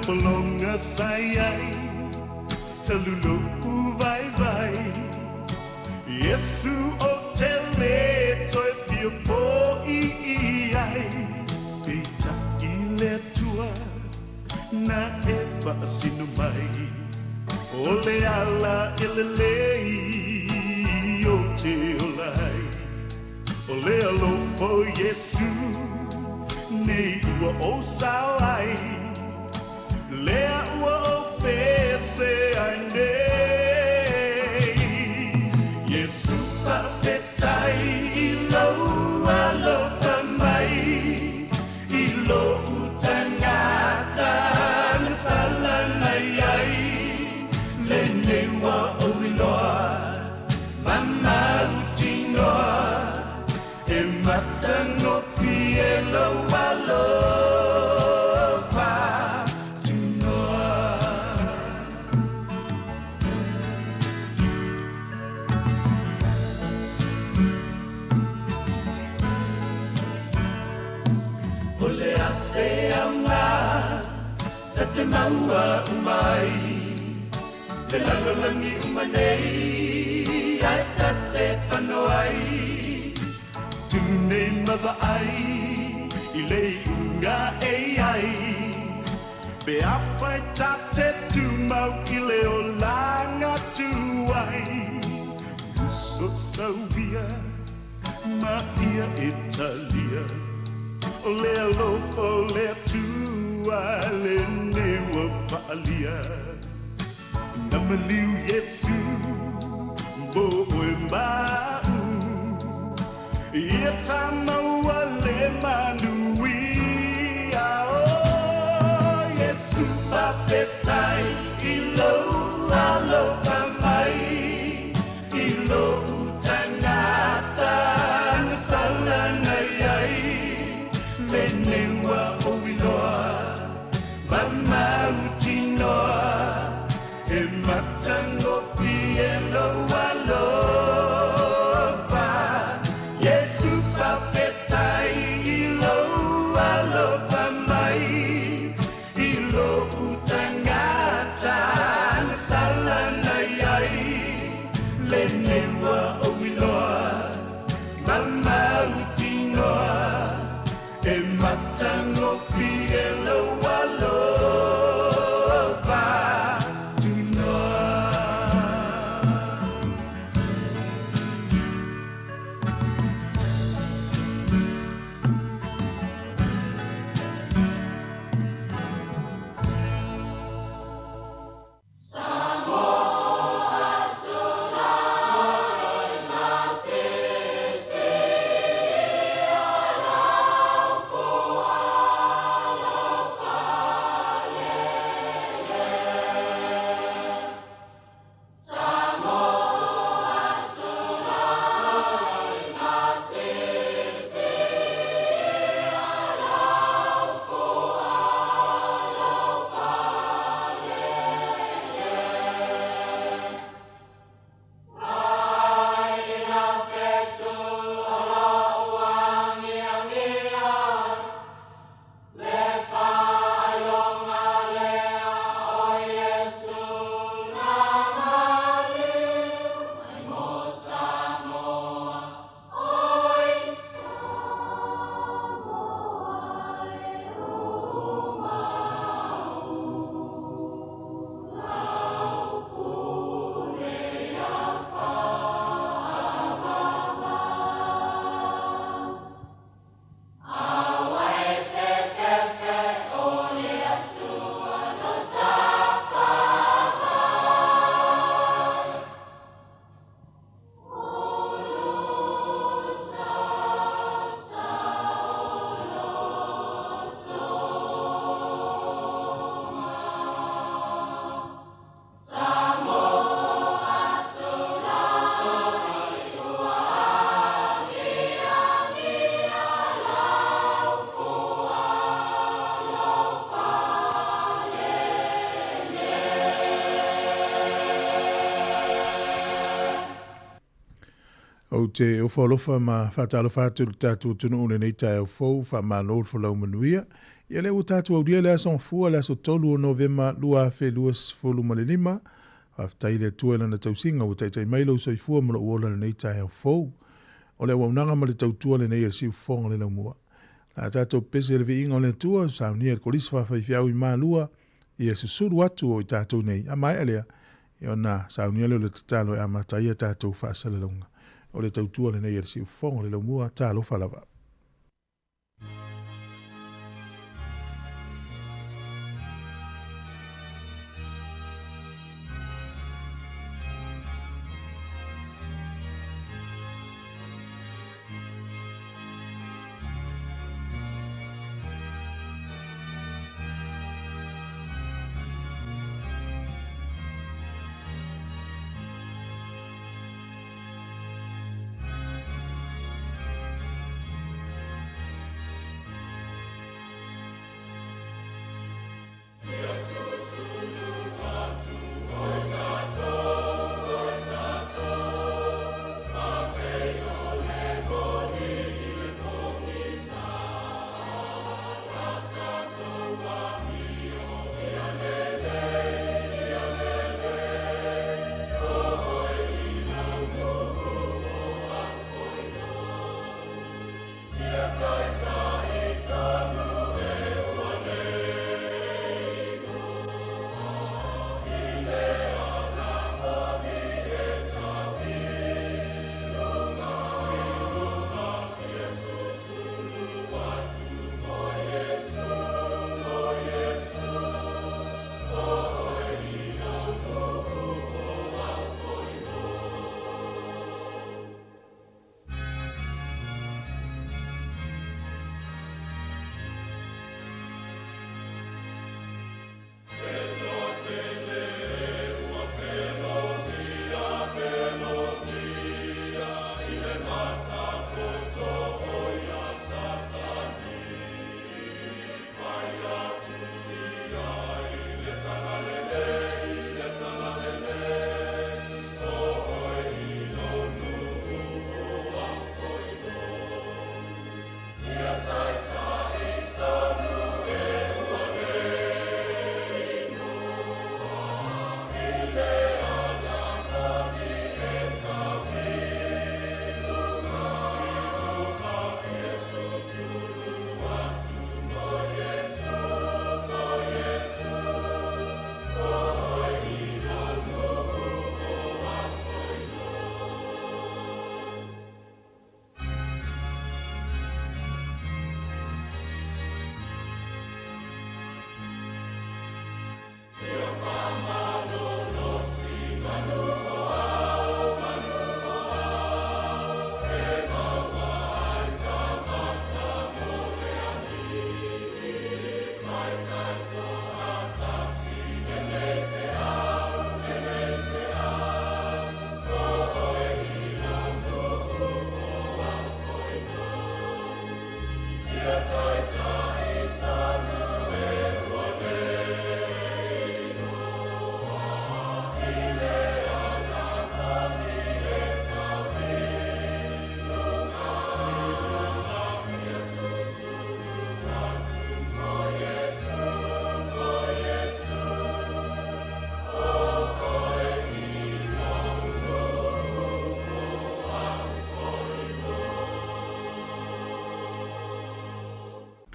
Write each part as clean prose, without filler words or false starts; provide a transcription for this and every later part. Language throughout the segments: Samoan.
Polonga sai ai Talulu vai vai Yesu o te le toe fia fo i i ai Peita i le tua Na e faasino mai O le ala e lelei o te olai O le alofa o Iesu Nei ua o sao ai Lea ua o pese ai nei Iesu faafetai i lou alofa mai I lou tagata na sala nai ai Lenei ua ou iloa ma mautinoa E matagofie lou alofa tunoa. O le a se aoga ta te maua uma ai le lalolagi uma nei ae ta te fano ai Tu nei ma vaai i le iuga e i ai Pe afai ta te tumau i le olaga tuai Uso sauia ma ia e talia O le alofa o le Atua lenei ua faaalia Na maliu Iesu mo oe ma a'u Ia ta maua le manuia O Iesu faafetai i lou alofa mai I lou tagata na sala nai ai Lenei ua ou iloa ma mautinoa E matagofie lou alofa Iesu faafetai i lou alofa mai I lou tagata na sala nai ai Lenei ua ou iloa ma mautinoa E matagofie. Ou te ofo alofa ma faatalofa atu i le tatou atunuu i lenei taeao fou, faamalo le folau manuia. Ia lea ua tatou aulia le aso Gafua, le aso 3 o Novema 2025. Faafetai i le Atua i Lana tausiga ua taitai mai lou soifua ma lou ola i lenei taeao fou. O le auaunaga ma le tautua lenei a le Siufofoga o le Laumua. O le a tatou pepese i le viiga o le Atua, saunia e le Kolisi Faafaifeau i Malua, ia susulu atu o i tatou nei. A maea lea, ia ona saunia lea o le tatalo e amata ai a tatou faasalalauga. O le tautua lenei a le Siufofoga o le Laumua, talofa lava.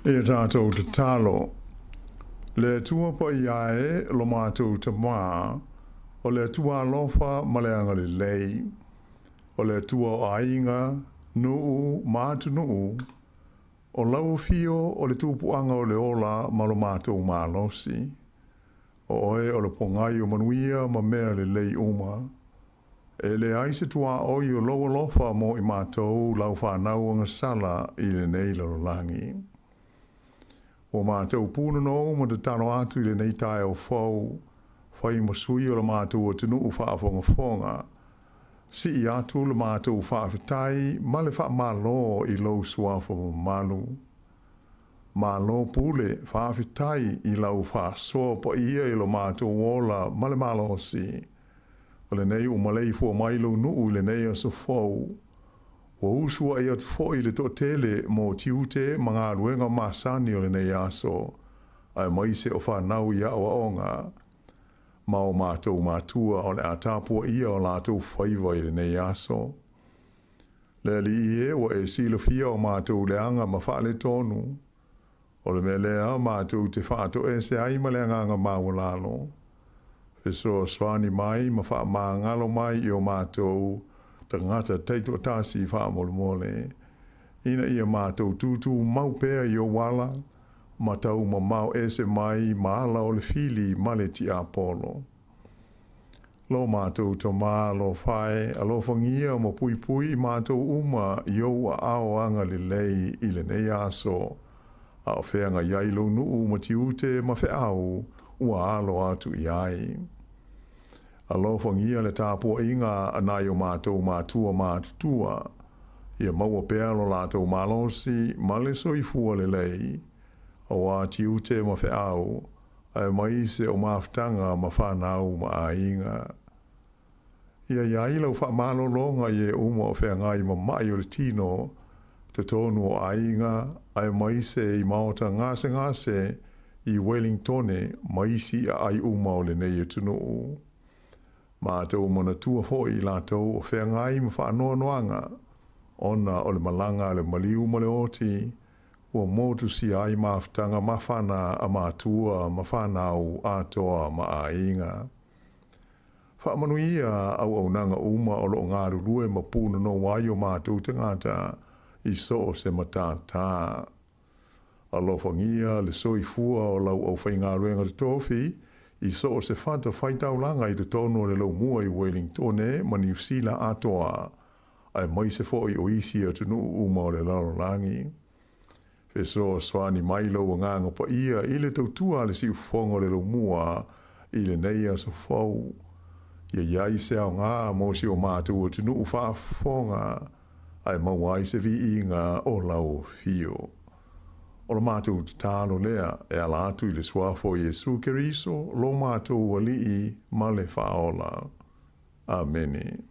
E tatou tatalo. Le Atua paia e, lo matou Tama, o le Atua alofa ma le agalelei, o le Atua o aiga, nuu ma atunuu, o lau afio o le tupuaga o le ola ma lo matou malosi. O oe o le pogai o manuia ma mea lelei uma. E leai se tuaoi o lou alofa mo i matou lau fanau agasala i lenei lalolagi. Ua matou punonou ma tatalo atu i lenei taeao fou, fai ma sui o le matou atunuu faafogafoga. Sii atu le matou faafetai ma le faamalo i lou suafa mamalu. Malo pule, faafetai i lau faasoa paia i lo matou ola ma le malosi. O lenei ua maleifua mai lou nuu i lenei aso fou. Ua usu a'i atu fo'i le to'atele mo tiute ma galuega masani o lenei aso, aemaise o fanau i a'oa'oga, ma o matou matua o le a tapua'ia o latou faiva i lenei aso. Le Alii e, ua e silafia o matou leaga ma faaletonu. O le mea lea matou te faatoese ai ma le agaga maualalo. Fesoasoani mai ma faamagalo mai i o matou tagata taitoatasi faamolemole, ina ia matou tutumau pea i ou ala, ma taumamao ese mai ma ala o le fili ma le tiapolo. Lo matou Tama alofa e, alofagia ma puipui i matou uma i ou aao agalelei i lenei aso, a o feagai ai lou nuu ma tiute ma feau ua alo atu i ai. Alofagia le tapuaiga a nai o matou matua matutua, ia maua pea lo latou malosi ma le soifua lelei, auā tiute ma feau, aemaise o mafutaga ma fanau ma aiga. Ia i ai lau faamalologa i e uma o feagai ma ma'i o le tino, totonu o aiga, aemaise i maota gasegase i Wellingtone ma isi aai uma o lenei atunuu. Matou manatua foi i latou o feagai ma faanoanoaga ona o le malaga a le maliu ma le oti, ua motusia ai mafutaga mafana a matua ma fanau atoa ma aiga. Faamanuia auaunaga uma o lo o galulue ma punonou ai o matou tagata i so o se matata. Alofagia le soifua o lau aufaigaluega totofi i so o se fatafaitaulaga i totonu o le laumua i Wellingtone ma Niu Sila atoa, aemaise foi o isi atunuu uma o le lalolagi. Fesoasoani mai lou Agaga Paia i le tautua a le siufofoga o le laumua i lenei aso fou. Ia i ai se aoga mo si o matou atunuu faafofoga, ae maua ai se viiga o lau afio. O le matou tatalo lea e ala atu i le Suafa o Iesu Keriso lo matou Alii ma le Faaola. Amene.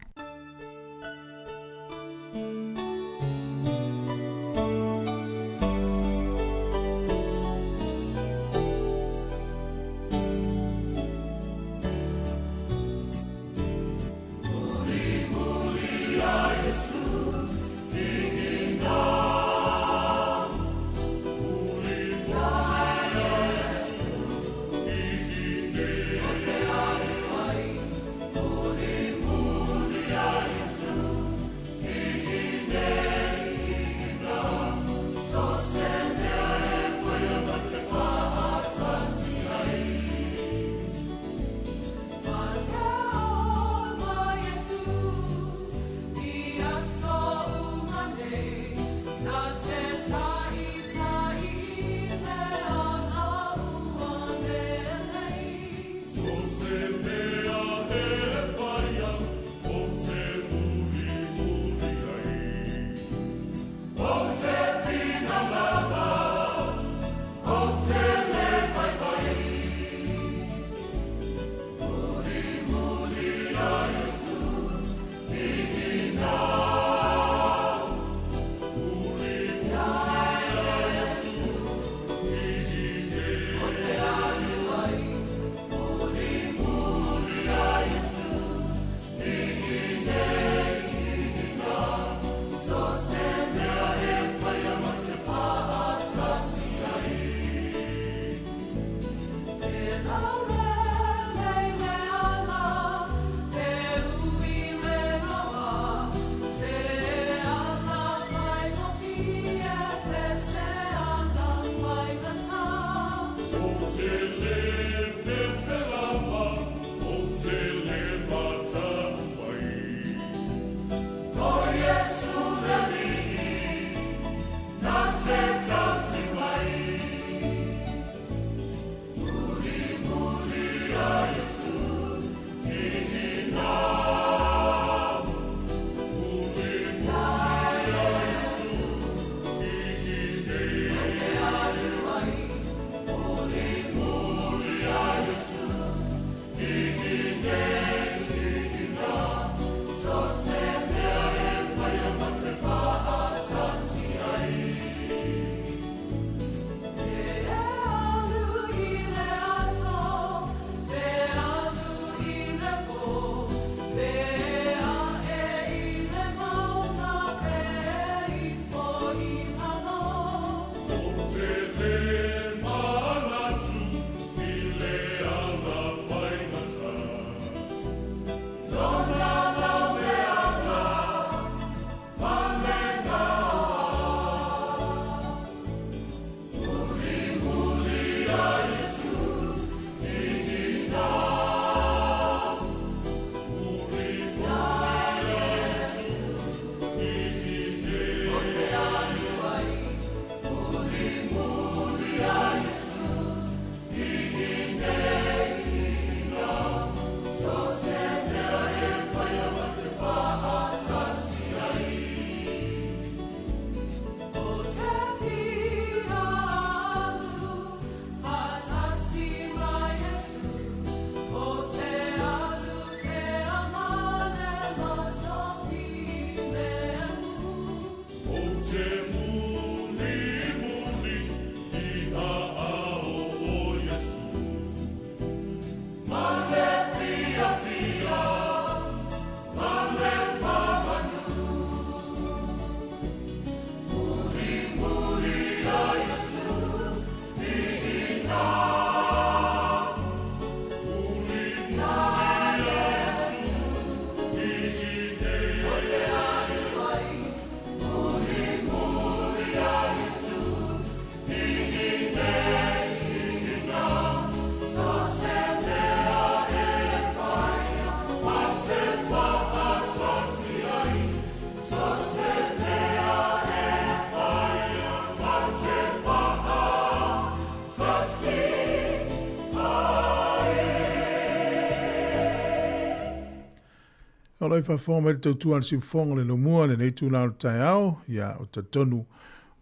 O lo o faafofoga mai le tautua a le siufofoga o le Laumua i lenei itula o le taeao, ia, ou te talitonu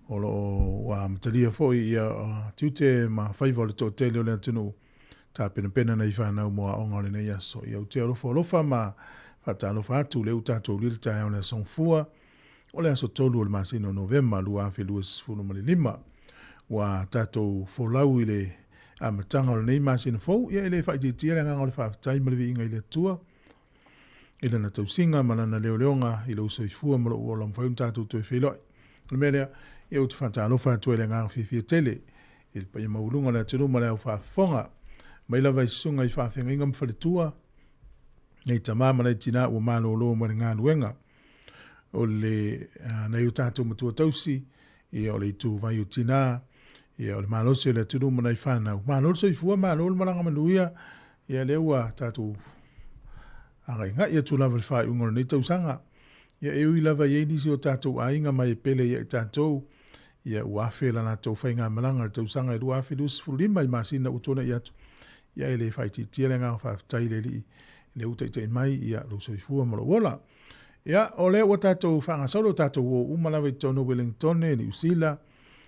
o lo o ua amatalia foi ia tiute ma faiva o le toatele o le atunuu tapenapena nai fanau mo aoga o lenei aso. Ia, ou te alofa alofa ma faatalofa atu lea ua tatou aulia le taeao o le Aso Gafua, o le aso 3 o le masina o Novema 2025. Ua tatou folau i le amataga o lenei masina fou, ia e le faaitiitia le agaga o le faafetai ma le viiga i le Atua i lana tausiga ma lana leoleoga i lou soifua ma lou ola mafai ona tatou toe feiloai. O le mea lea, ia ou te faatalofa atu ai i le agaga fiafia tele i le paia maualuga o le atunuu ma le au faafofoga mai lava i susuga i faafeagaiga ma faletua, nei tama ma nai tinā ua malolo mai le galuega, o le nai o tatou matua tausi, ia o le ituvai o tinā, ia o le malosi o le atunuu ma nai fanau. Malo le soifua, malo le malaga manuia, ia lea ua tatou agaigai atu lava i le faaiuga o lenei tausaga. Ia e ui lava i ai nisi o tatou aiga mai e pele ia i tatou, ia ua afe la latou faigamalaga i le tausaga e 2025 i masina ua tuanai atu, ia e le faaitiitia le agaga faafetai i le Alii lea ua taitai mai ia lou soifua ma lou ola. Ia, o lea ua tatou faagasolo, tatou o uma lava i totonu o Wellingtone, Niu Sila,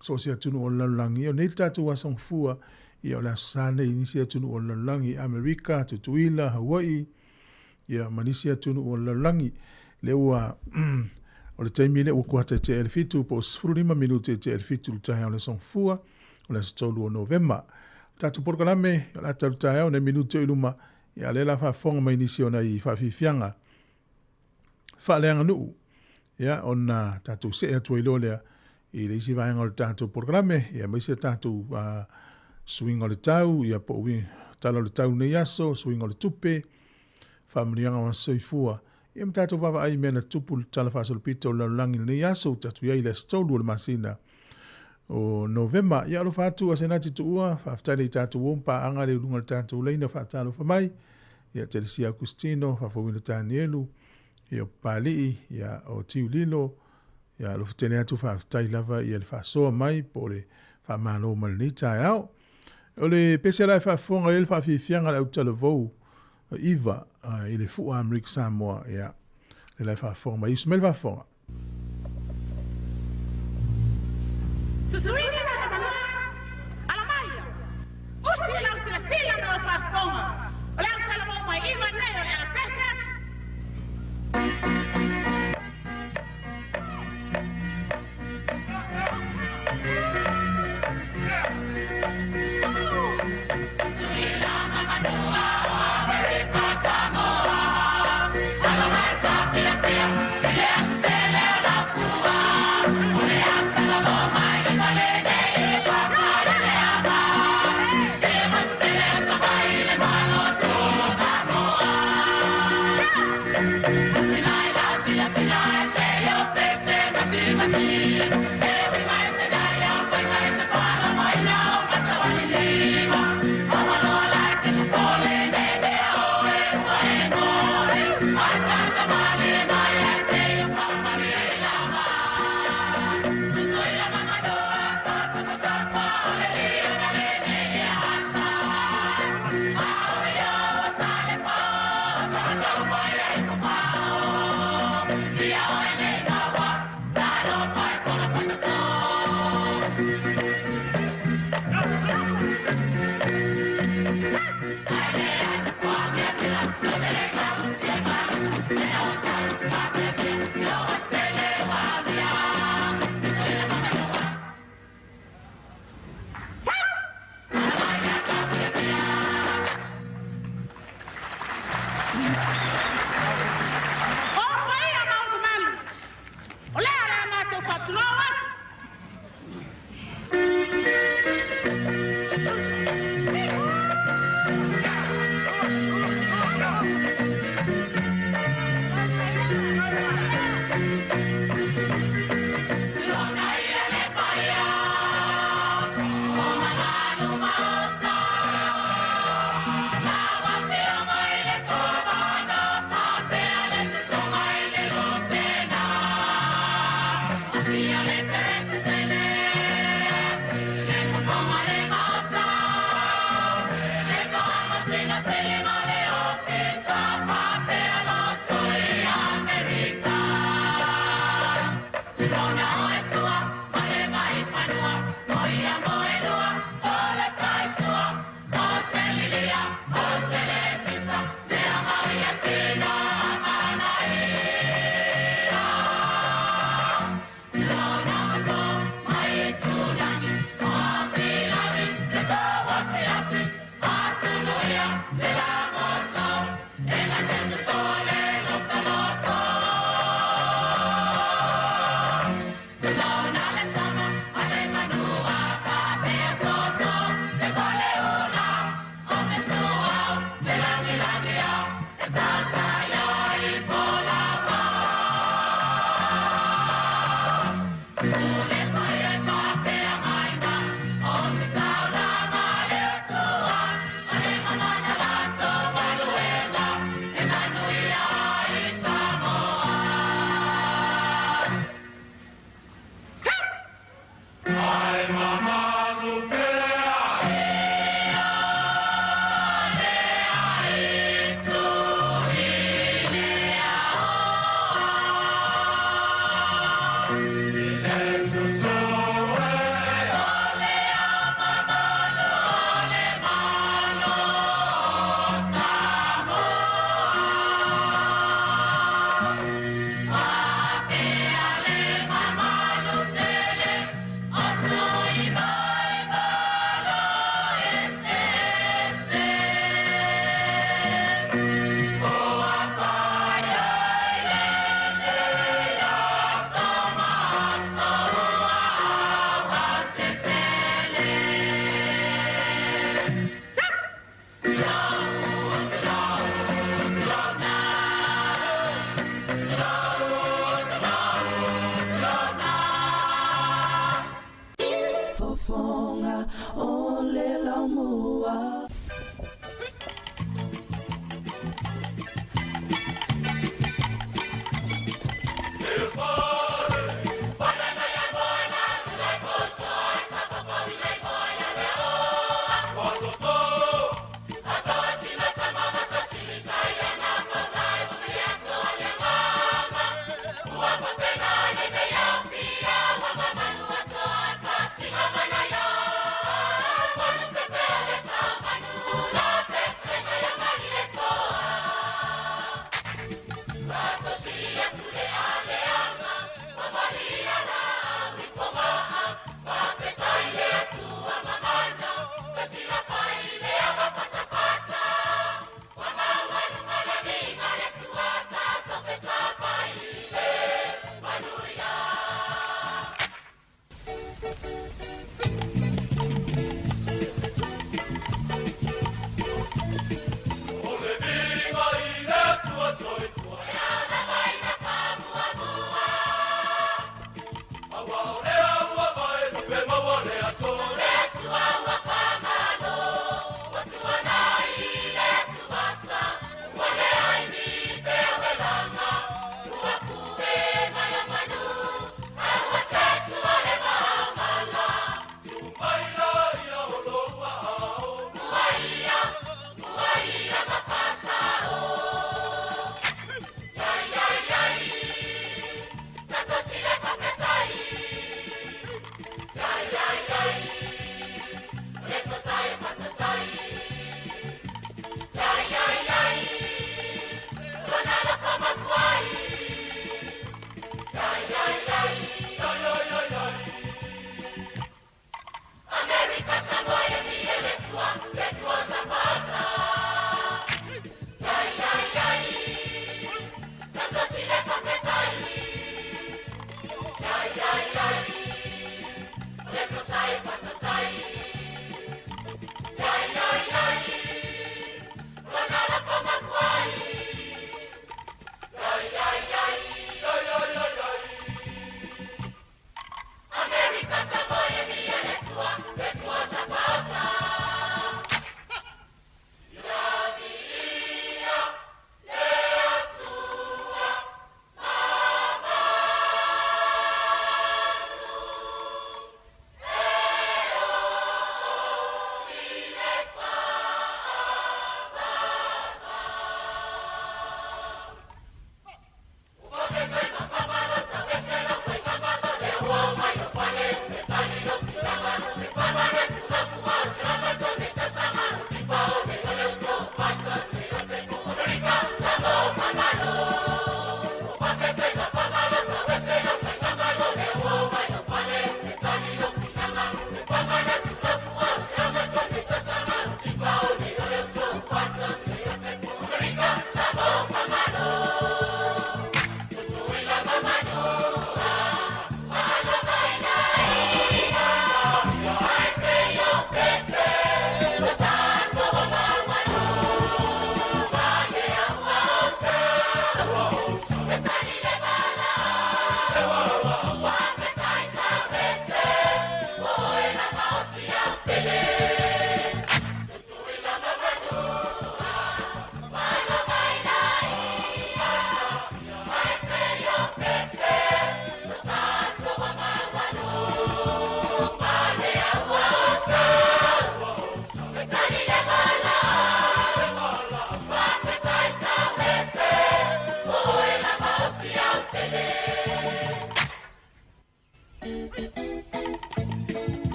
so o se atunuu o le lalolagi. Ia, o nei le tatou aso gafua, ia o le Aso Sa nei i nisi atunuu o le lalolagi, Amerika, Tutuila, Hawaii, ia ma nisi atunuu o le lalolagi. Lea ua, o le taimi lea ua kuata e tea i le 7 po o 15 minute e tea i le 7 i le taeao o le aso gafua, o le aso 3 o Novema. O tatou polokalame, o le a talu taeao nai minute o i luma, ia lea la faafofoga mai nisi o nai faafiafiaga faaleaganuu, ia ona tatou see atu ai loa lea i le isi vaega o le tatou polokalame, ia aemaise tatou suiga o le tau, ia po o tala o le tau nei aso, suiga o le tupe, faamanuiaga o aso soifua, ia ma tatou vaavaai i mea na tutupu i le tala faasolopito o le lalolagi i lenei aso, ua tatou i ai i le aso 3 o le masina o Novema. Ia alofa atu Asenati Tuua, faafetai le i tatou o paaga le uluga o le tatou laina faatalofa mai. Ia Telesia Agustino, Faafouina Tanielu, ia o Papalii, ia o Tiu Lilo, ia alofa tele atu faafetai lava ia le faasoa mai po o le faamalo mai lenei taeao. O le pese la e faafofoga i ai le faafiafiaga a le autalavou Iva i le fua Amerika Samoa, ia le la e faafofoga mai. Usu mai le faafofoga. Tutuila ma Samoa, ala mai ia. Usi lau silasila ma lau faafofoga, o le autalavou mai Iva nei o le a pese atu. O paia ma ou mamalu, o lea o le a matou faatulou atu. Manu.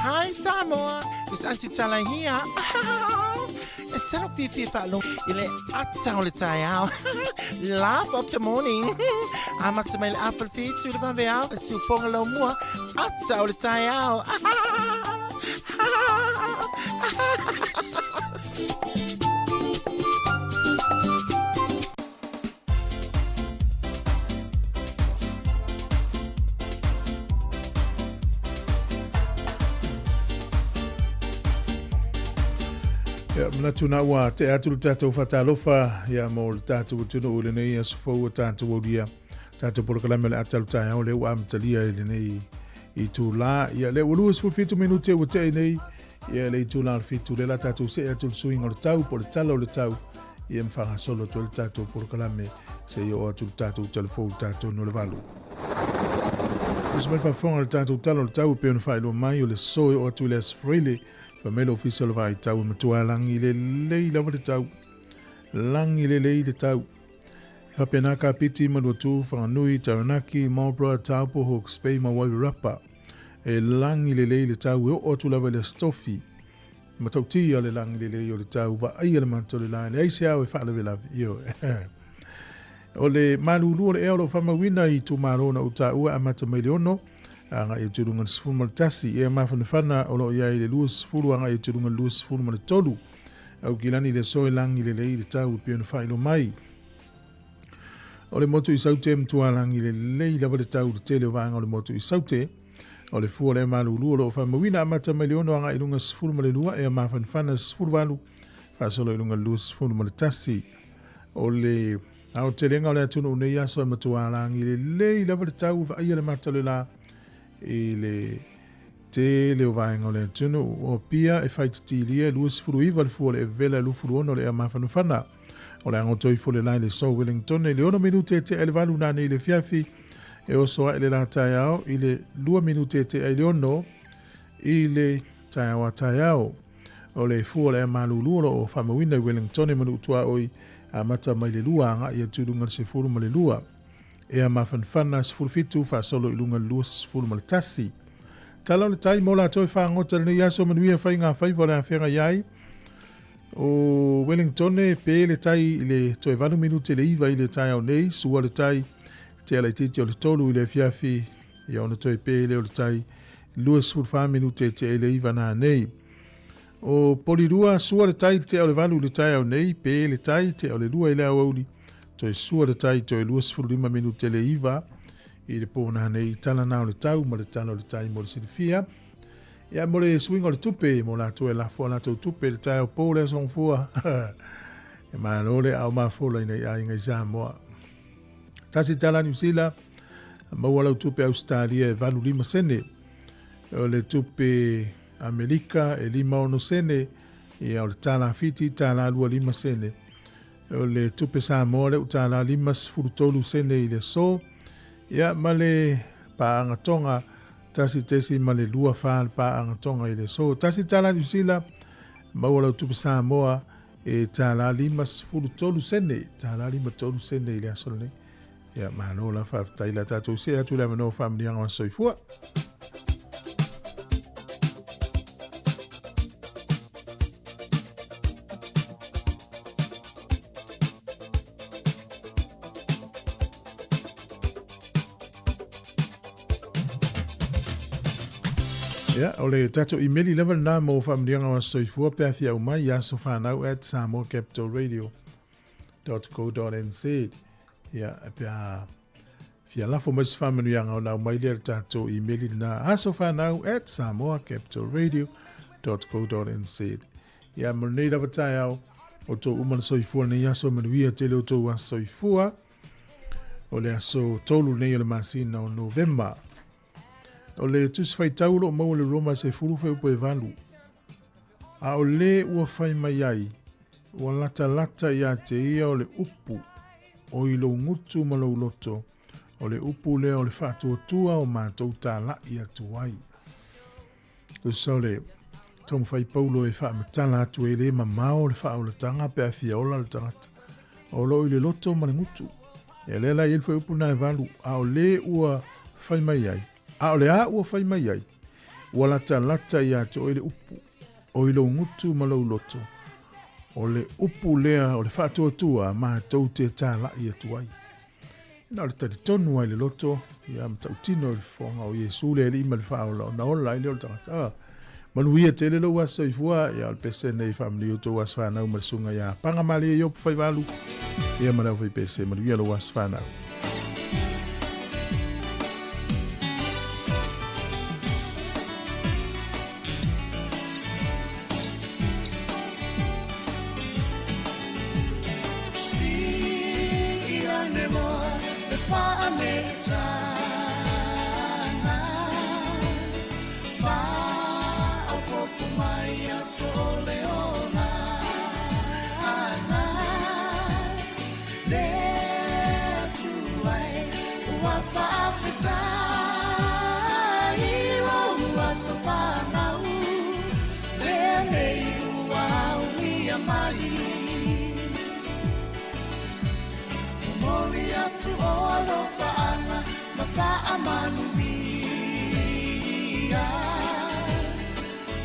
Hi Samoa, it's Auntie Tala here. E talo fiafia faalogo i le ata o le taeao. Laugh of the morning. Amata mai le afa le fitu le vaveao, e siufoga laumua, ata o le taeao. Ia, manatu na ua tea atu le tatou faatalofa ia mo le tatou atunuu i lenei aso fou o tatou aulia tatou polokalame o le ata o le taeao lea ua amatalia i lenei itulā. Ia, lea ua 27 minute ua tea nei ia le itulā o le 7, lea la tatou see atu le suiga o le tau po o le tala o le tau ia ma faagasolo atu ai le tatou polokalame seia oo atu le tatou talafou i le tatou o le 8. Tusa mai le faafofoga i le tatou tala o le tau e pei ona faailoa mai o le so e oo atu i le Aso Faraile, fai mai le Ofisa o le Vaai Tau e matua lagi lelei lava le tau. Lagi lelei le tau. E faapena Kapiti, Manuatu, Whanganui, Taranaki, Marlborough, Taupo, Hawke's Bay ma Wairarapa. E lagi lelei le tau e oo atu lava i le Aso Tofi. Matautia le lagi lelei o le tau, vaaia le mata o le la, e leai se ao e faalavelave. Ioe. O le malulu o le ea o lo o faamauina i itumalo na ou taua e amata mai le 6 agai atu i luga i le 11. Ea mafanafana o lo o i ai i le 20 agai atu i luga i le 23. Aukilani i le aso e lagi lelei le tau e pei ona faailoa mai. O le motu i Saute e matua lagi lelei lava le tau i le tele o vaega o le motu i Saute. O le fua o le ea malulu o lo o faamauina amata mai le 6 agai i luga 12, ea mafanafana 18 faasolo i luga 21. O le aotelega o le atunuu nei aso e matua lagi lelei lava le tau vaaia le mata o le la i le tele o vaega o le atunuu. O Apia e faititilia e 29 le fua o le evela e 26 o le ea mafanafana. O le agoto ifo le la i le so Wellington i le 6 minute e tea i le 8 nanei i le afiafi e oso ae le la taeao i le 2 minute e tea i le 6 i le taeao a taeao. O le fua o le ea malulu o lo o faamauina i Wellington e Manu'u Tuaoi amata mai le 2 agai atu i luga i le 12. Ea mafanafana 17 faasolo i luga i le 21. Tala o le tai mo latou e fagota i lenei aso manuia faiga faiva o le afeagai ai. O Wellington e pe le tai i le toe 8 minute le 9 i le taeao nei, sua le tai te alaitiiti o le 3 i le afiafi, ia ona toe pe lea o le tai 24 minute te i le 9 nanei. O Polirua, sua le tai te o le 8 i le taeao nei, pe le tai te o le 2 i le aoauli, toe sua le tai toe 25 minute le 9 i le pō nanei. Tala na o le tau ma le tala o le tai mo le silafia. Ia mo le suiga o le tupe mo latou e lafo a latou tupe i le taeao pō le aso gafua. E malo le ao mafola ina i aiga i Samoa. Tasi tala Niu Sila, maua lau tupe Ausetalia e 85 sene. O le tupe Amerika e 56 sene, ia o le tala Fiti tala 25 sene. O le tupe Samoa lea ua tala 53 sene i le aso. Ia ma le paaga Tonga 1.24 le paaga Tonga i le aso. Tasi tala Niu Sila, maua lau tupe Samoa e tala 53 sene, tala 53 sene i le aso lenei. Ia malo la faafetai la tatou see atu le avanoa faamanuiaga o soifua. Ia, o le tatou imeli lava lena mo faamanuiaga o aso soifua pe a fia aumai i asofanau@samoacapitalradio.co.nz. Ia, pe a fia lafo mai se faamanuiaga ona aumai lea i le tatou imeli lena asofanau@samoacapitalradio.co.nz. Ia, mo lenei lava taeao, o outou uma na soifua lenei aso, manuia tele outou aso soifua. O le aso 3 lenei o le masina o Novema. O le tusi faitau o lo o maua i le Roma 10 fuaiupu e 8. A o le ua fai mai ai, ua latalata ia te ia o le upu, o i lou gutu ma lou loto, o le upu lea o le faatuatua o matou talai atu ai. Tusa o le taumafai Paulo e faamatala atu e le mamao le faaolataga pe a fia ola le tagata. O lo o i le loto ma le gutu. Ia lea la e i ai le fuaiupu lena e 8, a o le ua fai mai ai, a o le a ua fai mai ai, ua latalata ia te oe le upu, o i lou gutu ma lou loto, o le upu lea o le faatuatua matou te talai atu ai. Na o le talitonu ai le loto, ia ma tautino i le fofoga o Iesu le Alii ma le Faaola, ona ola ai lea o le tagata. Ah, manuia tele lou aso soifua, ia o le pese nei faamanuia outou aso fanau ma le susuga ia Paga Malie Iopu Faivalu, ia ma le aufaipese, manuia lou aso fanau.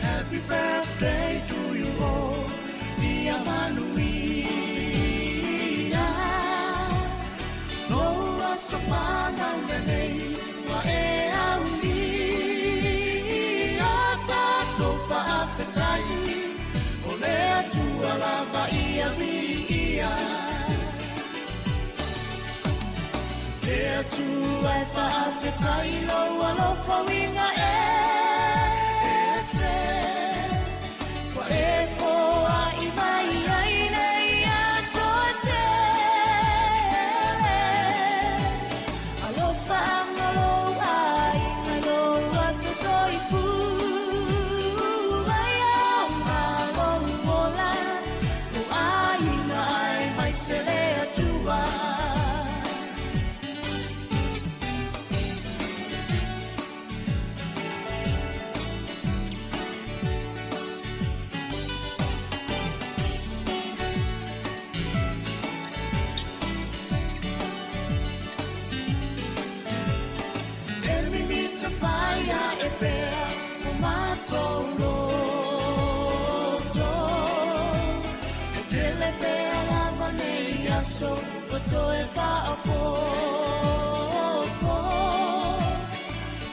Happy birthday to you all, ia manuia. Lou aso fanau lenei, ua e aulia. Tatou faafetai, o le Atua lava ia viia. Le Atua e faafetai lou alofa uiga e ese. Ua e foai mai ai nei aso e tele. Alofa anga lou aiga i lou aso soifua. Ia aoga lou ola, lou aiga aemaise le Atua. E mimita whaia e pea o mātou loto. E tele pea lava nei aso ua toe faaopoopo.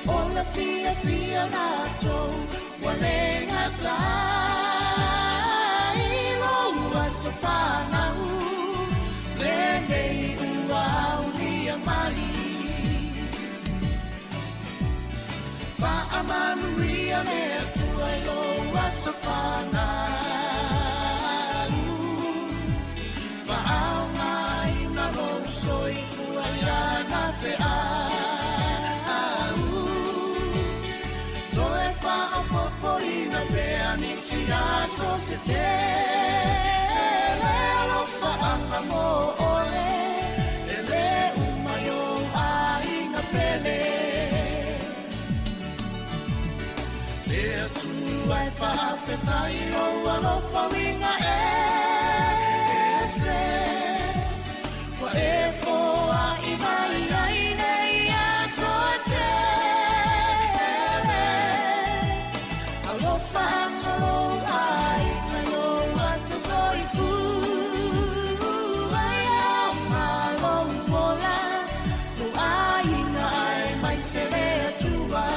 O le fiafia matou ua le gata i lou aso fanau lenei ua aulia mai. Faamanuia le Atua i lou aso fanau. Faaaogaina lou soifua i ana feau. Toe faaopoopoina pea nisi aso se tele. Alofaanga mo oe, e le uma i ou aiga pele. Le Atua e faafetai lou alofa uiga e ese. Ua e foai mai ai nei aso e tele. Alofa anga lou aiga i lou aso soifua. Ia aoga lou ola, lou aiga aemaise le Atua.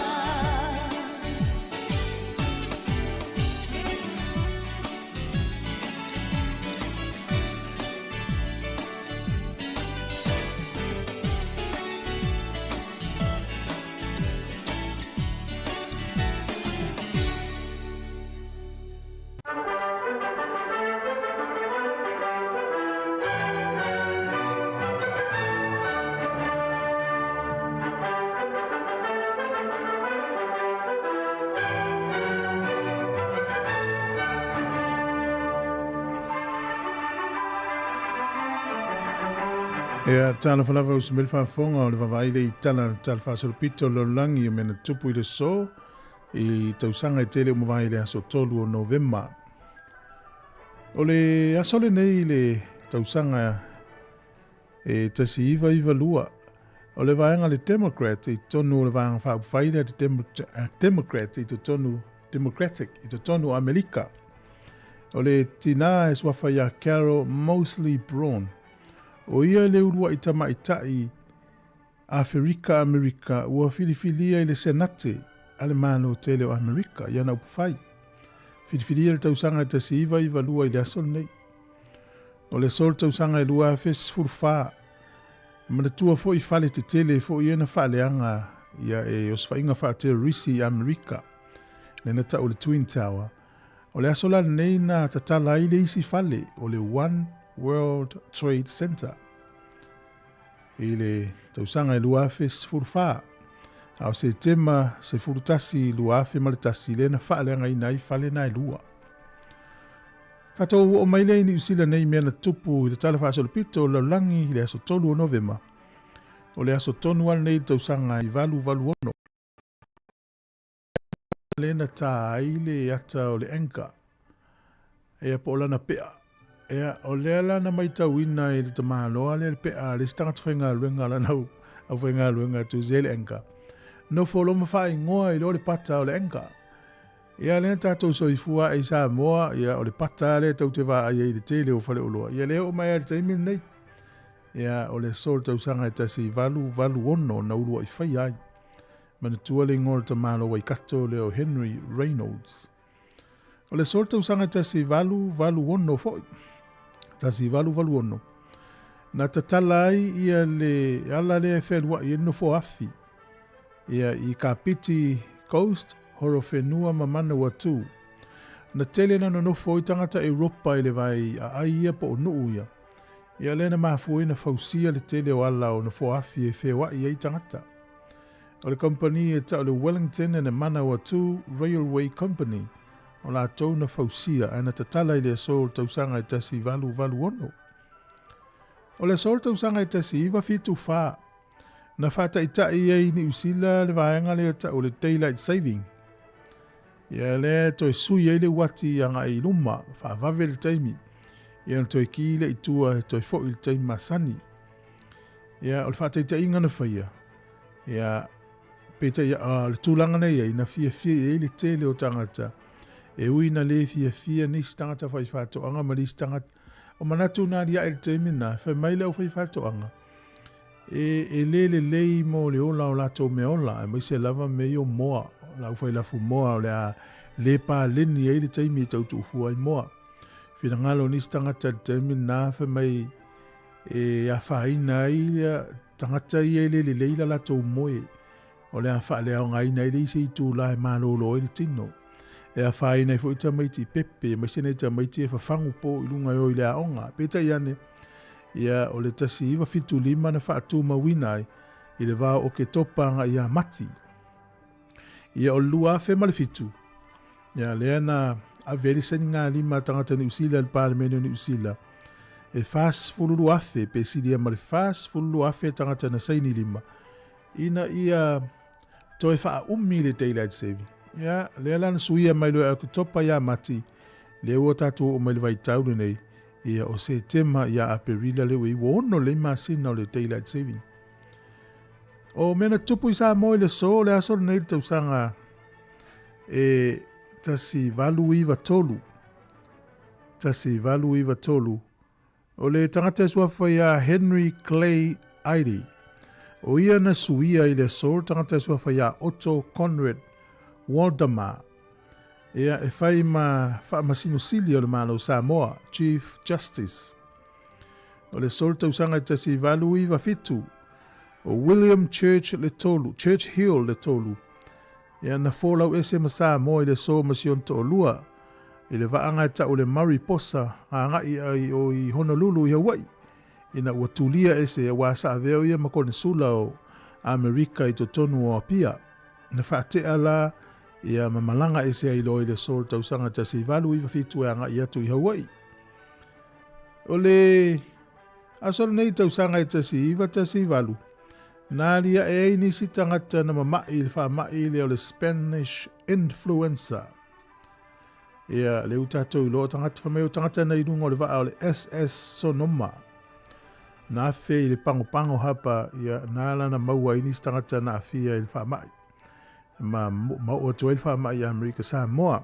Ea, talofa lava uso mai le faafofoga o le vaavaai lea i tala tala faasolopito o le lalolagi o mea na tupu i le aso i tausaga e tele ua mavae i le aso 3 o Novema. O le aso lenei i le tausaga e 1992, o le vaega le Democrat i totonu o le Vaega Faaupufai lea le Democrat i totonu Democratic i totonu o Amerika. O le tinā e suafa iā Carol Moseley Braun. O ia le uluaʻi tamaitai Aferika Amerika ua filifilia i le Senate a le Malo tele o Amerika i ana upufai. Filifilia i le tausaga e 1992 i le aso lenei. O le aso le tausaga e 2014, e manatua foi fale tetele foi ia na faaleaga ia e osofaiga faaterorisi i Amerika, lea na tau le Twin Tower. O le aso la lenei na tatala ai le isi fale o le One World Trade Center i le tausaga e 2014. A o Setema 11, 2001 lea na faaleagaina ai fale na e lua. Tatou oo mai lea i Niu Sila nei mea na tupu i le Tala Faasolopito o le Lalolagi i le aso 3 o Novema. O le aso tonu lava lenei i le tausaga 886. Lea na tā ai le ata o le anchor, ia po o lana pea. Ia, o lea la na maitauina e le tamaloa lea le pea a le isi tagata faigaluega lana aufaigaluega e tusia ai le anchor. Nofo loa ma faaigoa i lo le pata o le anchor. Ia lea tatou soifua ae i Samoa, ia o le pata lea tou te vaai ai i le tele o faleoloa. Ia lea oo mai lava i le taimi lenei. Ia o le aso o le tausaga e 1886 na uluai faia ai. Manatua le igoa o le tamaloa Waikato lea o Henry Reynolds. O le aso o le tausaga e 1886 foi. 1886. Na tatala ai ia le ala lea e fealuai ai le nofoa afi. Ia i Kapiti Coast, Horowhenua ma Manawatu. Na tele na nonofo ai tagata Europa i le vai aai ia po o nuu ia. Ia lea na mafua ai na fausia le tele o ala o nofoa afi e feoai ai tagata. O le kamupani e tau le Wellington and Manawatu Railway Company o latou na fausia ae na tatala i le aso o le tausaga e 1886. O le aso o le tausaga e 1974, Na faataitai ai i Niu Sila le vaega lea e tau o le Daylight Saving. Ia lea e toe sui ai le uati agai i luma, faavave le taimi. Ia ona toe ki lea i tua e toe foi i le taimi masani. Ia o le faataitaiga na faia, ia peitai o le tulaga na i ai, na fiafia i ai le tele o tagata, e ui na le fiafia nisi tagata faifaatoaga ma nisi tagata. O manatu na aliae i le taimi na, fai mai le aufaifaatoaga, E, e le lelei mo le ola o latou meaola, aemaise lava mea ia o moa, o le aufai lafu moa o le a le paleni ai le taimi e tau tuufua ai moa. Finagalo o nisi tagata i le taimi lena, fai mai e afaina ai ia tagata ia e le lelei la latou moe, o le a faaleaogaina ai le isi itula e malolo ai le tino. E afaina ai foi tamaiti pepe, aemaise nai tamaiti e fafagu po i luga e o i le aoga. Peitai ane, ia o le 1975 na faatumauina ai i le va o Oketopa agai ia Mati. Ia o le 2007, ia lea na ave ai le sainigalima a tagata Niu Sila i le Palemene o Niu Sila, e 42,000 pe silia ma le 42,000 tagata na saini lima ina ia toe faaumi le daylight saving. Ia, lea la na suia mai loa e Oketopa ia Mati, lea ua tatou oo mai le vaitau lenei, ia o Setema ia Aperila lea ua i ai, ua ono lelei masina o le daylight saving. O mea na tupu i Samoa i le aso, o le aso lenei i le tausaga e 1893, 1893, O le tagata e suafa iā Henry Clay Ide. O ia na suia i le aso le tagata e suafa iā Otto Conrad Waldemar. Ia e fai ma Faamasino Sili o le Malo o Samoa, Chief Justice. O le aso le tausaga e 1897, o William Church le tolu, Church Hill le tolu, Ia na folau ese ma Samoa i le aso ma si ona toalua i le vaaga e tau o le Mariposa agai ai o i Honolulu i Hawaii ina ua tulia ese aua sa avea o ia ma konesula o Amerika i totonu o Apia. Na faatea la ia ma malaga ese ai loa i le aso o le tausaga 1897 e agai atu i Hawaii. O le. Aso lenei tausaga e 1918, na aliae ai nisi tagata na mama'i i le faama'i lea o le Spanish Influenza. Ia, lea ua tatou iloa o tagata, fai mai o tagata na i luga o le vaa o le SS Sonoma. Na afe i le pagopago hapa, ia, na ala na maua ai nisi tagata na aafia i le faama'i. Ma, ma oo atu ai le faama'i i Amerika Samoa.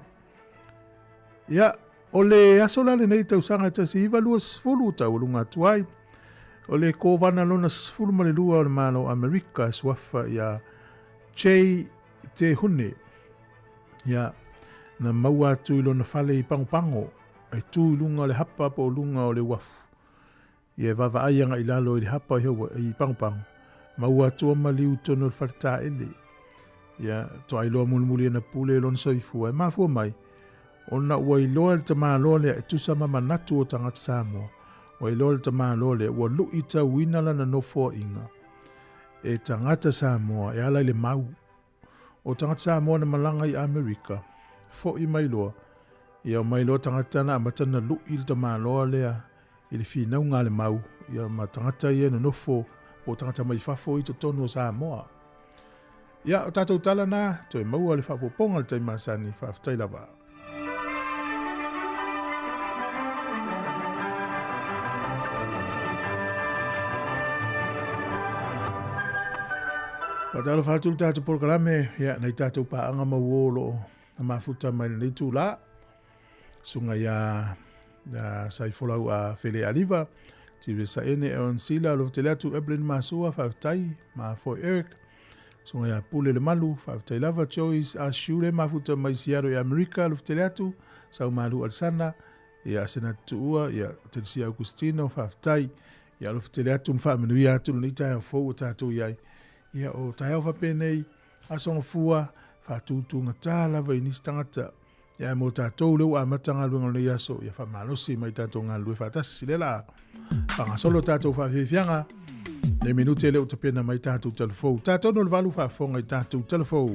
Ia, o le aso la lenei tausaga e 1920 taualuga atu ai, o le Kovana lona 12 o le Malo o Amerika e suafa ia Che Te Hune. Ia, na maua atu i lona fale i Pagopago, e tu i luga o le hapa po o luga o le uafu. Ia e vaavaai agai i lalo i le hapa i Hawaii, i Pagopago, maua atu a maliu i totonu o le faletaele. Ia, toa iloa mulimuli ana pule i lona soifua, e mafua mai, ona ua iloa e le tamaloa lea e tusa ma manatu o tagata Samoa, ua iloa e le tamaloa lea ua luitauina lana nofoaiga e tagata Samoa e ala i le mau. O tagata Samoa na malaga i Amerika, fo'i mai loa, ia omai loa tagata na amata na lu'i le tamaloa lea i le finauga a le mau, ia ma tagata ia nonofo po o tagata mai fafo i totonu o Samoa. Ia, o tatou tala na, toe maua le faaopoopoga i le taimi masani, faafetai lava. Faatalofa atu le tatou polokalame, ia, nai tatou paaga ma uo o lo o mafuta mai lenei itulā. Susuga ia Saifolau a Fele Aliva, Tivia Saene, Aaron Sila, alofa tele atu, Evelyn Masua, faafetai, Mafoe Eric, Susuga ia Pule Le Malu, faafetai lava, Joyce Ashiule, mafuta mai Seattle i Amerika, alofa tele atu, Saumalu Alsana, ia Asenati Tuua, ia Telesia Augustino, faafetai, ia alofa tele atu ma faamanuia atu lenei taeao fou ua tatou i ai. Ia o taeao faapenei, Aso Gafua, faatutugata lava i nisi tagata. Ia ae mo tatou lea ua amata galuega o lenei aso, ia faamalosi mai tatou galulue faatasi. Lea la faagasolo tatou faafiafiaga, nei minute lea ua tapena mai tatou talafou. Tatou no le valu faafofoga i tatou talafou.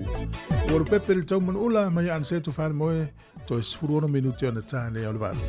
Ua lupepe le tau manuula mai Anseto Falemoe, toe 16 minute ona tā lea o le valu.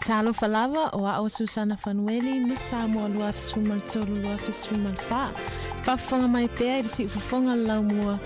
Talofa lava, o a'o Susana Fanueli, Miss Samoa 2013 2014. Faafofoga mai pea i le siufofoga le laumua.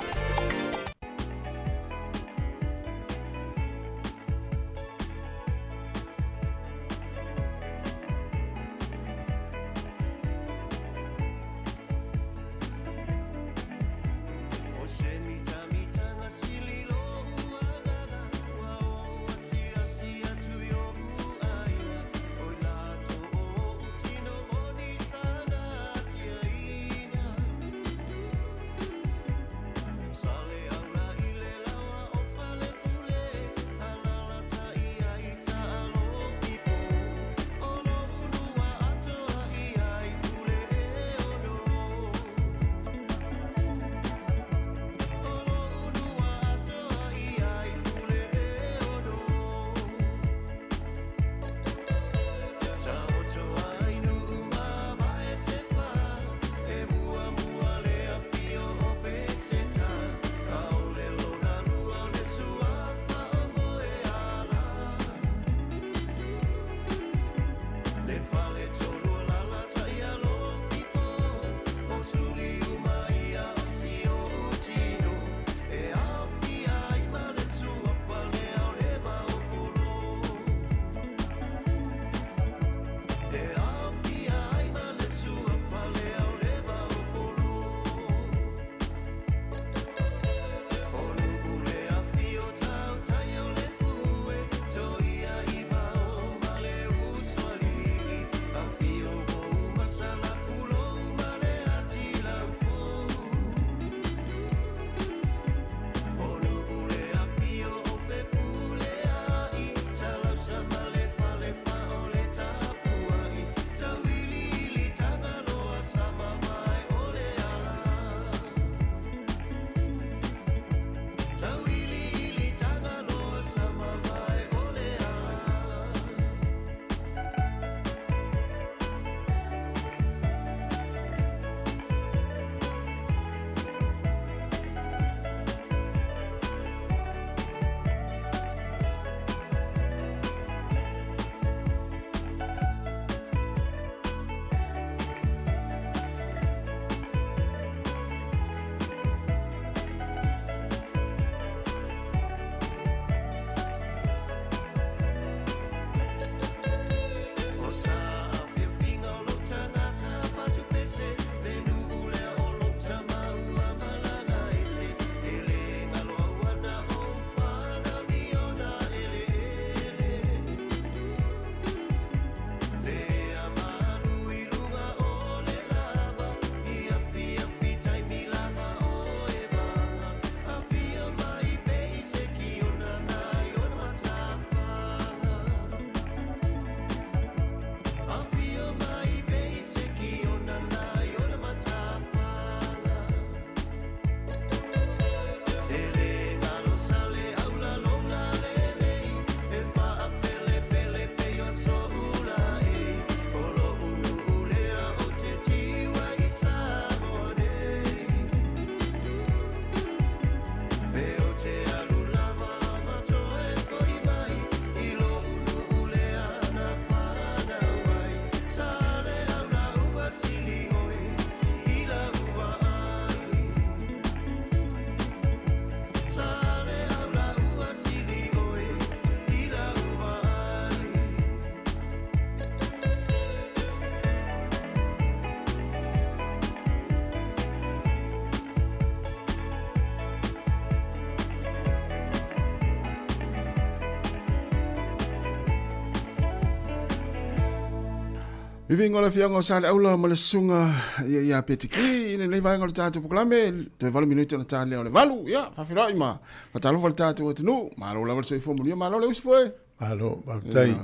Viviga o le Afioga o Saleaula ma le Susuga ia ia Petiki i lenei vaega o le tatou polokalame, toe 8 minute ona ta lea o le 8. Ia, faafeiloai ma faatalofa le tatou atunuu. Malo lava le soifua manuia, malo le usi foi. Malo, faafetai.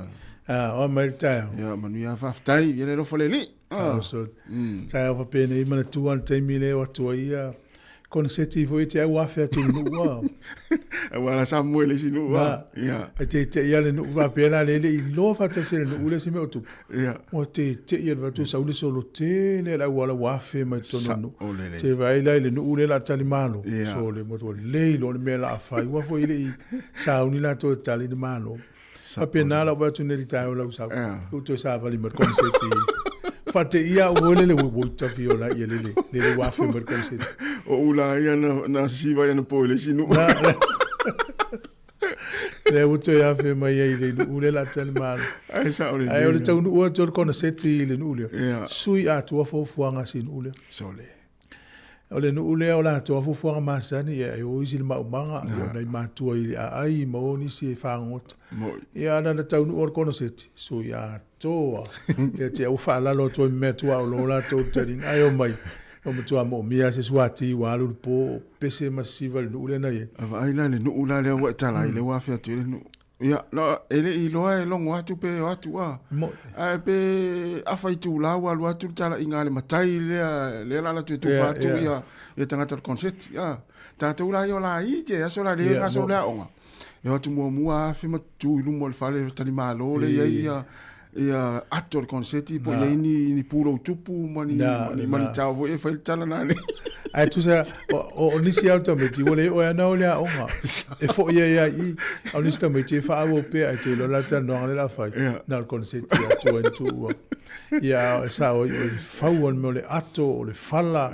Ah, o mai le taeao. Ia, manuia faafetai, ia le alofa le Alii. Sa so. Taeao faapena i manatua le taimi lea o atu ai ia. Koneseti foi te au afe atu i le nuu a. Aua la sa moe le isi nuu a. Ia. E te te ia le nuu faapea la le le iloa faatasi e le nuu le isi mea o tupu. Ia. Ua te te ia le vatu sau le solo tele le auala ua afe mai totonu o le nuu. Sa o lelei. Te vaai la i le nuu lea la tali malo. Ia. So le matua le iloa le mea la fai. Ua foi le i sauni latou e tali le malo. Faapena lau vaai atu nei i le taeao lau sau. Ia. Ua toe savali ma le koneseti. Faateia au foi lele ua tafi o la ia lele lele ua afe mai le koneseti. O ula ia na na sisiva ia na po i le isi nuu. Na lea ua toe afe mai ai i le nuu lea la tali malo. Ai sa o le Ae o le taunuu atu o le koneseti i le nuu lea. Ia. Sui atoa fuafuaga a si nuu lea. Sole. O le nuu lea o latou lava fuafuaga masani, ia e o isi i le maumaga, ia o nai matua i le aai ma o nisi e fagogota. Ia ana na taunuu o le konoseti, sui atoa. Ia te au faalalo atu ai ma mea tuaolo o latou le taliga, ae omai, ua matua moomia se suati ua alu le po o pese ma sisiva i le nuu lea na i ai. A vaai la i le nuu la lea ua e tala ai, lea ua afe atu ai le nuu. Ia, no, e le i iloa e logo atu pe o atu a. Ae pe afa itula ua alu atu le talaiga a le matai lea, lea la atu e tufa atu ia, ia tagata o le konseti. A, tatou la ia o la i te aso la le gasolo le aoga. E o atu muamua afe ma tu i luma o le fale talimalo le i ai ia, ia ato o le konseti po i ai ni, ni pulou tupu ma ni, ma ni, ma ni tao foi e fai le tala na nei. Ae tusa, o nisi lava o tamaiti, ua le oo ai ana o le aoga. E foi ai lava i i. A o nisi tamaiti e faaauau pea, ae te iloa la le talanoaga lea o le a fai, na o le koneseti lava tua i tuua. Ia, e sao ai o le fau o le mea o le ato, o le fala,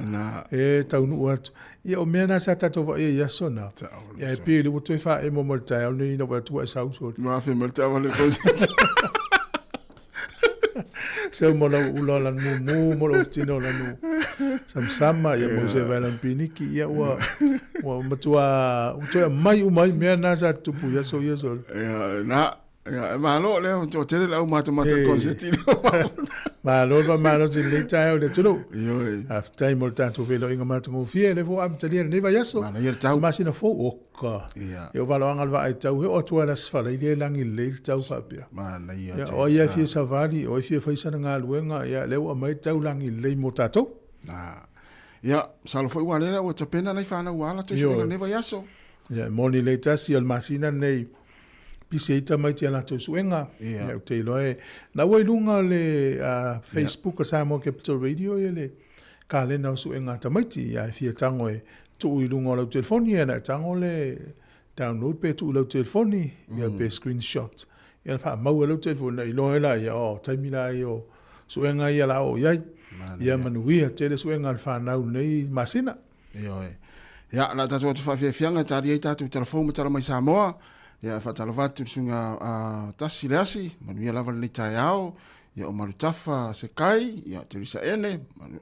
e taunuu atu. Ia, o mea na sa tatou vaai ai i aso na. Ia, e pei o lea ua toe faaemo mai le taeao lenei ina ua atu ua e sau sole. Ua afe mai le taavale koneseti. Seu ma lau ula o lanu mumu ma lou tino o lanu samasama ia mo se vai lanu piniki ia ua ua matua ua toe aumai uma ai mea na sa tutupu i aso ia sole. Ia na ia e malo lea o toatele le au matamata i konseti lea. Malo le faamalosi i lenei taeao i le atunuu. Ioe. Faafetai mo le tatou feiloaiga matagofie lea foi ua amatalia lenei vaiaso. Manaia le tau. Masina fou oka. Ia. Ia o valoaga o le vaai tau he oo atu lava i le Aso Faraile e lagi lelei le tau faapea. Manaia Ia tele. o ai e fia savali, o ai e fia fai sana galuega, ia lea ua aumai le tau lagi lelei mo tatou. Na. Ia, masalo foi ua lea ua tapena nai fanau ua ala toe suega lenei vaiaso. Ia, e moni lelei tasi o le masina lenei pisi ai tamaiti i a latou suega. Ia. Ia, ou te iloa e, na ua i luga o le Facebook a Samoa Capital Radio ia le kalena o suega a tamaiti. Ia, e fia tago e tuu i luga o lau telefoni, ia na e tago le download pe tuu i lau telefoni, ia pe screenshot. Ia na faamau e lau telefoni, na iloa ai laia, oh, taimi la ia o suega ia la oo i ai. Ia manuia tele suega a le fanau i lenei masina. Ioe. Ia, na tatou atu faafiafiaga e tali ai tatou tala fou ma tala mai Samoa. Ia, e faatalofa atu i le susuga a Tasi Leasi, manuia lava lenei taeao. Ia, o Malutafa Sekai, ia, Teresa Ene, manu,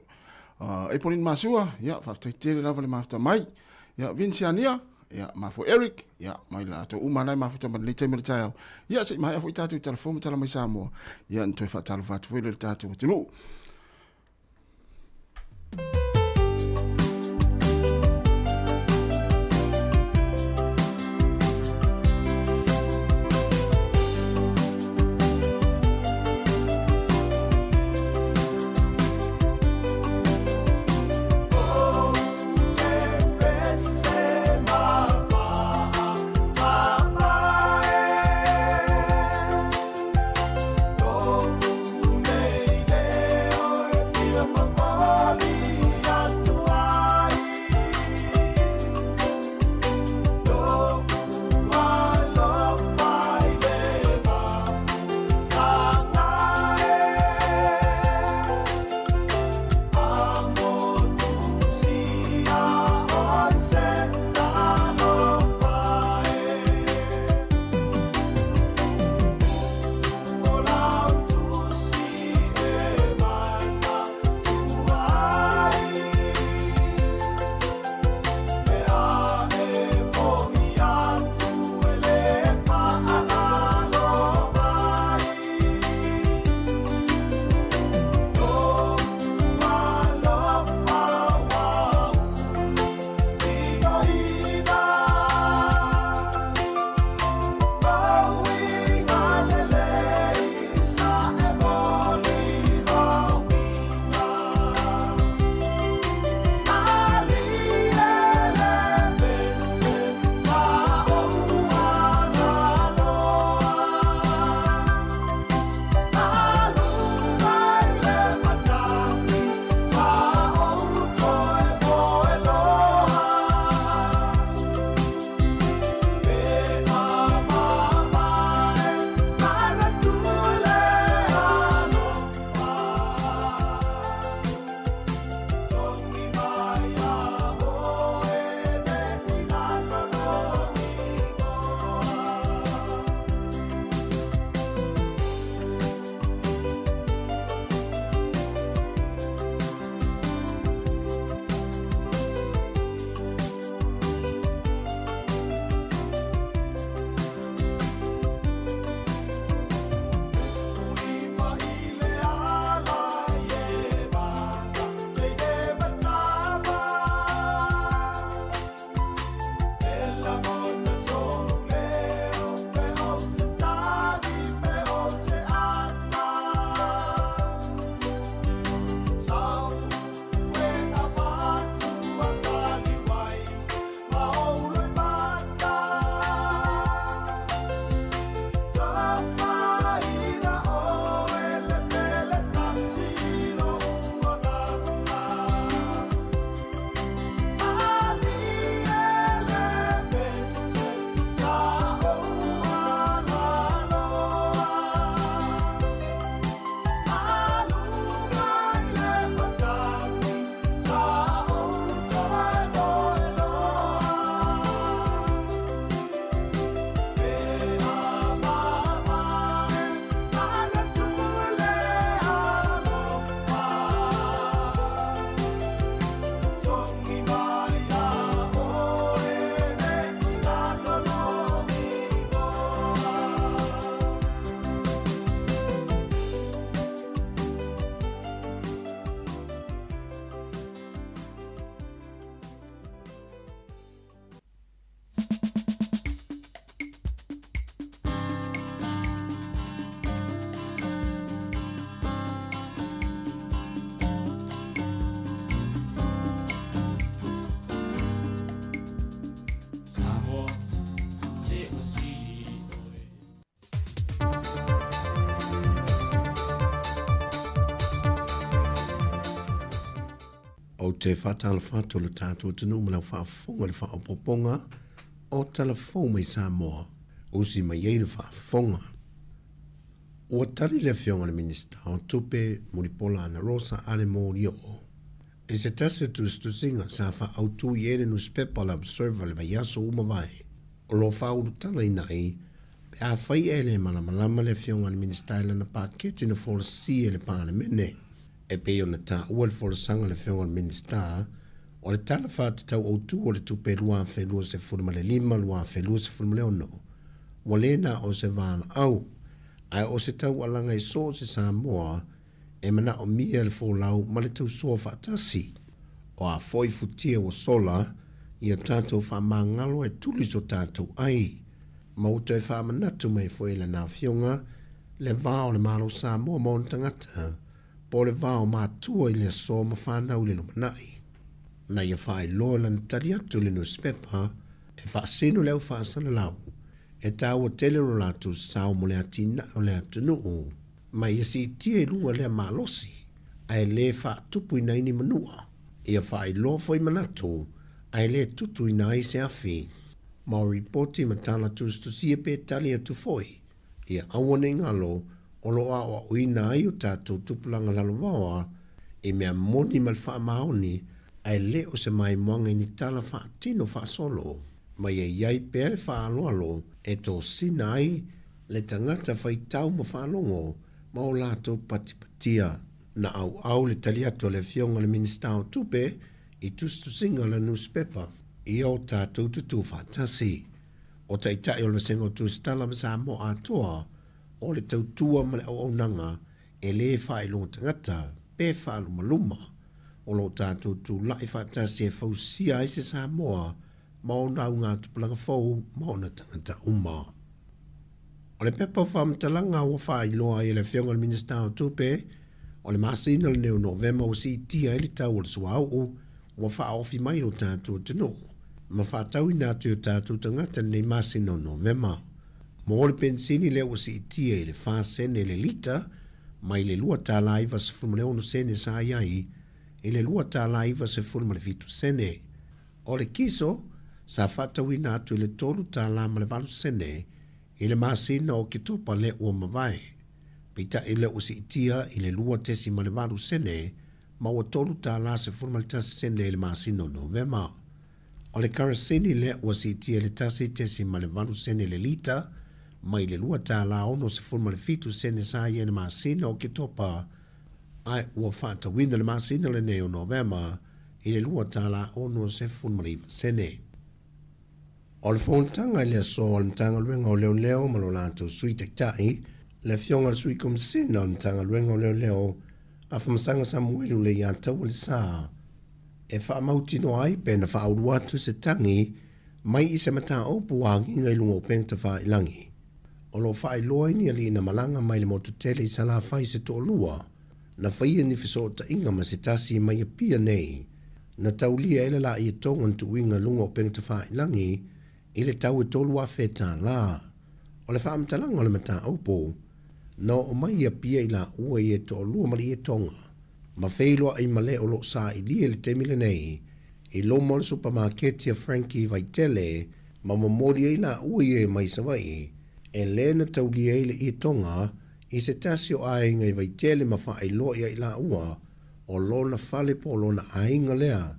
Apolline Masua, ia, faafetai tele lava le mafuta mai. Ia, Vince Ania, ia, Mafo Eric, ia, mai latou uma na e mafuta mai lenei taimi o le taeao. Ia, se i maea foi tatou tala fou ma tala mai Samoa. Ia, na toe faatalofa atu foi lea i le tatou atunuu. Ou te faatalofa atu i lo tatou atunuu ma lau faafofoga i le faaopoopoga o Tala Fou mai Samoa, usi mai ai le faafofoga. Ua tali le Afioga i le Minisita o Tupe, Mulipola Anarosa Ale Molioo, i se tasi o tusitusiga sa faaautu i ai le nusipepa o le Observer i le vaiaso ua mavae. O lo o faaulutalaina ai pe afai e le malamalama le Afioga i le Minisita i lana paketi na folasia i le Palemene. E pei ona taua i le folasaga a le Afioga i le Minisita, o le Tala Faatatau Autu o le Tupe 2025/2026, ua le na o se valaau, ae o se taualaga i so o se Samoa e manaomia le folau ma le tausoa faatasi. O a foi futia ua sola, ia tatou faamagalo e tuli so tatou ai. Ma ua toe faamanatu mai foi e lana Afioga le va o le Malo Samoa ma ona tagata, po o le va o matua i le aso ma fanau i le lumanai. Na ia faailoa lana tali atu i le nusipepa e faasino le au faasalalau e taua tele lo latou sao mo le atinae o le atunuu, ma ia siitia i luga lea malosi ae le faatupuina ai ni manua. Ia faailoa foi manatu ae le tutuina ai se afi. Ma o ripoti ma tala tusitusia pe tali atu foi ia aua nei galo o lo o aoaoina ai o tatou tupulaga lalovaoa i mea moni ma le faamaoni ae le o se maimoaga i ni tala faatino faasolo, ma ia i ai pea le faaaloalo e tosina ai le tagata faitau ma faalogo ma o latou patipatia. Na auau le tali atu a le Afioga i le Minisita o Tupe i tusitusiga a le nusipepa ia o tatou tutū faatasi. O Taitai o le Vasega o Tusitala ma Samoa atoa, o le tautua ma le auaunaga e lē faailoga tagata pe faalumaluma. O lo o tatou tulai faatasi e fausia ai se Samoa ma ona augatupulaga fou ma ona tagata uma. O le pepa o faamatalaga ua faailoa ai e le Afioga i le Minisita o Tupe, o le masina lenei o Novema ua siitia ai le tau o le suauu ua faaofi mai i lo tatou atunuu ma faatauina atu i o tatou tagata lenei masina o Novema. Mo le penisini lea ua siitia i le 4 sene le lita mai le $2.96 sa i ai i le $2.97. O le kiso, sa faatauina atu i le $3.08 i le masina o Oketopa lea ua mavae. Peitai lea ua siitia i le 2.8 sene ma ua $3.11 i le masina o Novema. O le karasini lea ua siitia i le 1.8 sene le lita mai le $2.67 sa i ai i le masina o Oketopa ae ua faatauina i le masina lenei o Novema i le $2.69. O le fonotaga i le aso a le Matagaluega o Leoleo ma lo latou Sui Taitai, le Afioga i le Sui Komesina o le Matagaluega o Leoleo, Afamasaga Samuelu Leiataua Lesa, e faamautinoa ai pe na faaulu atu se tagi mai i se mataupu ua agiga i luga o upega tafailagi. O lo o faailoa ai ni alii na malaga mai le motu tele i Salafai se toalua, na faia ni fesootaiga ma se tasi mai Apia nei, na taulia ai le laia toga na tuuina i luga o upega tafailagi i le tau e $3,000. O le faamatalaga o le mataupu, na oo mai i Apia i laua ia e toalua ma le ietoga, ma feiloai ma le o lo o sailia i le taimi lenei i luma o le supamaketi a Frankie i Vaitele ma momoli ai laua ia mai Savaii e le na taulia ai le ietoga i se tasi o aiga i Vaitele ma faailoa ia i laua o lona fale po o lona aiga lea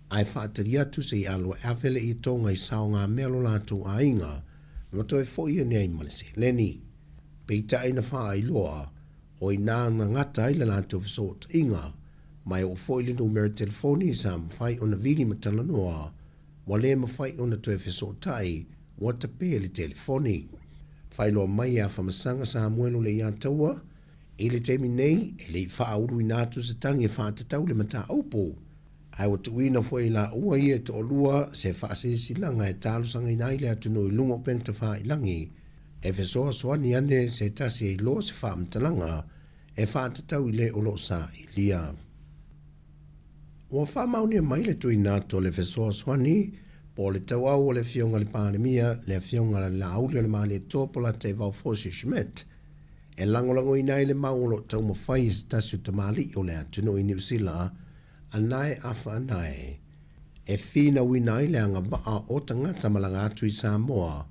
ae faatali atu se i alu e ave le ietoga i saogamea lo latou aiga ma toe foi ane ai ma le seleni. Peitai na faailoa o i ina na gata ai le latou fesootaiga, ma e oo foi le numera telefoni sa mafai ona vili ma talanoa, ua le mafai ona toe fesootai, ua tape le telefoni. Faailoa mai e Afamasaga Samuelu Leiataua, i le taimi nei e le i faauluina atu se tagi e faatatau le mataupu. Ae ua tuuina foi e laua ia e toalua se faasilasilaga e talosagaina ai le atunuu i luga o upega tafailagi e fesoasoani ane se tasi e iloa se faamatalaga e faatatau i le o lo o sailia. Ua faamaonia mai le tuuina atu o le fesoasoani po o le tauau o le Afioga i le Palemia, le Afioga i le Laaulialemalietoa Polataivao Fosi Schmidt, e lagolagoina ai le mau o lo o taumafai e se tasi o tamalii o le atunuu i Niu Sila, Anae Afa Anae, e finauina ai le agavaa o tagata malaga atu i Samoa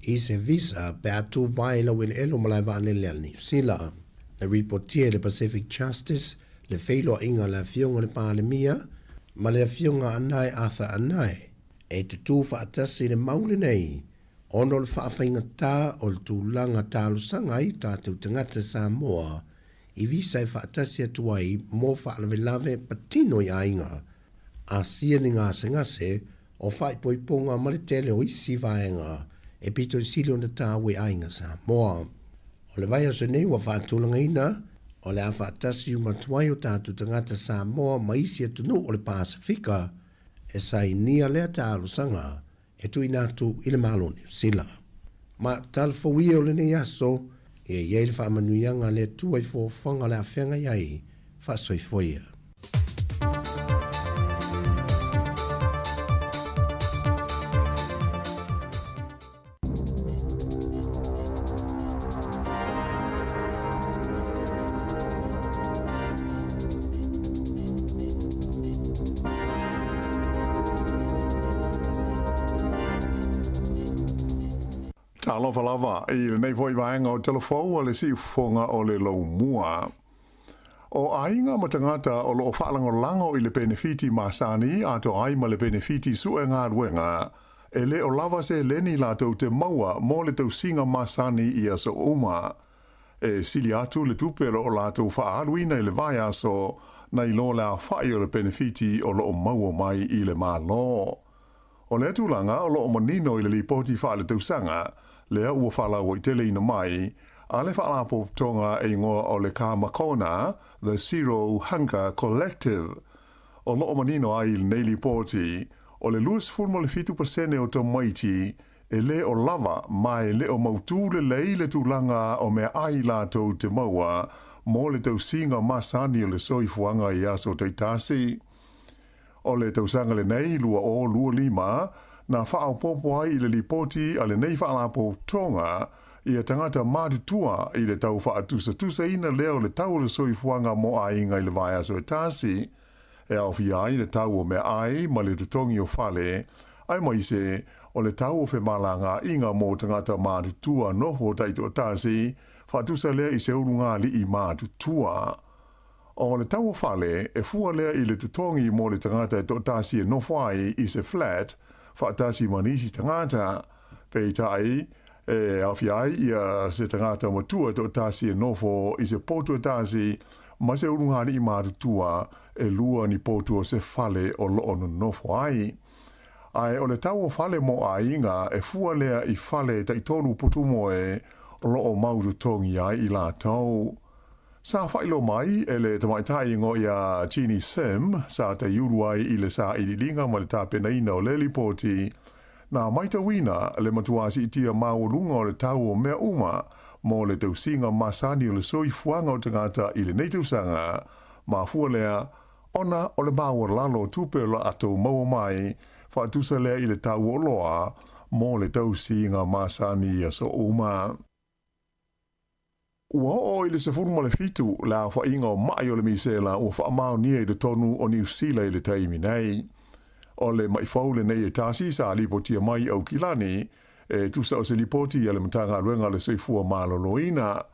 i se visa pe a tuvae i laueleele o malae vaalele a Niu Sila. Na ripotia e le Pacific Justice le feiloaiga a le Afioga i le Palemia ma le Afioga Anae Arthur Anae e tutū faatasi i le mau lenei ona o le faafaigatā o le tulaga talosaga ai o tatou tagata Samoa i visa e faatasi atu ai mo faalavelave patino i aiga, asia ni gasegase o faaipoipoga ma le tele o isi vaega e pito i sili ona tāua i aiga Samoa. O le vaiaso nei ua faatulagaina, o le a faatasi uma atu ai o tatou tagata Samoa ma isi atunuu o le Pasefika e sainia lea talosaga e tuuina atu i le Malo o Niu Sila. Ma talafou ia o lenei aso, ia i ai le faamanuiaga a le Atua i foafoaga o le a feagai ai, faasoifua ia. Talofa lava i lenei foi vaega o Talafou a le Siufofoga o le Laumua. O aiga ma tagata o lo o faalagolago i le penefiti masani atoa ai ma le penefiti sue galuega, e le o lava seleni latou te maua mo le tausiga masani i aso uma. E sili atu le tupe o lo o latou faaaluina i le vaiaso nai lo le aofai o le penefiti o lo o maua mai i le Malo. O lea tulaga o lo o manino i le Lipoti Faaletausaga lea ua faalauaiteleina mai a le Faalapotopotoga e igoa o le Kamakona The Zero Hunger Collective. O lo o manino ai i lenei lipoti, o le 27% o tamaiti e le o lava ma e le o mautū lelei le tulaga o meaai latou te maua mo le tausiga masani o le soifuaga i aso taitasi. O le tausaga lenei 2025 na faaopoopo ai i le lipoti a lenei Faalapotopotoga ia tagata matutua i le tau faatusatusaina lea o le tau o le soifuaga mo aiga i le vaiaso e tasi, e aofia ai le tau o meaai ma le totogi o fale, aemaise o le tau o femalagaaiga mo tagata matutua nofo taitoatasi, faatusa lea i se ulugalii matutua. O le tau o fale, e fua lea i le totogi mo le tagata e toatasi e nofo ai i se flat faatasi ma nisi tagata. Peitai, e aofia ai ia se tagata matua e toatasi e nofo i se potu e tasi ma se ulugalii matutua e lua ni potu o se fale o lo o nonofo ai. Ae o le tau o fale mo aiga e fua lea i fale taitolu potumoe o lo o mau totogi ai i latou. Sa faailoa mai e le tamaitai igoa ia Jeannie Sim sa taiulu ai i le sailiiliga ma le tapenaina o le lipoti, na maitauina le matua siitia maualuga o le tau o mea uma mo le tausiga masani o le soifuaga o tagata i lenei tausaga, mafua lea ona o le maualalo o tupe o laatou maua mai faatusa lea i le tau o oloa mo le tausiga masani i aso uma. Ua oo i le 17 le aofaiga o maʻi o le misela ua faamaonia i totonu o Niu Sila i le taimi nei. O le maʻi fou lenei e tasi sa lipotia mai i Aukilani, e tusa o se lipoti a le Matagaluega o le Soifua Maloloina.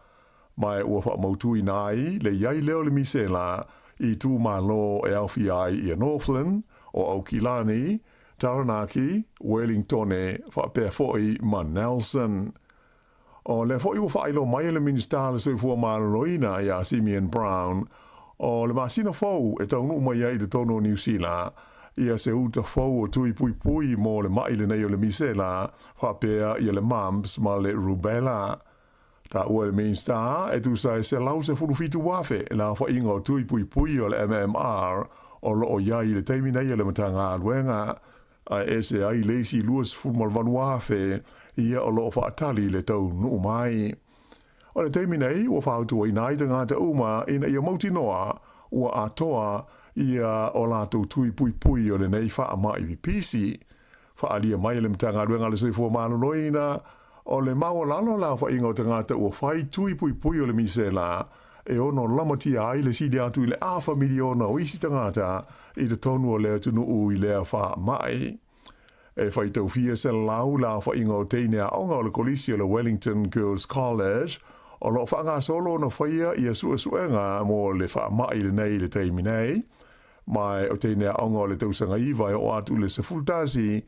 Ma ua faamautuina ai le i ai lea o le misela i itumalo e aofia ai ia Northland, o Aukilani, Taranaki, Wellingtone faapea foi ma Nelson. O lea foi ua faailoa mai e le Minisita o le Soifua Maloloina ia Simeon Brown, o le masina fou e taunuu mai ai i totonu o Niu Sila ia se uta fou o tui puipui mo le maʻi lenei o le misela faapea ia le mumps ma le rubella. Taua e le Minisita e tusa e 117,000 le aofaiga o tui puipui o le MMR. o loo i ai i le taimi nei a le Matagaluega, ae ese ai le isi 28,000 ia o loo faatali le taunuu mai. O le taimi nei ua fautuaina ai tagata uma ina ia mautinoa ua atoa ia o latou tui puipui o lenei faamai pipisi. Faaalia mai e le Matagaluega a le Soifua Maloloina, o le maualalo o le aofaiga o tagata ua fai tui puipui o le misela e ono lamatia ai le sili atu i le afa miliona o isi tagata i totonu o le atunuu i lea faamai. E faitaufia 100 le aofaiga o teine aoga o le Kolisi o le Wellington Girls College o lo o faagasolo ona faia ia suesuega mo le faamai lenei i le taimi nei, Ma o teine aoga o le tausaga 9 e oo atu i le 11,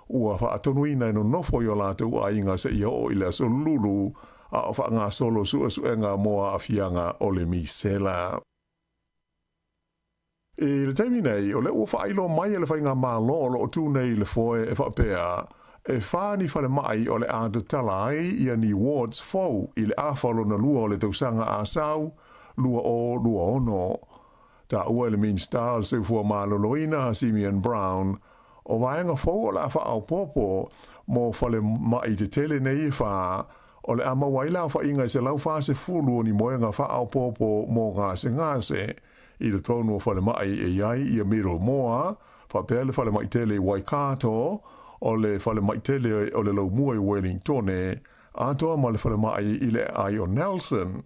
ua faatonuina e nonofo i o latou aiga seia oo i le aso lulu, a o faagasolo suesuega mo aafiaga o le misela. I le taimi nei, o lea ua faailoa mai e le Faigamalo o lo o tu nei i le foe e faapea, e fa ni falemai o le a tatala ai ia ni wards fou i le afa lona lua o le tausaga a sau 2026. Taua e le Minisita o le Soifua Maloloina, Simeon Brown, o vaega fou o le a faaopoopo mo falemai tetele nei e fa, o le a maua ai le aofaiga e 140 o ni moega faaopoopo mo gasegase i totonu o falemai e i ai ia Middlemore, faapea le falemai tele i Waikato, o le falemai tele o le Laumua i Wellingtone, atoa ma le falemai i le aai o Nelson.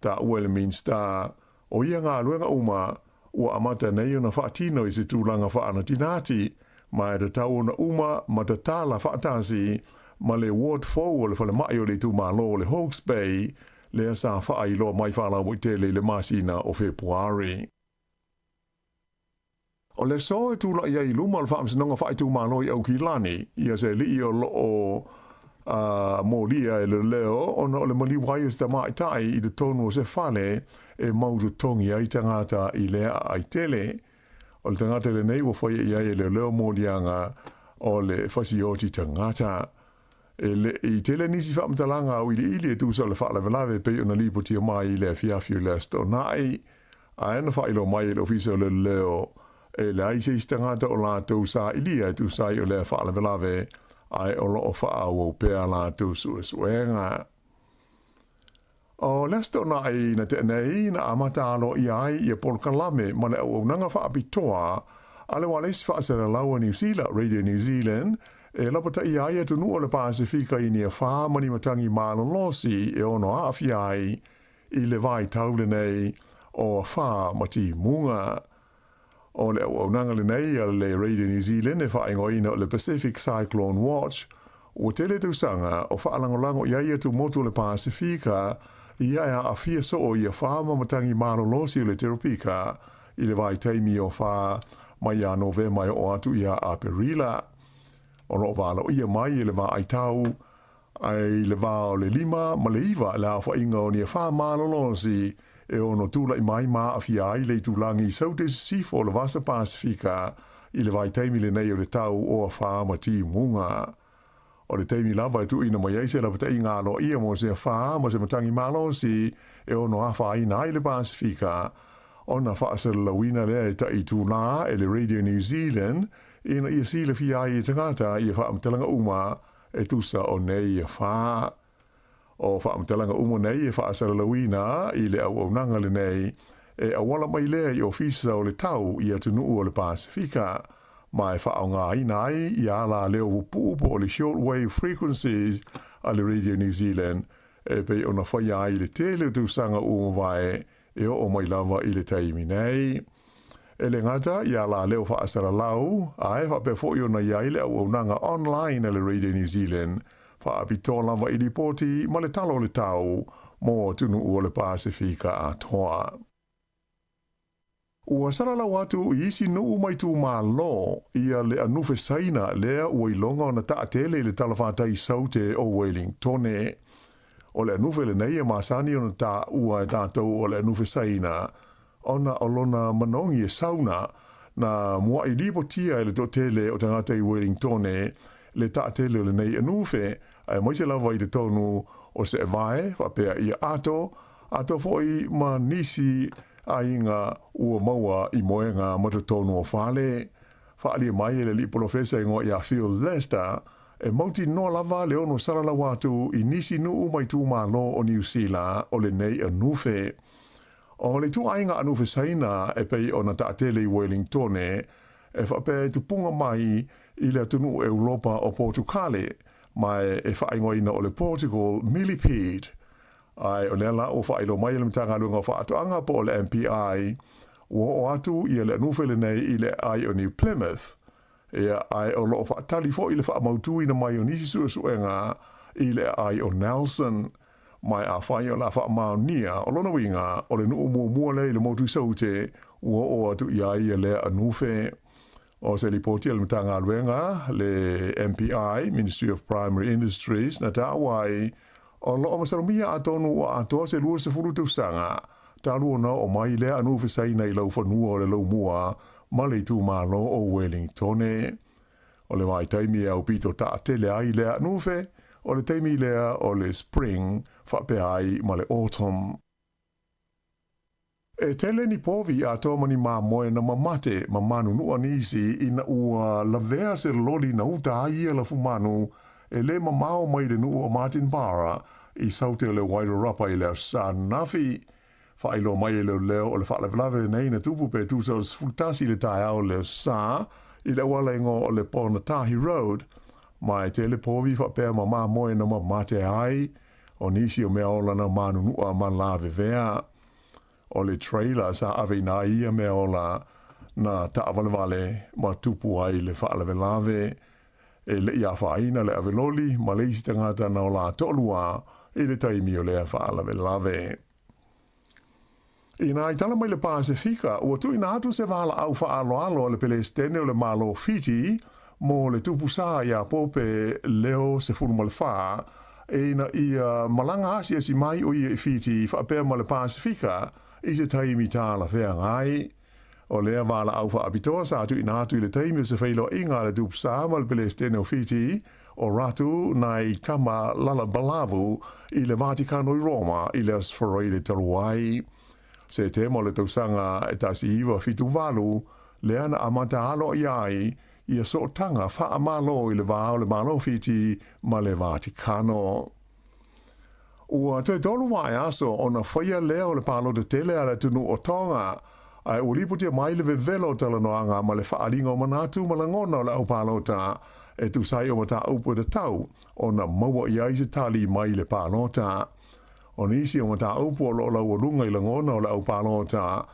Taua e le Minisita, O ia galuega uma, ua amata nei ona faatino i se tulaga faanatinati, ma e tatau ona uma ma tatala faatasi ma le ward fou o le falemai o le itumalo o le Hawke's Bay, lea sa faailoa mai faalauaitele i le masina o Fepuari. O le aso e tulai ai i luma o le Faamasinoga Faaitumalo i Aukilani, ia se alii o loo molia e le leo ona o le maliu ai o se tamaitai i totonu o se fale e mau totogi ai tagata i lea aai tele. O le tagata lenei ua faia i ai e leoleo moliaga o le fasioti tagata. E le i tele nisi faamatalaga auiliili e tusa o le faalavelave e pei ona lipotia mai i le afiafi o le Aso Toonai, ae na faailoa mai e le Ofisa o Leoleo e leai se isi tagata o latou sailia e tusa ai o lea faalavelave, ae o lo o faaauau pea latou suesuega. O le Aso Toonai na tea nei, na amata aloaia ai ia polokalame ma le auaunaga faapitoa a le ualesi faasalalau a Niu Sila, Radio New Zealand, e lapataia ai atunuu o le Pasefika i nia fa ma ni matagi malolosi e ono aafia ai i le vaitau lenei o afa ma timuga. O le auaunaga lenei a le Radio New Zealand e faaigoaina o le Pacific Cyclone Watch, ua tele tausaga o faalagolago i ai atumotu o le Pasefika ia e aafia soo i afa ma matagi malolosi o le teropika i le vaitaimi o afa mai ia Novema e oo atu ia Aperila. O lo o valoia mai e le vaai tau Ae i le va o le 5 ma le 9 le aofaiga o ni afa malolosi e ono tulai mai ma aafia ai le itulagi i Saute Sisifo o le Vasa Pasefika i le vaitaimi lenei o le tau o afa ma timuga. O le taimi lava e tuuina mai ai se lapataiga aloaia mo se afa ma se matagi malosi e ono afaina ai le Pasefika, ona faasalalauina lea e taʻi itulā e le Radio New Zealand ina ia silafia ai e tagata ia faamatalaga uma e tusa o nei afa. O faamatalaga uma nei e faasalalauina i le auaunaga lenei e auala mai lea i Ofisa o le Tau i atunuu o le Pasefika, ma e faaaogaina ai ia ala leo pupuu po o le shortwave frequencies a le Radio New Zealand e pei ona faia ai i le tele o tausaga ua mavae e oo mai lava i le taimi nei. E le gata i a la leo faasalalau, ae faapea foi ona i ai le auaunaga online a le Radio New Zealand, faapitoa lava i lipoti ma le tala o le tau mo atunuu o le Pasefika atoa. Ua salalau atu i isi nuu ma itumalo ia le anufe Saina lea ua iloga ona taatele i le talafatai Saute o Wellingtone. O le anufe lenei e masani ona taua e tatou o le anufe Saina, ona o lona manogi e sauna, na muaʻi lipotia e le toatele o tagata i Wellingtone le taatele o lenei anufe, aemaise lava i totonu o Seʻevae, faapea ia ato, ato foi ma nisi. aiga ua maua i moega ma totonu o fale. Faaalia mai e le alii polofesa e igoa ia Phil Lester, e mautinoa lava le ono salalau atu i nisi nuu ma itumalo o Niu Sila o lenei anufe. O le ituaiga anufe Saina e pei ona taatele i Welingtone, e faapea e tupuga mai i le atunuu Eulopa o Potukale, ma e faaigoaina o le Portugal Millipede. Ae o lea la ua faailoa mai e le Matagaluega o Faatoaga po o le MPI, ua oo atu ia le anufe lenei i le aai o New Plymouth. Ia, ae o lo o faatali foi le faamautuina mai o nisi suesuega i le aai o Nelson. Ma afai o le a faamaonia, o lona uiga, o le nuu muamua lea i le motu i Saute ua oo atu i ai ia lea anufe. O se lipoti a le Matagaluega, le MPI, Ministry of Primary Industries, na taua ai, o lo o masalomia atonu ua atoa se 20 tausaga talu ona oo mai lea anufe Saina i laufanua o le Laumua ma le itumalo o Welingtone. O le vaitaimi e aupito taatele ai lea anufe, o le taimi lea o le spring faapea ai ma le autumn. E tele ni povi atoa ma ni mamoe na mamate ma manunua nisi ina ua lavea se loli na uta ai ia lafumanu e le mamao mai le nuu o Martinborough i Saute o le Wairarapa i le Aso Sa ananafi. Faailoa mai e leoleo o le faalavelave lenei na tupu pe tusa o le 11 i le taeao o le Aso Sa i le auala igoa o le Ponatahi Road ma e tele povi faapea ma mamoe na mamate ai o nisi o mea ola na manunua ma lavevea. O le trailer sa aveina ai ia mea ola na taavalevale ma tupu ai le faalavelave. E le i afaina le aveloli ma le isi tagata na ola toalua i le taimi o lea faalavelave. Inā i tala mai le Pasefika, ua tuuina atu se valaau faaaloalo a le Pelesitene o le Malo o Fiti mo le tupu sa iā Pope Leo XIV ina ia malaga asiasi mai o ia i Fiti faapea ma le Pasefika i se taimi talafeagai. O lea valaau faapitoa sa tuuina atu i le taimi o se feiloaiga a le tupu sa ma le Pelesitene o Fiti, o Ratu Nai Kama Lalabalavu i le Vatikano i Roma i le Aso Faraile talu ai. Setema o le tausaga e 1978, lea na amata aloaia ai ia sootaga faamalo i le va o le Malo o Fiti ma le Vatikano. Ua toe tolu vaiaso ona faia lea o le palota tele a le atunuu o Tonga, ae ua lipotia mai le vevela o talanoaga ma le faaaliga o manatu ma lagona o le au palota e tusa ai o mataupu e tatau ona maua i ai se tali mai le palota. O nisi o mataupu o lo o laualuga i lagona o le au palota,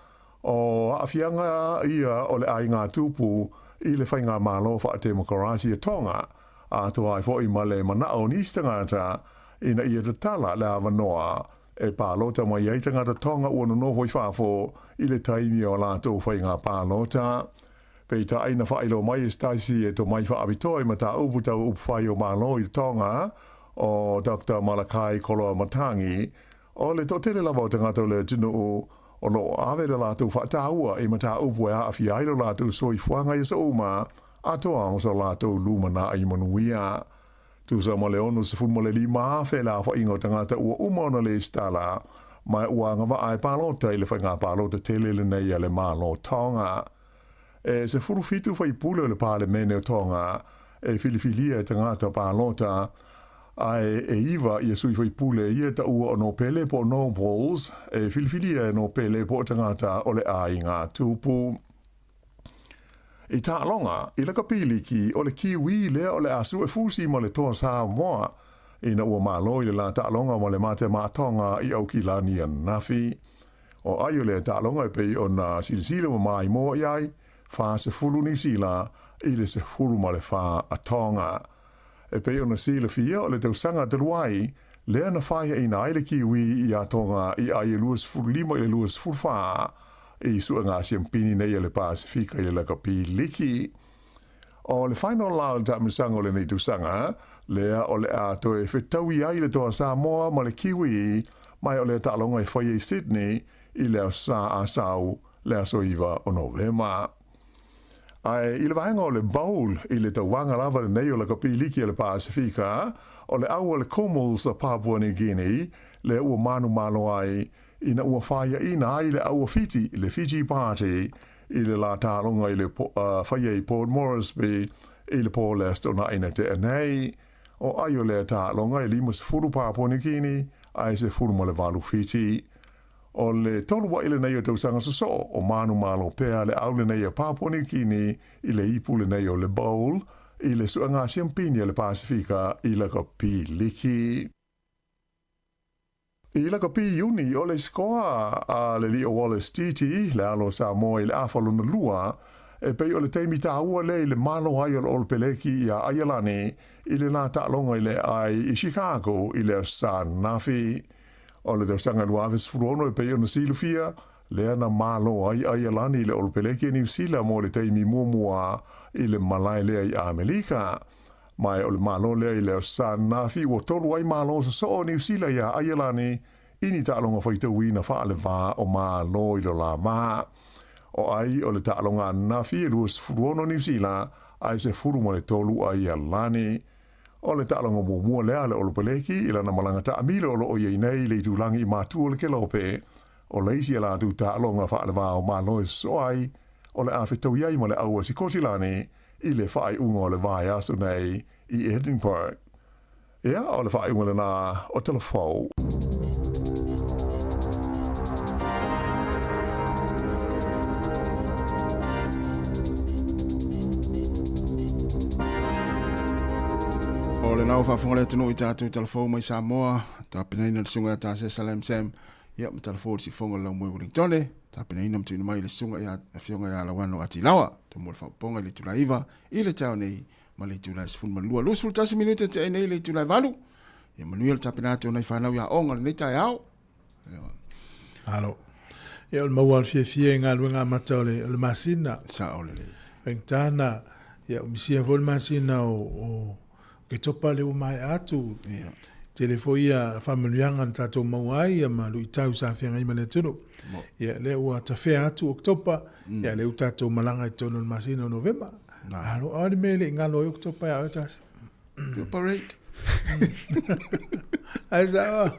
o aafiaga ia o le aiga tupu i le faigamalo faatemokarasi a Tonga, atoa ai foi ma le manao o nisi tagata ina ia tatala le avanoa e palota mai ai tagata Tonga ua nonofo i fafo i le taimi o a latou faiga palota. Peitai na faailoa mai e se tasi e tomai faapitoa i mataupu tau upufai o Malo i le Tonga, o Doctor Malakai Koloamatangi, o le toatele lava o tagata o le atunuu o lo o ave le latou faataua i mataupu e aafia ai lo latou soifuaga i aso uma, atoa ma so latou lumanai manuia. Tusa ma le 65,000 le aofaiga o tagata ua uma ona lesitala, ma ua agavaa e palota i le faiga palota tele lenei a le Malo Tonga. E 17 faipule o le Palemene o Tonga e filifilia e tagata palota, ae e iva ia sui faipule ia taua o Nopele po o Nobles e filifilia e Nopele po o tagata o le aiga tupu. I taaloga, i laka piliki, o le Kiwi lea o le a suefusi ma le Toa Samoa, ina ua malo i le la taaloga ma le Matemaatoga i Aukilani ananafi. O ai o lea taaloga e pei ona silasila ma maimoa i ai, 40 Niu Sila i le 14 a Tonga. E pei ona silafia o le tausaga talu ai, lea na faiaina ai le Kiwi iā Tonga i ai e 25 i le 24 i suega siampini nei a le Pasefika i le lakapi liki. O le final la o le taamilosaga o lenei tausaga, lea o le a toe fetaui ai le Toa Samoa ma le Kiwi mai o lea taaloga e faia i Sydney i le Aso Sa Asau le aso 9 o Novema. Ae i le vaega o le bowl i le tauvaga lava lenei o le Kapiliki a le Pasefika, o le au a le Kumuls a Papua New Guinea lea ua manumalo ai. ina ua faiaʻina ai le Au a Fiti, le Fiji Party, i le lā taaloga i le faia i Port Moresby i le po le Aso Toonai na tea nei. O ai o lea taaloga e 50 Papua Niu Kini ae 18 Fiti. O le tolu aʻi lenei o tausaga sosoo o manumalo pea le au lenei a Papua Niu Kini i le ipu lenei o le Bowl i le suega siampini a le Pasifika i lakapi liki. I lakapi Iuni, o le sikoa a le alii o Wallace Titi, le alo o Samoa i le afa lona lua, e pei o le taimi taua lea i le malo ai o le Olopeleki iā Aialani i le lā taaloga i le ai i Chicago i le Aso Sa ananafi. O le tausaga 2016 e pei ona silafia, lea na malo ai Aialani i le Olopeleki a Niu Sila mo le taimi muamua i le malae lea i Amelika. Ma o le malo lea i le Aso Sa ananafi ua tolu ai malo sosoo o Niu Sila iā Aialani i ni taaloga faitauina faalevā o Malo i lo la vā. O ai o le taaloga ananafi e 26 Niu Sila ae 13 Aialani. O le taaloga muamua lea a le Olopeleki i lana malaga taamilo o lo o i ai nei i le itulagi i Matua o le Kelope. O le isi a latou taaloga faalevā o Malo e sosoo ai, o le a fetaui ai ma le au a Sikotilani i le faaiuga o le vaiaso nei i Edinburgh. Ia, o le faaiuga lena o Tala Fou. O lena ua faafofoga le atunuu i tatou talafou mai Samoa, tapenaina le susuga ia Tase Salem Sam, ia ma talafou le sifofoga o le Laumoe Wellingtone, tapenaina ma tuuina mai le susuga ia Afioga ia Lauano Atilawa, tumu o le faaopoopoga i le itula e 9 i le taeao nei ma le itula e 12. 21 minute te ai nei le itula e 8. Ia manuia le tapena atu o nai fanau i aoga lenei taeao. Alo. Ia o le maua o le fiafia i galuega amata o le, o le masina. Sao lelei. Faigata ia o misia foi le masina o, o Oketopa lea ua maea atu. Ia. Tele foi ia faamanuiaga na tatou maua ai ia ma luitau sa feagai ma le atunuu. Ia lea ua tafea atu Oketopa, ia lea ua tatou malaga i totonu o le masina o Novema. Alo, a o le mea e le i galo ai Oketopa ia oe Tasi? Your parade. Ai sao.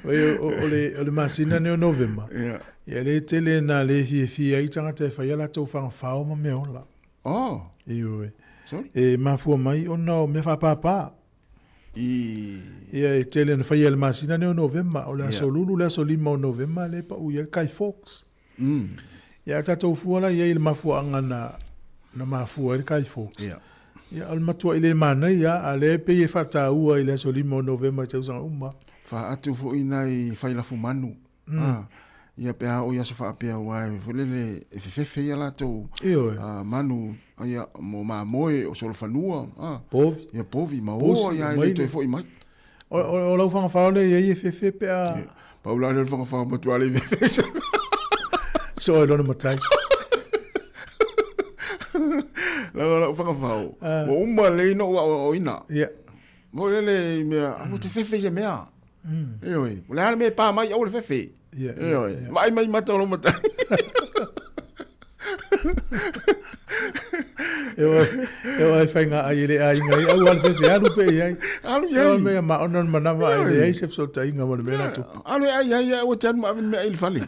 Oi, o, le, o le masina nei o Novema. Yeah. Ia le tele na le fiafia ai tagata e fai a latou fagafao ma mea ola. Oh. Ioe. Sorry. E mafua mai ona o mea faapāpā. I... Ia e tele na faia le masina nei o Novema, o le aso lulu, le aso lima o Novema le pau i ai le Guy Fawkes. Ia a tatou fua la i ai i le mafuaaga na, na mafua ai le Guy Fawkes. Ia. Ia, o le matuai le manaia, a lea e pei e faataua i le aso 5 o Novema i tausaga uma. Faatu foi nai failafu manu. Ah, ia pe a oo i aso faapea aua e foi lele e fefefe ia latou Ioe. ah, manu ia mo mamoe o solofanua ah, Povi. ia povi ma Pusi, oa ia e le maile. toe foi mai. O, o, o lau fagafao lea i ai e fefe pe a Pau la lea o le fagafao matua le fefe. soo e lona matai. Lau lau fagafao. Ua uma lelei ona ou aoaoina. Ia. Foi lele i mea, aua te fefe i se mea. Ioe, o le a le mea e pā mai, aua le fefe. Ia, ia, Ioe, vaai mai mata o lou matai. E o e o ai whainga ai e le aiga i aua le fefe alu pe i ai. Alu i E o ai. mea ma ona le manawa ai leai se fesootaiga ma le mea la tupu. Alu e ai ai, aua te alu ma ave ni mea ai i le fale.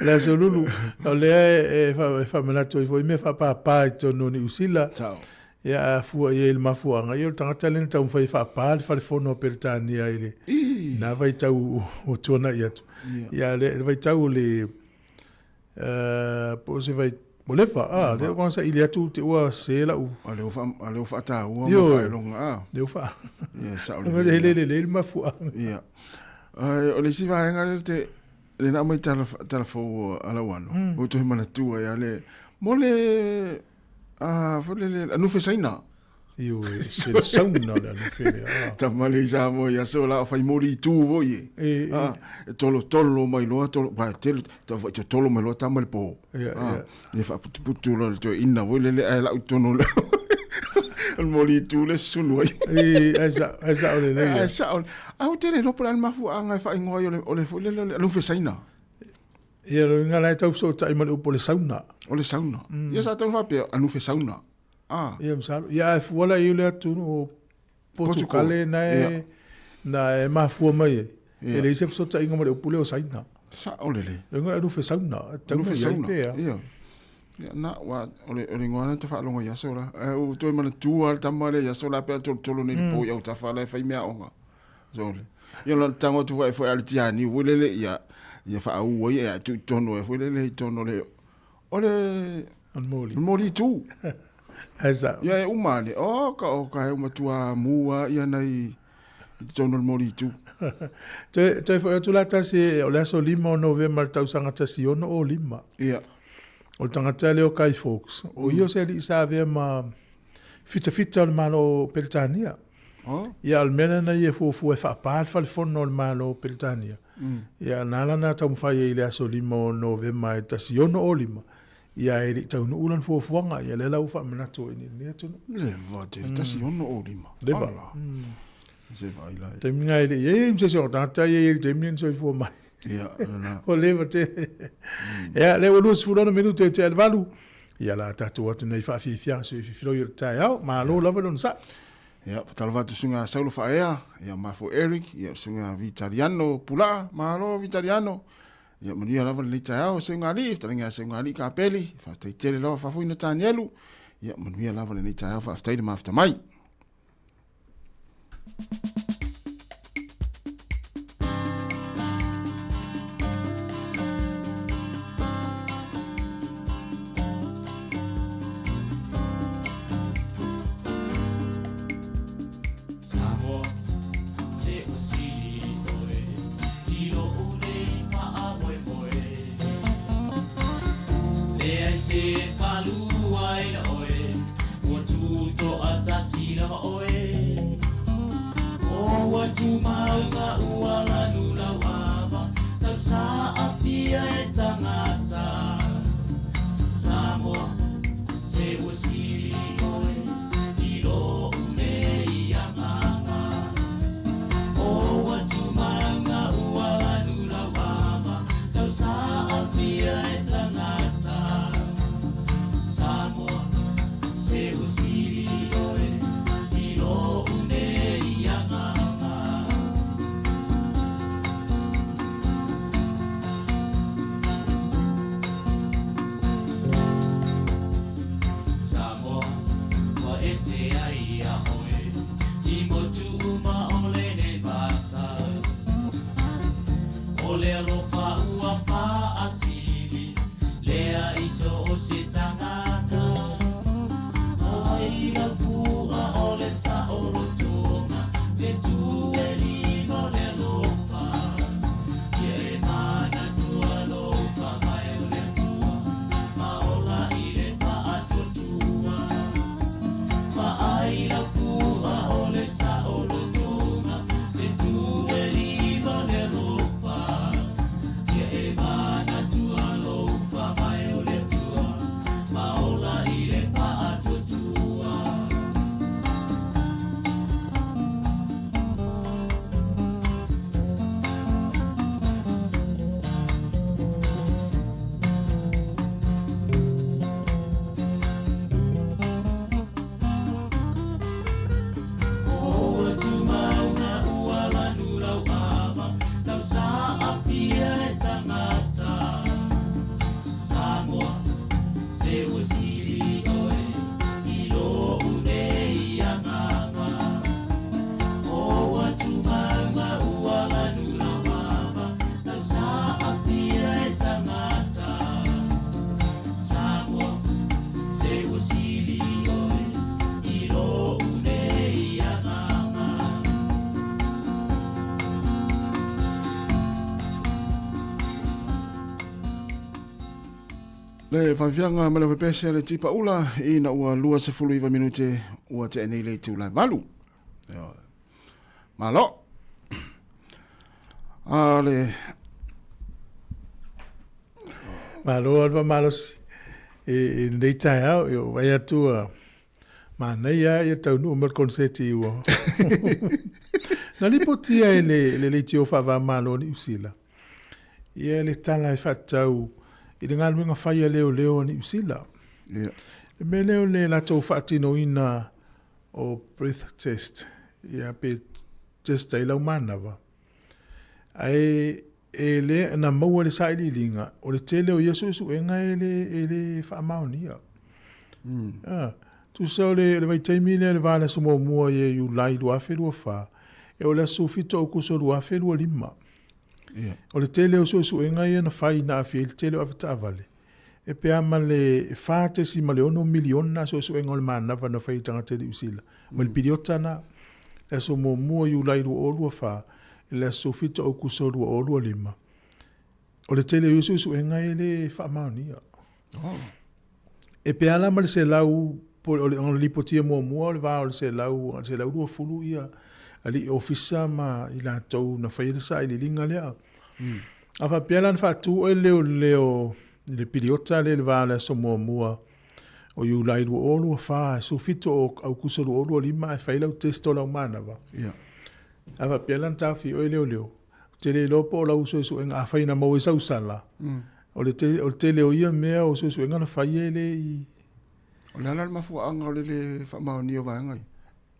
O le aso lulu, o lea e faamanatu ai foi mea faapāpā i totonu o Niu Sila. Sao. Ia a fua i ai i le mafuaaga, ia o le tagata lea na taumafai e faapā le falefono a Peretania i le na vaitau ua tuanai atu. Ia le vaitau o le po o se vai o lefa, a, lea ua saili atu te ua se lau. A lea ua a lea ua faataua ma Ioe. faailoga, a. Lea ua faa. Ia, sao Le lelei. hele lelei le mafuaaga. Ia. Ai, o le isi vaega lea te le na aumai tala tala fou a lau anu. Ua toe manatua ia le mo le a foi lele anufe saina. Ioe, se le sauna o le anufe lea. A. Tama le i Samoa i aso la o fai moli i tū foi e. E, e. A, e tolo tolo mai loa tolo pa tele ta foi to tolo mai loa tama le po. Ia, A, ia. le faaputuputu loa le toe ina foi lele ae lau i totonu o le o le moli i tū le susunu ai. E, ai sa, ai sao lelei. Ai sao. Ai ou te le iloa po o le a le mafuaaga e faaigoa ai o le o le foi lele o le anufe saina. Ia, lo inga la e tau fesootai ma le upu o le sauna. O le sauna. Ia sa tau faapea anufe sauna. Ah. Ia, masalo. Ia, ae fua la i le atunuu o Potukale na e, na e mafua mai ai. E leai se fesootaiga ma le upu lea o Saina. Sao lelei. Le igoa o le alufe sauna, e tatau ona i ai pea. Ioe. Ia, na, ua, o le, o le igoa lena ta faalogo i aso la. Ae ua toe manatua lava le tama lea i aso la pe a tolotolo nei i le po i autafa la e fai meaaoga. Sole. Ia ona tago atu foi foi a le tianiu foi lele ia ia faauu ai ia tuu i totonu ai foi lele i totonu o le o le O le moli. Le moli tu. Ae sao. Ia e uma ane. O ka o ka e uma tua mua ia nai i totonu o le moli tu. Toe, toe foi atu la tasi o le aso 5 o Novema le tausaga 1605. Ia. O le tagata lea o Guy Fawkes, o ia o se alii sa avea ma fitafita o le Malo o Peretania. Oh. Ia, o le mea lena ia e fuafua e faapā le falefono o le Malo o Peretania. Ia, na ala na taumafai ai i le aso 5 o Novema e 1605, ia e le i taunuu lana fuafuaga, ia lea la ua faamanatu ai i lenei atunuu. Leva tele, 1605. Leva. Ala. Se vaai la. Taimi lena e le i i ai ma se isi o tagata ia i ai i le taimi lea na soifua mai. Ia, lena. Ua leva tele. Ia, lea ua 26 minute e tea i le 8. Ia, la tatou atu nei faafiafiaga sui fifiloi o le taeao. Malo lava le onosai. Ia, faatalofa atu susuga a Saulo Faaea, ia Mafo Eric, ia susuga Vitaliano Pulaa, malo Vitaliano. Ia manuia lava lenei taeao, Seugalii, fetalaiga ia Seugalii Kapeli, faafetai tele lava Faafoina Tanielu. Ia manuia lava lenei taeao, faafetai le mafuta mai. Le faafiaga ma le pepese le tipa ula ina ua 29 minute ua tea nei le itula e 8. Malo. A le Malo alfa malosi i lenei taeao, i o vai atu a manaia ia taunuu mai le konseti ua. Na lipotia e le, le leitio faava-o-Malo o Niu Sila, ia le tala e faatatau i le galuega fai a leoleo a Niu Sila. Yeah. Le mea lea o le latou faatinoina o breath test. ia pe test ai lau manava. Ae e le na maua i le sailiiliga, o le tele o ia suesuega e le, e le faamaonia. Ah, tusa o le, le vaitaimi lea le va le aso muamua ia Iulai 2024, e o le aso 17 Aokuso 2025. Ia. O le tele o suesuega ia na fai na aafia ai le tele o avetaavale, e pe a ma le $4.6 miliona suesuega o le manava na fai e tagata i Niu Sila, mai le piliota na, le aso 1 Iulai 2024 i le aso 17 Aokuso 2025. O le tele o ia suesuega e le faamaonia. Oh. E pe a la ma le 100, o le lipotia muamua o le va o le 100, 120 ia alii ofisa ma i latou na faia le sailiiliga lea. A faapea la na faatu e leoleo i le piliota lea i le va o le aso muamua o Iulai 2024, 17 o Aukuso 2025 ae fai lau test o lau manava. Ia. A faapea la na taofi oe leoleo, ou te le iloa po o lau suesuega, afai na maua i sau sala, o le o le tele o ia mea o suesuega na fai e le i... O le a la le mafuaaga o le le faamaonia o vaega ia?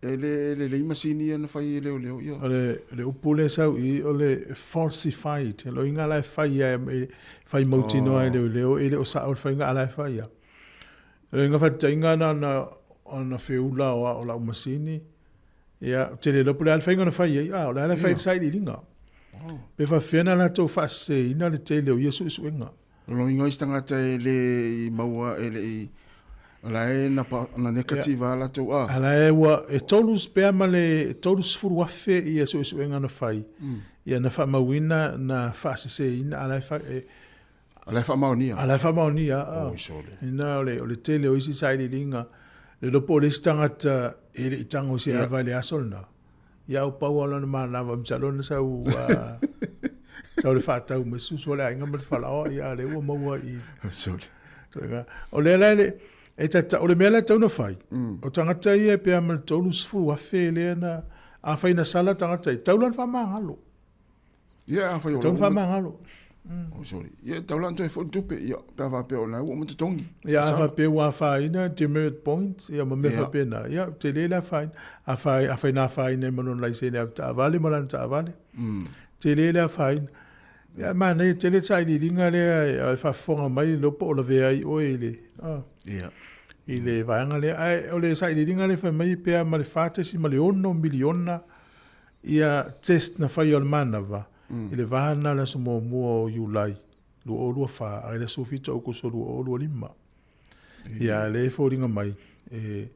E le lelei masini ia na fai e leoleo ia. O le upu lea e sau i i, o le falsified. O lona uiga la e fai lava, e fai mautinoa e leoleo e le o sao le faiga a la e fai lava. O le uiga faataitaiga na ona feula o lau masini, ia, ou te le iloa po o le a le faiga na fai ai, a o le a le fai i le sailiiliga. Pe faapefea ona latou faaseseina le tele o ia suesuega. O lona uiga o isi tagata e le i maua, e le i, o la e na, na negative lava latou, a. A la e ua, e tolu pe a ma le 30,000 ia suesuega na fai, ia na faamauina, na faaseseina, a la e fai, e, A la e faamaonia. A la e faamaonia, a. Oi sole. Ina o le, o le tele o isi sailiiliga, le iloa po o le isi tagata e le i tago i se ava i le aso lena. Ia au pau lava lona manava, masalo na sau, sau le faatau mai susu o le aiga ma le falaoa, ia a o lea ua maua i. Sole. O lea la e, e tata, o le mea la e tatau ona fai, o tagata ia pe a ma le 30,000 lea na, afai na sala tagata ia, tatau la ona faamagalo. Ia, afai o Tatau ona faamagalo. Oh, sorry. Ia, tatau la ona toe foi le tupe, ia, pe a faapea o lena ua uma totogi. Ia, a faapea ua afaina demerit points, ia, ma mea faapena, ia, tele le afaina. Afai, afai na afaina ai ma lona laisene avetaavale ma lana taavale, tele le afaina. Ia, e manaia tele le sailiiliga lea e faafofoga mai, le iloa po o lavea ai oe i le, Ia. i le vaega lea. Ae o le sailiiliga lea fai mai pe a ma le $4.6 miliona Ia test na faia o le manava i le va lena o le aso muamua o Iulai 2024 agai le aso 17 Aokuso 2025. Ia lea e foliga mai e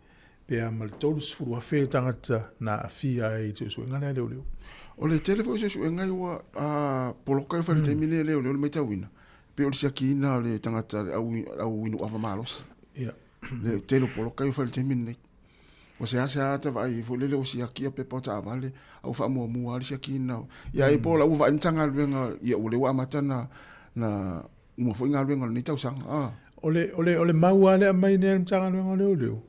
pe a ma le 30,000 tagata na aafia ai i le suesuega lea a leoleo. O le tele foi o suesuega ia ua poloka i le taimi lea leoleo le matauina, pei o le siakiina o le tagata le au inu ava malosi. Ia. Le tele o poloka ia ua fai i le taimi lenei. Ua seasea ata vaai ai foi lele ua siaki ia pepa o taavale, a ua faamuamua lava le siakiina. Ia ai po o la ua vaai le Matagaluega, ia ua lea ua amata ona na uma foi galuega o lenei tausaga. Ah. O le, o le, o le mau lava lea e aumai nei a le Matagaluega o Leoleo,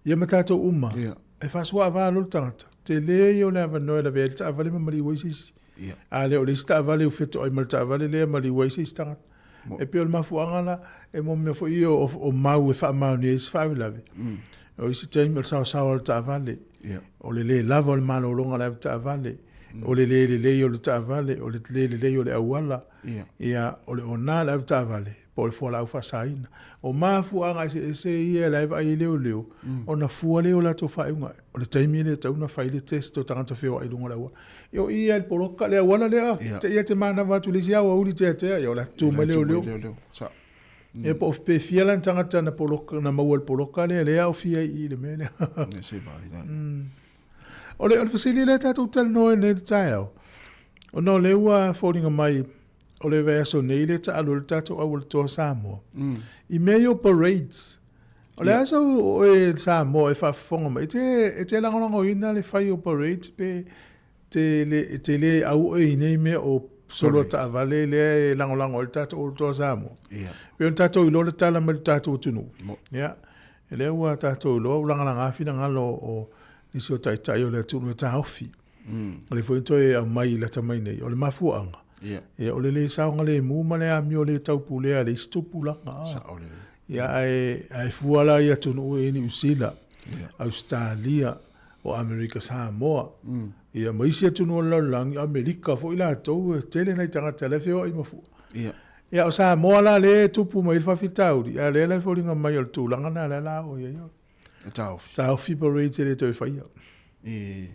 ia ma tatou uma, Ia. e faasoaava loa le tagata. Tele ia o le avanoa e lavea ai le taavale ma maliu ai se isi. Ia. A lea o le isi taavale ua fetoai ma le taavale lea maliu ai se isi tagata. Mo. E pei o le mafuaaga la, e mo mea foi ia o, o mau e faamaonia ai se faalavelave. O isi taimi o le saosaoa o le taavale, Ia. o le le lava o le malologa o le avetaavale, o le le lelei o le taavale, o le le lelei o le auala, Ia. ia, o le ona o le avetaavale, po o le fualaau faasaina. O mafuaaga eseese ia la e vaai ai leoleo, ona fua lea o latou faaiuga. O le taimi lea e tatau ona fai le test o tagata feoai i luga o le auala. Ia o i lava i le poloka le auala lea, Ia. te i te manava atu i le isi aoauli teatea, ia o le a tu mai leoleo. Leoleo. Sa. Ia po o pe fia la ni tagata na poloka, na maua i le poloka lea, lea aofia ai i i le mea lea. Ia se vaai la. O le, o le fesili lea tatou talanoa ai nei i le taeao, ona o lea ua foliga mai o le vaiaso nei lea e taalo ai le tatou aualatoa Samoa, i mea ia o parades. O le a sau oe Samoa e faafofoga mai, e te, e te lagolagoina le fai o parades pe te le, te le au oe i nei mea o solo taavale lea e lagolago ai le tatou aualatoa Samoa. Ia. Pei ona tatou iloa le tala mai le tatou atunuu. Ia, lea ua tatou iloa ua lagalaga finagalo o nisi o taitai o le atunuu e taofi. O lea foi na toe aumai i lata mai nei, o le mafuaaga, Ia. ia, o le le saogalemu ma le amio le taupulea a le isi tupulaga. Sao lelei. Ia, ae, ae fua la i atunuu i Niu Sila, Ia. Ausetalia, o Amerika Samoa. Ia, ma isi atunuu o le lalolagi, o Amerika foi latou, e tele nai tagata la e feoai ma fua. Ia. Ia, o Samoa la lea e tupu mai ai le faafitauli, a o lea la e foliga mai o le tulaga lena lea la oo i ai o E taofi. Taofi parades e le toe faia. E.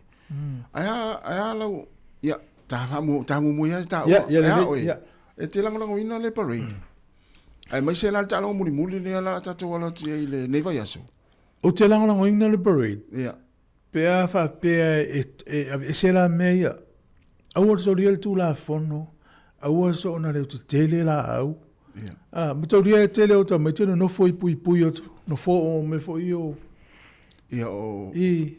Ae a, ae a lau, ia, ta faamu, ta muamua ia taua. Ia, ia, Ae a lelei, oe? ia. E te lagolagoina le parade. Aemaise la le taaloga mulimuli lea la tatou alo atu i ai i lenei vaiaso. Ou te lagolagoina le parade. Ia. Pe a faapea e, e aveese la mea ia, aua le solia le Tulafono, aua soona leotetele laau. Ia. Ah, mataulia e tele o tamaiti e nonofo i puipui o nofo o mea foi o Ia o i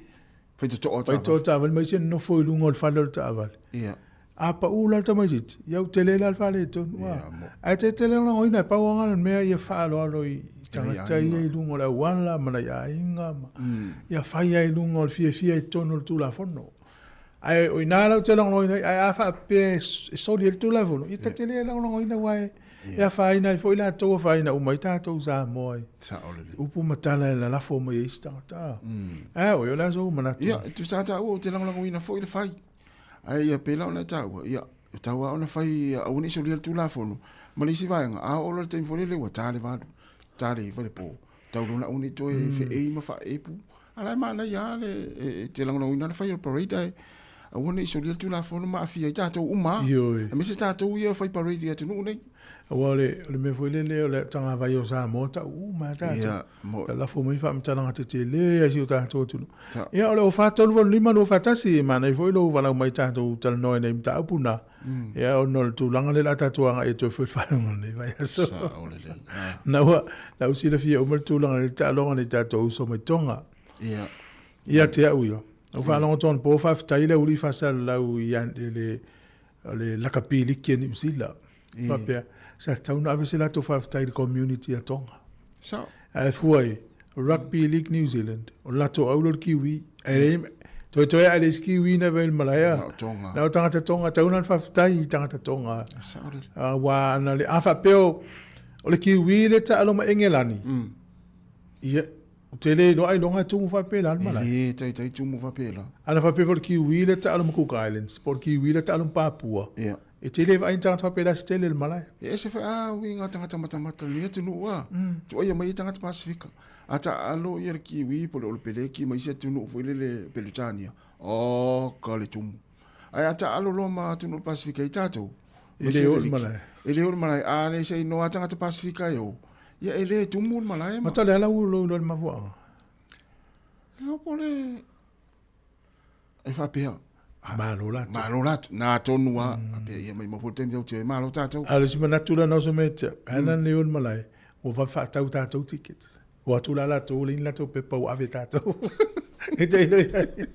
faitotoa o faitotoa taavale. taavale ma isi e nonofo i luga o le fale o le taavale. Ia. A pau la le tamaitiiti, ia ua tele la le faaletonu. Ia, mo. Ae te tele lagolagoina e pau lava le mea ia faaaloalo i tagata ia i luga o le auala ma nai aiga ma ia fai ai i luga o le fiafia i totonu o le Tulafono. Ae o i ina la ou te lagolagoina ai, ae a faapea e soli ai le Tulafono, ia ta te le lagolagoina aua e afaina ai foi latou, afaina uma ai tatou Samoa i Sao lelei. upu ma tala e lalafo mai ai isi tagata. Ae oi, o le a sou manatu? Ia, e tusa lava taua, ou te lagolagoina foi le fai. Ae ia pei la ona e taua, ia, e tatau lava ona fai ia aua ne i solia le Tulafono. Ma le isi vaega, a oo loa i le taimi foi lele ua ta le 8, ta le 9 i le po, tau loa ona aua ne i toe feei ma faaepu. A o la e manaia lava le, e te lagolagoina le fai o le parade ae aua ne i solia le Tulafono ma aafia ai tatou uma lava. Ioe. Aemaise tatou ia e fai parade i atunuu nei. Aua o le, o le mea foi lele o le tagavai o Samoa tau uma lava tatou. Ia, mo. Lalafo mai faamatalaga tetele ai si o tatou atunuu. Sa. Ia, o le 04 385 241, e manaia foi lou valaau mai tatou talanoa i nai mataupu na. Ia, ona o le tulaga lea o le a tatou agai atu ai foi i le faalogo o lenei vaiaso. Sao lelei. Ah. Na ua, na ua silafia uma le tulaga i le taaloga nei tatou uso mai Tonga. Ia. Ia te au ia. O faalogo atu anapo, faafetai le aualii faasalalau i le, o le lakapi liki a Niu Sila. Faapea, sa tatau ona ave se latou faafetai i le community a Tonga. Sao. Ae fua i Rugby League New Zealand, o le latou au lea o le Kiwi. Ae le, toetoe lava e leai se Kiwi na ave i le malae. Na o Tonga. Na o tagata Tonga, tatau ona faafetai i tagata Tonga. Sao lelei. Aua ana le, a faapea o, o le Kiwi le taalo ma Engelani, ia, Ou te le iloa ailoga e tumu faapela le malae. E le taitai tumu faapela. Ana faapea foi o le Kiwi lea taalo ma Cook Islands, po o le Kiwi lea taalo ma Papua. Ia. E te le vaai ni tagata faapela se tele le malae. E ese foi a uiga tagata matamata o lenei atunuu a. Tuaia mai ai tagata Pasifika. A taalo ia le Kiwi po o le Olopeleki ma isi atunuu foi lele Peretania, oka le tumu. Ae a taalo loa ma atunuu o le Pasifika i tatou, E le oo le malae. E le oo le malae. A le se inoa tagata Pasifika e o, ia e le tumu le malae ma. Mata o le a lau lou iloa i le mafuaaga? Iloa po o le e faapea. Malo latou. Malo latou. Na tonu lava. Faapea ia maimau foi le taimi tau te malo tatou. A o le isi manatu la na oso mai ia te au, a na le oo le malae, ua vave faatau tatou tickets. Ua atu la latou ua leai ni latou pepa ua ave tatou. E te iloa i ai.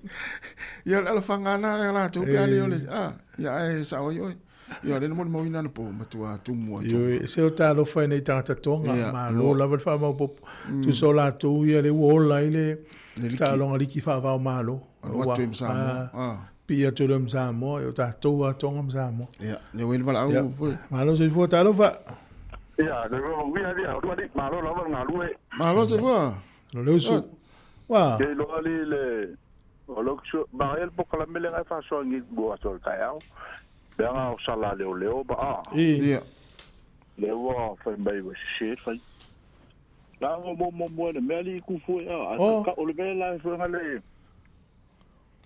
Ia o le alafaga lena ia latou pe a le o le, a, ia ae sao ai oe. Ia o lea na molimauina anapo, matua tumu ai Tonga. Ioe, se o talofa i nei tagata Tonga, malo lava le faamaopoopo. Tusa o latou ia lea ua ola ai le taaloga liki faavao malo. Alu atu ai ma Samoa. Pii atu loa ma Samoa, ia o tatou lava Tonga ma Samoa. Ia, lea ua i le valaau foi. Malo soifua, talofa. Ia, le uia lia, o lua li, malo lava le galue. Malo soifua. Lo le usu. Wa. Ke iloa li le, o lo kusu, manaia le polokalame lea e faasoa ngi mo aso o le taeao. Leaga o sala leoleo ma a. Ia. Lea ua fai mai ua sese le fai. La mo mo mo mo le mea li ku fue a. O le mea la e fue le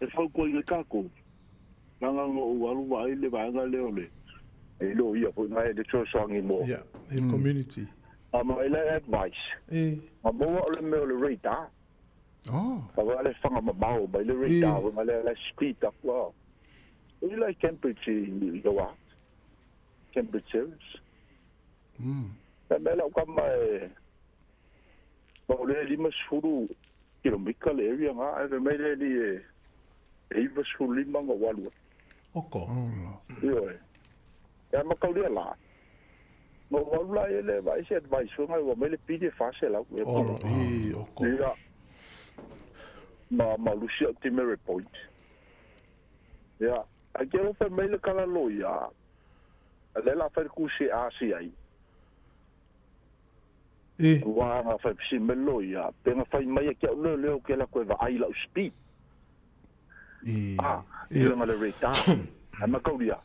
e fautuaina i tatou, leaga na ou alu vaai le vaega lea o le e loia foi na e le fesoasoani mo. Yeah, i le community. A ma i le advice. E. Na maua o le mea o le radar. Oh. Ka vaai le fanga mamao mai le radar foi na le speed atu a. E i la i Cambridge i le wā. Cambridge Terrace. Le mea lau kama e ma o le 50 kilomita le area nga ae fai mai le alii e 95 na ou alu ai. Oko. Ioe. E a mataulia la. Na ou alu la ia le vaai se advice foi ngai ua mai le pili e 400 e Olo, i, oko. Ia. Ma ma lusi au Timere Point. Ia. Ai ke alofa mai le kala loia. A lea la fai le kusi e asi ai. E. Ua nga fai pisi mai le loia. Pe nga fai mai e ke au leo leo ke la koe vaai lau speed. A, i langa le radar. Ai makaulia,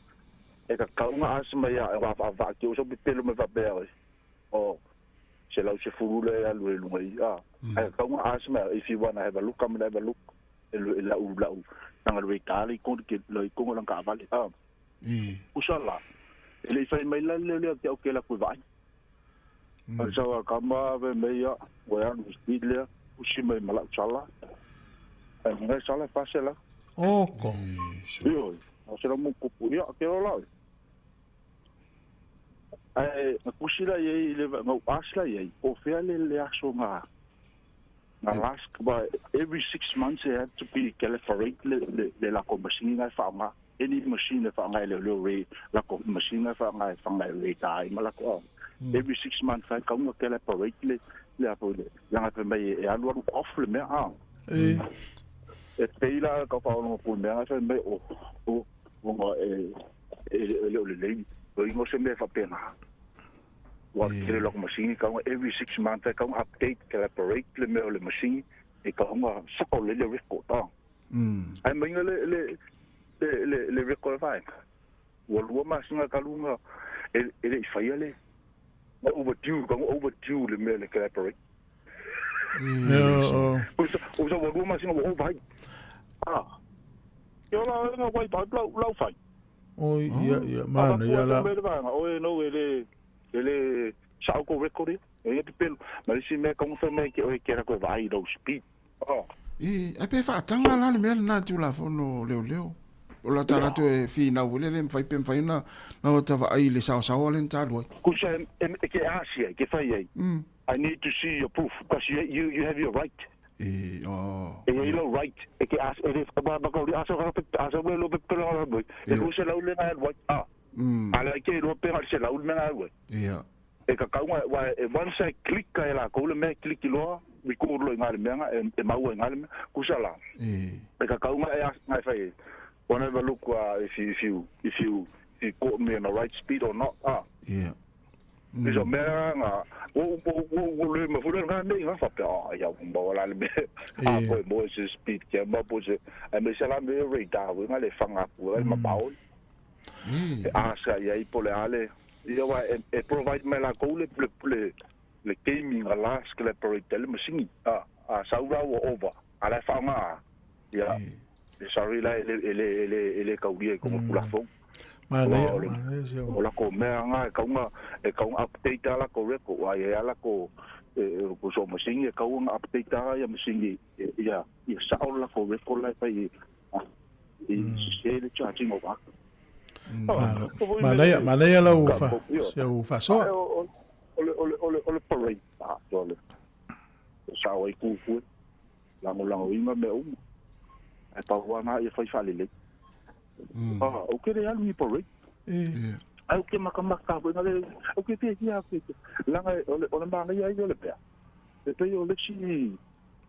e ka kaunga asa mai a e wa wa wa ke o so pepelo me fa pea oi. O se lau se fulu le alu e lunga i a. Ai ka kaunga asa mai if you wanna have a look, come and have a look. E lu e lau lau langa le radar le kongi ke le kongi lang ka vale. A. Usala. E le fai mai la le le ke o ke la ku vai. Ai sa ka ma ve me ia, wa ya ni speed le, usi mai mala sala. Ai ngai sala fa se la. O ko. Io, o se la mu kupu ia ke o la. Ai na kusi la ye le ngau asla ye, o fea le le aso nga nga last by every 6 months it had to be calibrate le le le la ko machine nga fa nga any machine fa nga le le re la ko machine fa nga fa nga re tai ma la ko every 6 months fa ka nga calibrate le le apo le la nga mai e alu alu off le me a E. E peila ka fa ono ku me nga fa me o o o e e le le le o ingo se me fa pena wa ke le machine ka every 6 months ka update calibrate le me le machine e ka nga sa le le record a ai mai le le le le record fa wa lua masinga ka lunga e e le faia le overdue ka overdue le me le calibrate. O. O sa wa lua masinga wa over. Ah. Yo la nga wai pa lau lau fai. O ia ia mana ia la. O e no e le e le sa ko record e e pepelo. Ma si me ka mo me ke o ke ra ko vai low speed. Oh. E ai pe whaatanga la le mea na tu la fono leo leo. O la tala tu e fi na wele le mwhai pe mwhai na na o tawa ai le sao sao ale ntālu ai. Kusa e ke asia ke fai ai. I need to see your proof because you you have your right. E oh. E i lo right e ke as e le ba ba ko aso ka aso le lo pe lo lo. E ku se lau le na what ah. Ala ke lo pe se lau le na wa. Ia. E ka kaunga wa e once I click ka la ko le me click lo record lo ngai me nga e mau ngai me ku sa la. E. E ka kaunga e as ngai fai. Whenever look if you if you if you if you caught me in the right speed or not. Ah. Ia. Iso mea nga o o o o le ma fule nga nei nga fa pe a ya mo la le me a ko mo se speed ke ma po se a me se la me radar we nga le fanga ku le ma pao a sa ya i pole ale ia wa e provide me la ko le le le gaming a last collaborate le machine a a sa ura o over a la fanga ia sorry la ele ele ele ele kauria ko mo la fo. Mana ia mana ia. O la ko mea nga e kaunga e kaunga update ala ko record wa ia ala ko ko so machine e kaunga update ala ia machine ia ia sa la ko record la fai e se le charging o wa. Mana ia mana ia lau fa seu fa so. Ole ole ole ole parade a ole. Sa o ku ku lango lango inga me uma. E pa wa na ia fai fale le. Ah, o ke le alu i parade. Ai o ke makamaka ko ngale o ke te ia ke langa ole ole manga ia i ole pea. E pe o le si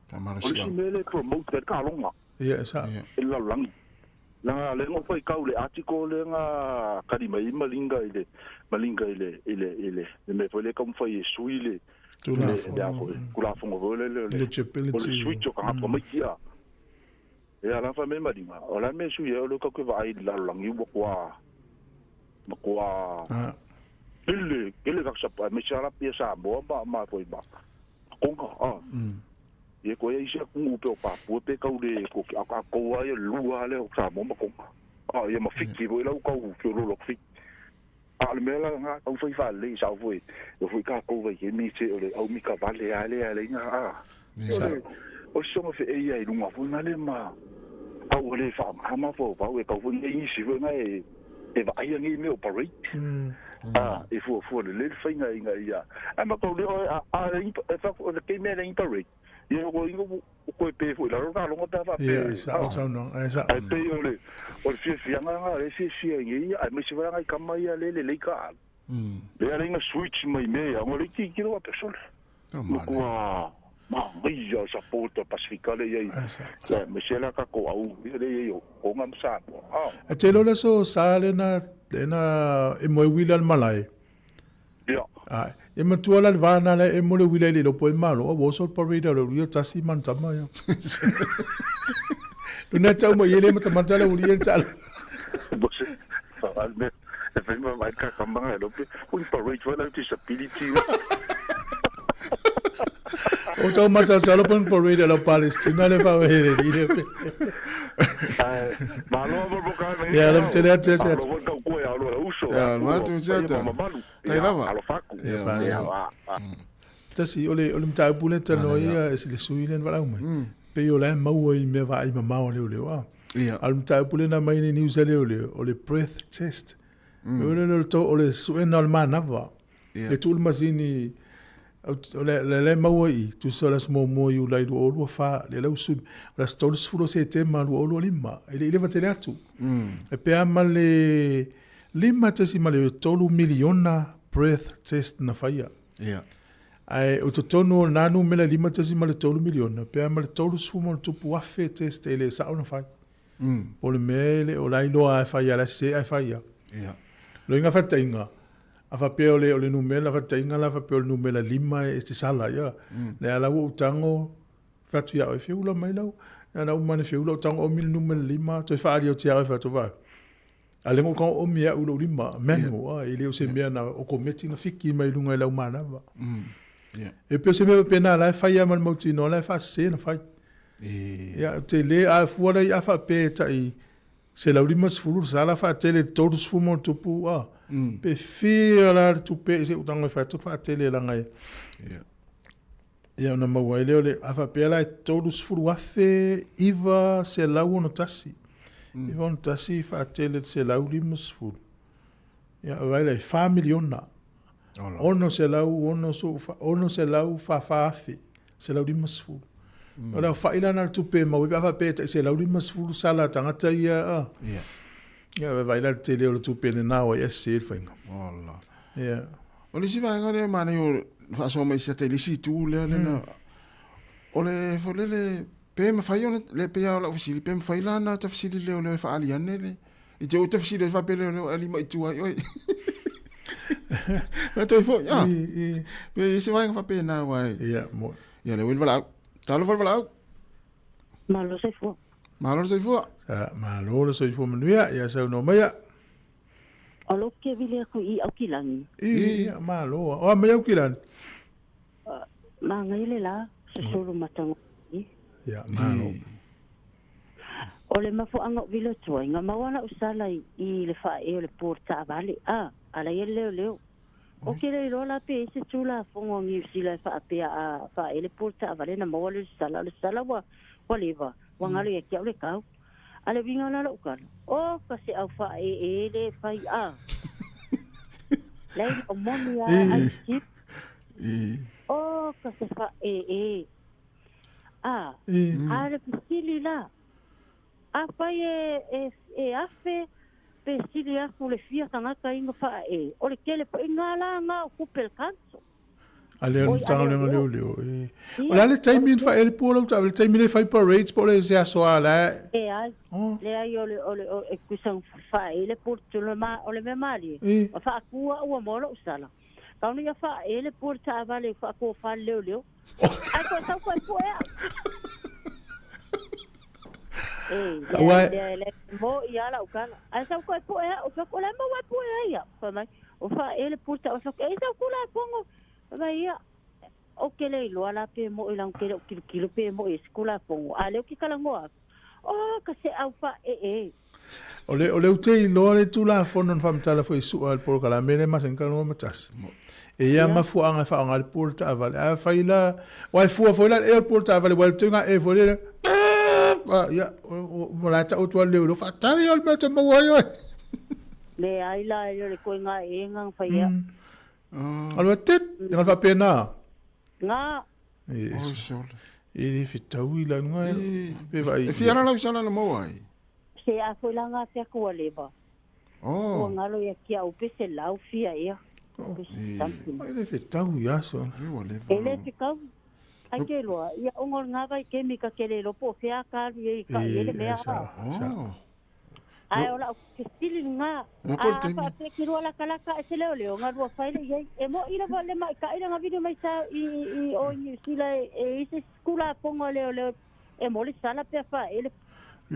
Tamara o le si mele promote ka longa. Ia sa. E la langi. Langa le ngo fai kau le article le nga kari mai malinga ile malinga ile ile ile le me foi le kom fai e sui le Tulafono. Tulafono le le le Eligibility. O le switch o ka ngapa mai kia. E ala fa me malinga. O la me sui e o le ka ke vai la langi wa kwa ma kwa. Ele ele ka sa me sa la pia sa bo ma ma foi ba. Konga a. Ye ko ia isi ku pe o papu pe kau le ko a ko ai lua le o sa mo ma konga. A ia ma fiki bo lau kau ki lo lo fiki. A le mea nga au fai fa le sa foi. O foi ka ko vai mi te o le au mi ka vale ale ale nga a. O so mo fe e ia i lunga fo na le ma. Au le fa ma ma fo pa we kau foi ngi si foi ngai e va ai ngi me o parade. Ah, e fo fo le le fai ngai ngai ia. A ma ko le a a e fa o le ke me le parade. Ia ko ingo ko pe fo la ro longa pa fa pe. Ia sa o tau no. Ai sa. Ai pe o le o le fia nga nga le fia ngi ai me se va ngai kama ia le le le ka. Le ale nga switch mai me ia ngo le ki ki lo persona. Ma ma ia sa porta Pacifica le ia. Ia me se la ka ko au le ia o nga msa. Ah. A te lo le so sa le na na e mo wila le malai. Ia. Ah, e matua la le vana le e mo le wila le lo po e malo o so parade lo ia tasi man tama ia. Luna tau mai ele matamata le uli e talo. Bose, fa me e fai ma mai ka kamanga e lope, un parade wa la disability. O tau mata talo pon parade la Palestina le fa hele ni le. Malo mo ka me. Ia, le tele atu se atu. Malo ka ko ya lo uso. Ia, lo atu se atu. Tai lava. Alo faku. Ia, fa. Tasi o le mataupu le tanoa ia e se le sui le na mai. Pe o la maua i mea vaai mamao leo leo a. Ia. A le mataupu le na mai ni news leo leo o le breath test. O le le to o le suena o le manava. Ia. E tuu le masini o le le le maua i tu so la smo mo i ulai lu olu fa le lau su o la stol sfulo se te ma lu olu lima e le ile vatele atu. E pe ama le 5.3 miliona breath test na faia. Ia. Ai o totonu o nanu mela 5.3 miliona pe ama le 30 mo tupu afe test e le sa ona fai. O le mele o lai loa e faia la se e faia. Ia. Lo inga fatainga. A fa pe o le numela fatainga la fa pe o le numela lima e te sala ia. Le ala ua utango fatu ia o e fiula mai lau. Ia na umane fiula utango o mil numela lima toi whaari o te au e fatu vai. A lengo ka o mea ulo lima manu a e le o se mea na o kometi na fiki mai lunga i lau manava. Ia. E pe o se mea pena la e whai a mal mautino la e wha se na whai. Ia te le a fua lai a wha pe tai se lau lima sefulu sala wha tele toru sefulu mo tupu a. Pe whia la le tupe se utanga wha tu wha tele langa ia. Ia. Ia ona maua ele o le a wha pea la e toru sefulu afe iwa se lau ono tasi. Iwa ono tasi wha tele se lau lima sefulu. Ia vai lai 4 miliona. Ola. Ono se lau ono so ono se lau wha wha afe se lau lima sefulu. O la whaila na tupe mau pe fa pe se lau lima sefulu sala tangata ia a. Ia. Ia vai la tele o le tupe le na o ia se whainga. Ola. Ia. O le isi vaega lea manaia o faasoa mai se ata i le isi itu lea lena. O le folele pe mafai ona le pe ia o lau fesili pe mafai la na ta fesili leo leo e faali ane le. I te o te fesili e faapea leo leo e alima i tua ai oi. Na toi foi a. Pe isi vaega faapena uae. Ia mo. Ia le uili valaau. Talofa le valaau. Malo soifua. Malo le soifua. Sa malo le soifua manuia ia sau no maia. O lo ke vile aku i au kilangi. I malo. O mai au kilani. Ma ngai le la sosolo matango. Ia malo. O le mafuanga o vile tua inga mawana usala i le fa e o le porta vale a ala ye leo leo. O ke le lola pe se tula fongo ngi sila fa pe a fa e le porta vale na mawa le sala wa wa leva wa ngalo ye kia o le kau. Ale vinga la lo kala. O ka se au fa e e le fai a. Lai o moni a ai chip. O ka se fa e e. A. A le pisili la. A fai e e afe pe sili afu le fia tangata inga fa e. O le kele po inga la nga o kupel kanso. Ale o tanga le leo leo. O la le time in fa ele polo ta le time le fai parades po le se aso la. E ai. Le ai o le o e kusang fa ele porto le ma o le me mali. O fa kua o molo usala. Ka ni fa ele porta vale fa ko fa leo leo. Ai ko sa ko po e. E le mo ia la ukala. Ai sa ko po e o fa ko la mo wa po e ia. Fa mai o fa ele porta o fa e sa ko la pongo. Vai ia o ke le loa la pe mo i lang ke le kilo kilo pe mo e skula pongo a le ki kala ngoa o ka se au fa e e o le ute loa le tula fono fa mtala fo isu al por kala mele ma sen kanu matas e ia mafuanga fa ngal pul ta vale a fa ila wa fu fo la e pul ta vale wa tunga e fo le ya mo la ta o tu le lo fa tali ol me te mo yo le ai la le ko nga e nga fa ia. Alwa tet, ngal fa pena. Nga. Oh sole. E fi tau ila nga. Pe vai. E fi ala lau sala na mo ai. Se a foi la nga te ko leba. Oh. O ngalo ya kia o pe se lau fia ia. E fi tau ia so. E le fi kau. Ai ke loa, ia o ngol nga vai ke mi ka kele lo po fia ka lu e ka ele mea. Oh. Ai ola ke stili nga. A fa pe ki roa la kala ka se leo leo nga rua faile ia e mo ila va le mai ka ila nga video mai sa i o New Zealand e se skula pongo leo leo E mo le sala pe faaee le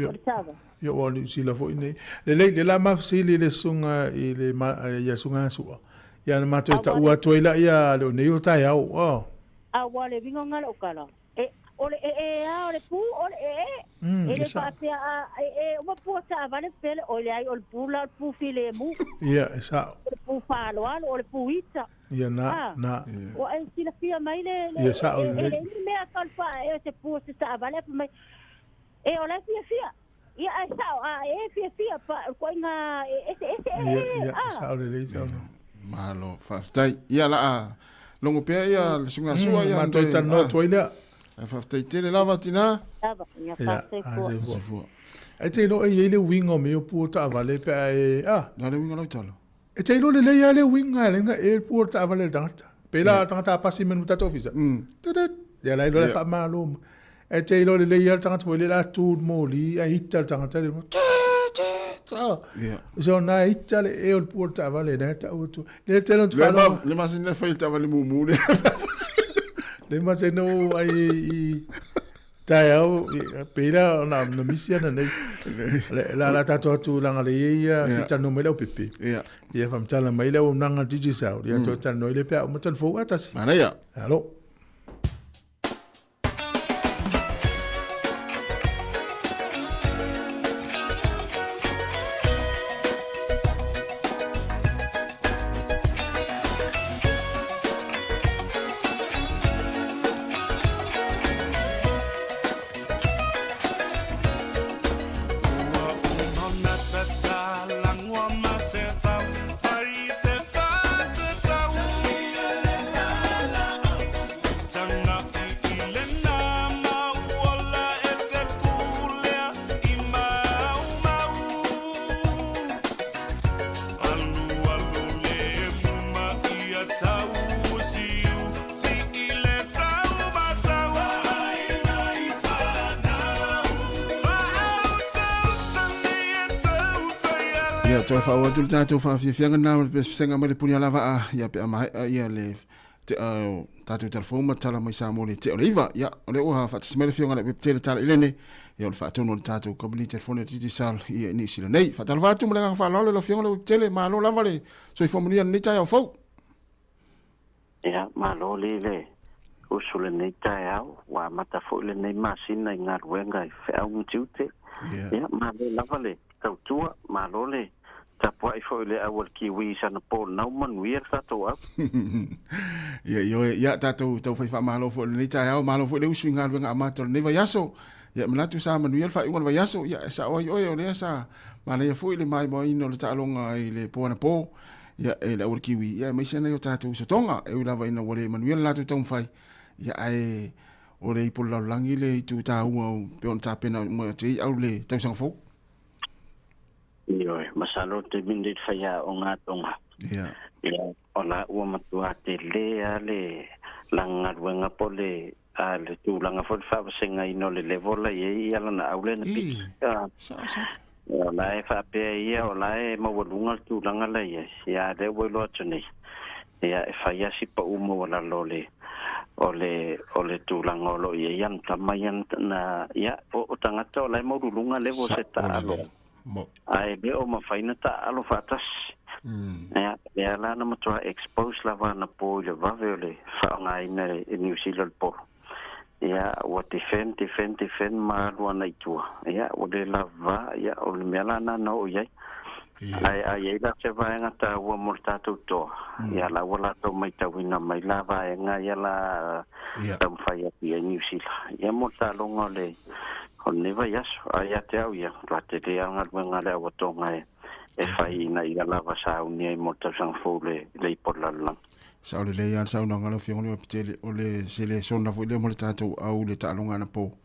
o le taavale. Ia, ua o Niu Sila foi nei. Lelei, le la mafesili le susuga i le ia susuga Asua. Ia na matou taua atu ai laia le o nei o taeao. Oh. A ua le uiga o lau tala, e, o le ee lava o le pu o le ee. E le faapea a ee uma pu o taavale pele, oi leai o le pu la o le pu filemu. Ia, e sao. O le pu faaaloalo, o le pu ita. Ia, na, na. Ua e silafia mai le, le, Ia, sao e, e lelei. leai ni mea tau le faaee o se pu o se taavale ae fai mai, E o la e fiafia. Ia ae sao a e fiafia pa ituaiga e eseese e Ia, e ia, a. sao lelei sao. Malo, faafetai. Ia la a logo pea ia le susuga Sua ia Matou Andre. talanoa atu ai lea. Ae faafetai tele lava tina. Lava, ia Ia, faafetai a fua. soifua. Soifua. Ae te iloa e i ai le uiga o mea o pu o taavale pe a e, a. Le a le uiga o lau tala? E te iloa lelei lava le uiga e lenga e pu o le taavale a le tagata. Pe la tagata a pasi mai le tatou ofisa. Tudet. Ia la iloa le faamalo ma. E te iloa lelei lava le tagata foi le la tu le moli ae ita le tagata le Ia. So na ita le e o le pu o le taavale lea tau atu. Le tele o te faalogo. Le masina e fai le taavale mumu lea. Le masina o ai i taeao pei la ona na misi ana nei. La la tatou atu langa le ia fitano mai le au pepe. Ia. Ia faamatala mai le auaunaga Digicel. Ia toe talanoa i le pe a uma talafou atasi. Manaia. Alo. Ia, toe faaauau atu le tatou faafiafiaga lena ma le pesepesega mai le puni alavaa, ia pe a maea ia le te, uh, tatou talafou ma tala mai Samoa le tea o le iva. Ia, o lea ua faatasi mai le afioga i le Pepetele Tala Ilene, ia o le faatonu o le tatou kamupani telefoni o Digicel ia i Niu Sila nei. Faatalofa atu ma le agaga faaaloalo i lau afioga i le Pepetele, malo lava le soifua manuia i lenei taeao fou. Ia, malo li le usu lenei taeao, ua amata foi lenei masina i galuega i feau ma tiute. Ia, malo lava le tautua, malo le tapuai foi i le au a le Kiwi i sana po nau manuia le tatou au. Ia, ioe, ia, tatou taufai faamalo foi i lenei taeao, malo foi le usu i galuega amata o lenei vaiaso. Ia, e manatu sa manuia le faaiuga o le vaiaso, ia, e sao ai oe, o lea sa manaia foi le maimoaina o le taaloga i le po anapo, ia, e le au a le Kiwi, ia, aemaise nai o tatou usotoga, e ui lava ina ua le manuia le latou taumafai, ia, ae o le ipu o le lalolagi le itu taua o pei ona tapena uma atu ai au le tausaga fou. Ioe, masalo o le taimi lenei le faiaoga a Tonga. Ia. Ia, o la ua matua tele lava le lagagaluega po o le a le tulaga foi le faavasegaina o le level la i ai ia lana au lea na piki. Sao, sao. O la e faapea ia, o la e maualuga le tulaga la i ai, ia a lea ua iloa atu nei, ia e fai lava si pau maualalo o le, o le, o le tulaga o lo o i ai ana tama ia na, ia, o tagata o la e maualuluga level se taalo. Ae le o mafai na taaalo faatasi. Ia, lea la na matua expose lava ana po i le vave o le faaaogaina e Niu Sila o le polo. Ia, ua defend, defend, defend ma alu ana i tua. Ia, ua le lava, ia, o le mea la na na oo i ai. Ae a i ai la se vaega taua mo le tatou toa, ia la ua latou maitauina mai la vaega ia la taumafai atu i ai Niu Sila. Ia mo le taaloga o le O lenei vaiaso, a ia te au ia, matua tele lava galuega a le auatoga e fai ina ia lava sauni ai mo le tausaga fou le le ipo o le lalolagi. Sao lelei lava le saunoaga a lau Afioga Leoapitele, o le se lesona foi lea mo le tatou au i le taaloga anapo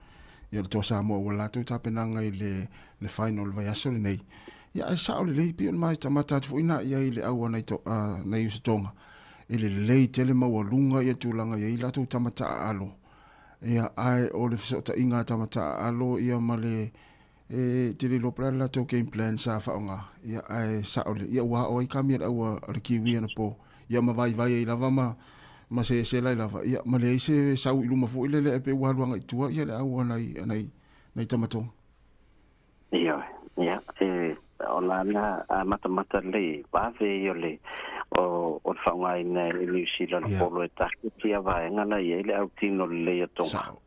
ia le Toa Samoa ua latou tapenaga i le le final o le vaiaso lenei. Ia ae sao lelei pei ona matamata atu foi na i ai i le au a nai to, a nai usotoga e lelei tele maualuga ia tulaga i ai latou tama taaalo. Ia, ae o le fesootaiga a tama taaalo ia ma le, e te le iloa po o le a le latou game plan sa faaaoga, ia, ae sao le, ia ua ao ai kami a le au a le Kiwi anapo, ia ma vaivai ai lava ma, ma se selai lava, ia, ma leai se sau i luma foi lele ae pei ua alu agai i tua ia le au a nai, a nai, nai tamatoga. Ioe, ia, e, o la na a matamata lelei, vave ia o le, o, o le faaaogaina e Niu Sila le polo e taketi a vaega la i ai le autino lelei o Tonga. Sao.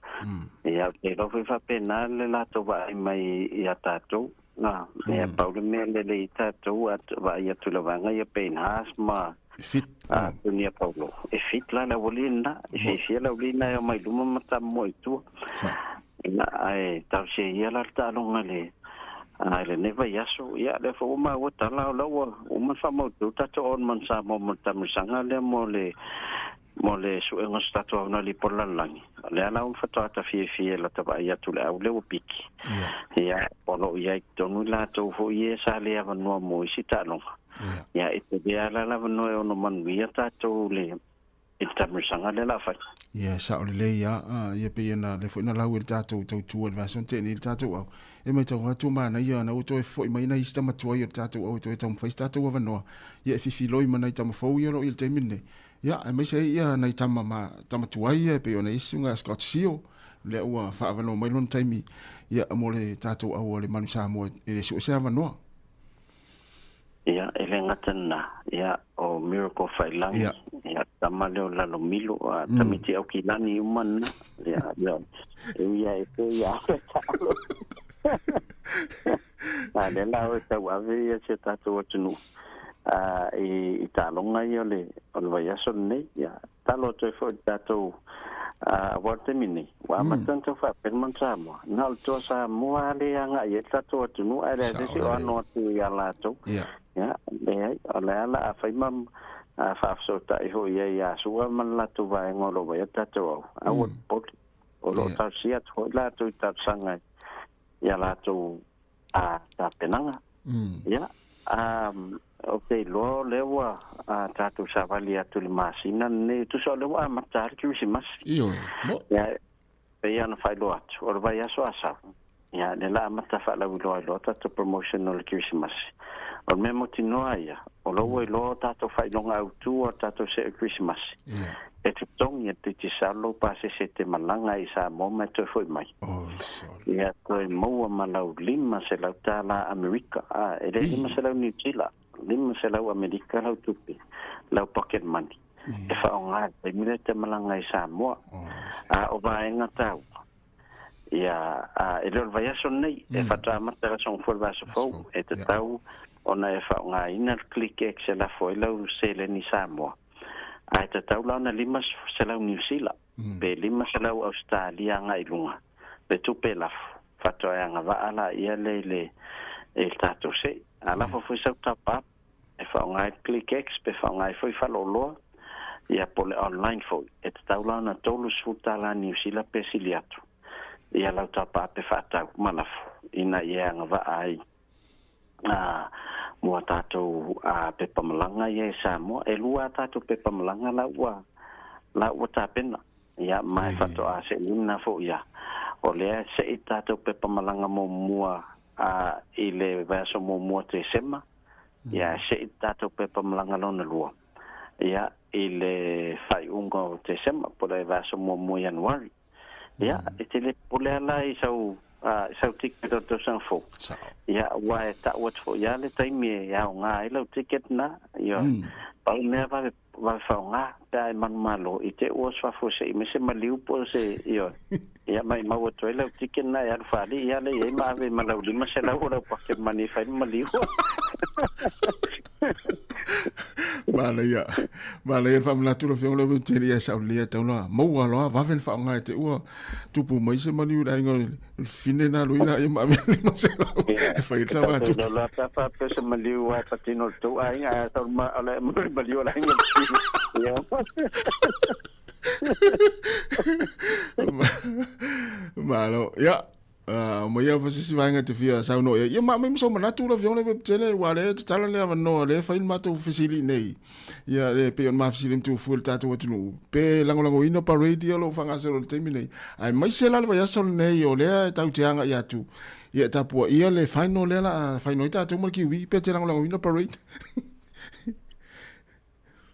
Ia, ou te iloa foi faapena le latou vaai mai ia tatou. Na, ia, pau le mea lelei i tatou, a vaai atu i le vaega ia Payne Haas ma E fit. a Tunia Paulo. E fit la le aualii lena, e fiafia le aualii lena e omai i luma ma tamomoe i tua. Sao. Ia, ae talosia ia la le taaloga i le i lenei vaiaso. Ia, lea foi ua maua tala o la ua uma ona faamautu tatou Old Samoa mo le taamilosaga lea mo le mo le suega o se tatou aoga po o le lalolagi. O lea la ua faatoa tafiafia i lata vaai atu i le au lea ua piki. Ia, o lo o i ai i totonu i latou foi ia sa le avanoa mo isi taaloga. Ia, e tele lava la le avanoa e ono manuia tatou i le i le taamilosaga lea o le a fai. Ia, sao lelei lava. A, ia pei ona lea foi na lau e le tatou tautua i le vaiaso na tea nei le tatou au. E matau atu manaia ona ua toe foi mai nai isi tama tuai o le tatou au e toe taumafai se tatou avanoa. Ia e fifiloi ma nai tama fou ia o lo o i le taimi lenei. Ia, aemaise ai ia nai tama ma tama tuai ia e pei ona i ai susuga ia Scott Sio, lea ua faaavanoa mai lona taimi ia mo le tatou au a le Manu Samoa e le sue se avanoa. Ia, e le gata lena, ia, o Miracle Faiilagi, Ia. ia, tama lea o Lalomilo, a tamaiti Aukilani uma lena, ia, ia, e ui lava e pe ia ave taalo. A lea la o e tauave ia si o tatou atunuu a, i, i taaloga ia o le, o le vaiaso lenei. Ia, talo atu ai foi i le tatou a, aua o le taimi nei, ua amata ona tau faapea le Manu Samoa. Na o le toa Samoa lava lea e agai ai le tatou atunuu, ae leai se isi o ano atu ia latou. Ia. Ia, leai, o le a la a fai ma a faafesootai foi i ai ia Sua ma le latou vaega o lo o vaai atu tatou au. Aua le popole. O lo o talosia atu foi latou i talosaga i a latou a tapenaga. Ia, a, ou te iloa o lea ua a, tatou savali atu i le masina lenei, tusa o lea ua amata lava le Kerisimasi. Ioe, mo. Ia, pei ona faailoa atu, o le vaiaso Asau, ia, lea la amata faalauiloa ai loa tatou promotion o le Kerisimasi. O le mea mautinoa ia, o lo ua iloa o tatou faailoga autu o tatou se'e Kerisimasi. Ia. E totogi e le Digicel lou pasese e te malaga ai i Samoa ma e toe foi mai. Oi sole. Ia toe maua ma lau $500 Amerika, a, e le 500 Niu Sila, 500 Amerika lau tupe, lau pocket money, e faaaoga i le taimi lea e te malaga ai i Samoa. A o vaega taua, ia, a, e le o le vaiaso lenei, e faatoa amata i le Aso Gafua i le vaiaso fou, e tatau ona e faaaogaina le ClickX e lafo ai lau seleni i Samoa. Ae tatau la ona 500 Niu Sila, pe 500 Ausetalia agai i luga, le tupe lafo, faatoa e agavaa laia lea i le i le tatou se'i. A lafo foi sau top up, e faaaoga ai le ClickX pe faaaoga ai foi faleoloa, ia po o le online foi, e tatau la ona $30 Niu Sila pe sili atu ia lau top up e faatau ma lafo ina ia e agavaa ai a mo a tatou a pepa malaga ia e Samoa. E lua a tatou pepa malaga la ua la ua tapena. Ia ma e faatoa seʻiina foi ia. O lea e seʻi tatou pepa malaga muamua a i le vaiaso muamua o Tesema. Ia e seʻi tatou pepa malaga lona lua. Ia i le faaiuga o Tesema po o le vaiaso muamua o Ianuari. Ia, e te le popole lava la i sau, i sau ticket o le tausaga fou. Sao. Ia, aua e tau atu foi lava le taimi e aoga ai lau ticket na. Ia, pau le mea vave, vave faaaoga pe a e manumalo i te ua fafo se i mai se maliu po o se, ioe. Ia, maimau atu ai lau ticket na e alu faalii lava lea i ai ma ave ma lau 500 o lau pocket money e fai le maliu. Manaia, manaia le faamanatu lau Afioga i le Webtele, ia sao lelei e tatau ona maua loa vave le faaaoga e te ua tupu mai se maliu i le aiga o le fine na alu ai laia ma ave le 500 e fai ai le savagatupe. Tatou loa pe a faapea se maliu lava e patino i le tou aiga ae sau o le maliu o le aiga o le fine. Ia. Malo. Ia, Aumai lava se isi vaega e te fia saunoa i ai. Ia ma aumai ma sou manatu lau Afioga i le Webtele, aua o lea e tatala le avanoa, o lea e fai le matou fesili i inei. Ia, e pei ona ma fesili ma tuufua i le tatou atunuu, pe lagolagoina parade ia o lo o faagasolo i le taimi nei. Aemaise la le vaiaso lenei o lea e tatou te agai atu, ia e tapuaia le final lea o le a final ai tatou ma le Kiwi, pe te lagolagoina parade.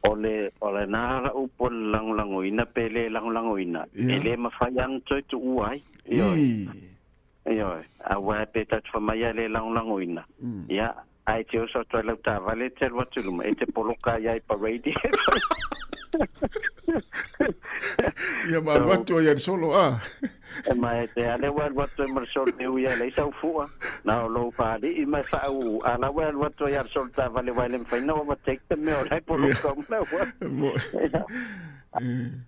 O le o lena la upu o le lagolagoina pe le lagolagoina e le mafai lava ona toe tuua ai. Ioe. Ioe. Aua pe tatou fai mai lava e le lagolagoina, ia, ae e te oso atu ai i lau taavale e te alu atu i luma, e te poloka ai lava i parade. Ia ma alu atu ai le solo a. E ma e te ale ua alu atu ai ma le solo e ui ai leai sau fua. Na o lou faalii ma e faauu, a la ua e alu atu ai lava i le solo taavale aua e le mafai ona overtake te mea o la e poloka uma le auala.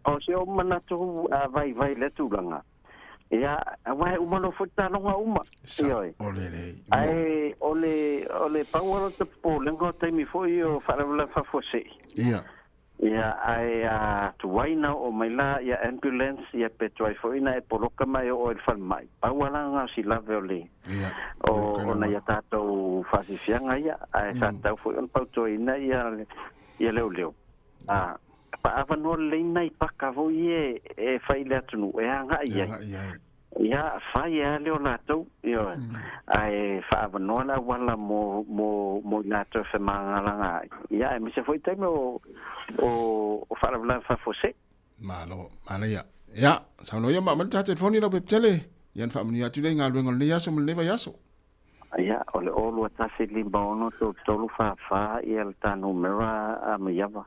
O si ou manatu vaivai i lea tulaga, ia, aua e uma loa foi le taaloga uma. Ioe. Ae o le, o le pau lava o le popolega o taimi foi o faalavelave faafuasei. Ia. Ia, ae a tuai na oo mai la ia ambulance, ia pe tuai foi na e poloka ma e oo ai i le falemai, pau lava la na o si lave o le, o, o nai a tatou faasifiaga ia, ae sa tatau foi ona fautuaina ia, ia leoleo. A faaavanoa lelei nai paka foi ia e fai i le atunuu e agai ai. Ia, fai e ale o latou, ioe, ae faaavanoa le auala mo, mo, mo i latou e femagalaga ai. Ia, aemaise foi taimi o, o, o faalavelave faafuasei. Malo, manaia. Ia, saunoa ia ma aumai le ta telefoni lau Pepetele. Ia ona faamanuia atu lea i galuega o lenei aso ma lenei vaiaso. Ia, o le 0 2 1 5 6 3 3 4 4 ia le ta numera a Maiava.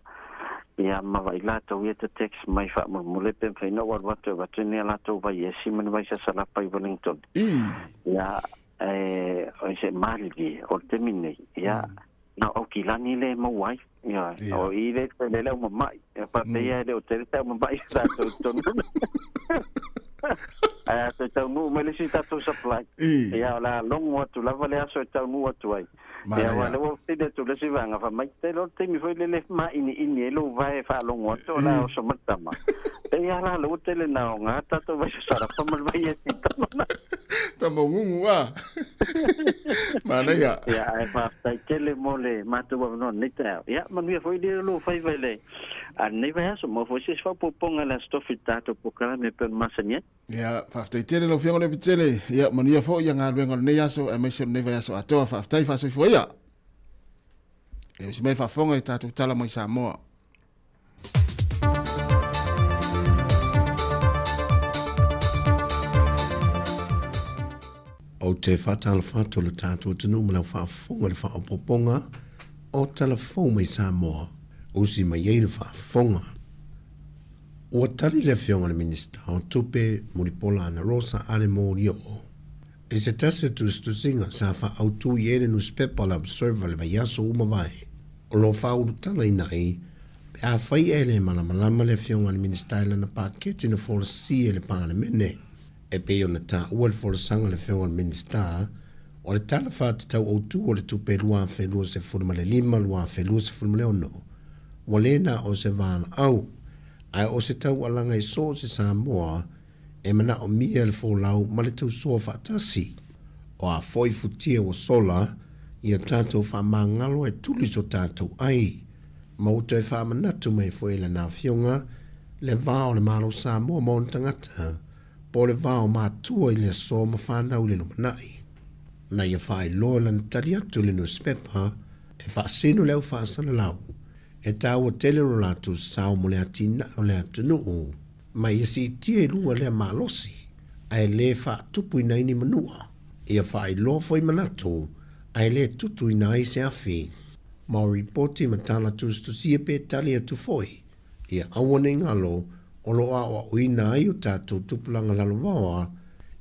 Ia, ma vaai latou ia te text mai faamolemole pe mafai ona ou alu atu e avatu ni a latou vai esi ma ni vai sasalapa i Wellington. Ia, e, o se malilie o le taimi nei, ia, na o Aukilani le e maua ai. Ia, o i le tele le aumama'i. Ia, faapea ia e le o tele se aumama'i i tatou i totonu. Ae a toe taunuu mai le isi tatou supply, ia o le a logo atu lava le aso e taunuu atu ai. Ia aua o lea ua fesili atu le isi vaega, fai mai, tele o le taimi foi lele e māʻiniʻini ai lou vae e faalogo atu o le a oso mai le tama. Pei lava la lea ua tele ina aoga tatou vai sasalapa ma le vai esi i tama. Tama ugugu a. Manaia. Ia, ae faafetai tele mo le matou avanoa i lenei taeao. Ia, manuia foi le lou faiva i le a lenei vaiaso. Maua foi se isi faaopoopoga i le Aso Tofi i le tatou polokalame e pei ona masani ai. Ia, faafetai tele lau Afioga Leotetele. Ia, manuia foi ia galuega o lenei aso aemaise o lenei vaiaso atoa. Faafetai faasoifua ia. E usi mai le faafofoga i tatou tala mai Samoa. Ou te faatalofa atu i lo tatou atunuu ma lau faafofoga i le faaopoopoga o Tala Fou mai Samoa, usi mai ai le faafofoga. Ua tali le Afioga i le Minisita o Tupe, Mulipola Anarosa Ale Molioo, i se tasi o tusitusiga sa faaautu i ai le nusipepa o le Observer i le vaiaso ua mavae. O lo o faaulutalaina ai, pe afai e le malamalama le Afioga i le Minisita i lana paketi na folasia i le Palemene. E pei ona taua i le folasaga a le Afioga i le Minisita, o le Tala Faatatau Autu o le Tupe 2025/2026, ua le na o se valaau, ae o se taualaga i so o se Samoa e manaomia le folau ma le tausoa faatasi. O a foi futia ua sola, ia tatou faamagalo e tuli so tatou ai. Ma ua toe faamanatu mai foi e lana Afioga le va o le Malo Samoa ma ona tagata, po o le va o matua i le aso ma fanau i le lumanai. Na ia faailoa lana tali atu i le nusipepa e faasino le au faasalalau, e taua tele lo latou sao mo le atinae o le atunuu, ma ia siitia i luga lea malosi, ae le faatupuina ai ni manua. Ia faailoa foi manatu, ae le tutuina ai se afi. Ma o ripoti ma tala tusitusia pe tali atu foi, ia aua nei galo o lo o aoaoina ai o tatou tupulaga lalovaoa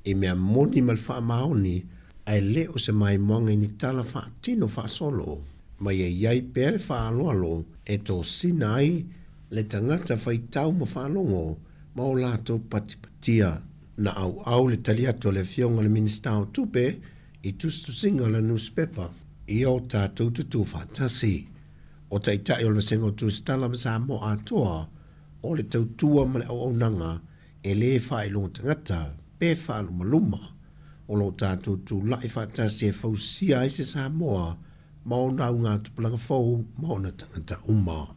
i mea moni ma le faamaoni, ae le o se maimoaga i ni tala faatino faasolo, ma ia i ai pea le faaaloalo e tosina ai le tagata faitau ma faalogo ma o latou patipatia. Na auau le tali atu a le Afioga i le Minisita o Tupe i tusitusiga a le nusipepa ia o tatou tutū faatasi. O Taitai o le Vasega o Tusitala ma Samoa atoa, o le tautua ma le auaunaga e lē faailoga tagata pe faalumaluma. O lo o tatou tulai faatasi e fausia ai se Samoa ma ona augatupulaga fou ma ona tagata uma.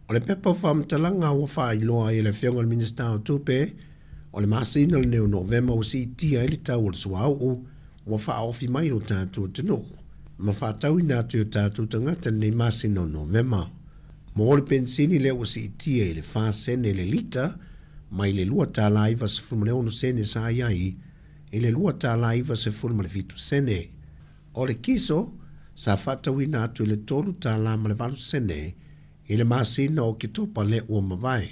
O le pepa o faamatalaga ua faailoa ai e le Afioga i le Minisita o Tupe, o le masina lenei o Novema ua siitia ai le tau o le suauu ua faaofi mai i lo tatou atunuu ma faatauina atu i o tatou tagata i lenei masina o Novema. Mo le penisini lea ua siitia i le fa sene le lita mai le $2.96 sa i ai i le $2.97. O le kiso sa faatauina atu i le $3.08 i le masina o Oketopa lea ua mavae.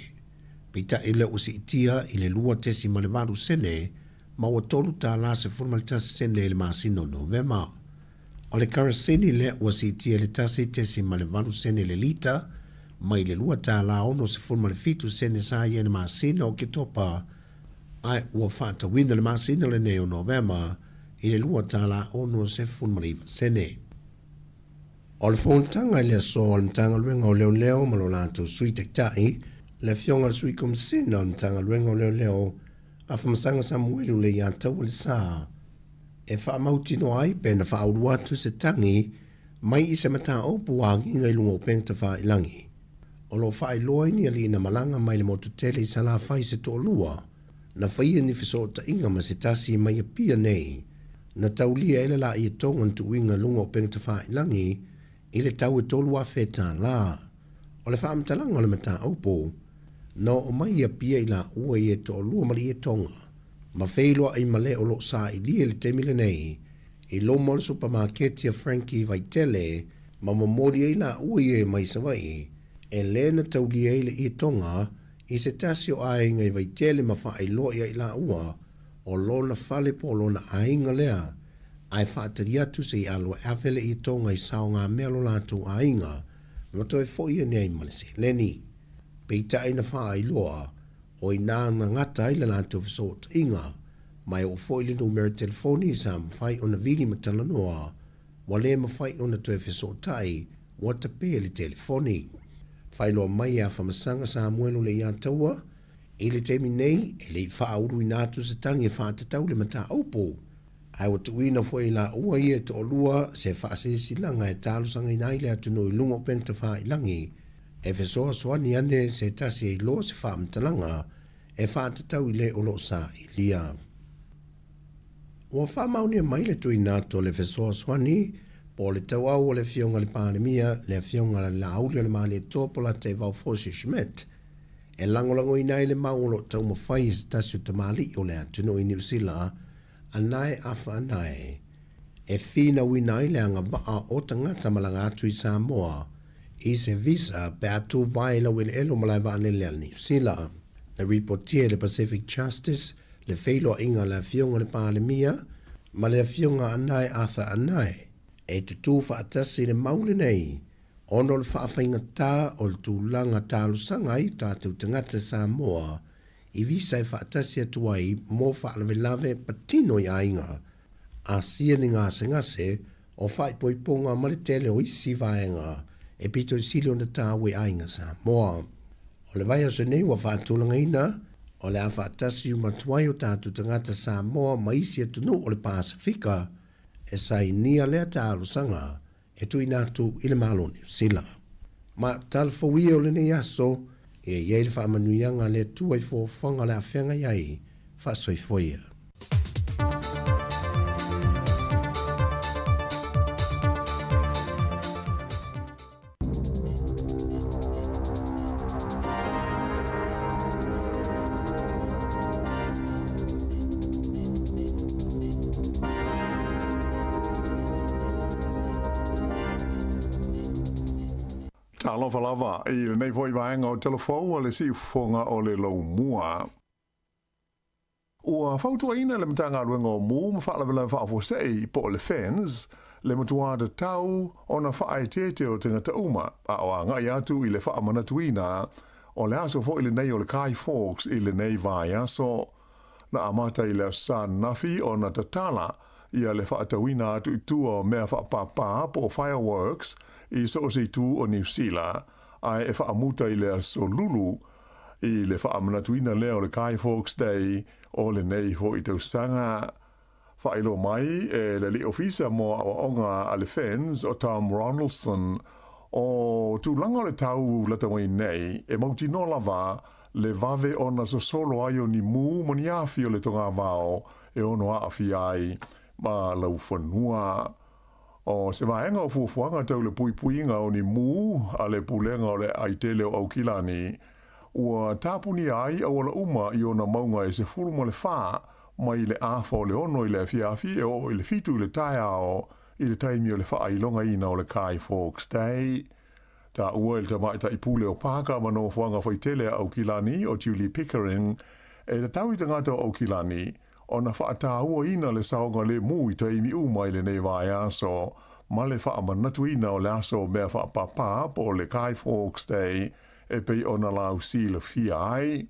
Peitai lea ua siitia i le 2.8 sene ma ua $3.11 i le masina o Novema. O le karasini lea ua siitia i le 1.8 sene le lita mai le $2.67 sa i ai i le masina o Oketopa ae ua faatauina le masina lenei o Novema i le $2.69. O le fonotaga i le aso a le Matagaluega o Leoleo ma lo latou Sui Taitai, le Afioga i le Sui Komesina o le Matagaluega o Leoleo, Afamasaga Samuelu Leiataua Lesa, e faamautinoa ai pe na faaulu atu se tagi mai i se mataupu ua agiga i luga o upega tafailagi. O lo o faailoa ai ni alii na malaga mai le motu tele i Salafai se toalua, na faia ni fesootaiga ma se tasi mai Apia nei, na taulia ai le laia toga na tuuina i luga o upega tafailagi i le tau e $3,000. O le faamatalaga o le mataupu, na oo mai i Apia i laua ia e toalua ma le ietoga, ma feiloai ma le o lo o sailia i le taimi lenei i luma o le supamaketi a Frankie i Vaitele ma momoli ai laua ia mai Savaii e le na taulia ai le ietoga i se tasi o aiga i Vaitele ma faailoa ia i laua o lona fale po o lona aiga lea ae faatali atu se i alu e ave le ietoga i saogamea lo latou aiga ma toe foi ane ai ma le seleni. Peitai na faailoa o i ina na gata ai le latou fesootaiga, ma e oo foi le numera telefoni sa mafai ona vili ma talanoa, ua le mafai ona toe fesootai, ua tape le telefoni. Faailoa mai e Afamasaga Samuelu Leiataua, i le taimi nei, e le i faauluina atu se tagi e faatatau le mataupu, ae ua tuuina foi e laua ia e toalua se faasilasilaga e talosagaina ai le atunuu i luga o upega tafailagi e fesoasoani ane se tasi e iloa se faamatalaga e faatatau i le o lo o sailia. Ua faamaonia mai le tuuina atu o le fesoasoani po o le tauau o le Afioga i le Palemia, le Afioga i le Laaulialemalietoa Polataivao Fosi Schmidt, e lagolagoina ai le mau o lo o taumafai e se tasi o tamalii o le atunuu i Niu Sila, Anae Afa Anae, e finauina ai le agavaa o tagata malaga atu i Samoa i se visa pe a tuvae i laueleele o malae vaalele a Niu Sila. Na ripotia e le Pacific Justice le feiloaiga a le Afioga i le Palemia ma le Afioga Anae Arthur Anae e tutū faatasi i le mau lenei ona o le faafaigatā o le tulaga talosaga ai o tatou tagata Samoa i visa e faatasi atu ai mo faalavelave patino i aiga, asia ni gasegase o faaipoipoga ma le tele o isi vaega e pito i sili ona tāua i aiga Samoa. O le vaiaso nei ua faatulagaina, o le a faatasi uma atu ai o tatou tagata Samoa ma isi atunuu o le Pasefika e sainia lea talosaga e tuuina atu i le Malo o Niu Sila. Ma talafou ia o lenei aso, ia i ai le faamanuiaga a le Atua i foafoaga o le a feagai ai, faasoifua ia. Talofa lava i lenei foi vaega o Talafou a le Siufofoga o le Laumua. Ua fautuaina le Matagaluega o Mū ma Faalavelave Faafuasei po o le FENS le matuā tatau ona faaeteete o tagata uma a o agai atu i le faamanatuina o le aso foi lenei o le Guy Fawkes i lenei vaiaso. Na amata i le Aso Sa ananafi ona tatala ia le faatauina atu i tua o mea faapāpā po o fireworks i so o se itu o Niu Sila, ae e faamuta i le Aso Lulu i le faamanatuina lea o le Guy Fawkes Day o lenei foi tausaga. Faailoa mai e le Alii Ofisa mo Aoaoga a le FENS o Tom Ronaldson, o tulaga o le tau lata mai nei, e mautinoa lava le vave ona sosolo ai o ni mū ma ni afi o le togavao e ono aafia ai ma laufanua. O se vaega o fuafuaga tau le puipuiga o ni mū a le Pulega o le Aai Tele o Aukilani, ua tapunia ai auala uma i ona mauga e 14 mai le 5:30 i le afiafi e oo i le 7 i le taeao i le taimi o le faailogaina o le Guy Fawkes Day. Taua e le tamaitai pule o Pāka ma nofoaga faitele a Aukilani o Julie Pickering, e tatau i tagata o Aukilani ona faatauaina le saogalemu i taimi uma i lenei vaiaso ma le faamanatuina o le aso o mea faapāpā po o le Guy Fawkes Day e pei ona lausilafia ai.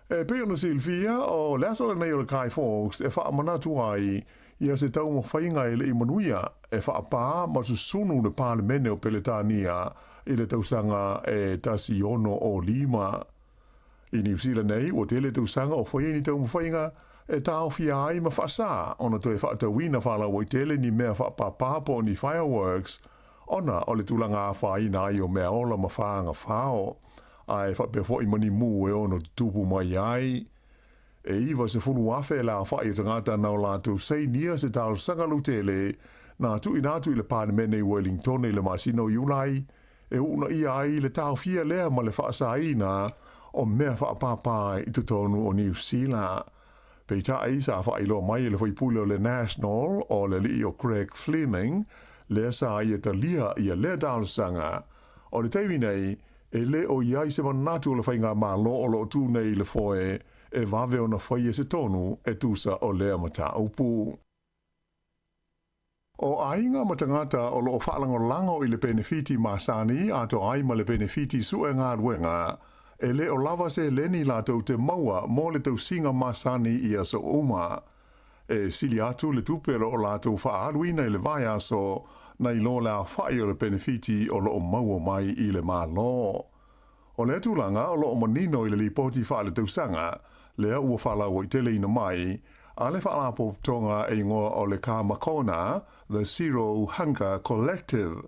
E pei ona silafia, o le aso lenei o le Guy Fawkes e faamanatu ai ia se taumafaiga e le i manuia e faapā ma susunu le Palemene o Peletania i le tausaga e 1605. I Niu Sila nei, ua tele tausaga o fai ai ni taumafaiga e taofia ai ma faasā ona toe faatauina faalauaitele ni mea faapāpā po o ni fireworks ona o le tulaga afaina ai o meaola ma fagafao, ae faapea foi ma ni mū e ono tutupu mai ai. E 90,000 le aofai o tagata na o latou sainia se talosaga lautele na tuuina atu i le Palemene i Wellingtone i le masina o Iulai e uunaia ai le taofia lea ma le faasaina o mea faapāpā i totonu o Niu Sila. Peitai, sa faailoa mai e le faipule o le National o le alii o Craig Fleming, lea sa ia talia ia lea talosaga. O le taimi nei, e le o i ai se manatu o le faigamalo o lo o tu nei i le foe e vave ona faia se tonu e tusa o lea mataupu. O aiga ma tagata o lo o faalagolago i le penefiti masani atoa ai ma le penefiti sue galuega, e le o lava seleni latou te maua mo le tausiga masani i aso uma. E sili atu le tupe o lo o latou faaaluina i le vaiaso nai lo le aofai o le penefiti o lo o maua mai i le Malo. O lea tulaga o lo o manino i le lipoti faaletausaga lea ua faalauaiteleina mai a le Faalapotopotoga e igoa o le Kamakona, The Zero Hunger Collective.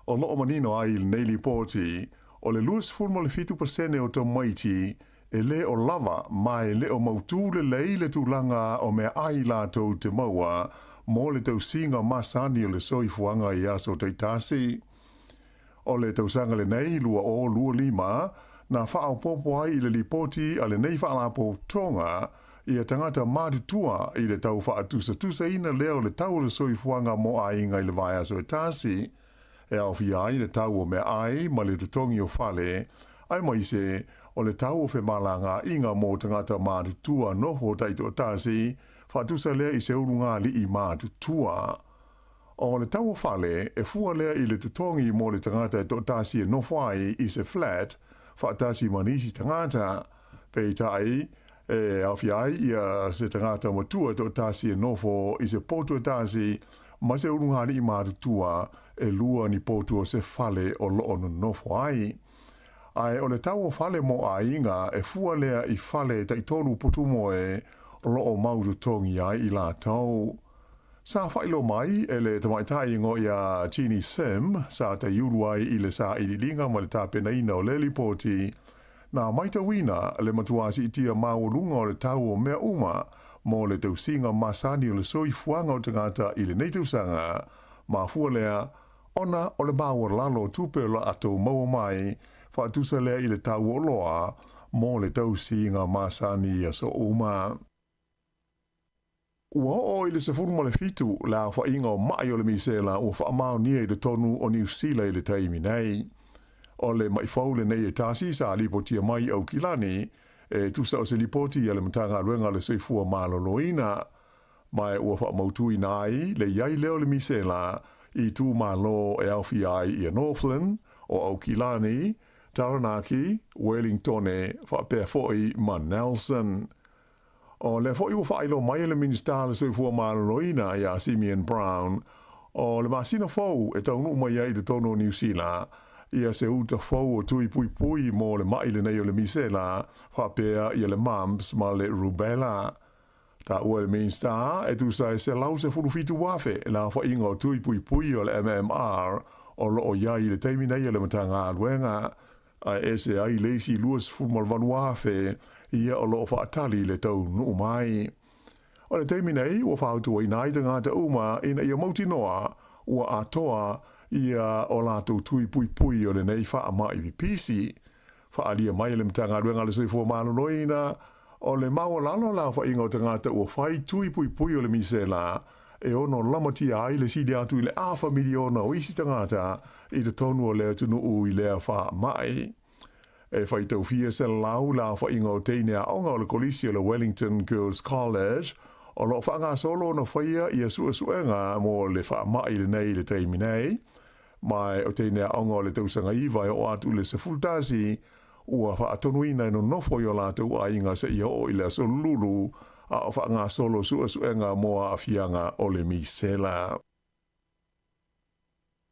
O lo o manino ai i lenei lipoti, o le 27% o tamaiti e le o lava ma e le o mautū lelei le tulaga o meaai latou te maua mo le tausiga masani o le soifuaga i aso taitasi. O le tausaga lenei 2025, na faaopoopo ai i le lipoti a lenei Faalapotopotoga ia tagata matutua i le tau faatusatusaina lea o le tau o le soifuaga mo aiga i le vaiaso e tasi, e aofia ai le tau o meaai ma le totogi o fale, aemaise o le tau o femalagaaiga mo tagata matutua nofo taitoatasi, faatusa lea i se ulugalii matutua. O le tau o fale, e fua lea i le totogi mo le tagata e toatasi e nofo ai i se flat faatasi ma nisi tagata. Peitai, e aofia ai ia se tagata matua e toatasi e nofo i se potu e tasi ma se ulugalii matutua e lua ni potu o se fale o lo o nonofo ai. Ae o le tau o fale mo aiga e fua lea i fale taitolu potumoe o lo o mau totogi ai i latou. Sa faailoa mai e le tamaitai igoa ia Jeannie Sim, sa taiulu ai i le sailiiliga ma le tapenaina o le lipoti, na matauina le matua siitia maualuga o le tau o mea uma mo le tausiga masani o le soifuaga o tagata i lenei tausaga, mafua lea ona o le maualalo o tupe o latou maua mai, faatusa lea i le tau o oloa mo le tausiga masani i aso uma. Ua oo i le 17 le aofaiga o maʻi o le misela ua faamaonia i totonu o Niu Sila i le taimi nei. O le maʻi fou lenei e tasi sa lipotia mai i Aukilani, e tusa o se lipoti a le Matagaluega o le Soifua Maloloina. Ma ua faamautuina ai le i ai lea o le misela i itumalo e aofia ai ia Northland, o Aukilani, Taranaki, Wellingtone faapea foi ma Nelson. O lea foi ua faailoa mai e le Minisita o le Soifua Maloloina ia Simeon Brown, o le masina fou e taunuu mai ai i totonu o Niu Sila ia se uta fou o tui puipui mo le maʻi lenei o le misela faapea ia le mumps ma le rubella. Taua e le Minisita e tusa e 117,000 le aofaiga o tui puipui o le MMR o lo o i ai i le taimi nei a le Matagaluega, ae ese ai le isi 28,000 ia o lo o faatali i le taunuu mai. O le taimi nei, ua fautuaina ai tagata uma ina ia mautinoa ua atoa ia o latou tui puipui o lenei faamai pipisi. Faaalia mai e le Matagaluega a le Soifua Maloloina, o le maualalo o le aofaiga o tagata ua fai tui puipui o le misela e ono lamatia ai le sili atu i le afa miliona o isi tagata i totonu o le atunuu i lea faamai. E faitaufia 100 le aofaiga o teine aoga o le Kolisi o le Wellington Girls College o lo o faagasolo ona faia ia suesuega mo le faamai lenei i le taimi nei, ma o teine aoga o le tausaga 9 e oo atu i le 11 ua faatonuina e nonofo i o latou aiga seia oo i le aso Lulu a o faagasolo suesuega mo aafiaga o le misela.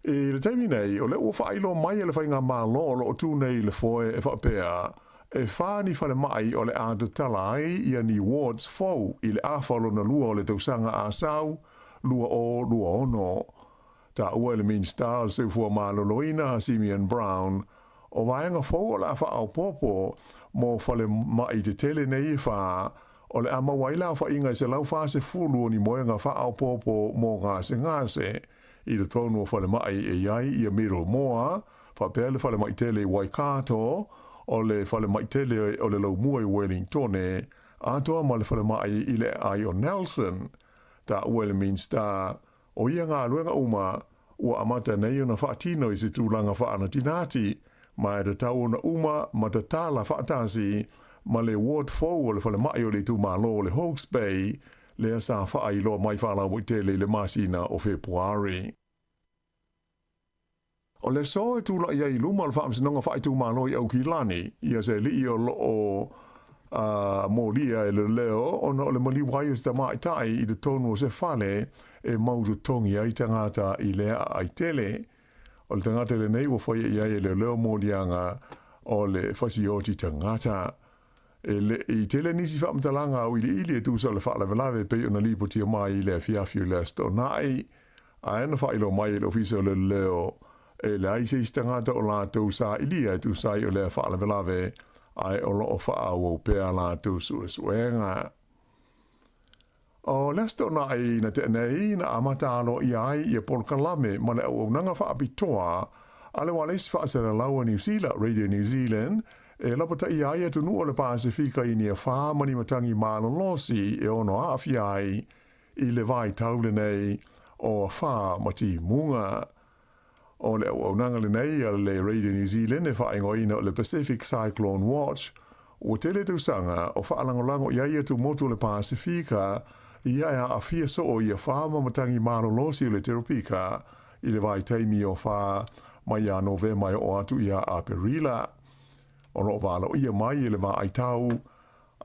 I le taimi nei, o lea ua faailoa mai e le Faigamalo o lo o tu nei i le foe e faapea, e fa ni falemai o le a tatala ai ia ni wards fou i le afa lona lua o le tausaga a sau, 2026. Taua e le Minisita o le Soifua Maloloina a Simeon Brown, o vaega fou o le a faaopoopo mo falemai tetele nei e fa, o le a maua ai le aofaiga e 140 o ni moega faaopoopo mo gasegase i totonu o falemai e i ai ia Middlemore, faapea le falemai tele i Waikato, o le falemai tele o le Laumua i Wellingtone, atoa ma le falemai i le aai o Nelson. Taua e le Minisita, o ia galuega uma ua amata nei ona faatino i se tulaga faanatinati, ma e tatau ona uma ma tatala faatasi ma le ward fou o le falemai o le itumalo o le Hawke's Bay, lea sa faailoa mai faalauaitele i le masina o Fepuari. O le aso e tulai ai i luma o le Faamasinoga Faaitumalo i Aukilani, ia se alii o lo o molia e le leo ona o le maliu ai o se tamaitai i totonu o se fale e mau totogi ai tagata i lea aai tele. O le tagata lenei ua faia i ai e leoleo moliaga o le fasioti tagata. E le i tele nisi faamatalaga auiliili e tusa o le faalavelave e pei ona lipotia mai i le afiafi o le Aso Toonai, ae na faailoa mai e le Ofisa o Leoleo e leai se isi tagata o latou sailia e tusa ai o lea faalavelave, ae o lo o faaauau pea a latou suesuega. O le Aso Toonai na tea nei, na amata aloaia ai ia polokalame ma le auaunaga faapitoa a le ualesi faasalalau a Niu Sila, Radio New Zealand, e lapataia ai atunuu o le Pasefika i ni afa ma ni matagi malolosi e ono aafia ai i le vaitau lenei o afa ma timuga. O le auaunaga lenei a le Radio New Zealand e faaigoaina o le Pacific Cyclone Watch, ua tele tausaga o faalagolago i ai atumotu o le Pasefika ia e aafia soo i afa ma matagi malolosi o le teropika i le vaitaimi o afa mai ia Novema e oo atu ia Aperila. O lo o valoia mai e le vaai tau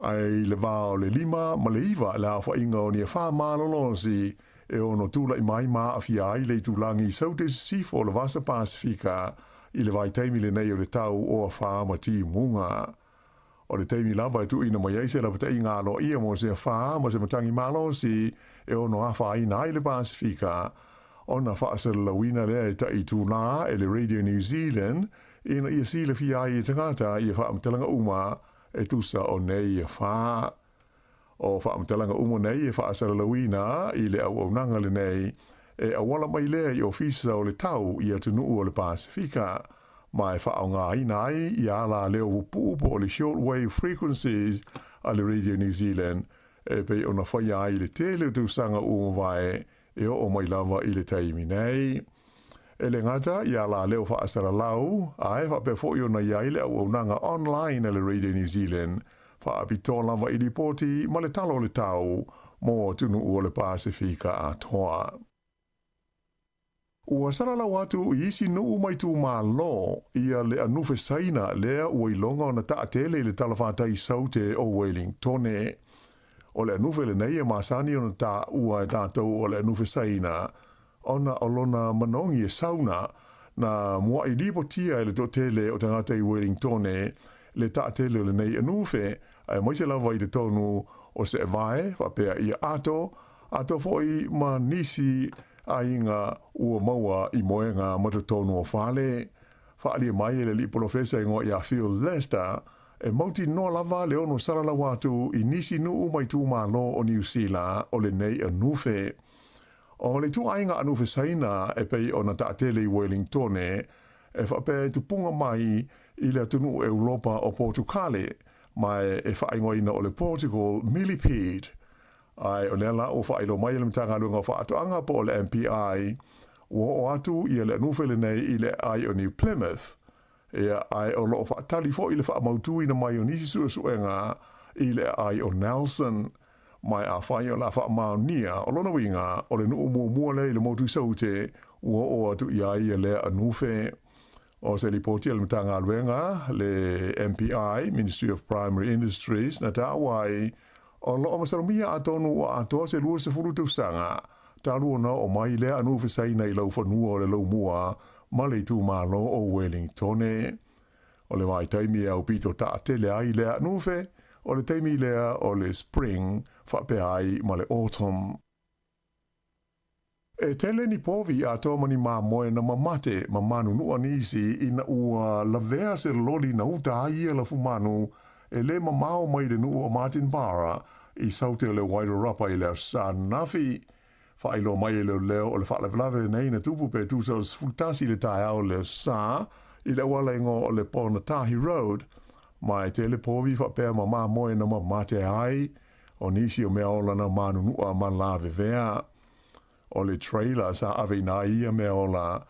ai i le va o le 5 ma le 9 le aofaiga o ni afa malolosi e ono tula'i mai ma aafia ai le itulagi i Saute Sisifo o le Vasa Pasefika i le vaitaimi lenei o le tau o afa ma timuga. O le taimi lava e tuuina mai ai se lapataiga aloaia mo se afa ma se matagi malosi e ono afaina ai le Pasefika, ona faasalalauina lea e ta'i itulā e le Radio New Zealand ina ia silafia ai e tagata ia faamatalaga uma e tusa o nei afa. O faamatalaga uma nei e faasalalauina i le auaunaga lenei e auala mai lea i Ofisa o le Tau i atunuu o le Pasefika, ma e faaaogaina ai ia ala leo pupuu po o le shortwave frequencies a le Radio New Zealand e pei ona faia ai i le tele o tausaga ua mavae e oo mai lava i le taimi nei. E le gata i ala leo faasalalau, ae faapea foi ona i ai le auaunaga online a le Radio New Zealand, faapitoa lava i lipoti ma le tala o le tau mo atunuu o le Pasefika atoa. Ua salalau atu i isi nuu ma itumalo ia le anufe Saina lea ua iloga ona taatele i le talafatai Saute o Wellingtone. O le anufe lenei e masani ona taua e tatou o le anufe Saina ona o lona manogi e sauna na mua'i lipotia e le toatele o tagata i Wellingtone le taatele o lenei anufe, aemaise lava i totonu o Se'evae faapea ia ato, ato foi ma nisi aiga ua maua i moega ma totonu o fale. Faaalia mai e le alii polofesa igoa ia Phil Lester, e mautinoa lava le ono salalau atu i nisi nuu ma itumalo o Niu Sila o lenei anufe. O le ituaiga anufe Saina e pei ona taatele i Welingtone, e faapea e tupuga mai i le atunuu Eulopa o Potukale, ma e faaigoaina o le Portugal Millipede. Ae o lea la ua faailoa mai e le Matagaluega o Faatoaga po o le MPI, ua oo atu ia le anufe lenei i le aai o New Plymouth, ia, ae o lo o faatali foi le faamautuina mai o nisi suesuega i le aai o Nelson. Ma afai o le a faamaonia, o lona uiga, o le nuu muamua lea i le motu i Saute ua oo atu i ai ia lea anufe. O se lipoti a le Matagaluega, le MPI, Ministry of Primary Industries, na taua ai, o lo o masalomia atonu ua atoa se 20 tausaga talu ona oo mai lea anufe Saina i laufanua o le Laumua ma le itumalo o Welingtone. O le vaitaimi e aupito taatele ai lea anufe, o le taimi lea o le spring faapea ai ma le autumn. E tele ni povi atoa ma ni mamoe na mamate ma manunua nisi ina ua lavea se loli na uta ai ia lafumanu e le mamao mai le nuu o Martinborough i Saute o le Wairarapa i le Aso Sa ananafi. Faailoa mai e leoleo o le faalavelave lenei na tupu pe tusa o le 11 i le taeao o le Aso Sa i le auala igoa o le Ponatahi Road ma e tele povi faapea ma mamoe na mamate ai o nisi o mea ola na manunua ma lavevea. O le trailer sa aveina ai ia mea ola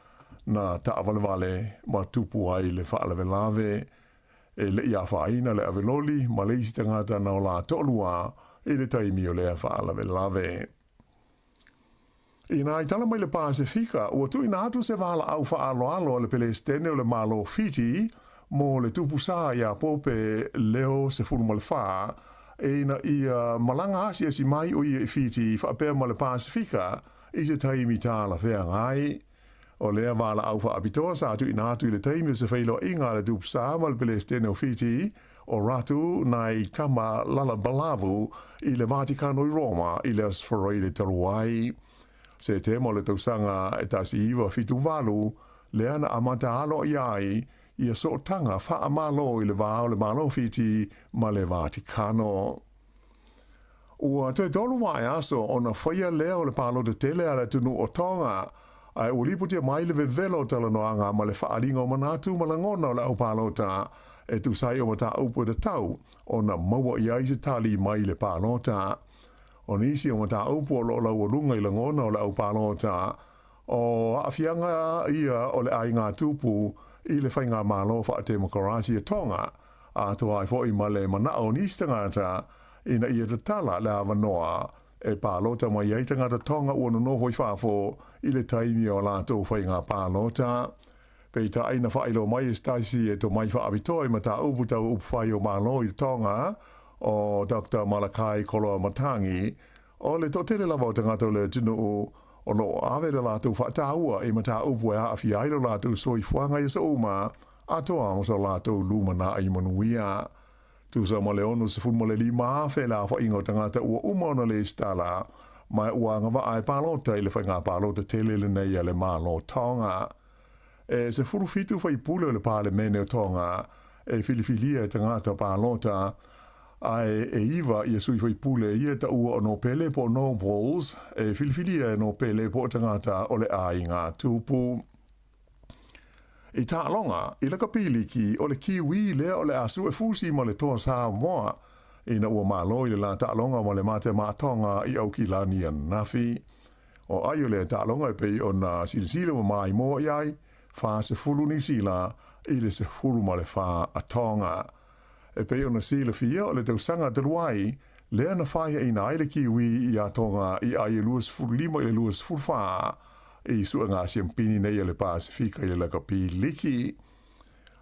na taavalevale ma tupu ai le faalavelave. E le i afaina le aveloli ma le isi tagata na ola toalua i le taimi o lea faalavelave. Inā i tala mai le Pasefika, ua tuuina atu se valaau faaaloalo a le Pelesitene o le Malo o Fiti mo le tupu sa iā Pope Leo XIV ina ia malaga asiasi mai o ia i Fiti faapea ma le Pasefika i se taimi talafeagai. O lea valaau faapitoa sa tuuina atu i le taimi o se feiloaiga a le tupu sa ma le Pelesitene o Fiti, o Ratu Nai Kama Lalabalavu i le Vatikano i Roma i le Aso Faraile talu ai. Setema o le tausaga e 1978, lea na amata aloaia ai ia sootaga faamalo i le va o le Malo Fiti ma le Vatikano. Ua toe tolu vaiaso ona faia lea o le palota tele a le atunuu o Tonga, ae ua lipotia mai le vevela o talanoaga ma le faaaliga o manatu ma lagona o le au palota e tusa ai o mataupu e tatau ona maua i ai se tali mai le palota. O nisi o mataupu o lo o laualuga i lagona o le au palota, o aafiaga ia o le aiga tupu i le faigamalo faatemokarasi a Tonga, atoa ai foi ma le manao o nisi tagata ina ia tatala le avanoa e palota mai ai tagata Tonga ua nonofo i fafo i le taimi o a latou faiga palota. Peitai na faailoa mai e se tasi e tomai faapitoa i mataupu tau upufai o Malo i Tonga, o Doctor Malakai Koloamatangi, o le toatele lava o tagata o le atunuu o lo o ave le latou faataua i mataupu e aafia ai lo latou soifuaga i aso uma, atoa ma so latou lumanai manuia. Tusa ma le 65,000 le aofaiga o tagata ua uma ona lesitala, ma ua agavaa e palota i le faiga palota tele lenei a le Malo Tonga. E 17 faipule o le Palemene o Tonga e filifilia e tagata palota, ae e 9 ia sui faipule ia e taua o Nopele po o Nobles e filifilia e Nopele po o tagata o le aiga tupu. I taaloga, i laka piliki, o le Kiwi lea o le a suefusi ma le Toa Samoa ina ua malo i le la taaloga ma le Matemaatoga i Aukilani ananafi. O ai o lea taaloga e pei ona silasila ma maimoa i ai, 40 Niu Sila i le 14 a Tonga. E pei ona silafia o le tausaga talu ai, lea na faiaina ai le Kiwi iā Tonga i ai e 25 i le 24 i suega siampini nei a le Pasefika i le lakapi liki.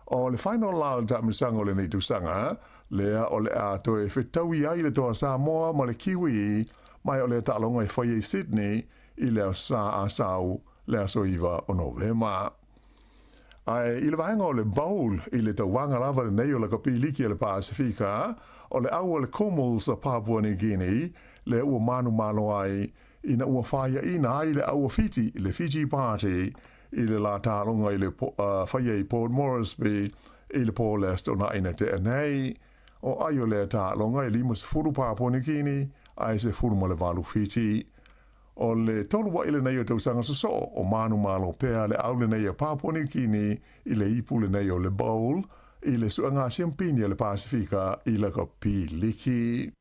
O le final la o le taamilosaga o lenei tausaga, lea o le a toe fetaui ai le Toa Samoa ma le Kiwi mai o lea taaloga e faia i Sydney i le Aso Sa Asau le aso 9 o Novema. Ae i le vaega o le bowl i le tauvaga lava lenei o lakapi liki a le Pasefika, o le au a le Kumuls a Papua New Guinea lea ua manumalo ai ina ua faiaina ai le au a Fiti, le Fiji Party, i le la taaloga i le faia i Port Moresby i le po le Aso Toonai na tea nei. O ai o lea taaloga e 50 Papua New Guinea ae 18 Fiti. O le tolu aʻi lenei o tausaga sosoo o manumalo pea le au lenei a Papua Niu Kini i le ipu lenei o le Bowl i le suʻega siampini a le Pasifika i lakapi liki.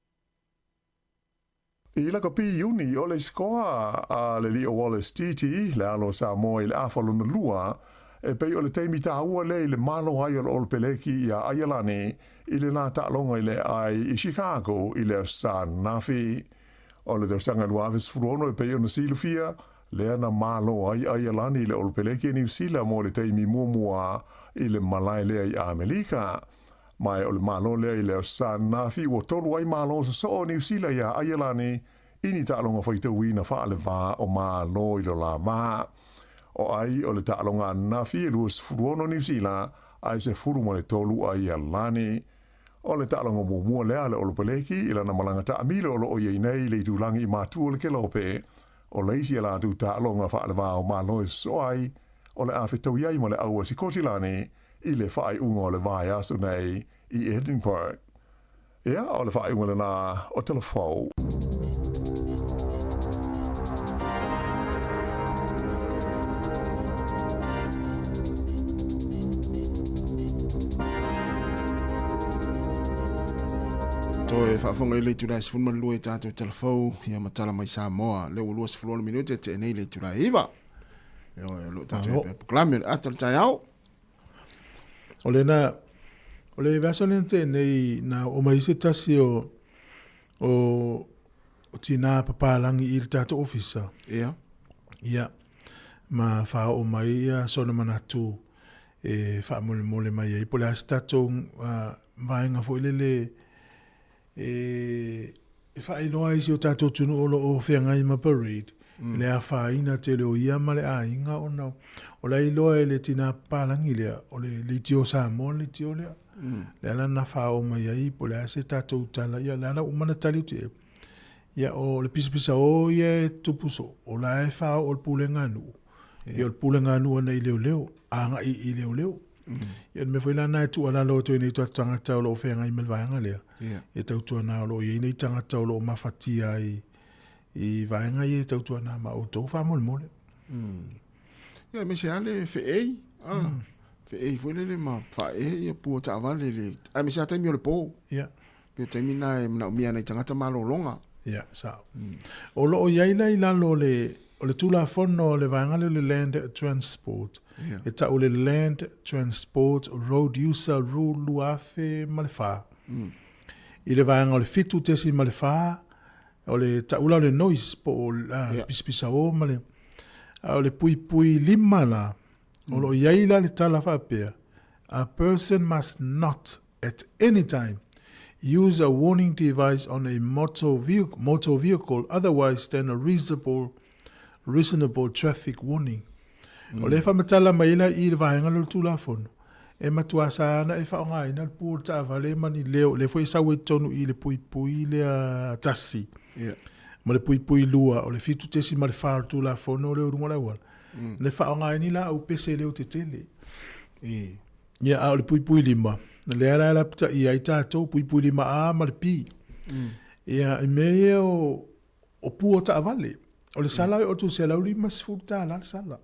I lakapi Iuni o le sikoa a le alii o Wallace Titi, le alo o Samoa i le afa lona lua, e pei o le taimi tāua lea i le malo ai o le Olopeleki iā Aialani i le la taaloga i le ai i Chicago i le Aso Sa ananafi. O le tausaga 2016 e pei ona silafia, lea na malo ai Aialani i le Olopeleki a Niu Sila mo le taimi muamua i le malae lea i Amelika. Ma e o le malo lea i le Aso Sa ananafi ua tolu ai malo sosoo o Niu Sila iā Aialani i ni taaloga faitauina faalevā o Malo i lo la vā. O ai o le taaloga ananafi e 26 Niu Sila ae 13 Aialani. O le taaloga muamua lea a le Olopeleki i lana malaga taamilo o lo o i ai nei i le itulagi i Matu o le Kelope. O le isi a latou taaloga faalevā o Malo e sosoo ai, o le a fetaui ai ma le au a Sikotilani i le faaiuga o le vaiaso nei i Edinburgh. Ia, o le faaiuga lena o Talafou. Toe faafofoga i le itula e 12 i tatou talafou ia ma tala mai Samoa. Lea ua 26 minute tea nei le itula e 9. Ioe, o lo o tatou pea polokalame o le ata o le taeao. O le na, o le vaiaso lea na tea nei na oo mai ai se tasi o, o, o tinā papalagi i le tatou ofisa. Ia. Ia, ma faaoo mai ia sona manatu e faamolemole mai ai po o le a se tatou uh, vaega foi lele e, e faailoa ai si o tatou atunuu o lo o feagai ma parade, le afaina tele o ia ma le aiga ona o la e iloa e le tina papalagi lea, o le leitio Samoa le leitio lea. Lea la na faaoo mai ai po o le a se tatou tala, ia lea la ua uma ona tali atu i ai. Ia o le pisapisaō ia e tupu soo, o la e faaoo e le pulega a nuu, ia o le pulega a nuu ana i leoleo, agai i leoleo. Ia o le mea foi la lena e tuualalo atu ai nei tatou tagata o lo o feagai ma le vaega lea, ia tautuana o lo o i ai nei tagata o lo o mafatia ai i vaega ia e tautuana ma outou faamolemole. Ia aemaise lava le feei, ah, feei foi lele ma faaee ia pua taavale le, aemaise lava taimi o le po. Ia. Pei o taimi na e manaomia ai nai tagata malologa. Ia, sao. O lo o i ai la i lalo o le, o le Tulafono o le vaega lea o le Land Transport, Ia. e tau o le Land Transport Road User Rule 2004. I le vaega o le 7.4, o le tau la o le noise po o le Ia. pisapisaō ma le, a o le puipui lima la, o lo o i ai la le tala faapea, a person must not at any time use a warning device on a motor vehicle, motor vehicle otherwise than a reasonable, reasonable traffic warning. O lea e faamatala mai ai la i i le vaega lea o le Tulafono, e matua sa ana e faaaogaina le pu o le taavale ma ni leo, lea foi e sau ai totonu i i le puipui lea tasi Yeah. ma le puipui lua o le 7.4 o le Tulafono lea o luga o le auala. Le faaaoga ai ni laau pese leo tetele. E. Ia, a o le puipui lima, lea la e lapataia ai tatou, puipui lima A ma le B. Ia, i mea ia o, o pu o taavale, o le sala e oo atu i le $150 le sala.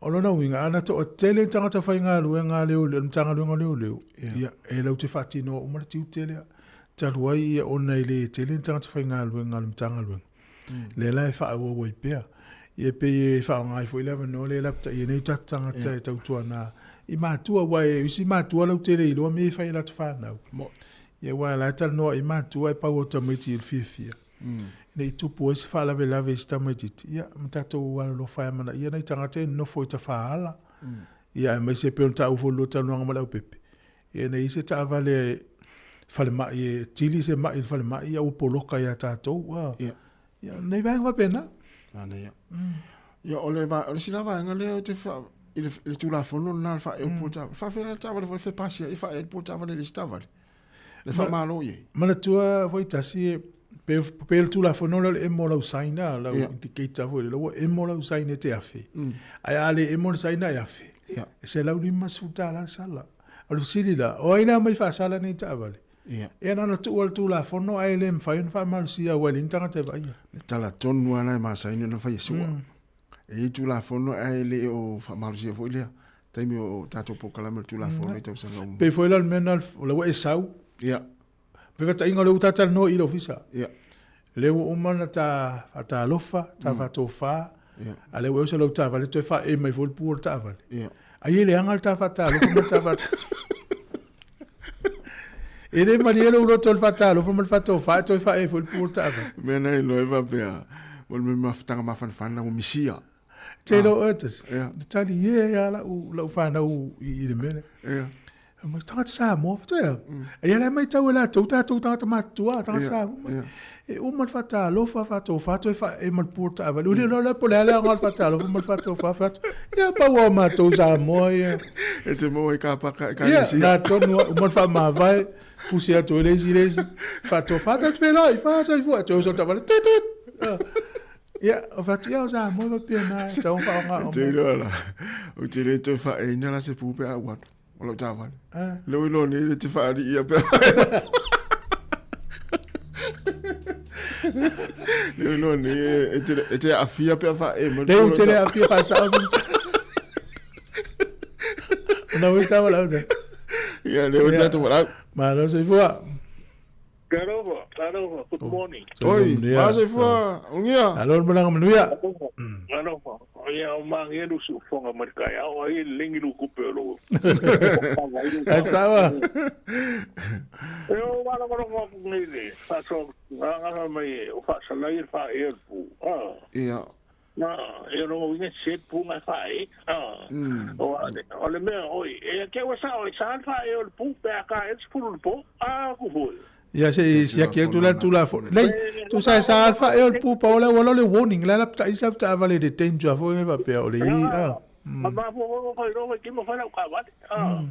O lona uiga, ana toatele tagata faigaluega a leoleo, le Matagaluega o Leoleo, ia, e latou te faatinoa uma le tiute lea. Talu ai ia ona e le tele ni tagata faigaluega a le Matagaluega, lea la e faaauau ai pea. Ia e pei e faaaoga ai foi le avanoa lea e lapataia nei o tatou tagata e tautuana i matua, aua e isi matua lautele iloa mea e fai e latou fanau. Ia aua o la e talanoa i matua e pau o tamaiti i le fiafia. Ne i tupu ai se faalavelave i se tamaitiiti, ia ma tatou alolofa e amanaia nai tagata ia e nonofo i tafaala. Ia aemaise e pei ona taua foi i le lua talanoaga ma Leaupepe, Ia ne i se taavale falemai e tili se mai i le falemai ia ua poloka ia tatou. A. Ia. Ia, nei vaega faapena. Ana ia. Ia, o le, o le isi la vaega lea ou te fa, i le, i le Tulafono lena le faaee o pua taavale. Faafefea la le taavale foi fe pasi ai faaee le pua taavale i le isi taavale. Le faamalo i ai. Manatua foi tasi e pe, pe le Tulafono lea o le emo o lau sign a, lau Ia. indicator foi lea, ua emo lau sign e te afe. Ae a le emo le sign e afe. Ia. E $150 le sala. O le fesili la, o ai la e aumai faasala nei taavale? Ia. Ia na ona tuu le Tulafono ae le mafai ona faamalosia aua e leai ni tagata e vaaia. Le tala tonu lava la e masani ona fai e sua. E i ai Tulafono ae le o faamalosia foi lea taimi o tatou polokalame o le Tulafono i tausaga uma. Pei foi la o le mea lena o la ua e sau. Ia. Fevataiga o lea ua ta talanoa i le ofisa. Ia. Lea ua uma ona ta faatalofa, ta faatofa, a lea ua e oso lau taavale toe faaee mai foi le pu o le taavale. Ia. Ai e leaga le ta faatalofa ma le ta faat... E le malie lou loto i le faatalofa ma le faatofa, ae toe faaee foi le pu o le taavale. Mea na iloa ai faapea, o le mea mafutaga mafanafana ua misia. Te lo oe tasi. Le tali e ia lau, lau whanau i, i le mea lea. Yeah. Mai tagata Samoa, faatoa ea. E ia la mai tau e latou, tatou tagata matutua, tagata Samoa. Yeah. E uma le faatalofa, faatofa, toe faaee ma le pu o le taavale. Ua le iloa la po o le a le aoga o le faatalofa ma le faatofa, fai atu, ia pau lava o matou Samoa ia. E te maua i ka paka, i ka Ia, lesia. na tonu lava, uma le faamavae, fusi atu ai le isi i le isi. Faatofa, tatou feiloai, fa soifua, toe oso le taavale, tut tut. Ah. Ia, o fai atu, ia o Samoa e faapena, e tatau ona faaaoga Ou te iloa la, ou te le toe faaeina la se pu pe a ou alu, o lau taavale. Ah. Lea ua iloa nei le te faaliia pe a Lea ua iloa nei e te, e te aafia pe a faaee mai le Lea pu ou o te lau le aafia faasao. Ona ua sao lau te. Ia, lea ua tatou valaau. Malo soifua. Talofa, talofa, good morning. Oi, ma soifua, Ugia. Alo le malaga manuia. Talofa, ia o mange lu su fonga mai kai au ai lengi lu kupe o lo. Ai sawa. E o wala wala wala ku ngi le. Fa so nga nga mai o fa sa lai fa e pu. Ah. Ia. Na, e rongo winga se pu nga fa e. Ah. O o le mea oi, e ke wa sa oi sa fa e o le pu pe ka e pu le pu. Ah ku fu. Ia se siaki atu la Tulafono. Lei, tusa e sa alfa e o le pu pa o le ua le warning la la pta isa pta avale de danger fo me papea o le i ah. Ma ma fo fo fo ro ki mo fa la ka va. Ah.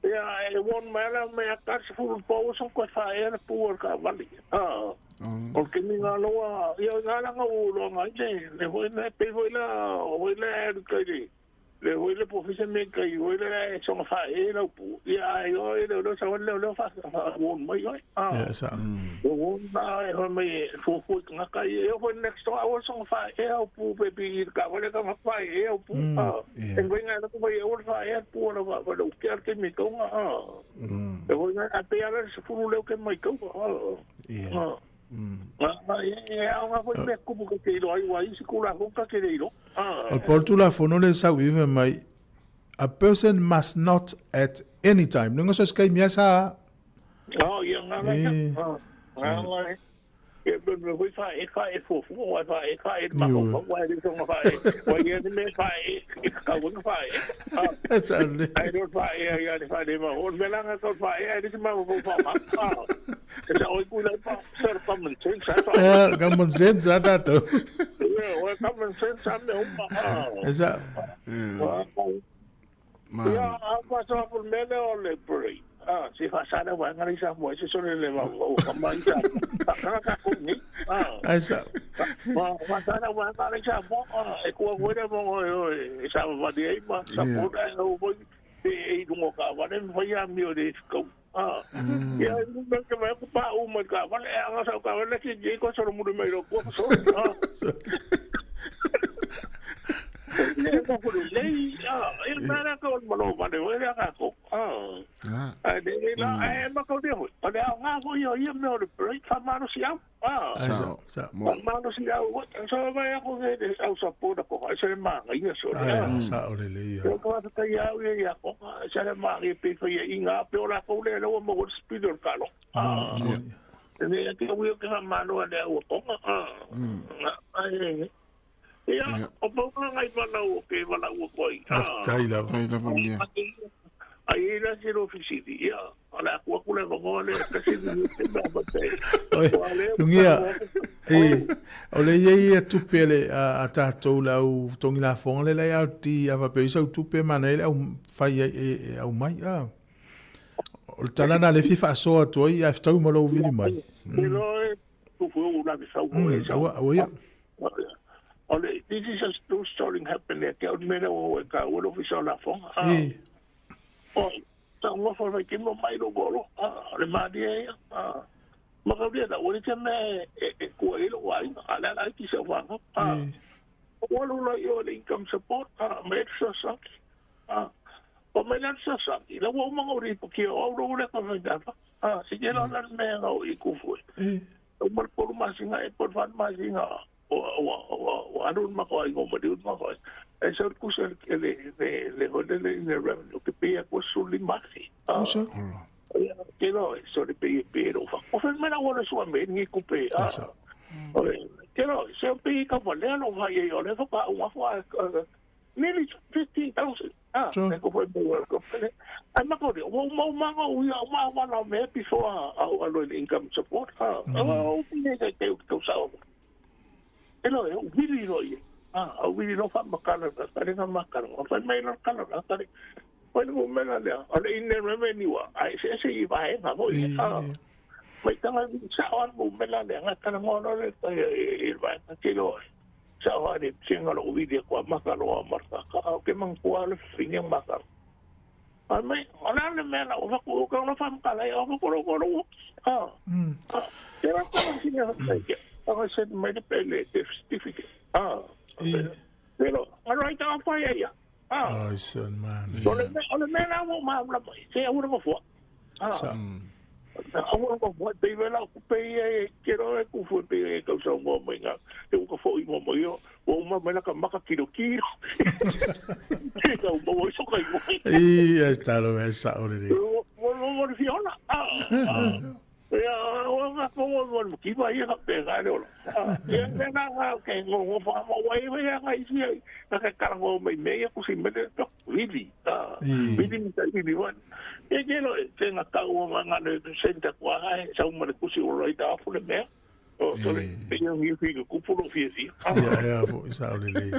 Ia e won mai la me a ka se fu po so ko fa e le pu o ka vali. Ah. O ke mi ngā loa, ia ngā langa o loa ngā ite, le hoi le pe hoi la, hoi le kai le, le hoi le po fise me kai, hoi le songa fa e lau pu. Ia ai oi le le sa le le fa fa won mai oi. Ah. Ia sa. O won na e hoi mai fu fu ngā kai e hoi next door o songa fa e au pu pe pi ka hoi ka fa e au pu. Ah. E ngoi ngā la ku e o fa e pu la fa fa ke ar ke mi kau ngā. Ah. E hoi ngā a pe ara se furu leo ke mai kau. Ah. Ia. O le Paul Tulafono le sau ive mai a person must not at any time. Nunga so skai mia sa. Oh, ia ngā ngā ngā. Ngā ngā. E me hoi fa e fa e fo fo wa fa e fa e ma ko wa e so fa e wa ia ni me fa e e ka wa fa e. Sa le. Ai ro fa e ia ni fa le ma o me la nga ko fa e ai ni ma ko fa ma. E sa oi ku le pa sir common sense sa. Eh, common sense sa ta to. Ia o common sense sa me uma. E sa. Ia a pa sa pu me le o le pre. Ah, si fa sa le wa ngari sa mo se so le le wa o ka mai sa. Ka ka ko ni. Ah. Ai sa. Wa wa sa le wa ngari sa mo e ku wa le mo o e sa wa di ai ma sa po da o mo e e dungo ka wa le mo ya mi o le ko. Ah. Ia ni me ke ma ku pa u ma ka wa le anga sa ka wa le ki ji ko so mo me ro ko so. Ah. Le ko ko le ah e mara ko mo lo wa le wa ka ko. Ah. Ai le la e ma ko de ho. O le nga ko yo ia me o le break fa mano si au. Ah. Sa sa. Mano si au. So va ya ko le au sa po da ko se ma ngai so. Ai sa o le le ia. Ko ko ta ia au ia ko se le ma ngai pe fa ia inga pe ora ko le lo mo speed o ka lo. Ah. Ne ke u ke mano le au ko. Ah. Ai Ia, o paunga ngai walau o ke walau o koi. Tai lava. Tai lava ugia. Ai e la se lo fisili, ia. O le aku aku le vongoa le kasi ni te mea mate. Oi, lungia, e, o le ia ia tupe le a tātou le au tongi la fonga le lai au ti a wape isa au tupe mana le au whai e au mai. A. O le tala na le fi whaasoa atu ai, a whtau ma lou vili mai. Te loe, tupu u la fisau ko e sau. Aua, aua ia. O le, this is a true story happened there. Ke au mele o e ka ua lo fisau la fonga. E. Oi, Sa ngofa mai ke mo mai lo golo. Ah, le mali e. Ah. Ma ka ria la ua te me e kua i lo ai. A la la ki se wanga. Ah. Ua lo la i o le income support. Ah, me sa sa. Ah. O me la sa sa. La ua uma ngori po ki o ro le ka vai da. Ah, si ke la la me nga o i kufu. O mar por masinga e por fan masinga. O o o o anu ma ko ai ngo ma ma ko. E sa ku se le le le le le le revenue ke pe ko su li masi. O sa. Ke lo so le pe pe ro fa. O fa me la wona su me ni ku pe. Ah. O ke lo se pe ka fa le lo fa ye o le fa pa o fa nearly 15,000. Ah, ne ko foi mo ko pe. Ai ma ko o mo ma o ia ma ma na me before a lo income support. Ah, o ne ke ke ko sa. E lo e wili lo ia. Ah, a wili lo fa makala ka ka nga makala. O fa mai lo kala ka ka. Oi mo mela le o le ine revenue ai se se i vai ma mo ia. Ah. Mai tanga sa on mo mela le nga kana ngono le i vai ka ke lo. Sa o le tsinga lo wili ko makala o marka ka o ke mang ko le finya makala. Ai mai o la le mela o fa ko ka lo fa makala o ko ko ko. Ah. Ah. Ke ra ko singa ka. O se mai le pele certificate. Ah. Pero alright ta fa ya. Ah. Ai son man. O le o le mela o ma la se o le fo. Ah. Sa. O le fo pe vela ku pe e ke ro e ku fu pe e ka sa mo mo inga. E u ka fo i mo mo yo. O ma mela ka maka kilo kilo. Ke ka mo mo so ka i mo. I e talo e sa o le. Mo mo mo fiona. Ah. Ia, o nga ko mo mo ki ba ia ka pe ga le ola. Ia me na nga ke ngo ngo fa mo wai wai nga isi ai. Na ka kara ngo mai me ia ku si me le to vili. Ah, vili ni ta vili wan. E ke lo te nga ka o nga nga le senta kwa ai sa uma le kusi o rai ta afu le mea. O so le pe ia ngi fi ku pulo fi fi. Ia ia fo i sa o le le.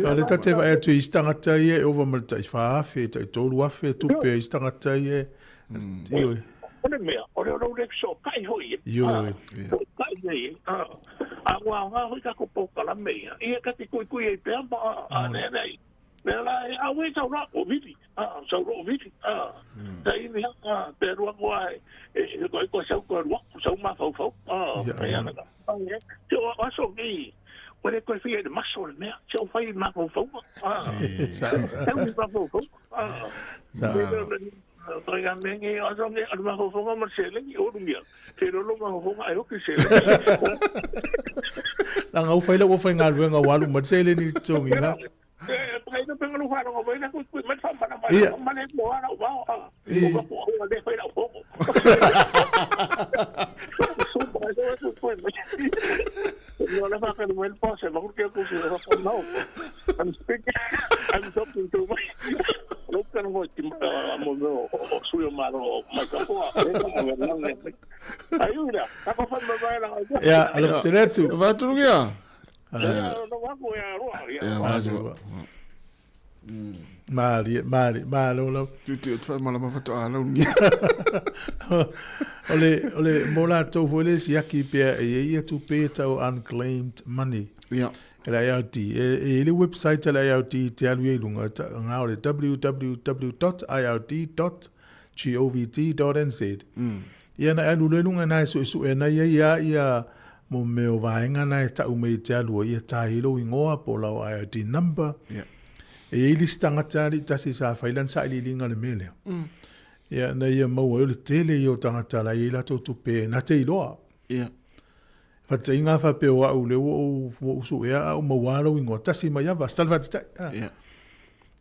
O le tate va e tu i stangata ia e ova ma le tai whaafe, tai tolu afe, tupe i stangata ia. Io. O le mea, o le o le so kai hoi. Io. Kai nei. A wa nga hoi ka ko po kala me ia. Ia ka te kui kui e pea ma a ne ne. Me la e a we sa ra o vili. A sa ro vili. A ta ini a pe rua ko ai. E ko ko sa ko rua sa ma fau fau. A ia na. Te o a so ni. O le koe fia le maso le mea. Te o whai ma fau fau. A. Sa. Te o ma fau fau. A. Sa. Toi a menge a so nge a ma fau fau ma se le o lumia. Te rolo ma fau ai hoki se le. La ngau whai la ua whai ngā ruenga walu ma se le ni tongi na. E pai no penga no wharo mai na kui kui mai wha mana mai Ia. mana mo ara o wao a. O ka ko o le whai la o. So ba so ko ko mai. No la fa ka no el pose ma ko ko se fa ko no. I'm speaking I'm talking to my No ka no ti mo no o suyo malo mai ka ko e ka mo na ne. Ayuda, ka ko fa ma ba la. Ia, alo te le atu. Whāturugia. No wa ko ya roa. Ia, wātua. Māri, māri, mālo lau. Tu te o te malama whatu a lau ni. O le, o le, mō rātou foi le siaki pea e ia ia tupe e tau unclaimed money. Ia. E le IRD. E, e le website a le IRD te alu i lunga, ngā o le www.ird.govt.nz. Ia na alu le lunga nai su su e na ia ia ia mo me o vaenga na e tau mei te alu ia tahi lo ingoa po lau IRD number. Ia. E i lisi tangata ali tasi sa whailan sa ili linga le melea. Ia na ia maua o le tele i o tangata la i latou tupe na te iloa. Ia. Whata inga whape o au le o o usu ea au maualo ingoa tasi mai ava stal whata tai. Ia.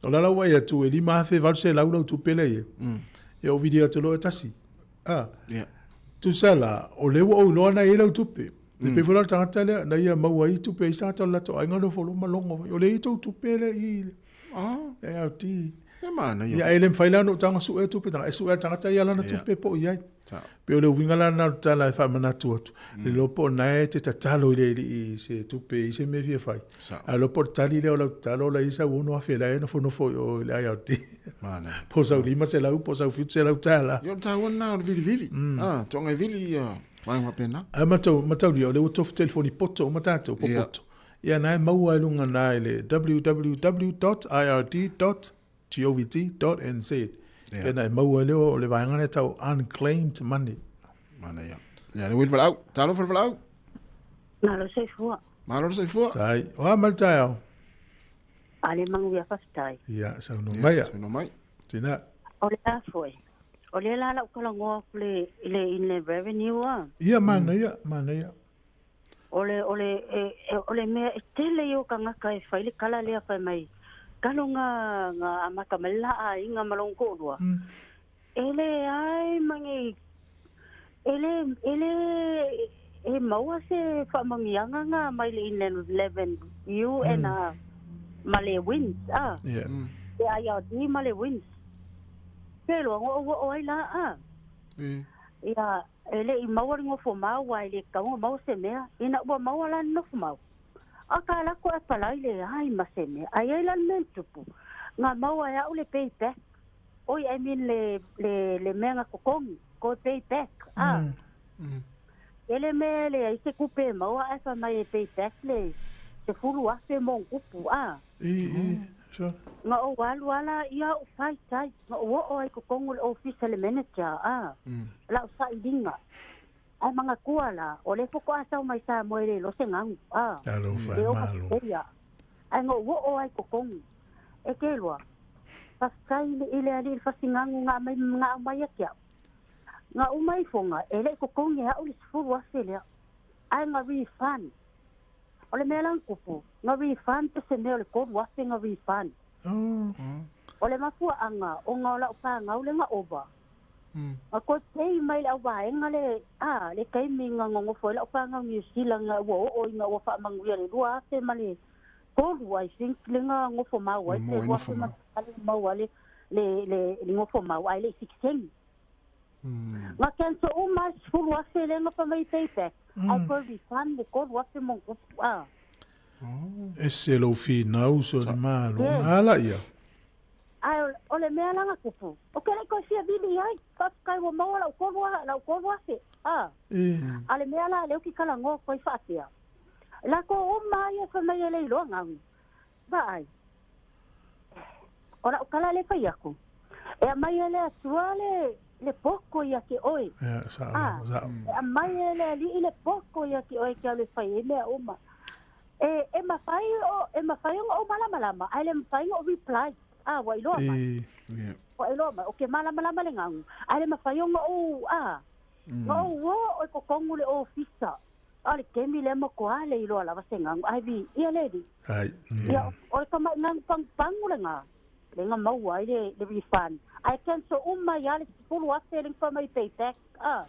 O la lau ai atu e lima afe valu se lau lau tupe le ie. Ia o video atu lo e tasi. Ah. Ia. Tu sala o le o iloa na i lau tupe. Te pe fula tangata lea na ia maua i tupe i sangata o lato ainga no folo malongo. O le i tau tupe le i. Ah. E au ti. E mana ia. Ia ele mwhaila no tanga su e tupe tanga. E su e tangata ia lana Ia. tupe po i ai. Sa. Pe o le winga la na tala e whamanatu atu. Le lopo na e te tatalo i le i se tupe i se me fia whai. Sa. A lopo tali le o lau talo la isa uno a whela e no whanofo o le ai au ti. Mana. Po sau lima se lau, po sau fitu se lau tala. Ia o tāua nā o le vili vili. Ah, tuanga e vili ia. Mai wapena. A matau, matau lia, o le ua tofu telefoni poto o matatou, po Ia. poto. Ia na e maua e lunga nā i le www.ird.govt.nz. Pe na e maua lea o le vaega lea tau unclaimed money. Manaia. Ia, le uili valaau. Talofa le valaau. Malo soifua. Malo le soifua. Tai. O a mai le taeao? A le manuia faafetai. Ia, saunoa mai. Ia, saunoa mai. Tina. O le a foi. O lea la lau talanoa atu le, i le Inland Revenue a. Ia, manaia, manaia. O le, o le, e, e, o le mea e tele ia o tagata e fai le tala lea fai mai, talo nga, nga amata mai le la aiga ma lona toalua. E leai ma ni, e le, e le, e maua se faamanuiaga nga mai le Inland Revenue and ma le WINZ, a. Yeah. Le IRD ma le WINZ. Pe loa na ou oo ai la, a. Ia, E le i maua le nofo mau aua e le tatau ona maua se mea. Ina ua maua la le nofo mau, a ka lako e apalai leai ma se mea. Ae i ai la le mea na tupu, na maua e au le pay back, oi I mean le, le, le mea na totogi, ko pay back, a. Tele mea e leai se tupe e maua ae fai mai e pay back le 10,000 mo ona tupu, a. I, i, sure. Na ou alu a la ia ou faifai, na ou oo ai i totonu o le ofisa le manager, a, lau sailiga. Ae manatua la, o lea faatoa sau mai Samoa e le iloa se gagu, a, Alofa le e o malo. ia. Ae na ou oo ai i totonu, e ke loa, faafetai i le alii i le fasigagu na aumai, na aumai ia te au. Na uma ifoga, e le i totogi e au le 10,000 lea, ae na refund. O le mea la na tupu, na refund pe se mea o le 3,000 na refund. O le mafuaaga, ona o lau fanau lea na ova, na toe pay mai le auvaega le, a, le taimi na nonofo ai lau fanau i New Zealand na ua oo ina ua faamanuia le 2003 I think le na nofo mau ai pe 2008 maua le, le, le, le nofo mau ae le i sikiseni. Na cancel uma ai 10,000 lea na fai mai pay back, ae toe refund le 3,000 ma ona tupu a. Ese lou finau so le malo na ala ia. Ae o le mea la na tupu, ou te le i toe fia vili ai, faafetai ua maua lau 3, lau 3,000 a. A le mea la lea ou te talanoa atu ai faapea, latou uma ia fai mai e le iloa galu, vaai. O lau tala lea e fai atu, e aumai e le Atua le, le poto ia te oe. Ia, sao A, lava, sao. e aumai e le Alii le poto ia te oe e te alu e fai ai mea uma. E, e mafai o, e mafai ona ou malamalama, ae le mafai ona ou reply. A, ua iloa mai. I, Ua iloa mai, ou te malamalama le gagu, ae le mafai ona ou, a, ona ou oo i totonu o le ofisa. A o le taimi lea matua le iloa lava se gagu, ae viia le Alii. ai, Ia, o le tamai gagu pagupagu lena, lea na maua ai le, le refund. Ae cancel uma ai lava le 10,000 lea na fai mai pay back, a.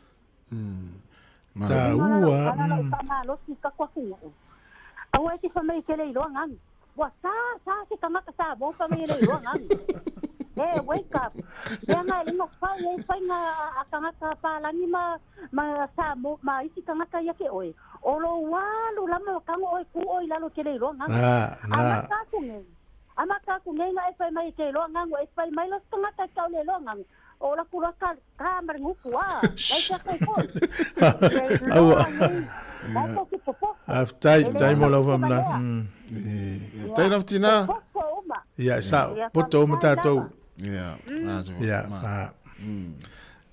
Taua, Ala lau faamalosi i taku atunuu. Aua e te fai mai e te le iloa gagu. Ua sa, sa se tagata Samoa fai mai e le iloa gagu. E, wake up. Mea na e le fai ai faiga a tagata palagi ma, ma Samoa, ma isi tagata ia te oe. O lou alu lama o tago oe ku oe i lalo e te le iloa gagu. Na, na. Amata atu nei. Amata atu nei na e fai mai e te iloa gagu. E fai mai la se tagata e tau le iloa gagu. O la ku ka, ka ma le ngupu a. Lai te atu foi. Le iloa Aua. nei. Mai ko ki popo. Faafetai, E le tai mo lau ama faamala. lea. Ia, tai lava tina. Popo uma. Ia, sao, Ia, poto uma faafetai tatou. lava. Ia, mazo. Ia, fa.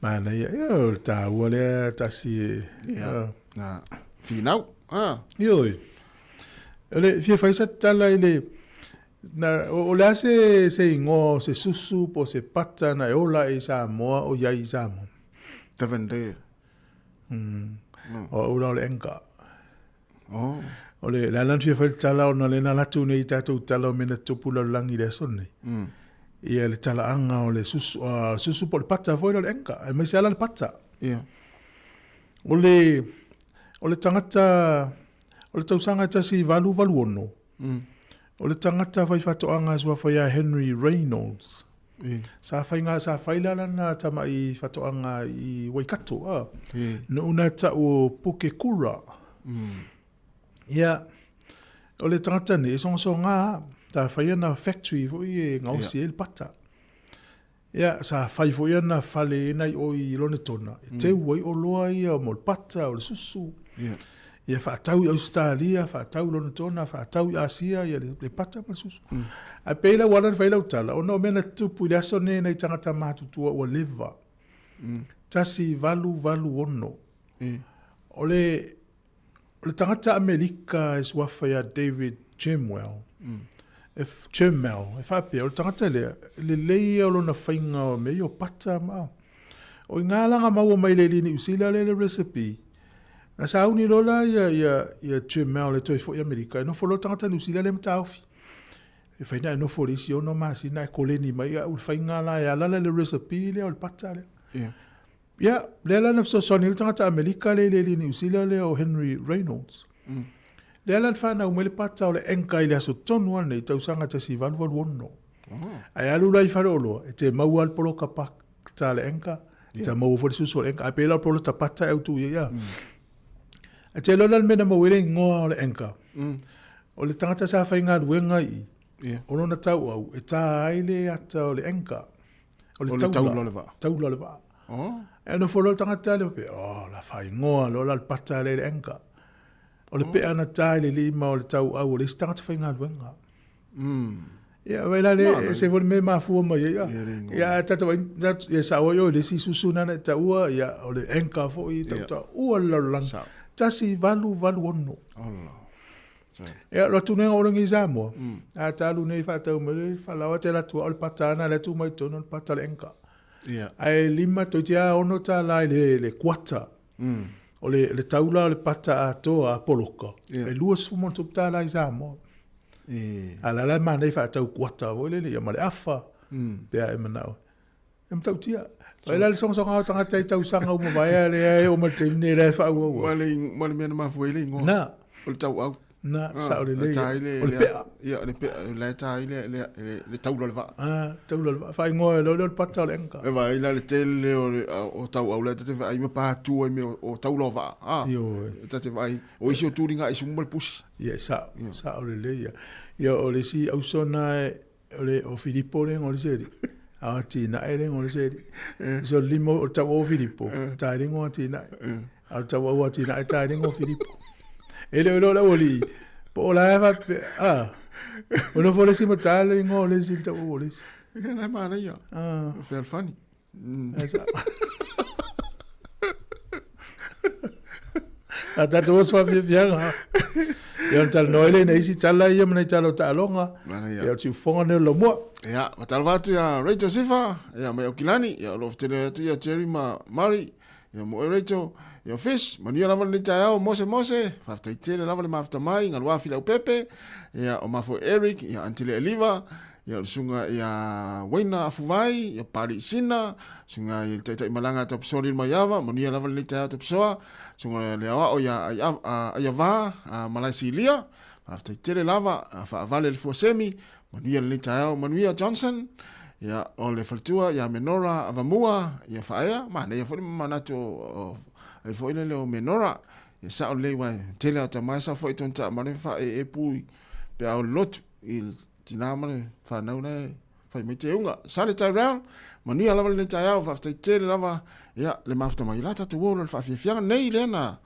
Manaia, ia, o le taua lea tasi e. Ia, na, finau. Ah. Ioe. O le fia fai sa tala i le na, o, o le a se, se ingoa o se susu po o se pata na e ola i Samoa o iai i Samoa? Devon Deer. O au la o le enka. Oh. O le, le ala na fia fai le tala ona le na latu nei i tatou tala o mea na tupu lalolagi i le aso lenei. Ia le talaaga o le susu, susu po o le pata foi lea o le enka, aemaise lava la le pata. Ia. O le, o le tagata, o le tausaga e 1886, o le tagata fai faatoaga suafa ia Henry Reynolds, sa faiga, sa fai la lana tama'i faatoaga i Waikato, a, nuu na ta'u o Pukekura. Ia, o le tagata nei, e sogasoga, sa fai ana factory foi e gaosi ai le pata. Ia, sa fai foi ana fale ena i o i Lonetona, e teu ai oloa ia mo le pata, o le susu. Ia faatau i Ausetalia, faatau i Lonetona, faatau i Asia, ia le, le pata ma le susu. Ae pei la ua ala ona fai lau tala, ona o mea na tutupu i le aso nei nai tagata matutua ua leva. 1886. O le, o le tagata Amerika e suafa ia David Chemwell, e, Churmell, e faapea, o le tagata lea, lelei ia o lona faiga o mea ia o pata ma... O i ngā langa maua mai le Niu Sila le le recipe, na sauni loa la ia, ia, ia Churmell e toe foi i Amerika, e nofo loa le tagata Niu Sila lea ma taofi. E fai na e nofo le isi 6 masina e koleni mai au le faiga la e ala la le recipe lea o le pata lea. Yeah. Ia, lea la na fesoasoani ai le tagata Amerika lea i le Niu Sila lea o Henry Reynolds. Lea la na fanau mai le pata o le anchor i le aso tonu lava lenei, tausaga 1886. Ae alu la i faleoloa, e te maua le poloka pata a le anchor, e te maua foi le susu o le anchor, ae pei la o le poloka pata e autu i ai, a. E te iloa la le mea na maua ai le igoa o le anchor. O le tagata sa faigaluega i i, o lona tauau, e tā ai le ata o le anchor. O le taula o le vaa. Taula o le vaa. Oh. E nofo loa le tagata lea faapea, oh, la faaigoa loa la le pata lea i le anchor. O le pea na tā i le lima o le tauau o le isi tagata faigaluega. Ia, vai la le, se foi le mea e mafua mai ai. Ia, a tatou vaai, ia sao ai oe i le isi susu na na e taua, ia, o le anchor foi, tau taua le lalolagi. 1886. Allah. Ia, lo atu nei o lengi Samoa. A talu nei whaatau mai le whalawa te latua o le pata ana le atu mai tonu le pata le enka. Yeah. Ae lima toi te a ono tā lai le, le kuata. O le, le taula o le pata a toa a poloka. Yeah. E 20 mo tup tā lai Samoa. E. A la la manei whaatau kuata voi le le, ia ma le afa. Pea e manao. E matautia. Vai la le sogasoga o tagata i tausaga uma vaea lea e oo mai le taimi nei la e faaauau ai. Ma le, ma le mea na mafua ai le igoa. Na. O le tauau. Na, Ah, sao lelei. e tā ai le, O le pea. Ia, o le pea, la e tā ai le, le, le, le taula o le vaa. Ah, taula o le vaa. Faaigoa e loa lea o le pata o le anchor. E vaai la le tele o le o tauau la e ta te vaai ma pātua i mea o taula o vaa. Ah, Ioe. e ta te vaai, o isi o tuliga i sumu ma le pusi. Ia, sao, sao lelei ia. Ia, o le isi auso na e, o le o Filipo le igoa o le isi alii. A o Atinae le igoa o le isi alii. So le lima o le tauau o Filipo, ta i le igoa o Atinae. A o le tauau o Atinae, ta i le igoa o Filipo. E le o iloa le aualii, po o la e faapea, a, o nofo le isi ma ta le igoa o le isi i le tauau o le isi. Ia, la e manaia. Ah. Fealofani. A tatou oso faafiafiaga. Ia ona talanoa ai lea i nai isi tala ia ma nai tala o taaloga. Manaia. Ia o le siufofoga lenei o le laumua. Ia, faatalofa atu ia Rachel Sifa, ia mai Aukilani, ia o lo o fetele atu ia Jerry ma Murray, ia mo oe Rachel, ia Fish, manuia lava lenei taeao, Mose Mose, faafetai tele lava le mafuta mai, Galuafi Leaupepe, ia o mafua Eric, ia Antile Eliva, ia o le susuga ia Waina Afuvai, ia Pali Sina, susuga i le Taitai Malaga a Tapusoa Lil Maiava, manuia lava lenei taeao Tapusoa, susuga le Aoao ia Aiava, Malae Silia, faafetai tele lava, faavale le fuasemi, manuia lenei taeao, manuia Johnson, ia o le faletua ia Menora Avamua, ia Faaea, manaia foi le manatu o ai foi lele o Menora, ia sao lelei uae tele a tama e sao foi tonu taamale faaee pui pe a o le lotu i le tina ma le fanau la e fai mai teuga. Sale Tyrell, manuia lava lenei taeao, faafetai tele lava ia le mafuta mai la tatou o le faafiafiaga nei lea na.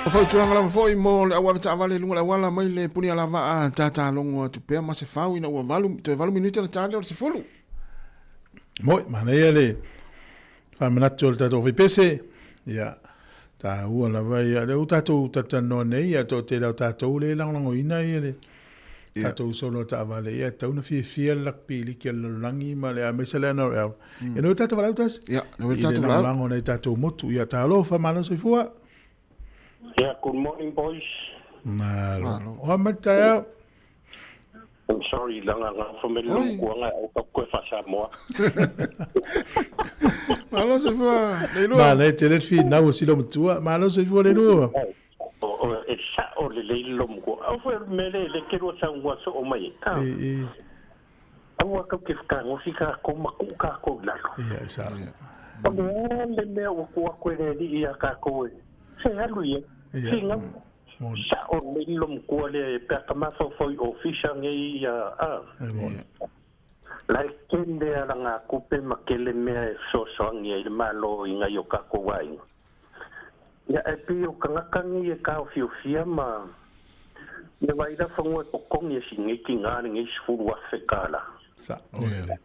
O fautuaga lava foi mo le auave taavale i luga o le auala mai le puni alavaa tatalogo atu pea ma se fau ina ua valu, toe 8 minute ona ta lea o le 10. Moi, manaia le faamanatu o le tatou faipese. Ia, taua lava ia. Lea ua tatou talatalanoa nei, ia, toatele o tatou lea e lagolagoina ia le tatou solo taavale. Ia, e tatau ona fiafia le lakapi liki a le lalolagi ma le aemaise le NRL. Ia, nei ua tatou valaau tasi. Ia, nei ua I le tatou valaau. lagolago a nai tatou motu. Ia, talofa, malo soifua. Yeah, good morning, boys. Malo. O mai le taeao. I'm sorry, langa nga fo me le kuanga au ka koe fa Samoa. Malo soifua, Leilua. Manaia tele le finau o silo matua. Malo soifua Leilua. O o e sa o le le lo mo. Au fo me le le ke ro sa ngwa so o mai. E e. Aua kau ke whakagofi ka ko maku ka ko lalo. Ia, e sa. O le le mea ua kua koe le li ia ka ko e. Se alu ia. Ia. Singa. Sa o le lo mkua le e pea ka mawhawhau i ofisa ngei ia a. E moni. Lai kende ala ngā kupe ma kele mea e sosoangi ai le malo i ngai o kako wainga. Ia e pi o kangakangi e kao fiofia ma le waira whangua e pokongi e si ngei ki ngā ni ngei sifuru afe kāla. Sa, o le.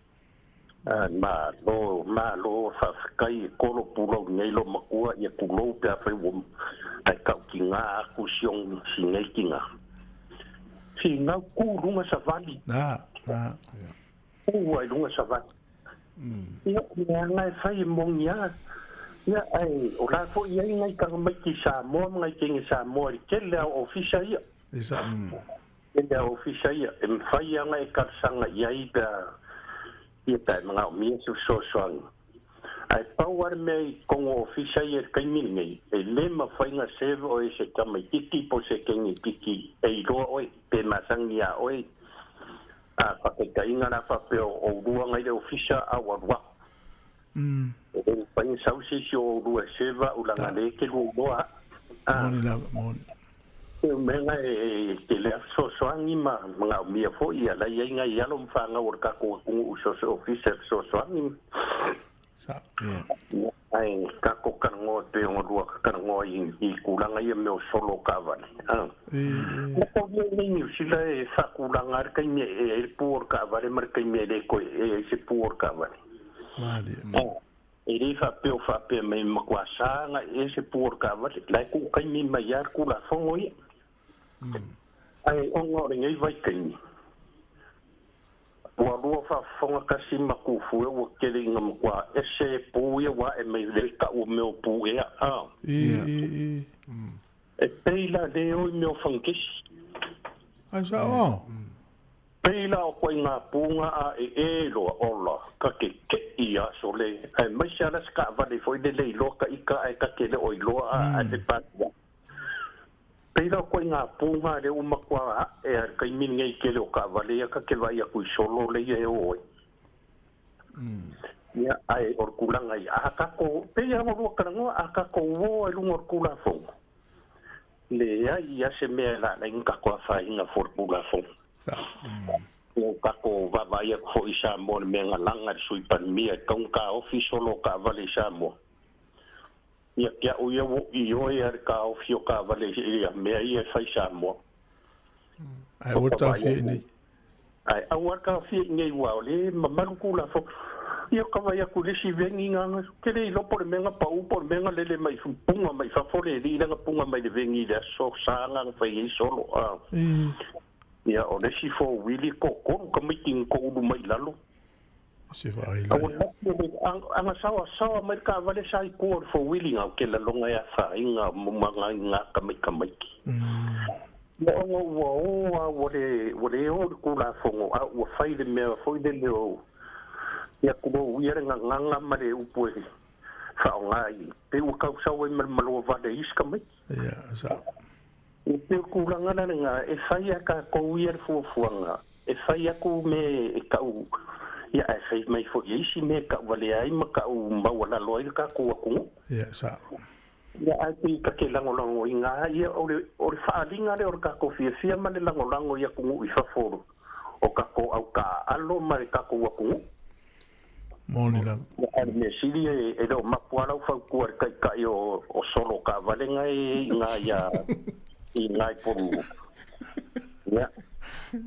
Ma lo, ma lo whawhikai e kolo pulau ngei lo makua ia kulou pe a whai wom ai kau ki ngā aku siong si ngei ki ngā. Si ngau ku runga sa vali. Na, na. Ua i runga sa vali. Ia, mea ngai whai e mongi a. Ia, ai, o la fo ia ngai kanga mai ki Samoa, ngai kenge Samoa i kele au ofisa ia. E sa. Kele au ofisa ia. E mwhai anga e karsanga ia i pea, ia pea e mga o mia su sosoanga. Ai pau ar mea i kongo ofisa ia e kaimi nei, e le mawhainga seve o e se kamai tiki po se kengi tiki, e i roa oe, pe masangi a oe. A whakatainga rā whapeo o rua ngai le ofisa a warua. E whainga sausisi o rua seva o langa le ke rua roa. Moni lava, moni. E menga e te lea sosoangi ma mga o mia fo ia lai ai ngai alo mwhanga o kako kungu u soso ofisa sosoangi. Sa. Ai kako karangoa te o rua karangoa i kulanga ia meo solo kavale. Ko mea nei Niu Sila e whakulanga ar kai mea e puor kavale mar kai mea le koe e se puor kavale. Malia. E rei whapeo whapea mai makua sānga e se puor kavale. Lai ku kai mi mai ar kula whongo ia. Ai onga ore ngei vai kai mi. Ua rua whawhonga kasi makufu e ua kere inga makua ese pū ia wa e mai le ka ua meo pū ea. E. E peila le oi meo whankesi. Ai sa o. Peila o koe ngā pūnga a e e loa ola, ka ke ke i a sole. Ai mai se ala ska vale foi le le loa ka ika ai ka ke le oi loa a a te pātua. Peila o koe ngā pūnga le umakua a e a kai min ngei ke leo ka vale ia ka ke vai a kui solo le ia e oe. Ia ai or kulanga i a kako, peia o rua karangoa a kako uo e lunga or kula fongo. Le ia ia se mea la la inga koa whainga for kula fongo. O kako vava ia ko i Samoa le mea ngalanga le sui panemia kaunga ka ofi solo ka vale i Samoa. Ia kia o ia wo i oe ar ka ofi o ka vale i ia mea ia e whai Samoa. Ai o ta fie nei. Ai au ar ka fie nei wa o le mamalu kula fo. Ia ka vai aku le si vengi nganga. Ke le ilopo le menga pa upo le menga lele mai punga mai fafole li langa punga mai le vengi le so sanga whai i solo. Ia o le si fo wili ko koru ka miting ko ulu mai lalo. Se fa ai la. Anga sawa sawa mai ka vale sai ko fo wili ngau ke la longa ya fa inga mumanga inga ka mai ka mai. Mo ngo wa o wa wole o ku la fongo a wa fai le mea fo le le o. Ia ku mo ia nga nganga mare upu e fa ngai. Pe u ka sawa mai malo vale iska mai. Ia sa. E te kulanga na nga e whai a ka kou ia fuafuanga. E whai aku me e kau ia e whai mai fo isi me ka wale ai ma kau maua la loa i ka kua kungu. Ia sa. Ia ai te ka ke langolango i ngā ia o le whaalinga le o le kako fiafia ma le langolango ia kungu i whaforo. O kako au ka alo ma le kako ua kungu. Moni lava. A le mea sili e le o mapu lava lau fautua i le taitai o solo taavale na e i ina ia i ina i Polua. Ia,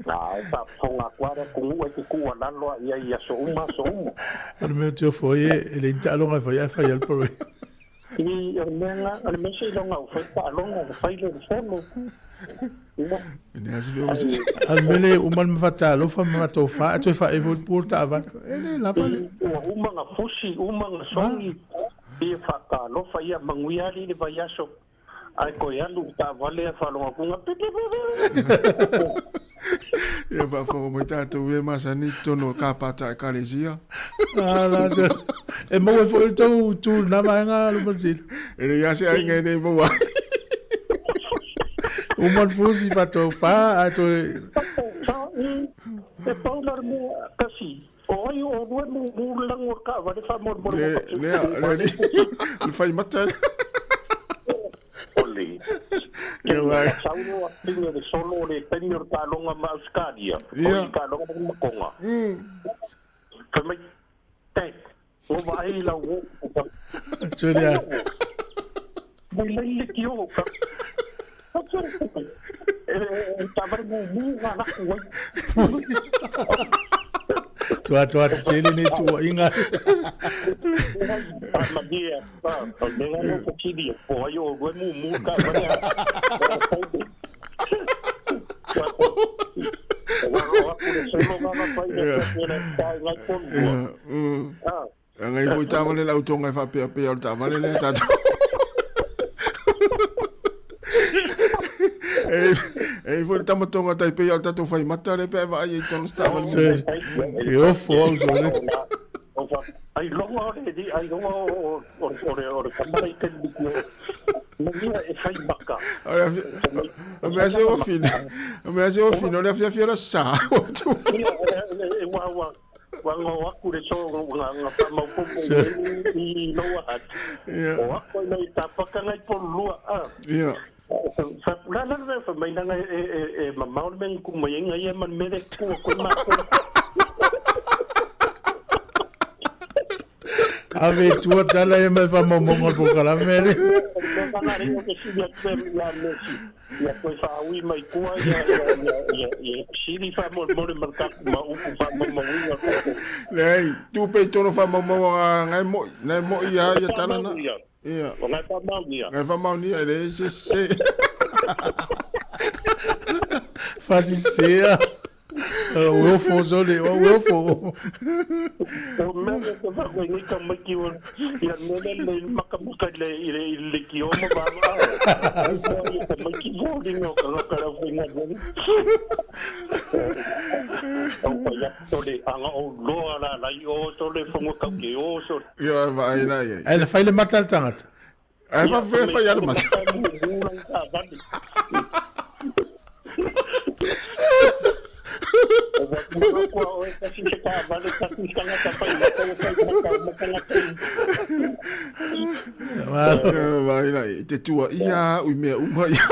na e faafofoga atu lava le atunuu e te tuualalo lava i ai i aso uma aso uma. O le mea ou te ofo ai e leai ni taaloga e fai ae fai lava le parade. I, o le mea na, o le mea seiloga ua fai le taaloga ona fai lea o le fono. Ia. A o le mea lea e uma le mafatalofa ma matofa ae toe faaee foi le pua o le taavale. E le lava le. Ua uma na fusi, uma na sogi, ia faatalofa, ia manuia alii le vaiaso. Ae toe alu i le taavale ae faalogo atu na pipipipip. Ia faafofoga mai tatou e masani i totonu o kapata ekalesia. Ah, la se. E maua foi le tou tu lena vaega Lumansili. E leai lava se aiga e le maua ai. Uma le fusi faatofa ae toe. E pau la le mea kasi. O ai o olua e mumu le lago o le taavale faamolemole Le, le, le, le, le fai mata. O le Ia vai. Saulo a pine le solo o le taimi o le taaloga ma Ausetalia. O le taaloga ma Tonga. Fai mai, Dad, ua vaai lau o. Sole a. Mai lai le tio. E taavale mumu ngā laku ai. Tua tua te tele nei tuuaiga. Malie, o le mea ngā whakiri, o ai o rue mumu taavale a. Ngai foi taavale lau tonga e faapeapea o le taavale lea tatou. E i foi le tama tonga tai pei o le tatou fai mata le pe vaai ai tonu se taavale. E ofo au sole. Ai longa o le ai longa o o le o le tama i te luku. Mania e fai maka. O mea se o fine. O mea se o fine o le afiafi o le sa. E wa wa Ua ngao aku le so nga nga whamaupoupo i Lower Hutt. O ako ai nei tapaka ngai Pololua. Ia. La la la fa mai nanga e e e mamao le mea ku mai inga ia ma le mea le kua koe mākou. Ave i tua tala ia mai whamaumonga o le polokalame le. Ia toe faaui mai tua ia ia ia ia ia sili faamolemole ma le tatou ma upu faamaumauina tatou. Leai, tupe i tonu faamaumauga ngai moi, ngai moi ia ia tala na. Ia. O ngai faamaonia. Ngai faamaonia e leai se se. Fasisea. O ofo sole, o ofo. O mea lea te whakoi nei ka maiki o ia mea lea le makamaka i le i le i le ki o ma vava. Ia ka maiki mōringa o ka ngaka rau whai ngā mea. Au whai atu tole anga o loa la lai o tole whango kau ke o so. Ia vaai la ia. Ai le whai le mata le tangata. Ai fa fe fai ale mata. Vai la te tua ia ui mea uma ia.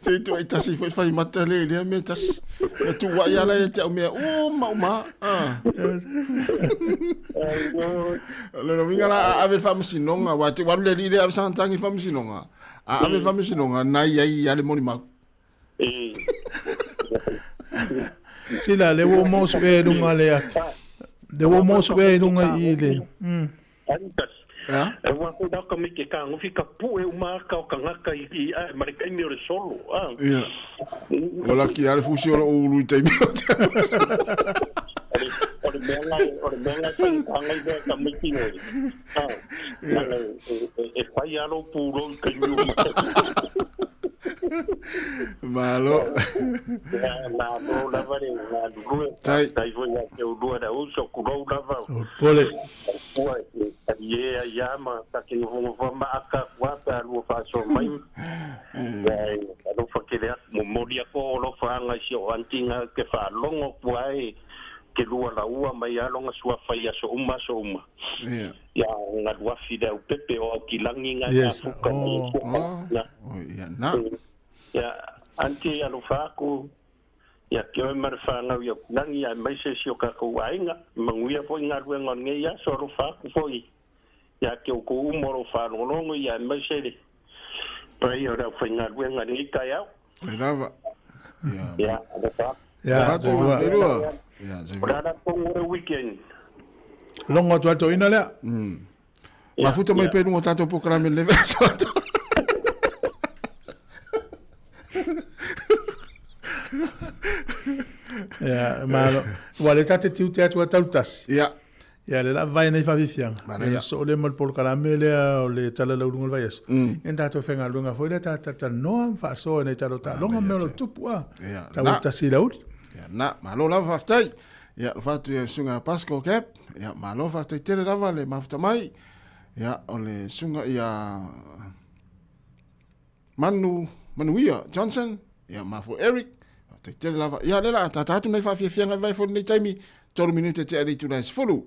Se tu ai tasi foi fai mata le le mea tasi. E tu wai ala e te au mea uma uma. Ah. Le no winga la a ave le faamasinoga, aua te alu le alii lea ave sana tagi i le faamasinoga. A ave i le faamasinoga, na i ai ia le molimau. Sila, le ua uma o suʻe i luga le Le ua uma o suʻe i luga i le. Ea? E ua ko ka me ke kagofi ka puʻe uma aka o kangaka i i ae ma le taimi o le solo a. Ia. Ua laki lava le fusi o lou ulu i taimi o te O le mea ngai o le mea ngai fai ka ngai mea ka maiki oe. A. Nanga e fai a lou pulou i taimi uma. Malo. Ia malo lava le galulue. Tai. Tai foi ia te ulua le uso kulou lava. O pole. Ua e talie ai ia ma ta ke nofonofo ma aka kua pe a lua faasoa mai. Ia e alofa tele atu momoli atu o alofa anga i si o aunty nga ke faalogo kua e ke lua laua mai a longa suafa i aso uma aso uma. Ia. Ia galuafi le aupepe o Aukilagi nga Yes. fuka mai Oh. e Oh. Na. Oh, ia na. Ia, aunty alofa aku. Ia te oe ma le whanau i Aokulagi ia mai se si o kākou aiga. Manuia foi galuega o lenei aso alofa atu foi ia te outou uma o loo faalogologo ia aemaise le paia o le aufaigaluega i lenei taeao. E lava. Ia, alofa atu. Ia, Atu, le lua. Ia, O le ala tonu o le weekend. Longo atu ato ina lea. Mafuta mai pe lunga o tātou polokalame le aso atu. Ia, malo. Ua le tate tiute atu a tau tasi. Ia. Ia, le la vai nei whawhiwhianga. Mana Ia, ia. so le mal polokalame lea o le tala lau lunga o le vaiaso. En tātou whengaluenga foi lea tā tata noa whaasoa nei talo tā longa mea o lo tupu a. Ia, Tau na. tasi lauli. Ia, na, malo lava faafetai. Ia, lo fatu ia sunga Pasco Cap. Ia, malo faafetai tele lava le mafuta mai. Ia, o le sunga ia Manu, Manuia Johnson. Ia, mafo Eric. Faafetai tele lava. Ia, le la, tata atu nei faafiafiaga i vai fo lenei taimi. 3 minute te alei tula e 10.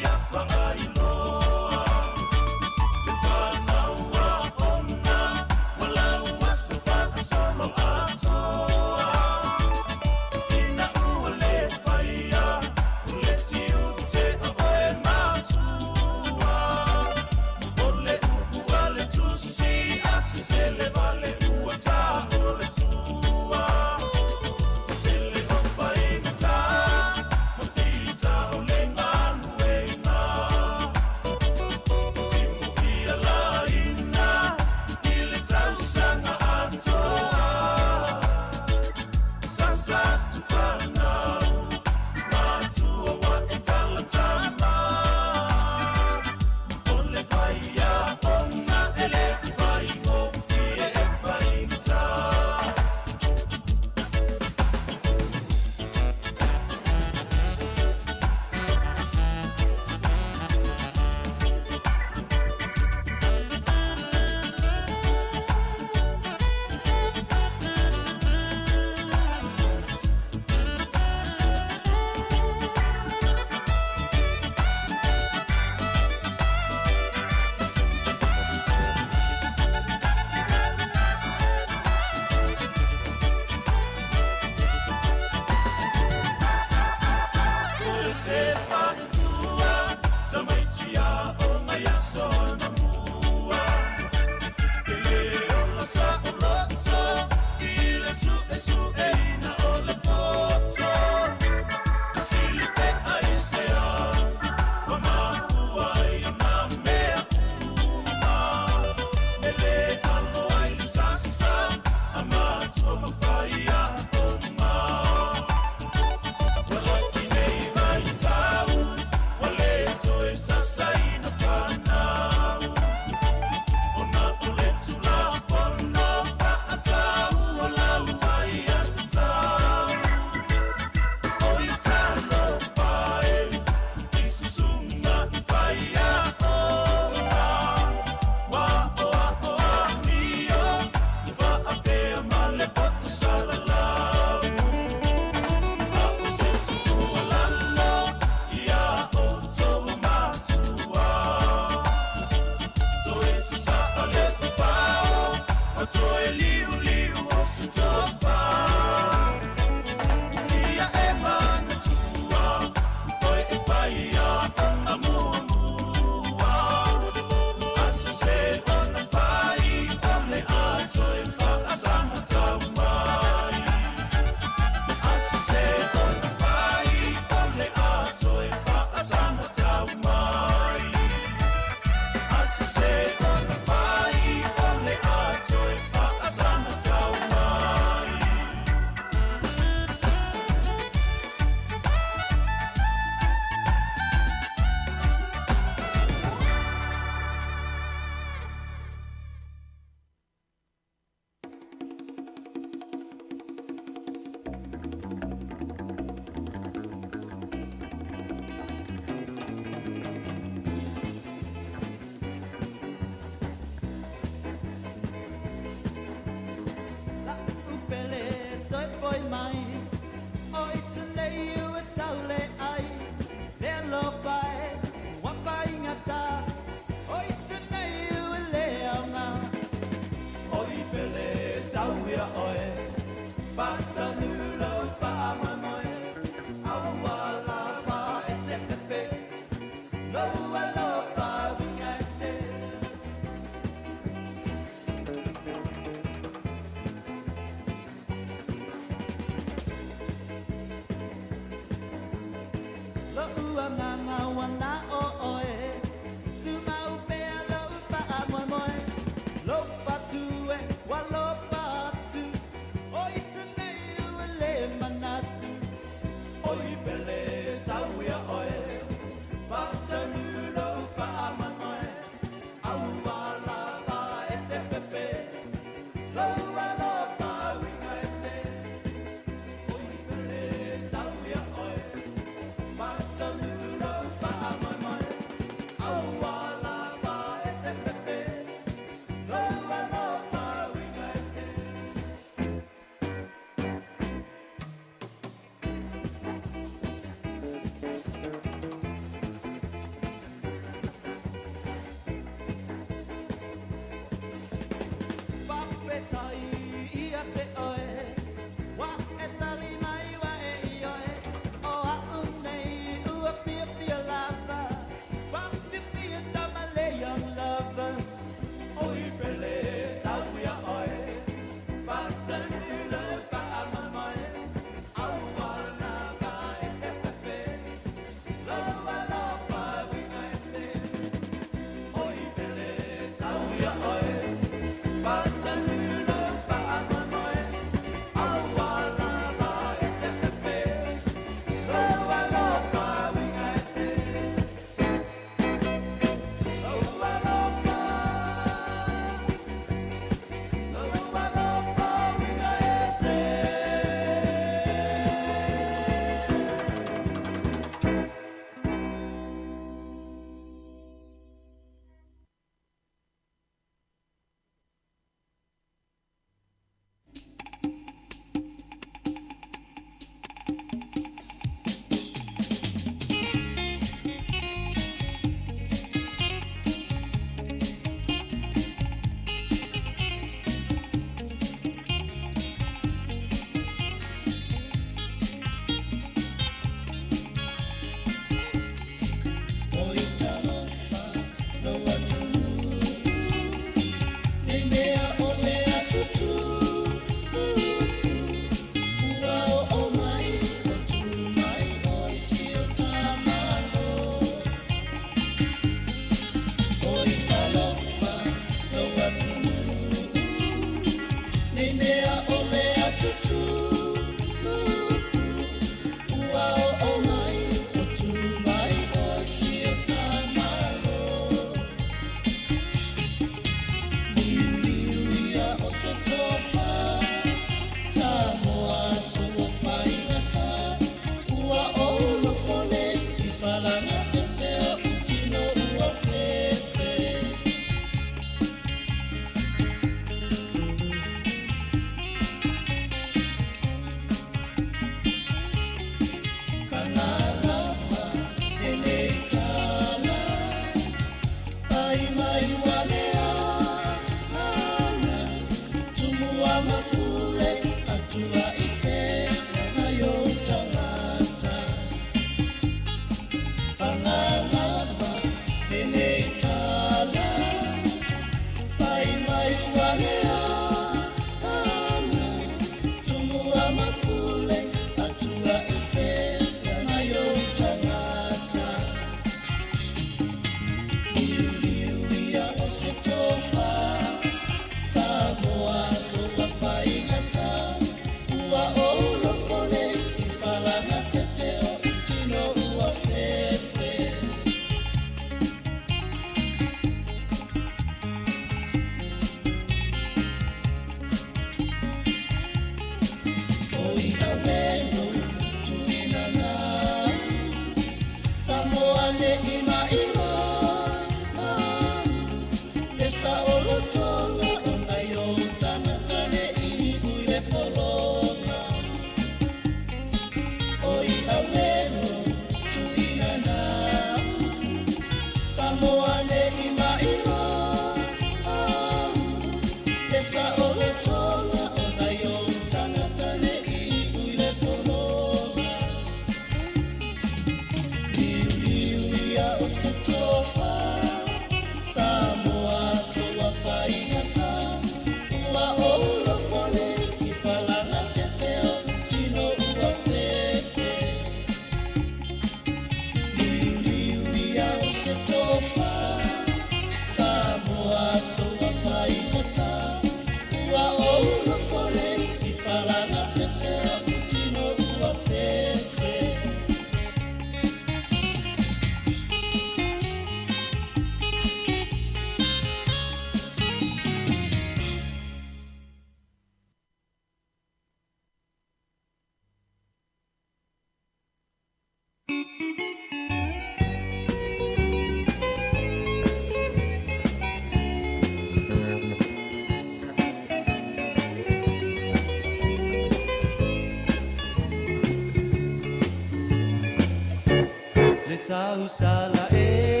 Tausala ea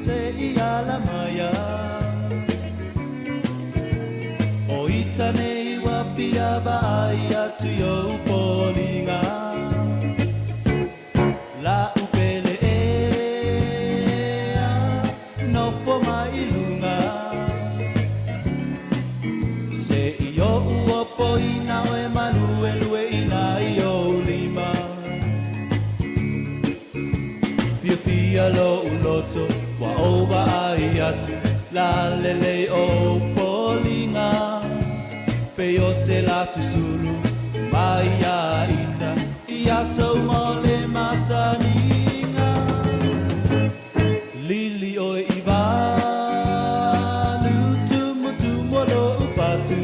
se i ala maia O ita nei wa fia vaai atu i ou foliga La upele ea nofo mai i luga Se i o'u opoina oe maluelueina i ou lima Fiafia lo'u loto ua ou vaai atu la lelei o foliga Pe o se la susulu mai ia ita ia sau mo le masaniga Lili oe i valu tumutumu o lo'u fatu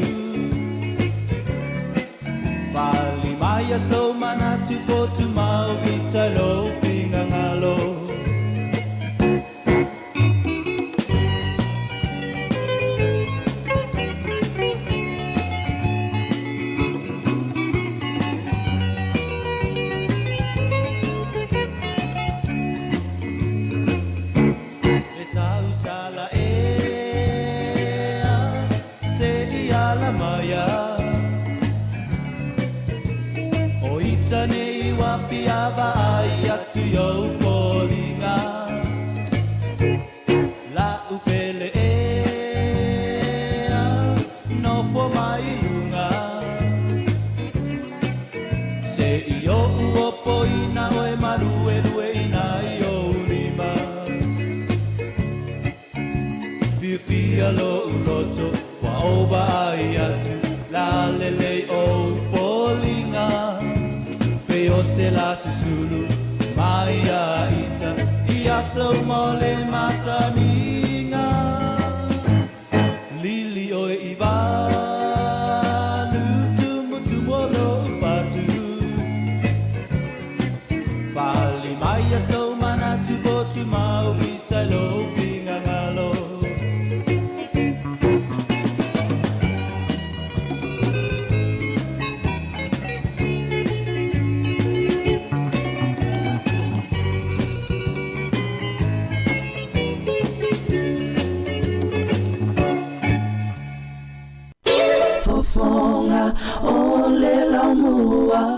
Fali mai a sou manatu po tumau i tai lou figagalo Le tausala ea se i ala maia O ita nei ua fia vaai atu i ou foliga La upele ea nofo mai i luga Se i o'u opoina oe maluelueina i ou lima Fiafia lo'u loto ua ou vaai atu la lelei ou foliga Pe o se la susulu mai ia ita ia sau mo le masaniga Lili oe i valu tumutumu o lo'u fatu Fali mai a sou manatu po tumau i tai lou figagalo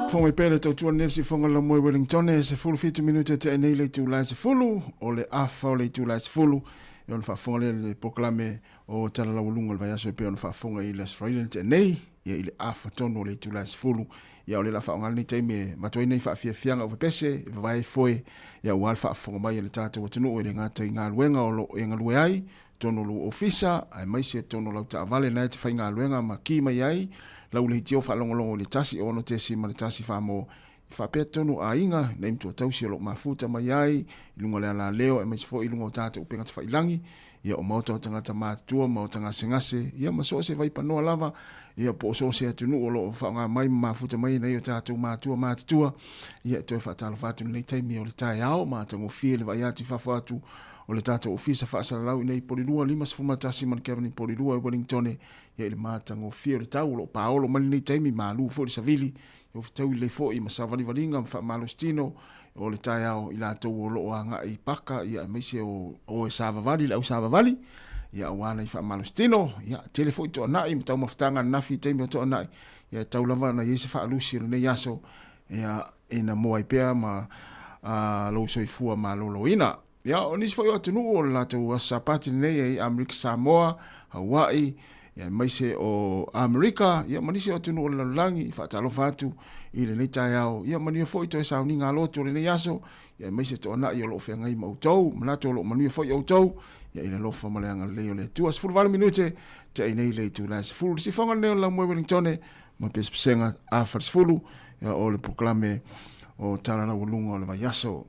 Fofoga mai pea le tautua lenei le siufofoga o le laumua i Wellington e 17 minute e tea nei le itula e 10 o le afa o le itula e 10 e ona faafofoga lea le polokalame o Tala Laualuga o le Vaiaso e pei ona faafofoga i le Aso Faraile na tea nei ia i le afa tonu o le itula e 10 ia o le la faaaoga lenei taimi e avatu ai nei faafiafiaga o pepese e vavae ai foe ia aua le faafofoga mai a le tatou atunuu e le gata i galuega o lo o e galue ai totonu o lou ofisa aemaise totonu o lau taavale na e te faigaluega ma ki mai ai lau leitio faalogologo i le 1 6.1 famo i faapea totonu o aiga nei matua tausi o lo o mafuta mai ai i luga o le alaleo aemaise foi i luga o tatou upega tafailagi ia o maota o tagata matutua maota gasegase ia ma so o se vaipanoa lava ia po o so o se atunuu o lo o faaaoga mai ma mafuta mai nei o tatou matua matutua ia e toe faatalofa atu lenei taimi o le taeao matagofie le vaai atu i fafo atu o le tatou ofisa faasalalau i nei Polilua 51 ma le Kevin Polilua i Wellington ia i le matagofie o le tau o lo o paolo mai lenei taimi malu foi le savili ia fetaui lelei foi ma savalivaliga ma faamalositino o le taeao i latou o lo o agai i paka ia aemaise o o e savavali le au savavali ia aua nai faamalositino ia tele foi toanai ma taumafataga ananafi i taimi o toanai ia e tau lava ona i ai se faalusi o lenei aso ia ina moa ai pea ma lou soifua maloloina. Ia, o nisi foi o atunuu o le latou aso Sapati lenei e i Amerika Samoa, Hawaii, ia aemaise o Amerika, ia ma nisi o atunuu o le lalolagi, faatalofa atu i lenei taeao. Ia manuia foi toe sauniga lotu o lenei aso, ia aemaise toanai o lo o feagai ma outou, manatu o lo o manuia foi outou, ia i le alofa ma le agalelei o le Atua. 18 minute, tea i nei le itula e 10. Le sifoga lenei o le Laumue Wellingtone, ma pesepesega a falesefulu, ia o le polokalame o Tala Laualuga o le Vaiaso.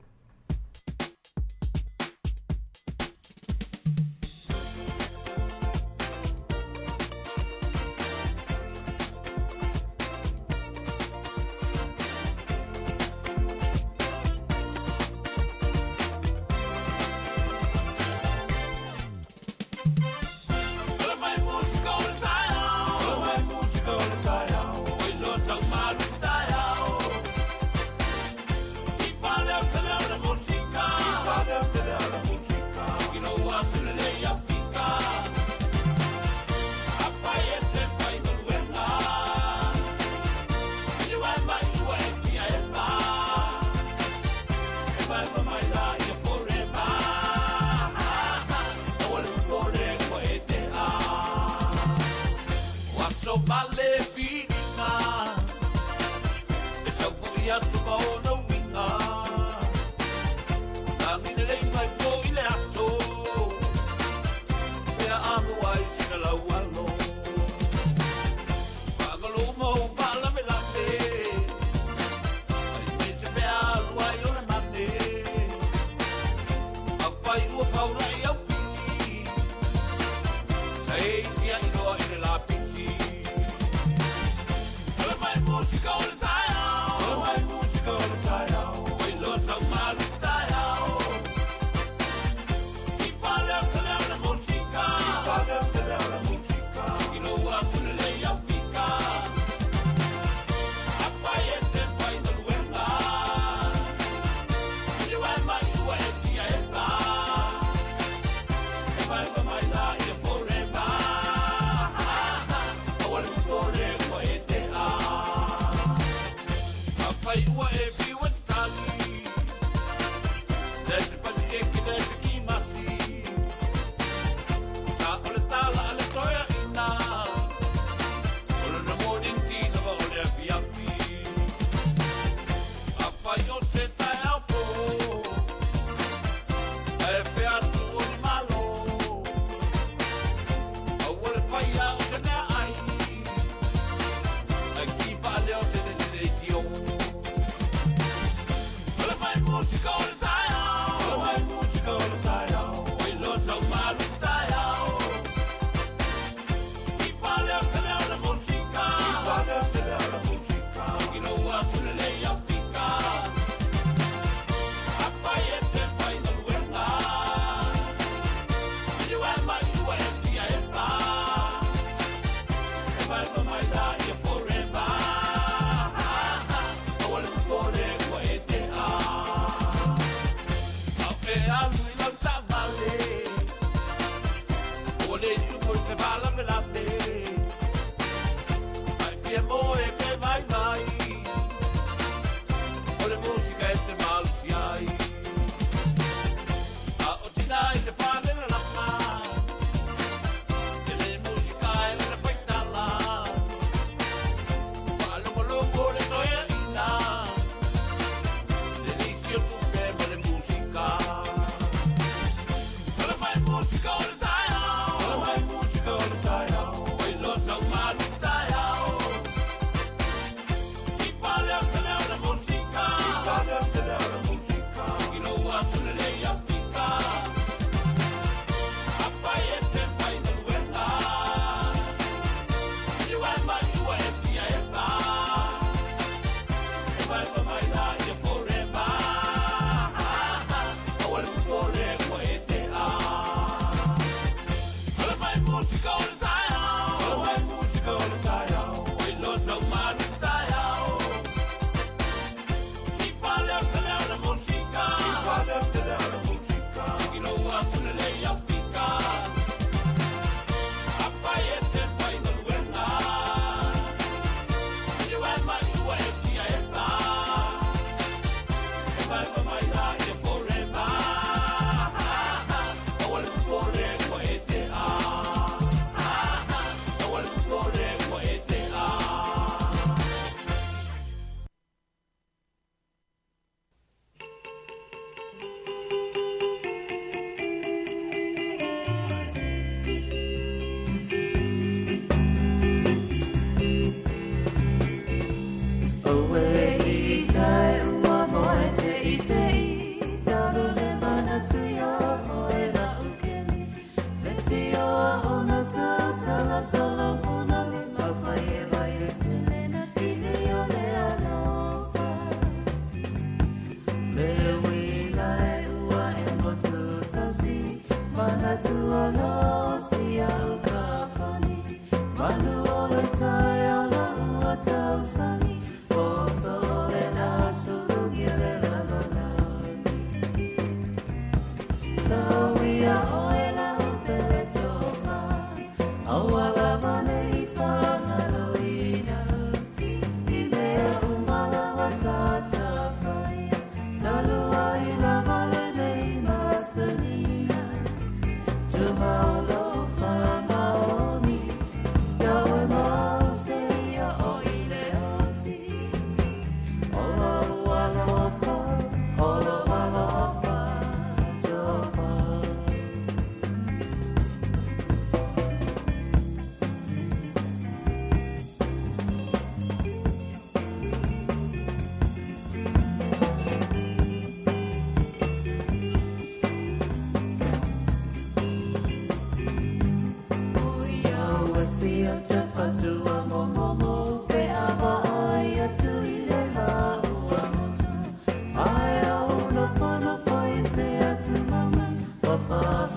Tofa,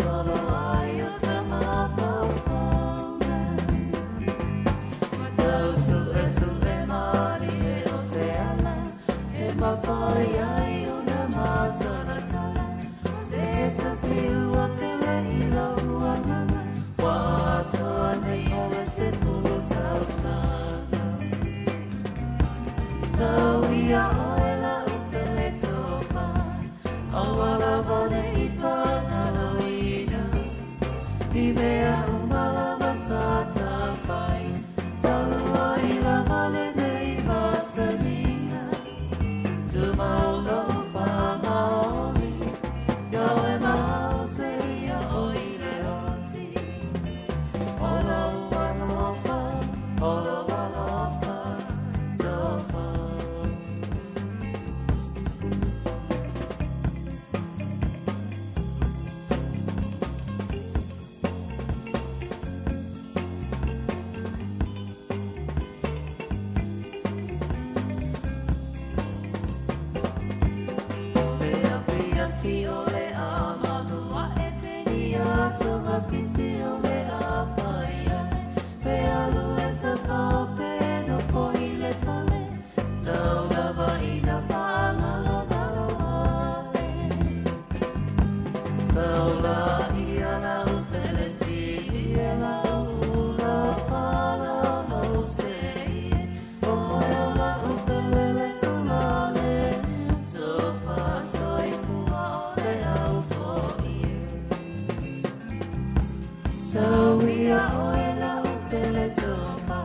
Tauia oe la upele tofa,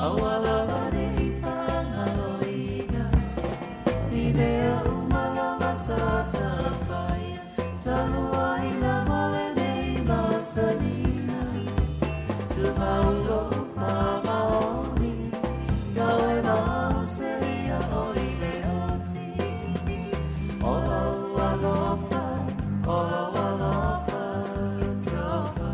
aua lava ne i whangaloina. Ni mea uma lava sa tafaia, talua i lava le nei masanina. Tumau whamaoni, kau e mau se ia o i le oti. O lau alofa, o lau alofa, tofa.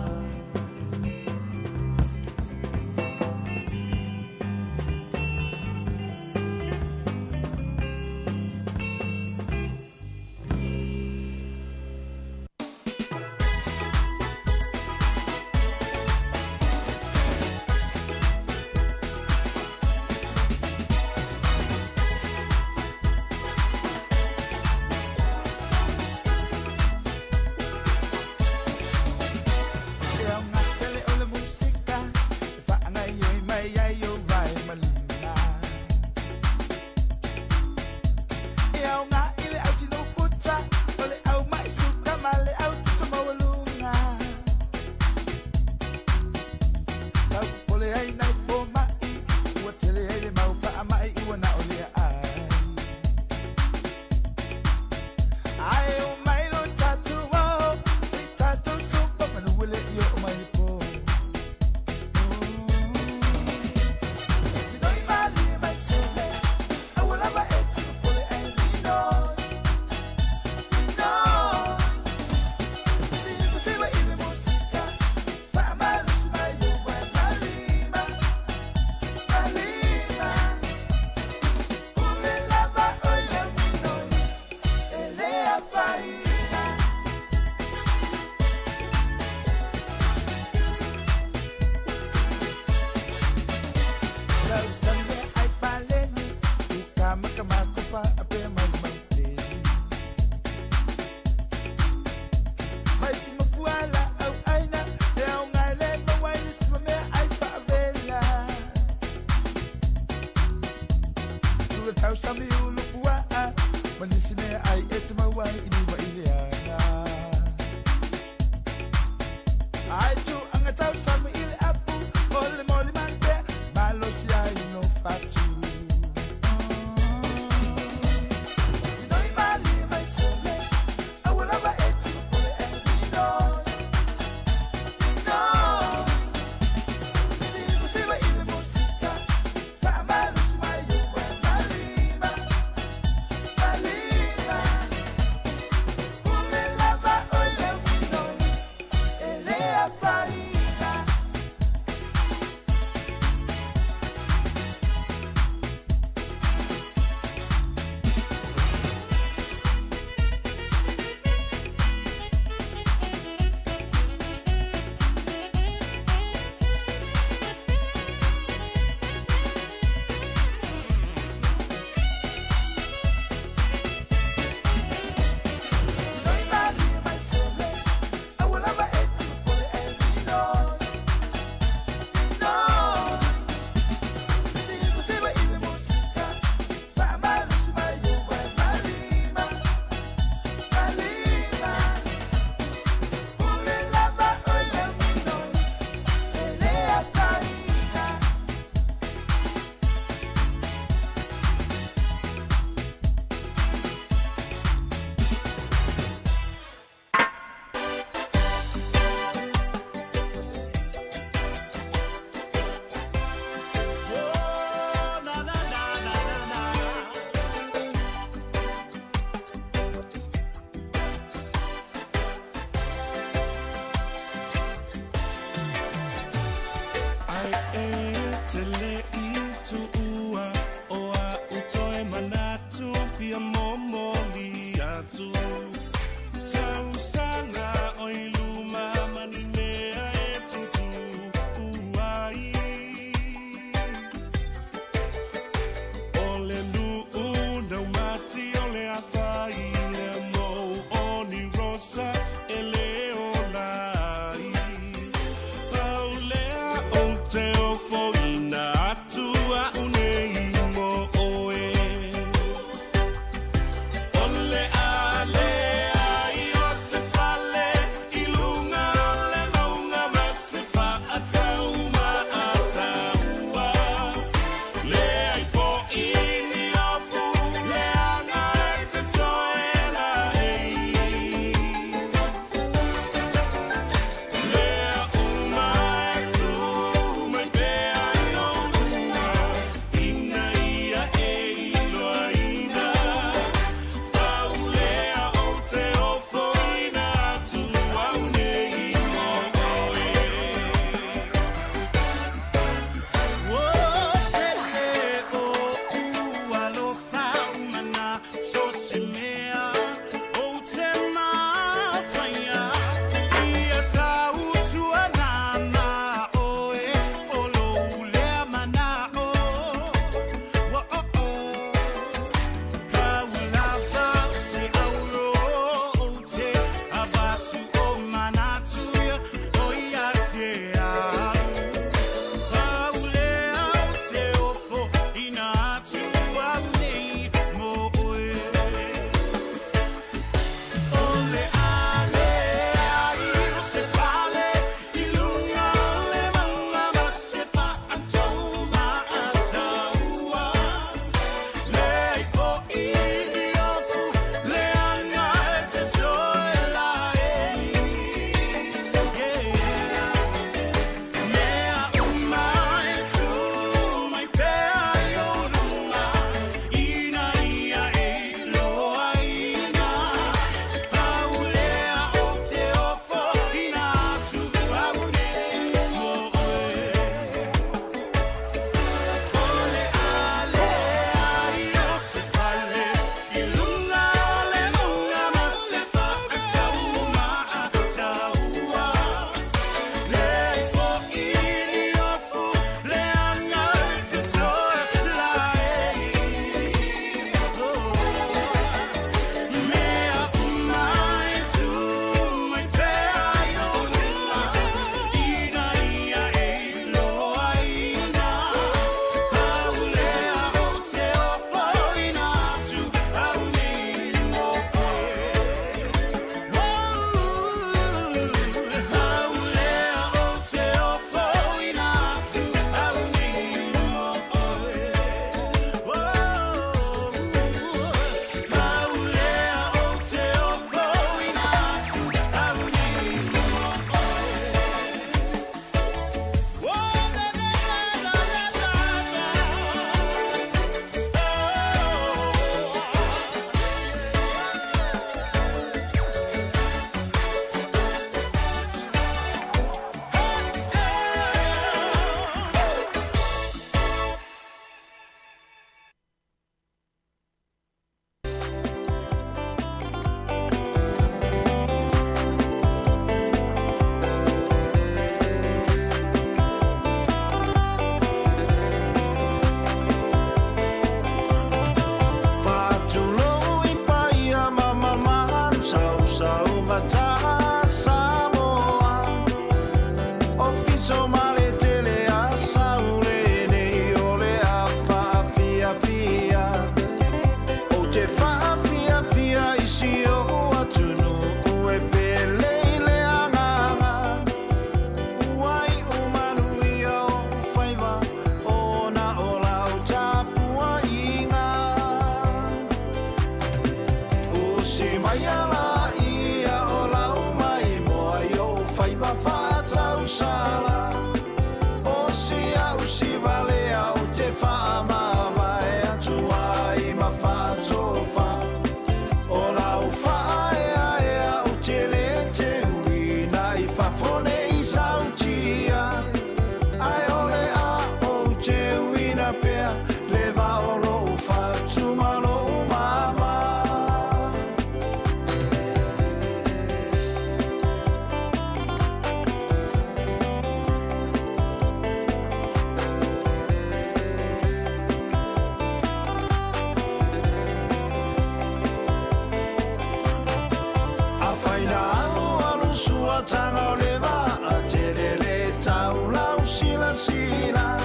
amataga o le vaa telele taulau silasila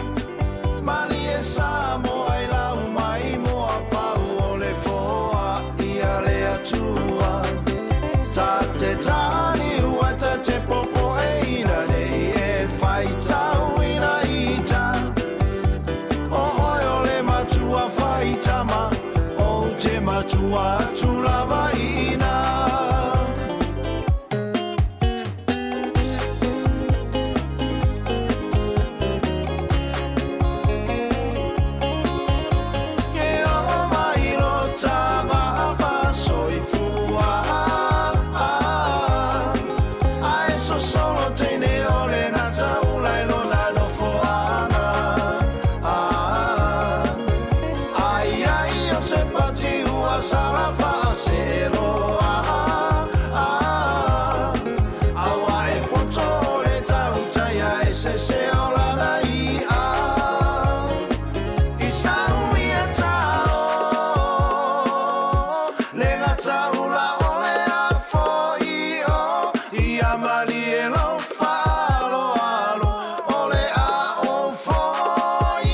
malie Samoa i lau mai moa pau o le foa ia le Atua tate taliu ai tate popoeina nei e faitauina ita o oe o le matua faitama ou te matua atu lava iina. Ke o mai lo tava soifua Ae sosolo teine o le gata ula i lona nofoaga Ai ai o se pati ua sala faaseeloa Aua e poto o le tautaia e sese o lana i'a I sau ia tao le gataula o le afoio ia malie lau faaaloalo o le ao foi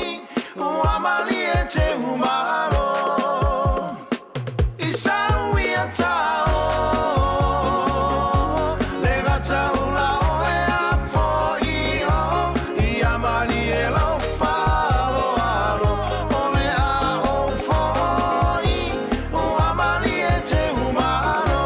ua malie te umalo I sau ia tao le gataula o le afoio ia malie lau faaaloalo o le ao foi ua malie te umalo.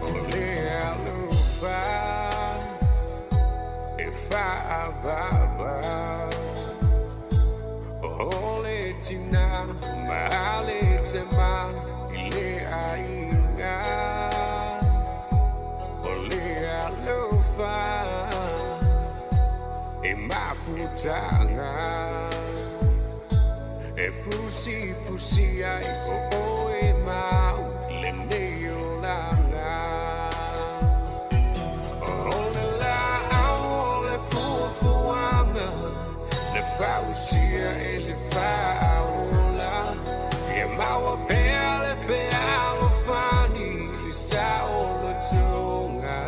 O le alofa e faavava O le tina ma le tema i le aiga O le alofa e mafutaga E fusi fusi ai o oe mau lenei olaga O le laau o le fuafuaga Le fausia e le faaola Ia maua pea le fealofani Le saolotoga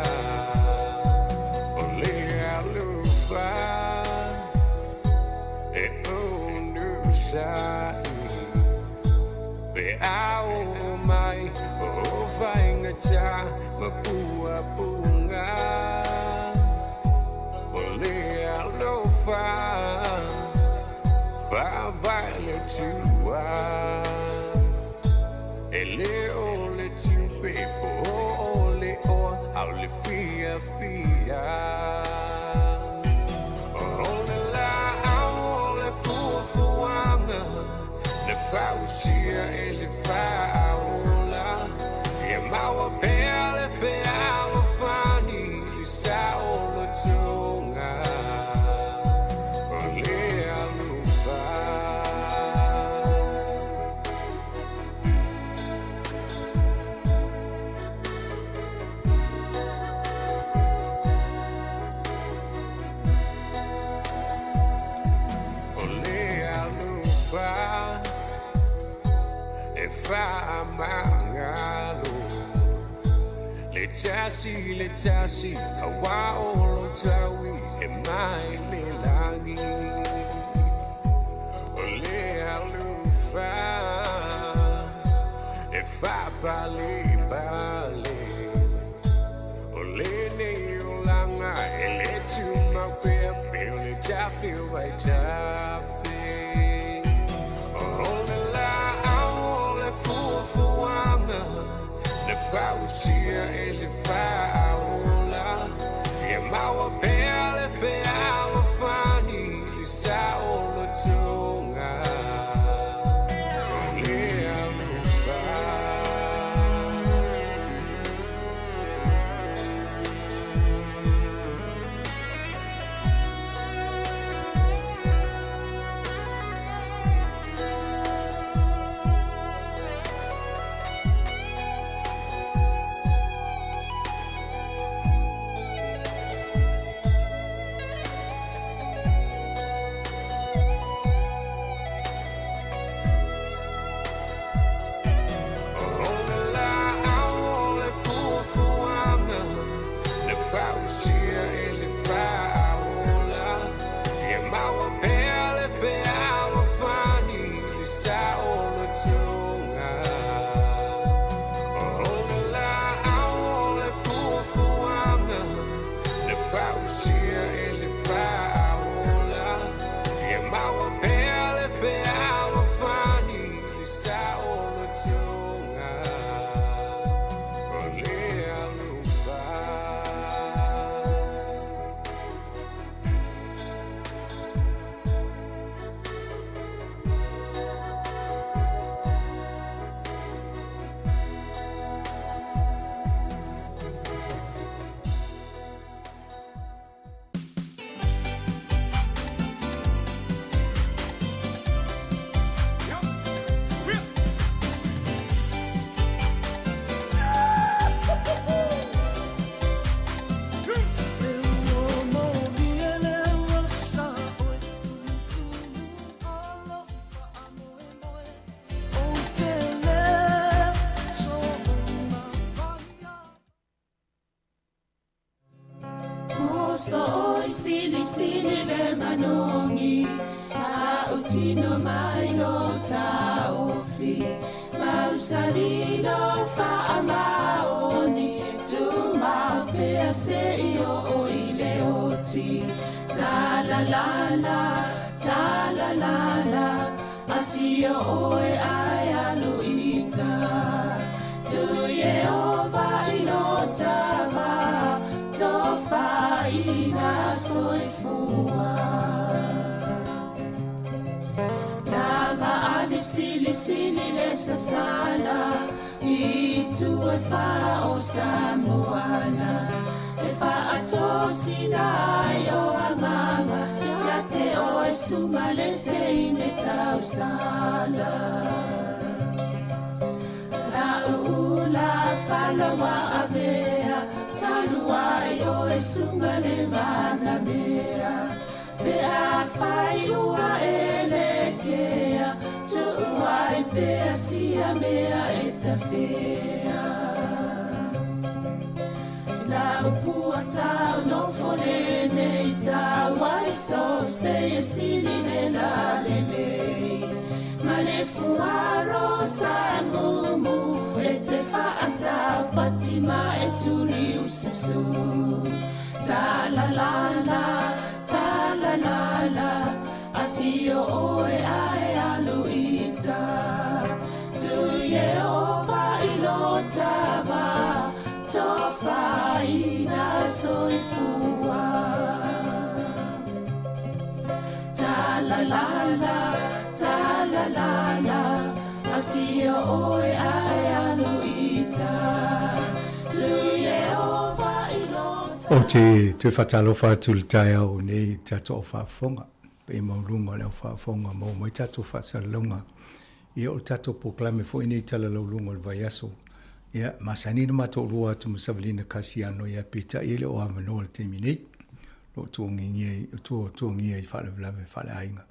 O le alofa e onosai Pe ao mai o faigata ma puapuga O le alofa faavae le Atua E le o le tupe po o le oa au le fiafia O le laau o le fuafuaga Le fausia e le faaola Ia maua pea le fealofani Le saolotoga O le alofa. O le alofa e faamagalo Le tasi aua o lo taui e mai le lagi O le alofa e faapalepale O lenei olaga e le tumau pea pe o le tafe o ai tafe O le laau o le fuafuaga Le fausia e le faaola Ia maua pea le fealofani Le tino mai lo taofi Mausali lo faamaoni Tumau pea se i o i le oti Ta la la la, ta la la la Afio oe ai alu ita Tu Yehova i lo tava Tofa ina soifua Lava ali sili sili le sasala I tu e fa o Samoana E fa atosina ai o anganga Ia te o e sunga le te ine tausala La ula falawa avea Talua i o e sunga le mana mea Pe a fai ua e le kea Tuua i pea sia mea e tawhea La upua tau no fole nei tau ai so se e sili le la le le Ma le fuaro sa mumu e te whaata pati ma e tuli usasu Ta la la la, ta la la la Afio oe ae alu ita Tu Yehova i lo tava Tofa ina soifua Ta la la la, ta la la la Afio oe ae alu ita Tu Yehova i lo O te toe faatalofa atu i le taeao nei i le tatou aufaafofoga pe maualuga o le aufaafofoga maua mai tatou faasalalauga. Ia o le tatou polokalame foi nei talalauluga o le vaiaso. Ia masani na matou lua atu ma Savalina Kasiano ia peitai e le o avanoa i le taimi nei. Lo o tuagigia i tuagia i faalavelave faaleaiga.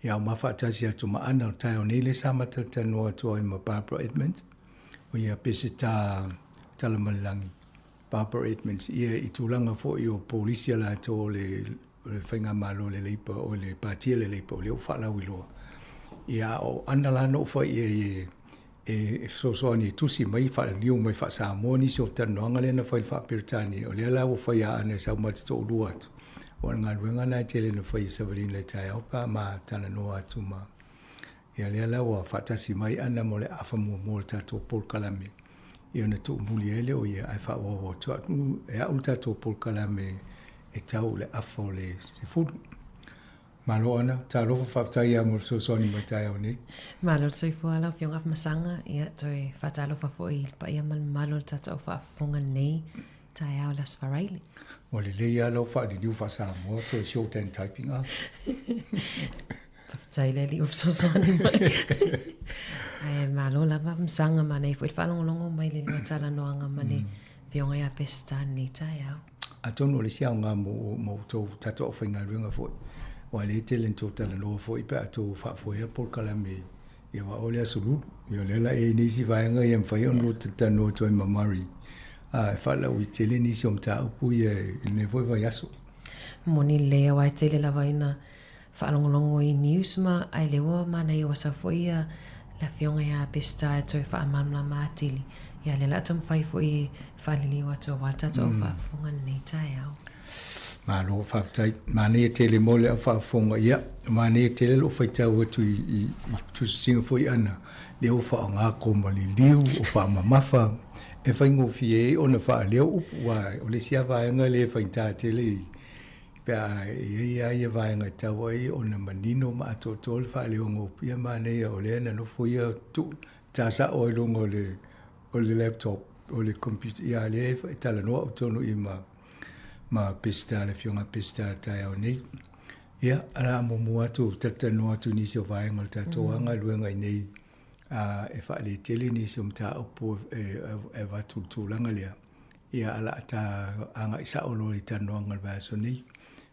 Ia o ma faatasi atu ma Ana o le taeao nei lea sa matalatalanoa atu ai ma Barbara Edmonds o ia Peseta Talamalelagi. Barbara Edmonds ia i tulaga foi o polisi a latou o le o le faigamalo le Leipa o le Patia le Leipa o lea ua faalauiloa. Ia o Ana la na ou fai i ai e e fesoasoani e tusi mai faaliliu mai faa-Samoa nisi o talanoaga lea na fai i le faa-Peretania. O lea la ua fai a Ana e sau ma te toalua atu. O le galuega lena e tele na fai e Savalina i le taeao pe a ma talanoa atu ma ia lea la ua faatasi mai Ana mo le afa muamua o le tatou polokalame. Ia ona tuumuli ai lea o ia ae faaauau atu e au le tatou polokalame e tau i le afa o le 10. Malo Ana, talofa faafetai ia mo le fesoasoani mai taeao nei. Malo le soifua lau Afioga Afamasaga, ia toe faatalofa foi i le paia ma le mamalu o le tatou faafofoga nei taeao le Aso Faraile. Ua lelei lava lau faaliliu faa-Samoa, toe shorthand typing a. Faafetai le Alii ua fesoasoani mai. Ae malo lava Afamasaga, manaia foi le faalogologo mai i le lua talanoaga ma le Afioga ia Peseta i lenei taeao. Atonu o le isi aoga mo mo outou tatou aufaigaluega foi, aua o lea e tele ina tou talanoa foi pe a outou faafoea polokalame ia aua o le aso lulu. Ia o lea la e i ai nisi vaega ia e mafai ona lua talanoa atu ai ma Murray e faalauaitele nisi o mataupu ia i lenei foi vaiaso. Moni lelei aua e tele lava ina faalogologo i news ma ae lea ua manaia ua sau foi ia le afioga ia Peseta e toe faamalamalama atili ia lea la a taumafai foi e faaliliu atu aua le tatou au faafofoga i lenei taeao. Malo faafetai. Manaia tele mo le au faafofoga. Ia, manaia tele lou faitau atu i, i, i tusitusiga foi ana, lea ua faaaoga koma liliu, o faamamafa, e faigofie ai ona faaleo upu, aua o le isi lava vaega lea e faigata tele i, pe a i ai lava ia vaega e tatau ai ona manino ma atoatoa le faaleoga o upu, ia manaia o lea na nofo ia tuu ta sao ai luga o le, o le laptop, o le computer, ia lea e talanoa au tonu i ma, ma Peseta, le Afioga Peseta i le taeao nei. Ia, o le a muamua atu talatalanoa atu i nisi o vaega o le tatou mm. galuega i nei e faaletele nisi o mataupu e, e, e avatu i le tulaga lea. Ia, a la ta agai sao loa i le talanoaga o le vaiaso nei.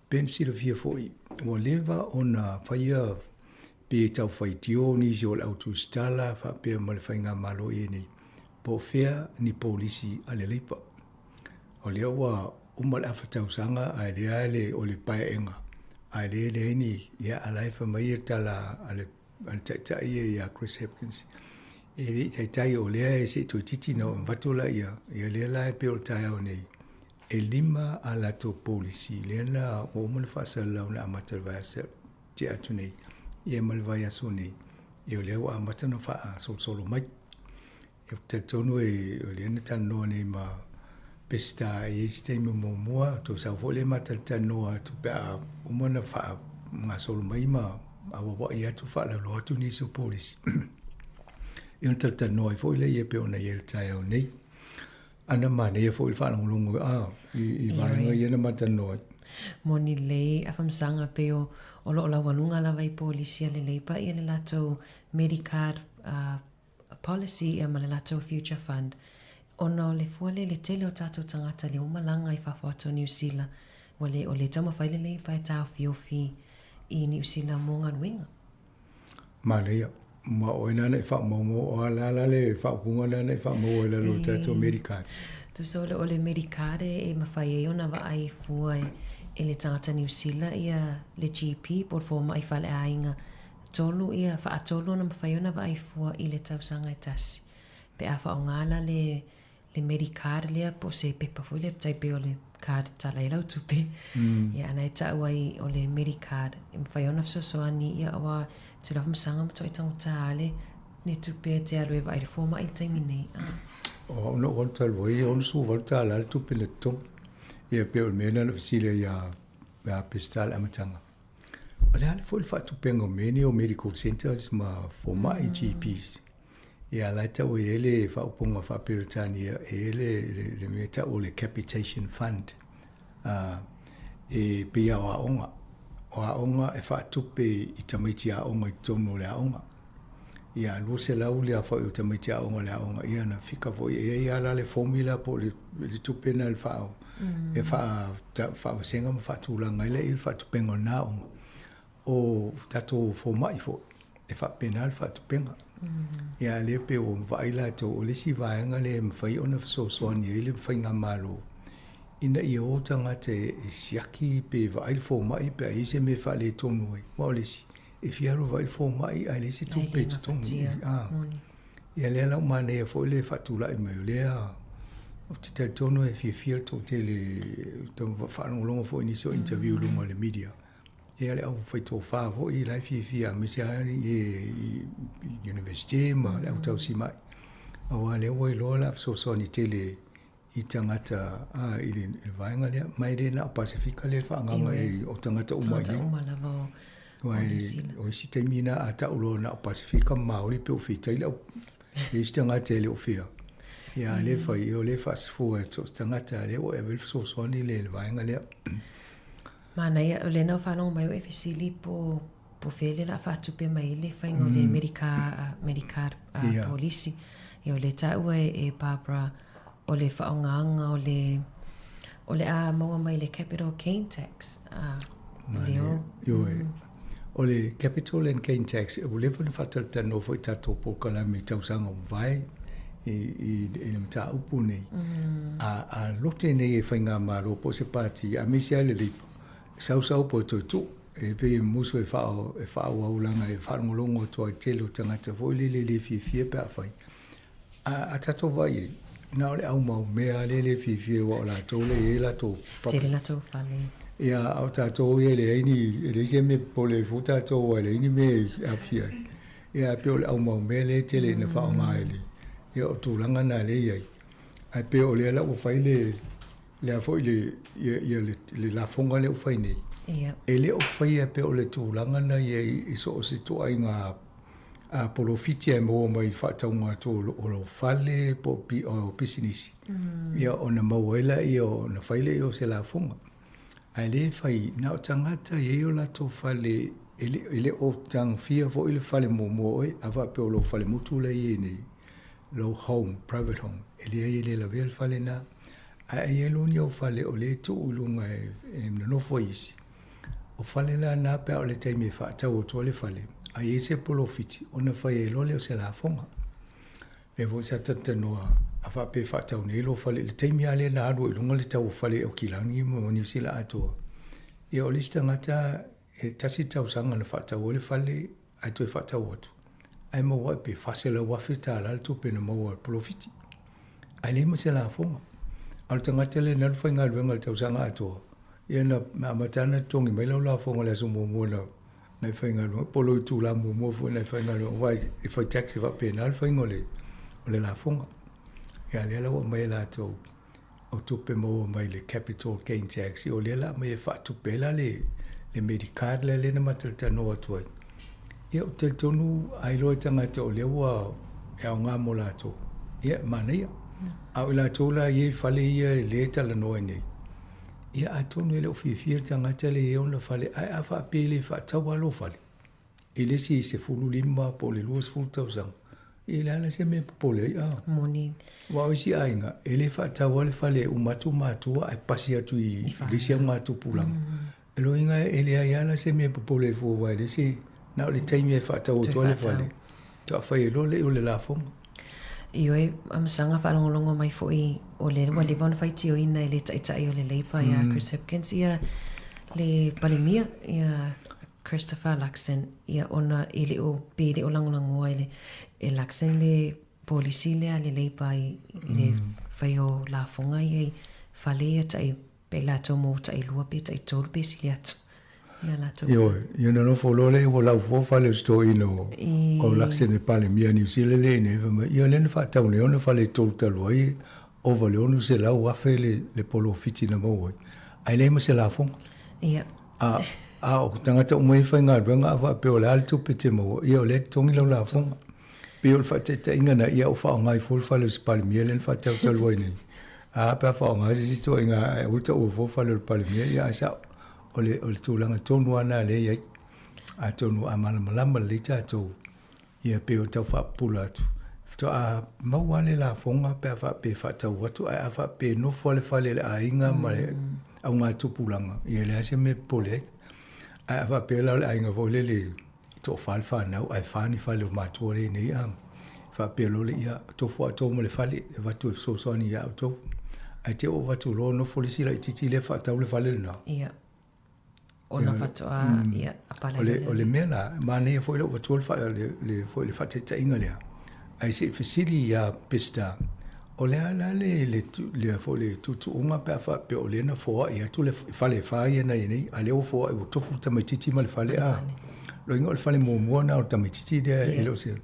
Pe na silafia foi, ua leva ona faia pe tau faitio nisi o le au tusitala faapea ma le faigamalo i nei, po o fea ni polisi a le Leipa. O lea ua uma le afa tausaga ae lea le o le paeaega. Ae le leai ni, ia, a la e fai mai le tala a le, a le taitai ia ia Chris Hipkins, e le i taitai o lea e se i toeitiiti na oo avatu laia, ia lea la e pei o le taeao nei, e lima a latou polisi lea na ua uma ona faasalalau na amata i le vaiaso tea atu nei, ia ma le vaiaso nei, ia o lea ua amata ona faasolosolo mai. Ou te talitonu e, o lea na talanoa nei ma Peseta e i ai se taimi muamua, toe sau foi lea ma talatalanoa atu pe a uma ona faagasolo mai ma auauai atu, faalauiloa atu nisi o polisi. Ia ona talatalanoa ai foi lea pei ona i ai le taeao nei. Ana manaia foi le faalogologo a i vaega ia na ma talanoa ai. Moni lelei a faamasanga pei o o lo o laualuga lava i polisi a le Labour ia le latou Medicard policy ia ma le latou future fund ona o le fua lea i le tele o tatou tagata lea ua malaga i fafo atu o Niu Sila ua le o le taumafai le Labour e taofiofi i Niu Sila mo galuega. Manaia. Ma o ina na i faamaumau o a la la le faaupuga lea na i faamaua i lalo o le tatou Medicard. Tusa o le o le Medicard e mafai ai ona vaai fua e le tagata Niu Sila ia le GP po o le fomai faleaiga Tolu ia, faatolu ona mafai ona vaai fua i le tausaga e tasi. Pe a faaaoga la le, le Medicard lea po o se pepa foi lea tai pei o le card e tala ai lau tupe. Ia ana e tau ai o le Medicard e mafai ona fesoasoani ia aua te lava masaga matuai tagata ale ni tupe e te alu e vaai le fomai i le taimi nei. O au na ou alu talu ai, e $68 le tupe na totogi. Ia pei o le mea lena na fesili ai ia Peseta i le amataga. O le a le foi le faatupenga o mea nei o medical centres ma fomai GPs. Ia la e tau e ai le faaupuga faa-Peretania e i ai le, le, le mea e tau o le capitation fund. E pei lava o aoga. O aoga e faatupe i tamaiti aoga i totonu o le aoga. Ia 200 le aofai o tamaiti aoga o le aoga, ia na fika foi e i ai lava la le formula po o le, le tupe na le faa, e faa, faavasega ma faatulaga ai lea le faatupenga o lena aoga. O tatou fomai foi, e faapena le faatupenga. Ia lea pei ua vaai latou, o le isi vaega lea e mafai ona fesoasoani ai le faigamalo ina ia o tagata e siaki pe vaai le fomai pe a i ai se mea e faaletonu ai. Aua o le isi, e fia alu e vaai le fomai ae leai se tupe e totogi. Ia lea la ua manaia foi le faatulai mai o lea ou te talitonu e fiafia le toatele faalogologo foi i nisi o interview i luga o le media. Ia le au faitofa foi la e fiafia aemaise lava i University ma le au tausimai. Aua lea ua iloa la fesoasoani tele i tagata a, i le, i le vaega lea. Ma e le na o Pasefika lea e faagaga i o tagata uma i Tagata uma lava o, o Niu Sila. O isi taimi na a tau loa na o Pasefika ma Maori pe o fitai le au i isi tagata e le o fia. Ia a le fai, o le faasefua e so o se tagata lea ua e ave le fesoasoani le le vaega lea. Manaia, o lea na faalogo mai o e fesili po po fea le la faatupe mai le faiga o le Medicare, Medicard polisi. Ia o le taua e Barbara o le faaaogaga o le o le a maua mai le capital gain tax. Leo. Ioe. O le capital and gain tax, ua leva ona faatalatalanoa foi i tatou polokalame i tausaga ua mavae i, i, i le mataupu nei. A, a lote nei e Faigamalo po o se pati, aemaise lava le Labour, sausau po o toe tuu, e pei e musu e wha, e whaauaulanga, e whaalongolongo atu ai tele o tagata foi lele le fiafia pe a fai. A, a tatou vaai ai, na o le au mau mea lea le fiafia aua o latou lea e i ai latou property. Tele latou fale. Ia, a o tatou ia e leai ni, e leai se mea e popole ai fua tatou aua e leai ni mea e aafia ai. Ia, ae pei o le au mau mea lea e tele ina faaaoga e le, ia o tulaga na lea e i ai. Ae pei o lea la ua fai le, le a foi le, ia, ia le, le lafoga lea ua fai nei. Ia. E le o faia pei o le tulaga na i ai i so o se ituaiga a polofiti e maua mai i le faatauga atu o lou fale po o pisinisi. Ia ona maua ai lea ona fai lea o se lafoga. Ae le fai, na o tagata e i ai o latou fale, e le o tagofia foi le fale muamua o oe, a faapea o lou falemotu la e i ai nei, lou home, private home, e leai e le lavea le fale lena. Ae i ai loa ni ou fale o lea e tuu i luga e nonofo ai isi, o fale la na pe a o le taimi e faatau atu ai le fale, a i ai se polofiti, ona fai ai loa lea o se lafoga. Lea foi sa talatalanoa a faapea e faatau nei lou fale i le taimi lava lea na alu ai i luga le tau o fale i Aukilani ma Niu Sila atoa. Ia o le isi tagata. e tasi le tausaga na faatau ai le fale ae toe faatau atu, ae maua ai pe $400,000 le tupe na maua e le polofiti. Ae leai ma se lafoga. A o le tagata lea na alu faigaluega i le tausaga atoa, ia na amata lava ona totogi mai lau lafoga i le aso muamua na na e faigaluega, po o lou itula muamua foi na e faigaluega, aua e fai tax e faapena le faiga o le, o le lafoga. Ia lea la ua aumai e latou o tupe maua mai le capital gain tax, o lea la aumai e faatupe ai la le, le Medicard lea lea na ma talatalanoa atu ai. Ia ou te talitonu a iloa e tagata o lea ua e aoga mo latou, ia e manaia. A o i latou la ia i fale ia lea e talanoa ai nei, Ia atonu e le o fiafia le tagata lea i ona fale, ae a faapea e le faatau lava lou fale i le isi 15 po o le 20 tausaga, ia e leai la se mea e popole ai. A. Moni. Aua o isi aiga, e le faatau lava le fale e uma atu matua ae pasi atu i le isi augatupulaga. O lona uiga e leai lava la se mea e popole ai fua aua e leai se, na o le taimi e faatau atu ai le fale, faatoa fai ai loa lea o le lafoga. Ioe, amasaga faalogologo mai foi o lea ua leva ona faitioina e le Taitai o le Labour ia Chris Hipkins ia le Palemia ia Christopher Luxon ia ona e le o pe le o lagolagoa e le e Luxon le polisi lea a le Labour i le fai o lafoga ia i fale ia tai Pe latou mo tailua pe taitolu pe sili atu ia latou. Ioe, ia na nofo loa lea ua laufoa fale o si toeaina o o Luxon e Palemia Niu Sila lea i inei fai mai, ia lea na faatau nei ona fale e tolu talu ai ova i le $600,000 le le polofiti na maua ai, ae leai ma se lafoga. Ia. A a o tagata uma ia e faigaluega a faapea o le a le tupe e te maua, ia o lea e totogi lau lafoga. Pei o le faataitaiga na ia o faaaoga ai fua le fale o si Palemia lea na faatau talu ai nei. A pe a faaaoga se isi ituaiga ae aua le taua fua fale o le Palemia, ia ae sao. O le, o le tulaga tonu lava lena lea e i ai. Atonu a malamalama lelei tatou, ia pei o tau faapupula atu, faatoa maua lava le lafoga pe a faapea e faatau atu, ae a faapea e nofo lava le fale i le aiga ma le augatupulaga, ia e leai se mea e popole ai. Ae a faapea la o le aiga foi lele toafa le fanau ae fa ni fale o matua lea nei a faapea loa le ia tofu outou ma le fale e avatu e fesoasoani ia outou ae te ua avatu loa nofo le isi laitiiti lea faatau le fale lena. Ia. Ona faatoa ia apala o le o le mea la manaia foi lou avatua le fa, le, le foi le faataitaiga lea ae se i fesili ia Peseta o le a la le le le foi le tuutuuga pe a faapea o lea na foai atu le fale e fa ia na i ai nei, a lea ua foai ua tofu le tamaitiiti ma le fale a. Loiga o le fale muamua na o le tamaitiiti lea e le o se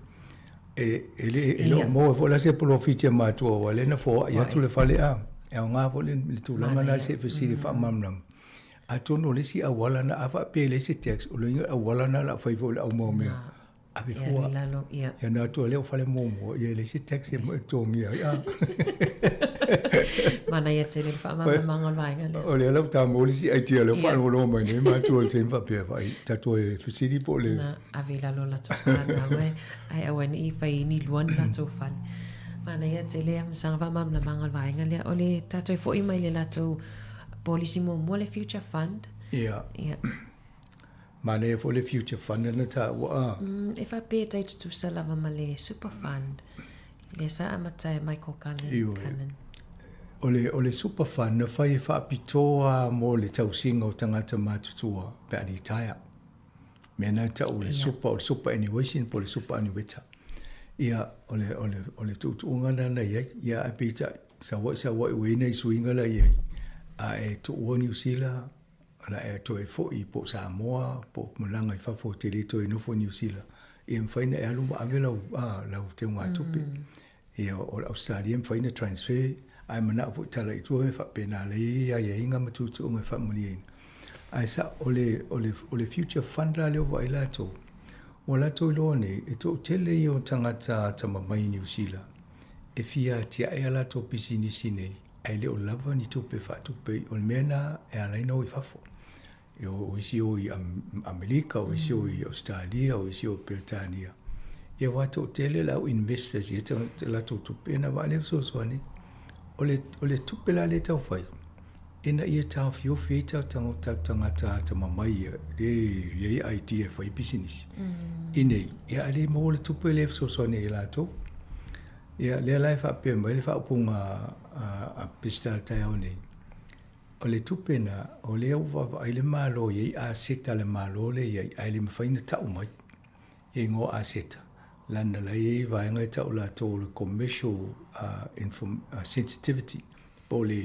e e le e le o maua foi la se polofiti a matua aua lea na foai atu le fale a. E aoga foi le le tulaga na se i fesili faamalamalama. Atonu o le isi auala na a faapea e leai se tax, o loiga auala na o le a fai foi i le au maumea. Ave fua. Ia lalo, ia. Ia na atu lea o fale muamua, ia e leai se tax e totogia ai. Ah. Manaia tele le faamalamalamaga o le vaega lea. O lea la faatoa maua le isi idea lea ua faalogologo mai nei matua i le taimi faapea, vaai, tatou e fesili po o le... Na ave i lalo o latou fanau e, ae aua ne i fai ni lua ni latou fale. Manaia tele a masaga faamalamalamaga o le vaega lea. O le tatou e foi mai le latou polisi muamua le Future Fund. Ia. Ia. Manaia foi le Future Fund na taua a. E faapea e tai tutusa lava ma le Super Fund lea sa amata e Michael Cullen. Ioe. O le, o le Super Fund na fai e faapitoa mo le tausiga o tagata matutua pe a litaea. Mea na e tau o le super, o le superannuation po o le superannueta. Ia, o le, o le, o le tuutuuga lena na i ai. Ia, ae peitai, sau ai sau ai ua i ai nai suiga la i ai, a e tuua Niu Sila, O le a e toe foi po o Samoa po o malaga i fafo e te le toe nofo i Niu Sila, ia e mafai ona e alu ma ave lau, a, lau teugatupe. Ia, o le Ausetalia e mafai ona transfer, ae manao foi e tala i tua e faapena la i ai aiaiga ma tuutuuga e faamalieina. Ae sao, o le, o le, o le future fund la lea ua vaai latou, ua latou iloa nei, e toatele ia o tagata atamamai i Niu Sila e fia atiae a latou pisinisi nei, ae le o lava ni tupe faatupe, o le mea lena e ala ai ona o i fafo. E o isi o i Amerika, o isi o i Ausetalia, o isi o i Peretania. Ia aua e toatele le au investors i ia latou tupe, ona vaa lea fesoasoani. O le, o le tupe la lea e taufai, ina ia taofiofi ai tatou tagata atamamai ia, lea e i ai idea e fai pisinisi. I nei, ia ae le maua le tupe lea e fesoasoani ai i latou. Ia, lea la e faapea mai le faaupuga a Peseta i le taeao nei, O le tupe na, o lea ua vaavaai le Malo e i ai aseta a le Malo lea e i ai, ae le mafai ona tau mai ia igoa o aseta, leaga la e i ai vaega e tau latou o le commercial sensitivity, po o le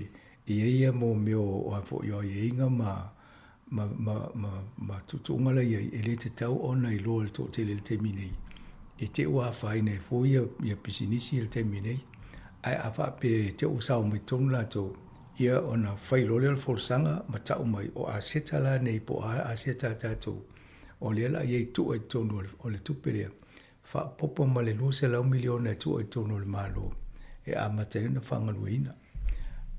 e i ai ia mo mea o a foi o aiaiga ma ma ma ma ma tuutuuga la e i ai, e le tatau ona iloa e le toatele i le taimi nei, e te i ua afaina ai fua ia ia pisinisi i le taimi nei. Ae a faapea e te i ua sao mai totonu latou, ia ona fai loa lea o le folasaga ma tau mai o aseta la nei po o a aseta a tatou, o lea o le a i ai tua i totonu o le tupe lea, faaopoopo ma le $200 miliona e tua i totonu o le Malo e amata ai ona faagalueina.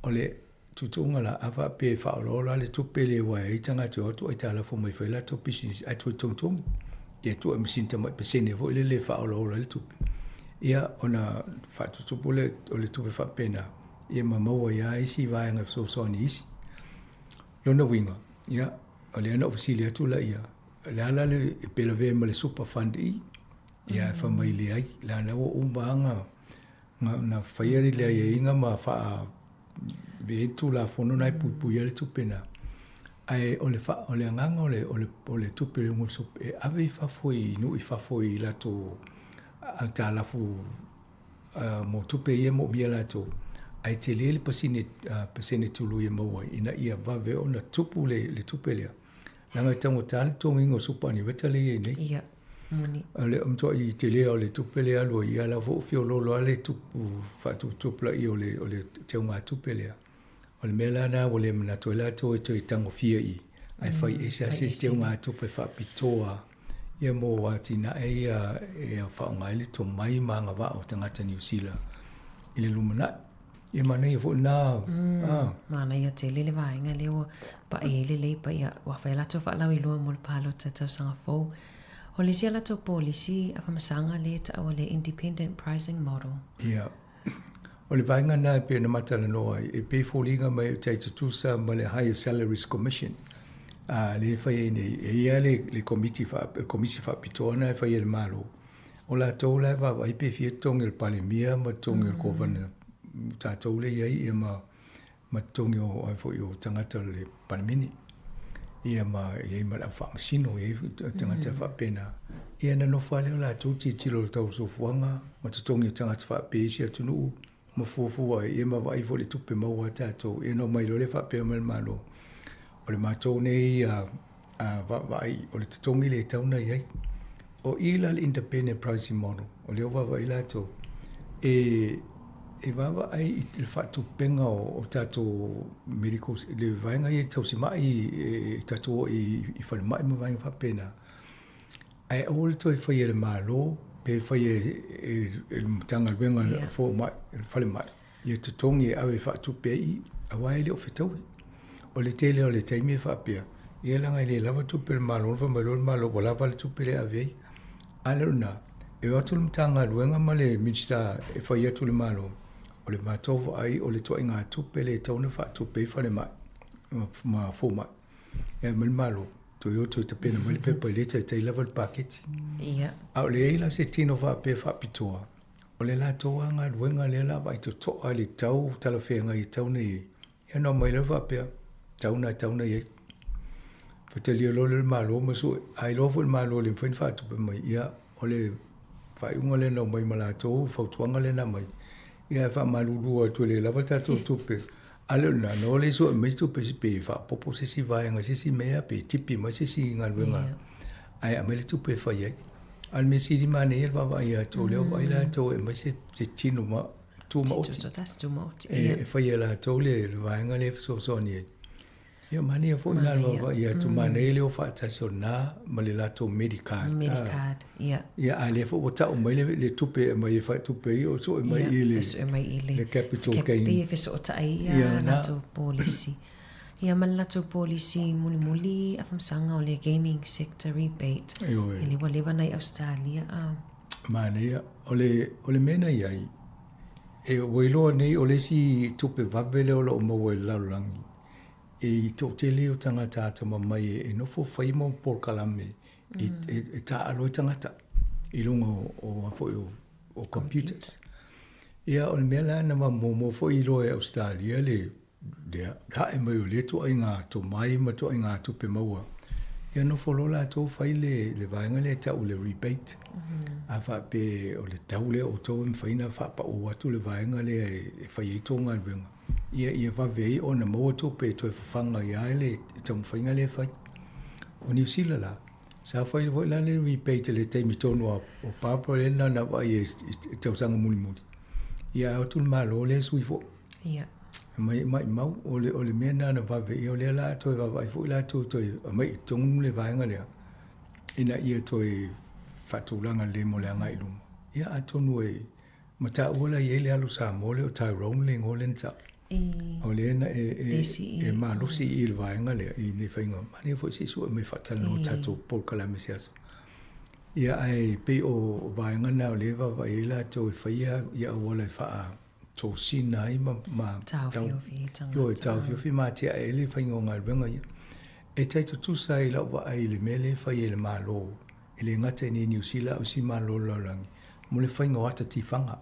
O le tuutuuga la, a faapea e faaolaola le tupe lea aua e i ai tagata e o atu aitalafu mai e fai latou pisinisi ae toe togitogi, ia tuu ai ma sina tamai pasene foi lele e faaolaola ai le tupe, ia ona faatutupu lea o le tupe faapena, ia ma maua ai lava isi vaega e fesoasoani i isi. Lona uiga, ia, o lea na ou fesili atu laia, o le a la le, pe lavea ma le super fund i i? Ia, fai mai leai, leaga ua uma lava na faia le aiaiga ma faa e i ai le Tulafono na e puipui ai le tupe na. Ae o le fa, o le agaga o le, o le, o le tupe i luga o le super, e ave i fafo i nuu i fafo i latou aitalafu mo tupe ia e moomia e latou, ae tele le pasene, pasene tului e maua ai ina ia vave ona tupu le tupe lea. Leaga e taugata le totogiina o supa aniueta lea e i ai nei. Ia, moni. O le matuai tele o le tupe lea e alu ai, ia la foi ua feoloolo lava le tupu faatuputupulaia o le, o le teugatupe lea. O le mea la lena ua le manatu ai latou e toe tagofia i i, ae fai ese lava se teugatupe faapitoa ia mo atinae ia e faaaoga ai le tomai ma agavaa o tagata Niu Sila i le lumanai. Ia manaia foi lena. Mm, manaia tele le vaega lea ua paʻi ai le Labour, ia ua fai a latou faalauiloa mo le palota tausaga fou. O le isi a latou polisi a faamasanga lea e taua le Independent Pricing Model. Ia, o le vaega lena e pei ona matalanoa ai, e pei e foliga mai e tai tutusa ma le Higher Salaries Commission, a lea e fai ai nei, e i ai le, le komiti faa, komisi faapitoa lena e fai e le Malo. O latou la e vaavaai pe fia totogi o le Palemia ma totogi o le Kovana tatou lea e i ai ia ma ma totogi o ai foi o tagata o le Palemene. Ia ma e i ai ma le au faamasino, e i ai tagata faapena. Ia ona nofo lava lea o latou tilotilo i le tau o le soifuaga ma totogi o tagata faapea i isi atunuu ma fuafua ai ia ma vaai foi i le tupe maua a tatou. Ia ona omai loa lea faapea mai le Malo, o le matou nei vaavaai o le totogi lea e tatau ona i ai. O i la le independent pricing model, o lea ua vaavaai latou, e, e vaavaai i le faatupega o, o tatou medical, le vaega ia tausimai, e, tatou o i, i falemai ma vaega faapena. Ae aua le toe faia e le Malo pe faia e, e le Matagaluega yeah. fomai, falemai, ia totogi e ave e faatupe ai i, aua e le o fetaui. O le tele o le taimi e faapea, ia leaga e le lava tupe a le Malo, ona fai mai loa le Malo ua lava le tupe lea e ave ai. A le o lena, e o atu le Matagaluega ma le Minisita e fai atu i le Malo, o le matou vaai o le ituaiga tupe lea e tatau ona faatupe ai falemai ma fomai. Ia ma le Malo, toe o toe tapena mai le pepa e le taitai lava le paketi. Ia. A o le i ai la se tino faapea faapitoa, O le latou lava galuega lea o le a vaai totoa i le tau talafeagai e tatau ona i ai. Ia ona omai lea faapea, tau na e tatau ona i ai. Faitalia loa lea o le Malo ma sue, a iloa foi e le Malo e le mafai ona faatupe mai, ia o le faaiuga lea na omai ma latou, fautuaga lea na aumai, ia e faamalulu atu e le lava tatou tupe. A le o lena, ona o lea e sue mai tupe pe faaopoopo se isi vaega i se isi mea, pe tipi mai se isi galuega ae aumai le tupe e fai ai. A o le mea sili manaia le vaavaai atu, o lea ua vaai latou e aumai se tino tumaoti e fai e latou le vaega lea e fesoasoani ai. Ia manaia foi lena le vaavaai atu, manaia le o faatasi o lena ma le latou Medicard. Medicard, ia. Ia, a lea foi ua tau mai le tupe e aumai e faatupe ai, o sue mai i le capital gain. Pei e fesootai ia latou polisi. Ia ma le latou polisi mulimuli a faamasanga o le gaming sector rebate. E le ua leva na i Ausetalia a. Manaia, o le, o le mea na i ai, e ua iloa nei o le isi tupe vave lea o lo o maua i le lalolagi, e toatele o tagata atamamai e nofo fai mau polokalame e, e, e taaalo ai tagata i luga o, o, a foi o, o computers. Ia, o le mea la na muamua foi iloa e Ausetalia le. le ae mai o lea ituaiga tomai ma ituaiga tupe maua, ia nofo loa latou fai le, le vaega lea e tau o le rebate. A faapea o le tau lea o outou e mafai ona faapau atu le vaega lea e fai ai tou galuega, ia, ia vave ai ona maua tupe e toe fafaga ai lava le taumafaiga lea e fai. O Niu Sila la, sa fai foi la le rebate i le taimi tonu o Barbara lea na ona vaai i le tausaga mulimuli, ia ae o atu le Malo lea e sui foi. Ia. Mai maimau, o le, o le mea lena na vave, ia o lea la toe vaavaai foi latou toe aumai i totonu le vaega lea, ina ia toe faatulaga lelei mo le agai i luma. Ia atonu e mataua la e i ai le alo Samoa lea o Tyrone le igoa lea na tau. O lea na e, e, e malosi i le vaega lea i nei faiga. Manaia foi se i sue mai faatalanoa mm. tatou polokalame se aso. Ia ae pei o vaega na o lea e vaavaai ai latou e faia ia auala e faa tosina ai ma, ma taofiofi tagata. Ioe, taofiofi ma atiae ai le faiga o galuega ia. E tai tutusa ai lau vaai i le mea lea e fai e le Malo, e le gata i nei Niu Sila a o isi Malo o le lalolagi, mo le faiga o ata tifaga.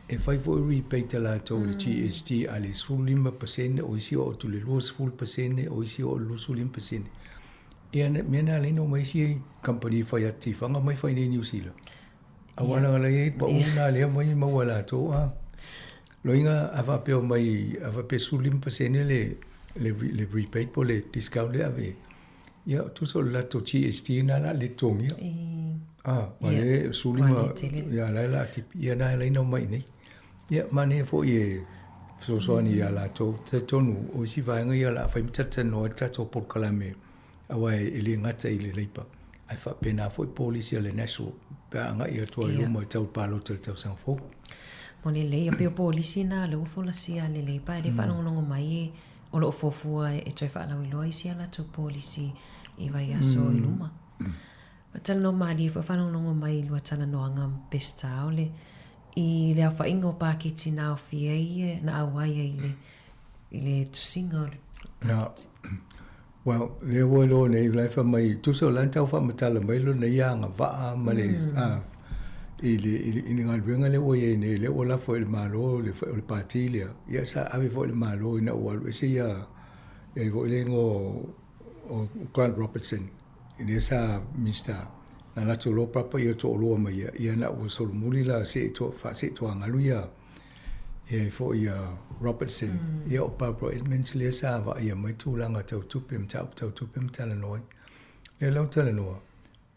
E fai foi rebate a latou i le GST a le 15%, o isi oo atu i le 20%, o isi oo i le 25%. Ia, mea na ala ai ona omai isi kamupani e fai ata tifaga mai fai nei i Niu Sila. Aua la la iai pau na lea mai maua e latou a. Loiga a faapea mai a faapea 15% le le le rebate po le discount le ave. Ia tusa o le latou GST na la le totogia. Ah, wa le 15 ia la la tipi ia na la ina mai nei. Ia manaia foi e fesoasoani ia latou talitonu o isi vaega ia o le a fai ma talatalanoa ai le tatou polokalame aua e le gata i le Labour ae faapena foi polisi a le National pe a agai atu ai i luma i tau palota i le tausaga fou. Moni lelei, ia pei o polisi na lea ua folasia a le Labour e le faalogologo mai e o lo o fuafua e toe faalauiloa isi a latou polisi i vaiaso i luma. Ua talanoa malie foi faalogologo mai i lua talanoaga ma Peseta o le i le aofaiga o paketi na aofia ai na auai ai i le i le tusiga o le Na, well, lea ua iloa nei, la e fai mai, tusa o la e tau faamatala mai lona ia agavaa ma le, a, i le, i le, i le galuega lea ua i ai nei, lea ua lafo i le Malo, le, o le pati lea, ia sa ave foi i le Malo ina ua alu ese ia, ia foi le igoa o, o Grant Robertson, lea sa Minista, na latou loa papa ia toalua ma ia, ia na ua solomuli la see to, faaseetuagalu ia, ia foi ia Robertson, ia o Barbara Edmonds lea sa vaaia mai tulaga tau tupe, mataupu tau tupe ma talanoa ai. Lea la ua talanoa,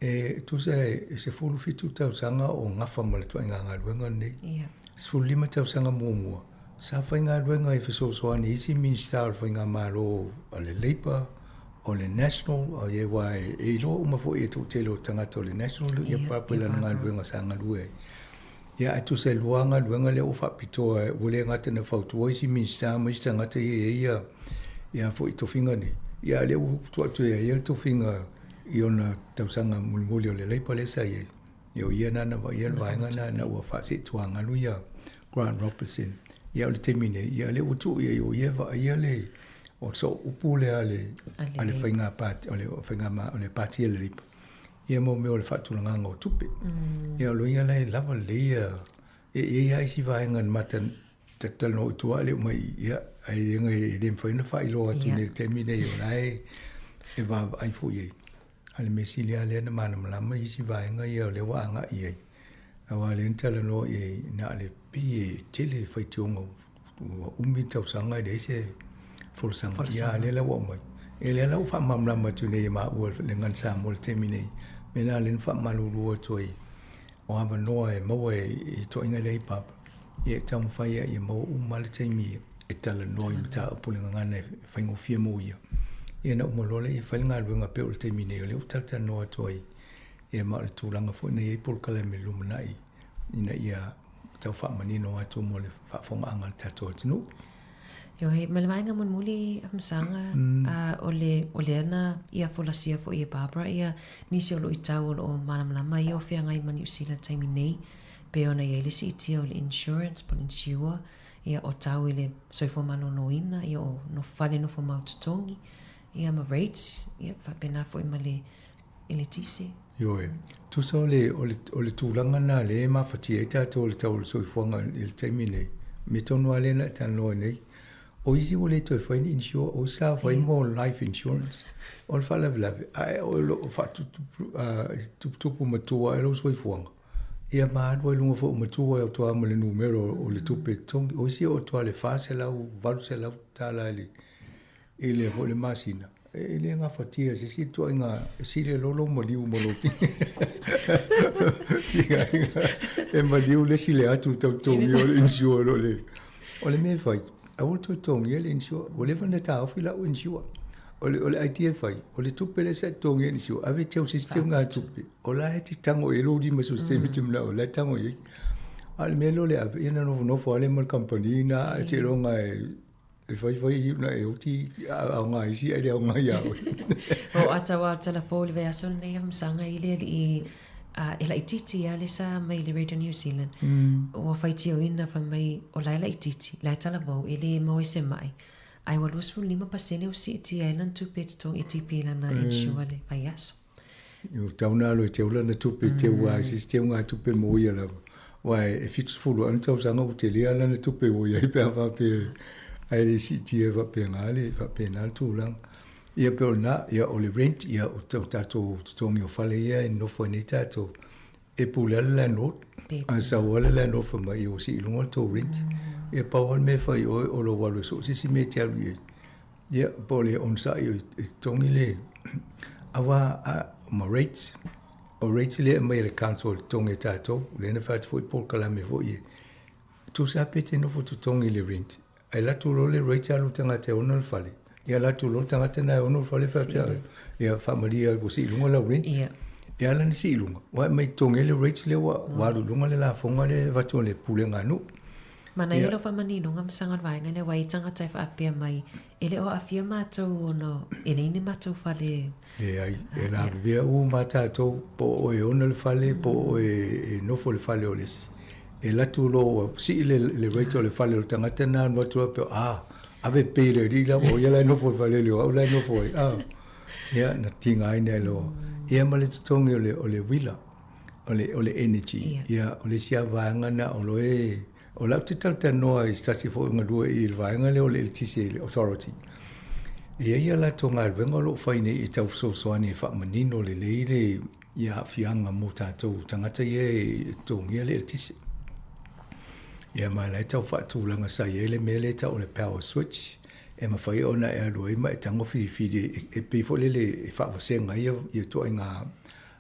e tusa e 17 tausaga o gafa ma le ituaiga galuega lenei. 15 tausaga muamua, sa faigaluega e fesoasoani i isi Minisita o le Faigamalo a le Labour, o le National, aua e iloa uma foi e le toatele o tagata o le National ia Barbara i lana galuega sa galue ai. Ia ae tusa e lua galuega lea ua faapitoa ua le gata ina fautua isi Minisita ma isi tagata ia e i ai ia foi tofiga nei, ia a o lea ua tuu atu ia ia le tofiga i ona tausaga mulimuli o le Labour lea sa i ai. Ia o ia na na vaaia le vaega lena ina ua faaseetuagalu ia Grant Robertson. Ia o le taimi nei, ia lea ua tuu i ai o ia e vaaia le o sooupu lea a le a le faiga pati o le faiga o le pati a le Labour. Ia mo mea o le faatulagaga o tupe. Ia o loiga la e lava lelei ia e i ai lava isi vaega na mata talanoa i tua le uma i ia ai lenga e le mafai ona faailoa atu nei i le taimi nei o la e e vaavaai foi i ai. A o le mea sili lava lea na malamalama isi vaega ia o lea ua agai i ai. Aua o lea na talanoa i ai na o le pei e tele faitioga ua umi tausaga e leai se folasaga. Ia a lea la ua aumai. E lea la ua faamalamalama atu nei e maua le Gagana Samoa i le taimi nei. Mea la lea na faamalulu atu ai o avanoa e maua e ituaiga lea i Papa. Ia e taumafai ai ia maua uma le taimi e talanoa i mataupu i le gagana e faigofie mo ia. Ia na uma loa lea e fai le galuega pei o le taimi nei o lea ua talatalanoa atu ai ia ma o le tulaga foi na i ai polokalame i le lumanai ina ia tau faamanino atu mo le faafofogaaga a le tatou atunuu. Ioe, ma le vaega mulimuli Masaga, o le, o lea na ia folasia foi e Barbara ia nisi o luitau o lo o malamalama ia o feagai ma Niu Sila i le taimi nei, pei ona i ai le siitia o le insurance po o le insure, ia o tau i le soifua maloloina, ia o no, fale nofo mau totogi, ia ma rates, ia faapena foi ma le eletise. Ioe. Tusa o le, o le, o le tulaga lena lea e mafatia ai tatou i le tau o le soifuaga i le taimi nei, mea tonu lava lea na e talanoa ai nei. O isi ua le toe fai ni insure, o isi sa fai mo life insurance. O le faalavelave, ae o lo o faatuputupu matua ai lou soifuaga, ia ma alu ai luga foi o matua e toa ma le numera o le tupe totogi. O isi e oo atu lava i le $400, $800 tala i le i le foi le masina, e le gafatia e se isi ituaiga e sili loa lou maliu ma lou tigaina e maliu le isi le atu tau totogia o le insure lo le o le mea e fai aua le toe totogia le insure ua leva ona taofi lau insure o le o le idea e fai o le tupe lea sa e totogia i le insure ave e teu se isi teugatupe o la e te tago i ai lou lima so se taimi e te manao o la e tago i ai a o le mea lea o le ave ia na nofonofo lava lea ma le kamupani na seiloga e E faifai i una e oti a aoga isi ae le aoga ia oe. O ata wa tala fou le vaiaso lenei a masaga i le alii e laitiiti lava le sa mai le Radio New Zealand. Ua faitioina fai mai o la e laitiiti, la e talavou e le maua i se mai. Ae ua 25% ua siitia ai lana tupe e totogi e TP lana insure le vaiaso. O tau na alo e teu lana tupe e teu ai se isi teuga tupe mo ia lava. Aua e 70 ea ona tausaga ua tele lava lana tupe ua i ai pe a faapea ae le siitia faapena le faapena le tulaga. Ia pei o lena, ia o le rent, ia o tatou totogi o fale ia e nonofo ai nei tatou, e pule lava le landlord, a sau lava le landlord fai mai, ia ua sii i luga le tou rent. Ia pau lava le mea e fai i oe o lou alu e soo se isi mea e te alu i ai. Ia, po o le onosai e totogi le aua ma rates. O rates lea e aumai e le council e totogi e tatou. O lea na fai atu foi polokalame foi e tusa pe te nofo totogi i le rent. Ae alu atu loa le rate alu le tagata e ona le fale. Ia alu atu loa le tagata lena e ona le fale faapea, ia faamalie ua sii i luga lau rent. Ia ala ona sii i luga, ua aumai totogi ai le rate lea ua alu i luga le lafoga lea e avatu e le Pulega a nuu. Manaia lou faamaninoga ma saga o le vaega lea, aua e i ai tagata e faapea mai, e le o aafia matou ona e leai ni matou fale. Leai, e lavevea uma lava tatou, po o oe e ona le fale, po o oe e nofo i le fale o le isi. E alu atu loa ua sii le rate o le fale o le tagata lena, alu atu loa pea, a, ave pay le alii la, o ia la e nofo i le fale o au la e nofo ai, a. Ia, na tigaina ai loa. Ia ma le totogi o le uila. O le, o le energy. Ia, o le isi lava vaega lena o lo e... O lau te talatalanoa i se tasi foi o galue i le vaega lea o le eletise i le authority. E i ai a latou galuega o lo o fai nei e tau fesoasoani e faamanino lelei le ia aafiaga mo tatou tagata ia e totogia le eletise. Ia ma la e tau faatulaga sa i ai le mea lea e tau o le power switch e mafai ona e alu ai ma e tago filifili e pei foi lele e faavasega ai ia ituaiga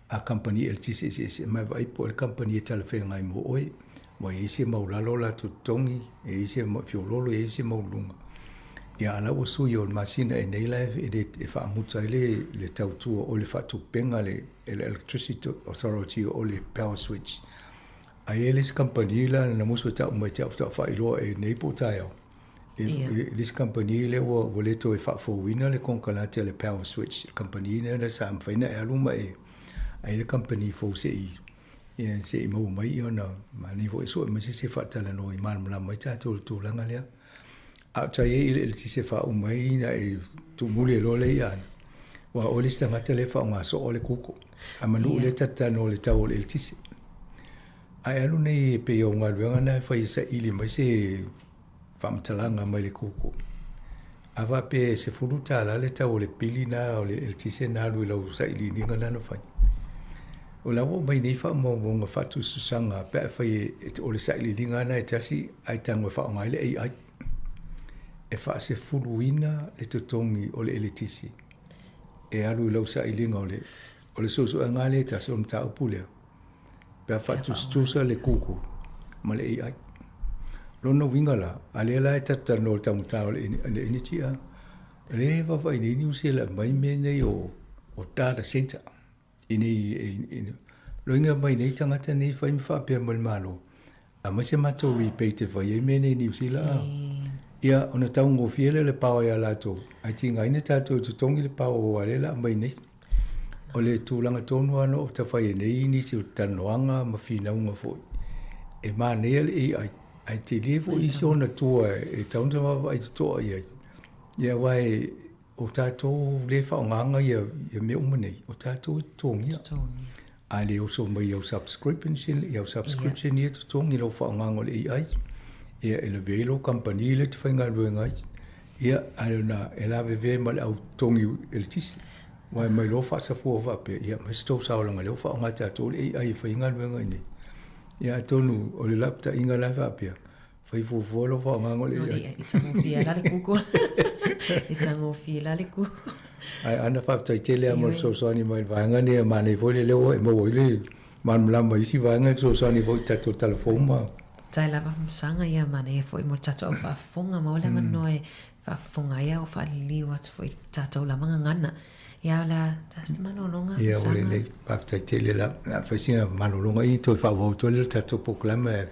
a kamupani eletise eseese ma e vaai po o le kamupani e talafeagai mo oe. Ua i ai se mau lalo o latou totogi, e i ai se fiololo, e i ai se mau luga. Ia a la ua sui o le masina e nei la e le e faamuta ai le le tautua o le faatupega le le Electricity Authority o le power switch. Ae i ai le isi kamupani la na musu e tau mai te au faatoa faailoa e nei po o taeao. E le isi kamupani lea ua ua le toe faafouina le konekarate a le power switch. Le kamupani lea sa mafai ona e alu ma e ai le kamupani fou se i ia se i maua mai ona manaia foi e sue mai se isi e faatalanoa i malamalama ai tatou i le tulaga lea. A o tai ai i le eletise e faauma ai na e tuumuli ai loa le i'a aua o oe le isi tagata lea e faaaoga soo le Google. A manuu lea ta te talanoa i le tau o le eletise. Ae alu nei e pei o galuega na e fai e saili mai se faamatalaga mai le Google. A faapea e $10 le tau o le pili na o le eletise na alu i lau sailiiliga lena na fai. O la ua aumai nei faamaumauga faatusatusaga pe a fai o le sailiiliga lena e tasi ae tago e faaaoga ai le AI e faasefuluina le totogi o le eletise e alu i lau sailiga o le o le suesuega lava lea e tasi o le mataupu lea. Pe a faatusatusa le Google ma le AI. Lona uiga la, a lea la e talatalanoa i le taugata o le energy, a lea e vaavaai nei Niu Sila e aumai mea nei o data centre i nei, loiga mai nei tagata nei fai ma faapea mai le Malo, aumai se matou rebate e fai ai mea nei i Niu Sila, a. Ia, ona taugofie lea o le power ia latou, ae tigaina tatou e totogi le power aua o lea o le a aumai nei. O le tulaga tonu lava na ou tafai ai nei nisi o talanoaga ma finauga foi, e manaia le AI, ae tele foi isi ona tua e tatau ona vaavaai totoa i ai. Ia aua o tatou lea e faaaogaina ia mea uma nei, o tatou e totogia. A le oso mai i au subscription, i au subscription ia totogi i lau faaaogaga o le AI, ia e lavea ai lou kamupani lea e te faigaluega ai. Ia, ae ona e lavevea ma le au totogi eletise. Aua e aumai loa faasafua faapea, ia aumai se tou sao leaga o lea ua faaaoga e tatou le AI e fai ai galuega i inei. Ia atonu o le lapataiga la e faapea, fai fuafua lou faaaogaina o le AI. E tagofie la le Google. E tagofie la le Google. Ae Ana, faafetai tele lava mo le fesoasoani mai i le vaega lenei, e manaia foi le leo ua e maua ai le malamalama i isi vaega e fesoasoani foi i le tatou tala fou ma Tai lava famasaga ia manaia foi mo le tatou au faafofoga maua le avanoa e faafofoga ai a o faaliliu atu foi i le tatou lava gagana. Ia o le a ta malologa Ia ua lelei, faafetai tele la. O le a fai sina malologa i toe faaauau atu ai le tatou polokalame.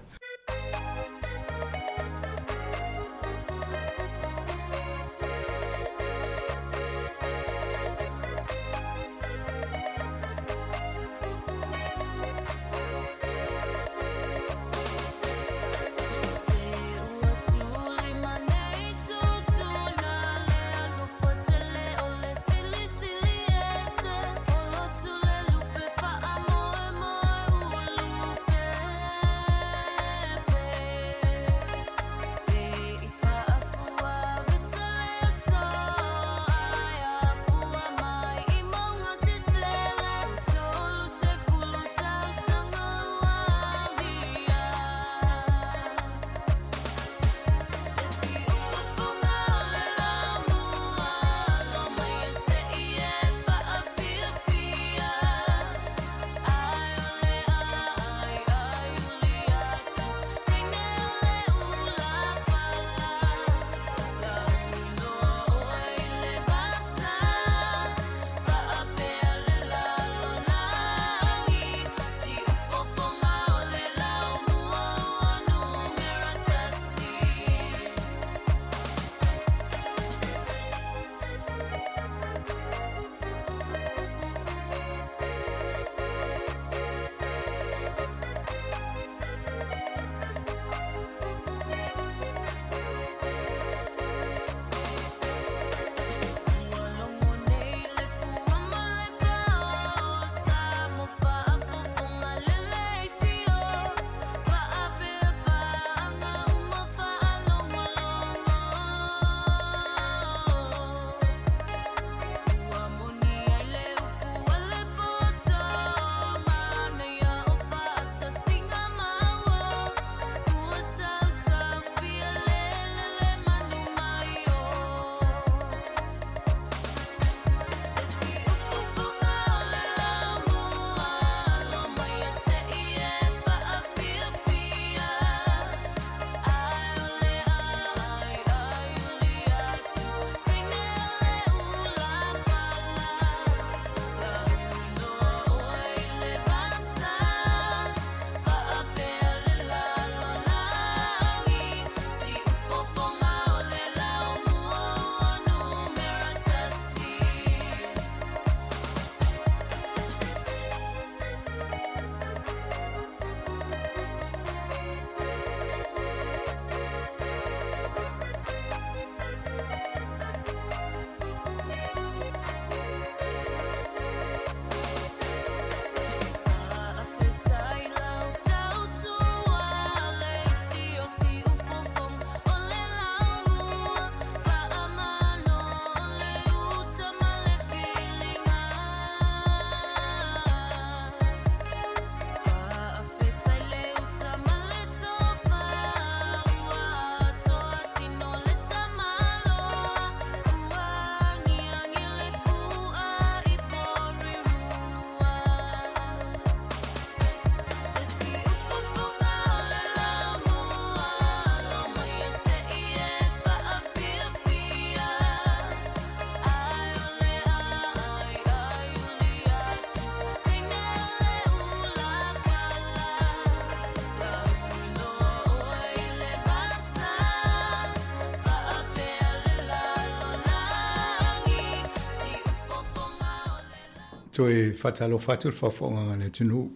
Toe faatalofa atu i le faafofogaaga a le atunuu.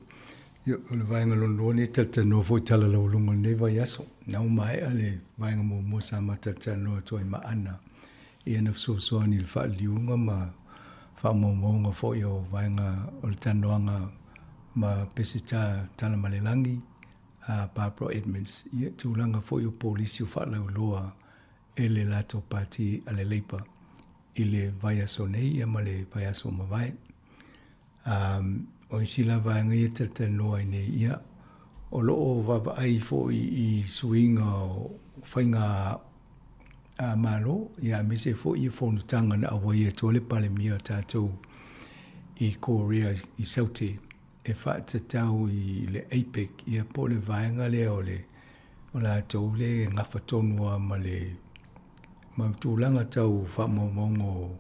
Ia, o le vaega lona lua lenei e talatalanoa foi i tala laualuga o lenei vaiaso. Na ua maea le vaega muamua sa ma talatalanoa atu ai ma Ana i ana fesoasoani i le faaliliuga ma faamaumauga foi o vaega o le talanoaga ma Peseta Talamalelagi, Barbara Edmonds, ia, tulaga foi o polisi o faalauiloa. e le latou pati a le Labour i le vaiaso nei ia ma le vaiaso ua mavae. Um, o isi la vaega ia talatalanoa ai nei, ia, o lo o vaavaai foi i suiga o faiga a Malo, ia aemaise foi ia fonotaga na auai atu ai le Palemia o tatou i Korea i Saute e faatatau i le APEC, ia po o le vaega lea o le o latou le gafa tonu lava ma le ma tulaga tau faamaumauga o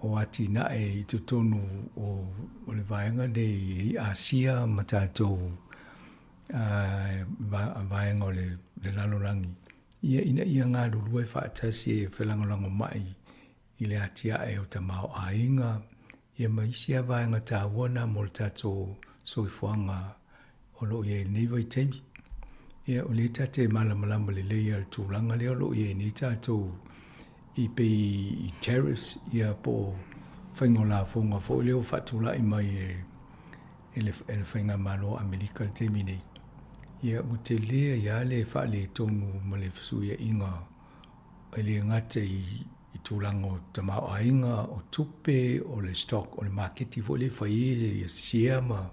o atinae i totonu o, o le vaega nei i Asia ma tatou vaega o le, le lalolagi, ia ina ia galulue faatasi e felagolagomai i le atiae o tamaoaiga, ia ma isi lava vaega taua na mo le tatou soifuaga o lo o i ai i lenei vaitaimi. Ia, o lea ta te malamalama lelei lava i le tulaga lea o lo o i ai nei tatou i pei i tariffs, ia po o faiga o lafoga foi lea ua faatulai mai e e le, e le Faigamalo o Amerika i le taimi nei. Ia, ua tele ai lava le faaletonu ma le fesuiaiga e le gata i, i tulaga o tamaoaiga, o tupe, o le stock, o le maketi foi lea e fai ai ia share ma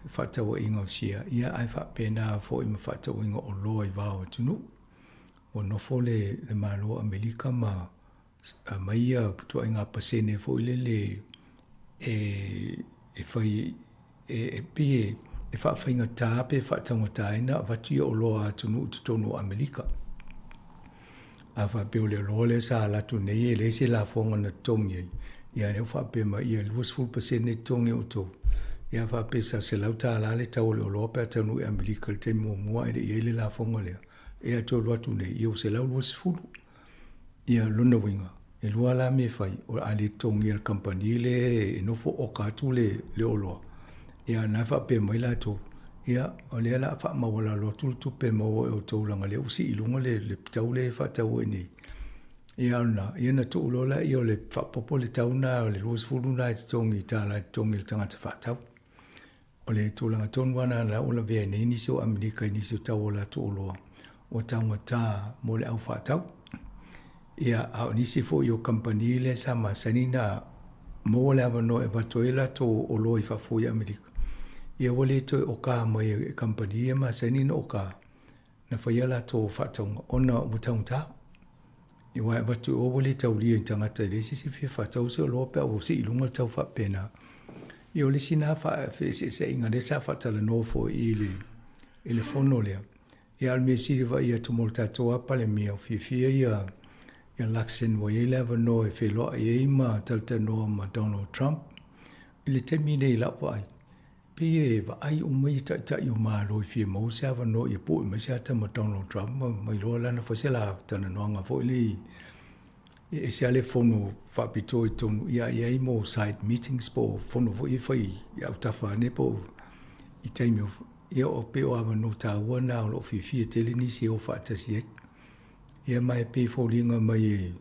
faatauaiga o share, ia ae faapena foi ma faatauaiga o oloa i va o atunuu. Ua nofo le, le Malo o Amerika ma aumai ia ituaiga pasene foi lele e, e fai e, e pei e, e faafaigata pe faataugata ai ona avatu ia oloa a atunuu i totonu o Amerika. A faapea o le oloa lea sa alu atu nei e leai se lafoga na totogi ai, ia lea ua faapea mai ia 20% totogi e outou. Ia faapea sa $100 le tau o le oloa pe a taunuu i Amerika i le taimi muamua ae le i i ai le lafoga lea. Ia toe alu atu nei, ia ua 120. Ia lona uiga, e lua la mea e fai, o le a le totogia e le kamupani lea e nofo oka atu le, le oloa. Ia na faapea mai latou, ia o lea o le a faamaualalo atu le tupe e maua e outou leaga o lea ua sii i luga le, le tau lea e faatau ai nei. Ia o lena, ia na tuu loa lea o le faaopoopo le tau lena o le 20 lena e totogi i tala e totogi e le tagata faatau. O le tulaga tonu lava lena la ua lavea ai nei nisi o Amerika i nisi o tau o latou oloa ua taugata mo le au faatau. Ia, a o nisi foi o kamupani lea sa masani ona maua le avanoa e avatu ai latou oloa i fafo i Amerika, ia ua le toe oka mai e kamupani ia masani ona oka na faia latou faatauga ona ua taugata. Aua e avatu i o ua le taulia i tagata e leai se isi e fia faatau se oloa pe a ua sii i luga le tau faapena. Ia o le isi lena feeseeseaiga lea sa faatalanoa foi i le, i le fono lea. Ia a o le mea sili vaai atu mo le tatou lava Palemia, ua fiafia ia ia Luxon ua i ai le avanoa e feiloai ai ma talatalanoa ma Donald Trump i le taimi nei i lau vaai. Pei e vaai uma ia taitai o Malo e fia maua se avanoa ia pue mai se ata ma Donald Trump ma, ma iloa lana fai se la talanoaga foi le e ese lava le fono faapitoa i totonu ia i ai mo side meetings po o fono foi e fai i autafa ane po o i taimi o ia o pei o avanoa taua na o lo o fiafia tele nisi e o faatasi ai. Ia ma e pei e foliga mai e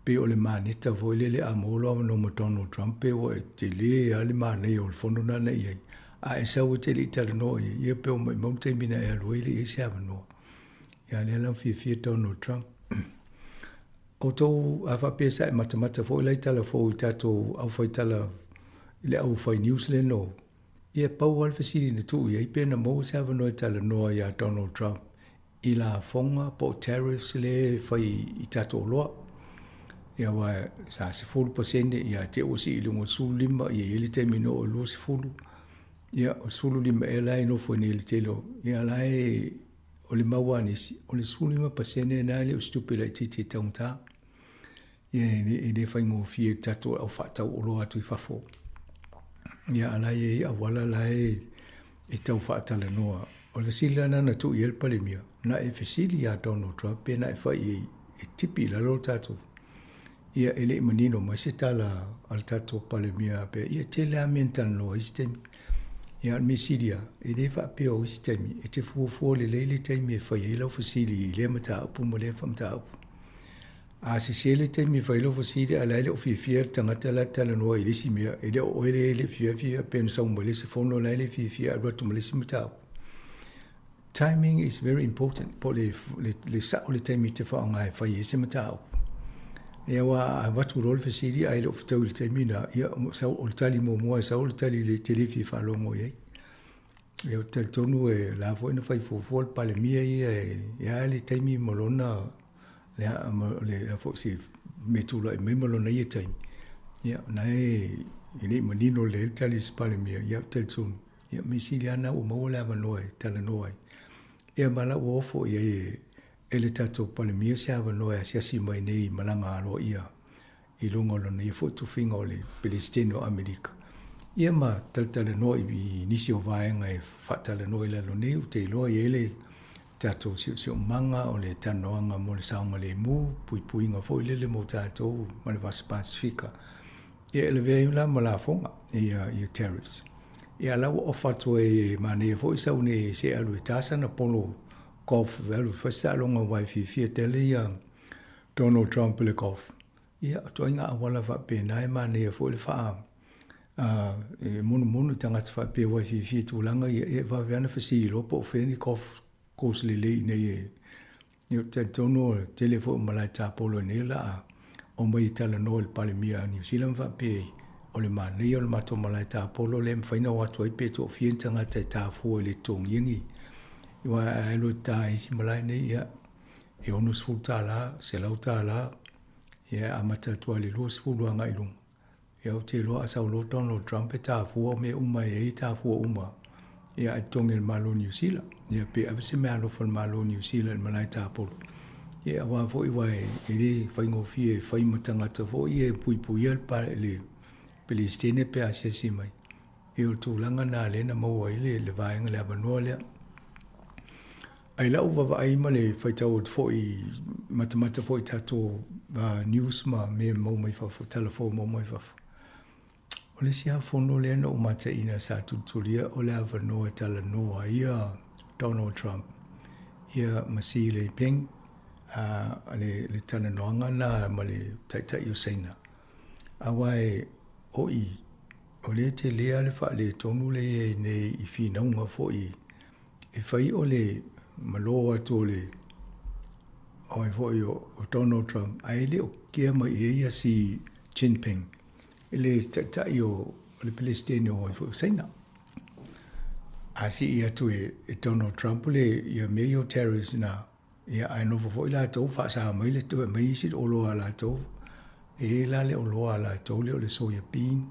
pei o le maneta foi lele a maua lou avanoa ma Donald Trump pei ua e tele lava le manaia o le fono lena na i ai. A e sau e te le i talanoa i ai, ia pei ua maumau le taimi na e alu ai e le i i ai se avanoa. Ia lea la ua fiafia Donald Trump. Outou a faapea sa e matamata foi la i tala fou i tatou aufaitala i le aufai news lea na Ia pau lava le fesili na tuu i ai pe na maua se avanoa e talanoa iā Donald Trump i lafoga po o tariffs lea e fai i tatou oloa. Ia aua sa 10% ia te ua sii i luga o le 15, ia e i ai le taimi na oo i le 20. Ia o le 15 ea la e nofo ai nei i le tele o, ia la e o le mau a nisi, o le 15% lena e le o se tupe laitiiti e taugata. Ia e le, e le faigofie i le tatou au faatau oloa atu i fafo. Ia a la e i ai auala la e, e tau faatalanoa. O le fesili la lena na tuu i ai le Palemia, na e fesili iā Donald Trump pe na e fai i ai e tipi i lalo le tatou. Ia e le i manino mai se tala a le tatou Palemia pe ia tele lava mea na talanoa i isi taimi. Ia a o le mea sili lava, e le faapea o isi taimi, e te fuafua lelei le taimi e fai ai lau fesili i lea mataupu ma lea mataupu. A sese le taimi e fai lau fesili a o la e le o fiafia le tagata la e talanoa i le isi mea, e le o oe lea e le fiafia pe na sau mai le isi fono la e le fiafia alu atu ma le isi mataupu. Timing is very important, po o le, le, le sa'o o le taimi e te faaaoga e fai ai se mataupu. Ia aua a avatu loa le fesili ae le o fetaui i le taimi lena, ia sau, o le tali muamua e sau o le tali le te le fia faalogo i ai. Ia ou te talitonu e la foi na fai fuafua le Palemia ia e i a le taimi ma lona le ma le la foi se mea tulai mai ma lona ia taimi. Ia o na e e le i manino lelei le tali a se Palemia, ia ou te talitonu Ia, mea sili lava lena ua maua le avanoa e talanoa ai. Ia ma la ua ofo i ai e, e le tatou Palemia se avanoa e asiasi mai nei i malaga aloaia i luga o lona ia foi tofiga o le Peresetene o Amerika. Ia ma talatalanoa i, i nisi o vaega e faatalanoa i lalo nei, ou te iloa e i ai le tatou siosiomaga o le talanoaga mo le saogalemu, puipuiga foi lele mo tatou ma le Vasa Pasefika. Ia e lavea ai la ma lafoga, ia, ia tariffs. Ia la ua ofa atu ai e manaia foi sau nei se alu e ta sana polo golf e alu e fai se taaloga aua e fiafia tele ia Donald Trump i le golf. Ia, o ituaiga auala faapena e manaia foi le faa e monomonu i tagata faapea aua e fiafia i tulaga ia, ia e vave lava ona fesili loa po o fea ni golf course lelei i inei e Ia, ou te talitonu o le tele foi o malae tapolo i nei o le a omai e talanoa i le Palemia a Niu Sila ma faapea ai, o le manaia o le matou malae tapolo lea e mafai ona o atu ai pe toafia ni tagata e tafua i le totogia ni aua a alu e ta i isi malae nei, ia, e $60, $100, ia e amata atu lava i le $20 agai i luga. Ia ou te iloa a sau loa Donald Trump e tafua o mea uma e i ai e tafua uma ia ae totogi e le Malo o Niu Sila. Ia pe ave se meaalofa a le Malo o Niu Sila i le malae tapolo. Ia aua foi aua e le faigofie e fai ma tagata foi ia e puipuia le pa le Peresetene pe a asiasi mai. Ia o le tulaga lena lea na maua ai le le vaega le avanoa lea. Ae i lau vaavaai ma le faitau atu foi matamata foi i tatou news ma mea maua mai fafo, tala fou maua mai fafo. O le isi lava fono lea na ou mataina sa tulitulia o le avanoa e talanoa ai ia Donald Trump ia ma Xi Jinping, le, le talanoaga lena ma le Taitai o Saina. Aua e o i, o lea e tele lava le faaletonu lea e i ai nei i finauga foi e fai o le malo atu o le o ai foi o Donald Trump, ae le o kea mai i ai ia Xi Jinping, le taitai o le Peresetene o ai foi o Saina. A sii atu e, e Donald Trump le ia mea ia o tariffs na, ia ae nofo foi latou faasa mai le toe mai isi oloa a latou. E i ai la le oloa a latou lea o le soya bean,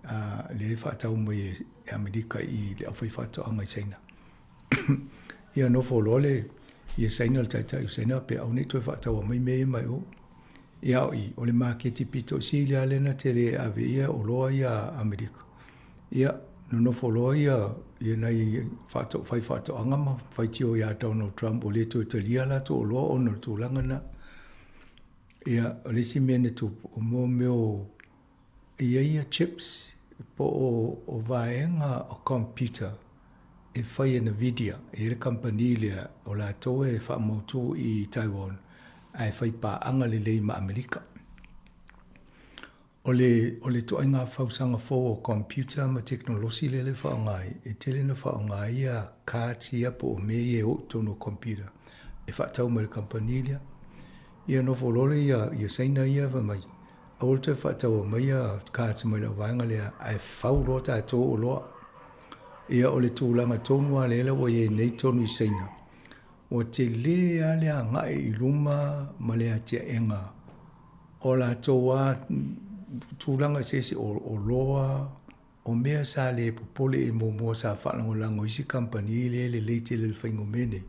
a lea e faatau mai e Amerika i le aufaifaatoaga i Saina. Ia nofo loa le ia Saina le taitai o Saina pe aua ne i toe faataua mai mea ia mai o. Ia o i, o le maketi pito i sili lava lea na tele e ave ia oloa ia a Amerika. Ia, nonofo loa ia ia nai faato, faifaatoaga ma faitio ia Donald Trump ua le toe talia latou oloa ona o le tulaga lena. Ia, o le isi mea na tupu, o mo mea o E i ai ia chips po o vaega o computer e fai e Nvidia, e i ai le kamupani lea o latou e faamautu i Taiwan ae fai paaga lelei ma Amerika. O le o le ituaiga fausaga fou o computer ma tekonolosi lea e faaaoga ai, e tele ina faaaoga ai ia cards ia po o mea ia e o i totonu o computer e faatau mai e le kamupani lea. Ia nofo loa lea ia Saina ia fai mai, Aua le toe faataua mai ia cards mai lau vaega lea ae fau loa tatou oloa. Ia o le tulaga tonu lava lea ua i ai nei tonu i Saina. Ua tele lava le agai i luma ma le atiaega o latou lava tulaga eseese o oloa, o mea sa le popole i ai muamua sa faalagolago i isi kamupani lea e lelei tele i le faiga o mea nei,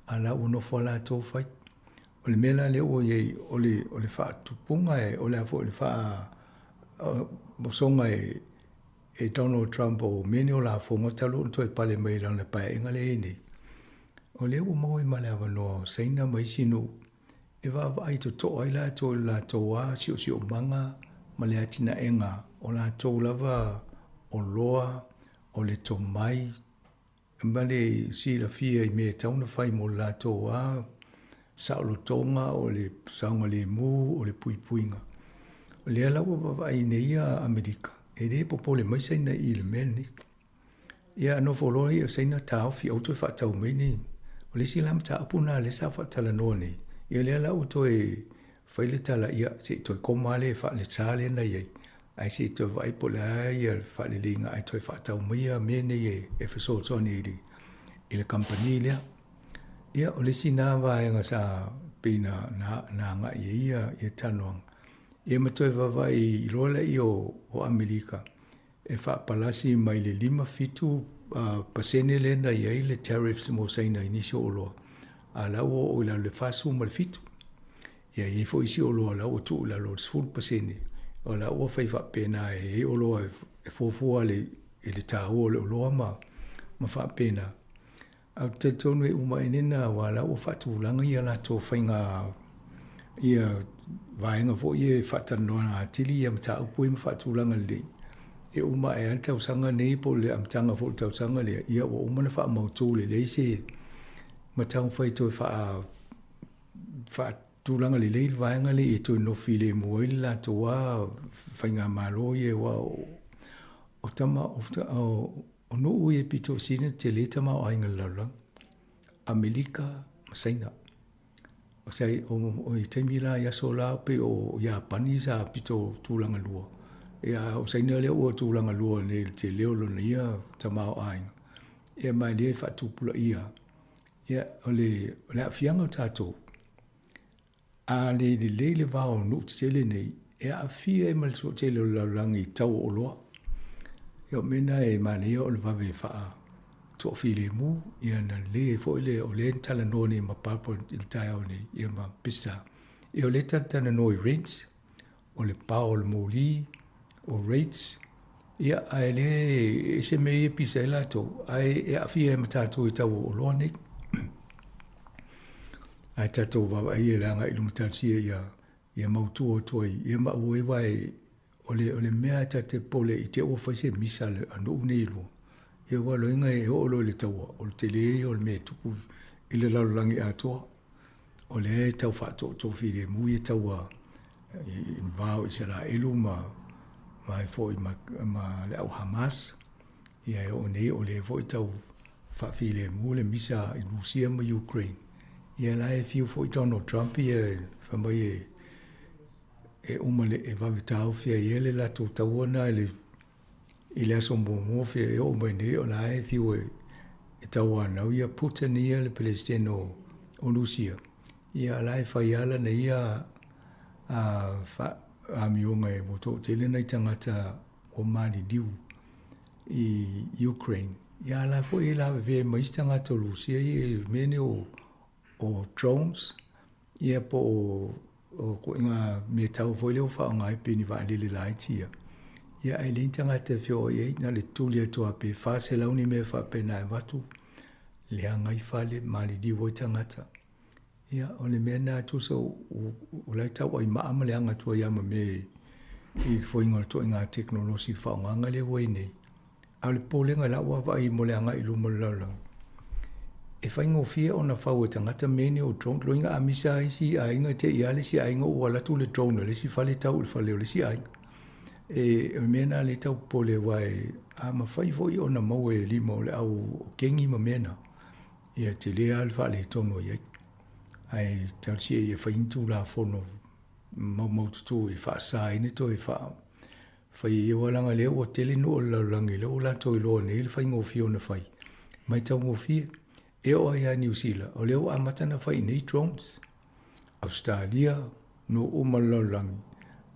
a la ua nofo lava latou fai. O le mea la lea ua i ai, o le, o le faatupuga e, o le a foi, o le faamosoga e, e Donald Trump o mea nei o lafoga talu ona toe pale mai i lana paeaiga lea e i ai nei, o lea ua maua ai ma le avanoa o Saina ma isi nuu e vaavaai totoa ai latou i lo latou lava siosiomaga ma le atinaega o latou lava oloa, o le tomai, ma le silafia i mea e tatau ona fai mo le latou lava saolotoga, o le saogalemu, o le puipuiga. O lea la ua vaavaai nei ia Amerika, e le popole mai Saina i le mea lenei. Ia nofo loa ia o Saina taofi aua toe faatau mai ni. O le isi la mataupu lena lea sa faatalanoa nei, ia lea la ua toe fai le tala, ia se i toe koma lava le faalesa lea na i ai, ae se i toe vaai po o le a ia le faaleleiga ae toe faatau mai ia mea nei e fesoasoani i le i le kamupani lea. Ia o le isi na vaega sa pei na na agai ai ia ia talanoaga, ia ma toe vaavaai loa lea o Amerika e faapalasi mai le 57% lea na i ai le tariffs mo Saina i nisi o oloa, a o la ua oo i lalo i le 47. Ia, e i ai foi isi oloa o la ua tuu i lalo o le 10%, o la ua fai faapena e i ai oloa e fuafua i le taua o le oloa ma faapena. Ae ou te talitonu e uma ane na aua la ua faatulaga ia latou faiga ia vaega foi ia e faatalanoaina atili ia mataupu ia ma faatulaga lelei. E uma ae lava le tausaga nei po o le amataga foi o le tausaga lea, ia ua uma ona faamautu lelei se ma taumafai toe faa faatulaga lelei le vaega lea ia toe nofo filemu ai le latou lava faigamalo ia aua o tama o O nuu ia pito sili ona tele tamaoaiga i le lalolagi, Amerika ma Saina. O sai o o i taimi la i aso la pei o Iapani sa pito tulaga lua, ia o Saina lea ua tulaga lua nei i le tele o lona ia tamaoaiga. Ia ma e le faatupulaia, ia o le o le aafiaga o tatou, A le lelei le va o nuu tetele nei, e aafia ai ma le toatele o le lalolagi i tau o oloa. Ia o mea na e manaia o le vave faa toafilemu, ia na lelei ai foi le, o lea na talanoa nei ma Barbara i le taeao nei, ia ma Pista. Ia o lea ta talanoa i rents, o le pao o le moli, o rates, ia ae le e ese mea ia e pisa ai latou, ae e aafia ai ma tatou i tau o oloa nei. Ae tatou vaavaai ia i le agai i luma talosia ia ia mautu atu ai ia ma aua ai aua o le o le mea ta te popole i te i ua fai se misa a nuu nei e lua ia aua loiga e oo loa i le taua o le tele ia o le mea e tupu i le lalolagi atoa. O lea e tau faatootoo filemu ia taua i le va o Isaraelu ma ma ai foi ma ma le au Hamas. Ia e oo nei o lea foi tau faafilemu le misa i Rusia ma Ukraine. Ia la e fiu foi Donald Trump ia fai mai e e uma le e vave taofi ai ia le latou taua na i le i le aso muamua fia e oo mai nei o la e fiu e e tauanau ia Putin ia le Peresetene o o Rusia. Ia la e fai lava lana ia a fa amioga e ua toatele nai tagata ua maliliu i Ukraine. Ia a la foi e lavevea mai isi tagata o Rusia ia i mea nei o, o drones, ia po o, o koiga mea tau foi lea ua faaaoga ai pei ni vaalele laiti ia. Ia ae leai ni tagata e feoai ai, na o le tuli atu lava pe 400 ni mea faapena e avatu, leaga ai fale, maliliu ai tagata. Ia, o le mea lena tusa o la e tau ai maa ma leaga atu ai lava ma mea i le foiga o le ituaiga tekonolosi i le faaaogaga lea ua i ai nei. A o le popolega i lau vaavaai mo le agai i luma o le lalolagi, e faigofie ona fau e tagata mea nei o drone. Loiga a misa lava isi aiga, te i lava le isi aiga ua alu atu le drone a le isi fale tau i le fale o le isi aiga. E, o le mea lena lea e tau popole aua e, a mafai foi ona maua e lima o le au kegi ma mea na, Ia tele lava le faaletonu o i ai. Ae talosia ia fai ni Tulafono maumaututu e faasa ai ona toe fai ai aua leaga o lea ua tele nuu o le lalolagi lea ua latou iloa nei le faigofie ona fai. Maitaugofie. E oo lava ia Niu Sila, o lea ua amata ona fai i nei drones. Ausetalia, nuu uma o le lalolagi.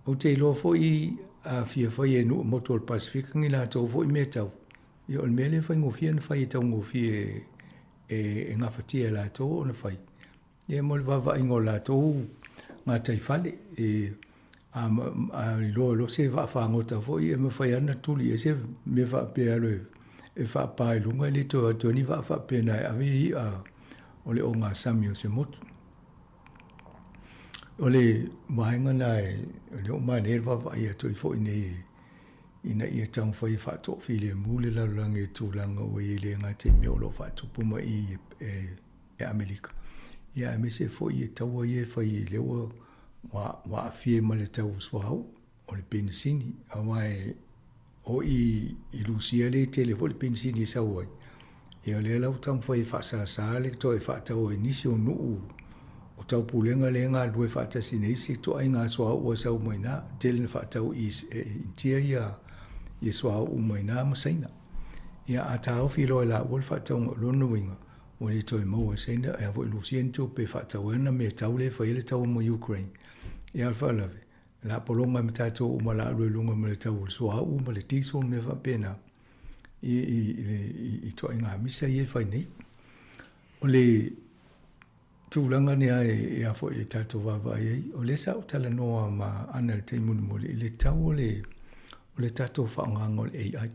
Ou te iloa foi a fia fai e nuu motu o le Pasefika ni latou foi mea tau, Ia o le mea lea e faigofie ona fai e taugofie e gafatia e latou ona fai, ia mo le vaavaaiga o latou gataifale. E a iloa loa se vaafagota foi e mafai lava ona tuli i ai se mea faapea e alu e faapa i luga e le toe o atu ai ni vaa faapena e ave i'a o le ogasami o se motu. O le vaega lena o lea ua manaia le vaavaai atu ai foi nei ina ia taumafai e faatoafilemu le lalolagi i tulaga ua i ai e le gata i mea o lo o faatupu mai i e Amerika, ia aemaise foi i taua ia e fai lea ua aafia ma le tau suauu o le penisini, aua e O i i Lusia lea e tele foi le penisini e sau ai, ia o lea la ua taumafai e faasasa le toe faatau ai nisi o nuu o taupulega lea e galulue faatasi nei isi ituaiga suauu e sau mai ina. Tele na faatau i Initia ia ia suauu mai ina ma Saina. Ia a taofi loa e laua le faatauga, o lona uiga ua le toe maua e Saina e a foi Lusia ni tupe e faatau ai ana mea tau lea e fai ai le taua ma Ukraine. Ia a o le faalavelave, la pologa ma tatou uma la alu ai luga ma le tau o le suauu ma le diesel ma mea faapena i i i i ituaiga misa ia e fai nei. O le tulaga lea e a foi e tatou vaavaai ai, o lea sa ou talanoa ma Ana i le taimi mulimuli i le tau o le o le tatou faaaogaga o le AI.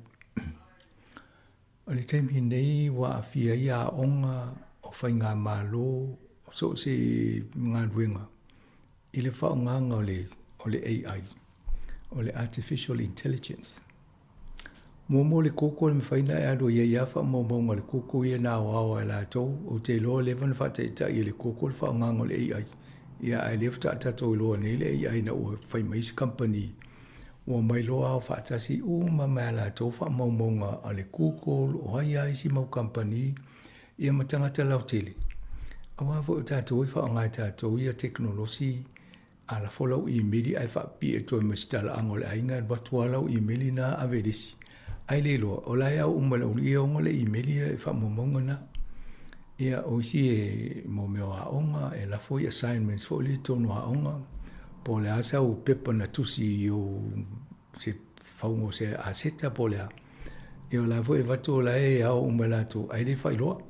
O le taimi nei ua aafia ai aoga o faigamalo o so o se galuega i le faaaogaga o le o le AI, o le Artificial Intelligence. Muamua o le koko e mafai ona e alu ai i ai faamaumauga a le koko ia na aoao e latou, ou te iloa ua leva ona faataitai e le koko le faaaogaga o le AI. Ia ae lea faatoa tatou iloa nei le AI ina ua fai mai isi kamupani ua omai loa ao faatasi uma mai a latou faamaumauga a le Google, o ai lava isi mau kamupani, ia ma tagata lautele. Aua foi o tatou e faaaoga e tatou ia tekonolosi, a lafo lau imeli ae faapipii atu ai ma se talaaga o le aiga, e alu atu lava lau imeli lena ave i le isi. Ae le iloa, o la e ao uma e le aualii ia ona le imeli ia e faamaumauga lena. Ia, o isi e mo mea o aoga, e lafo i assignments foi lea i totonu o aoga, po o le a sau pepa na tusi i ou se fauga o se aseta po o le a. Ia o la foi e avatu o la e ao uma e latou, ae le faailoa.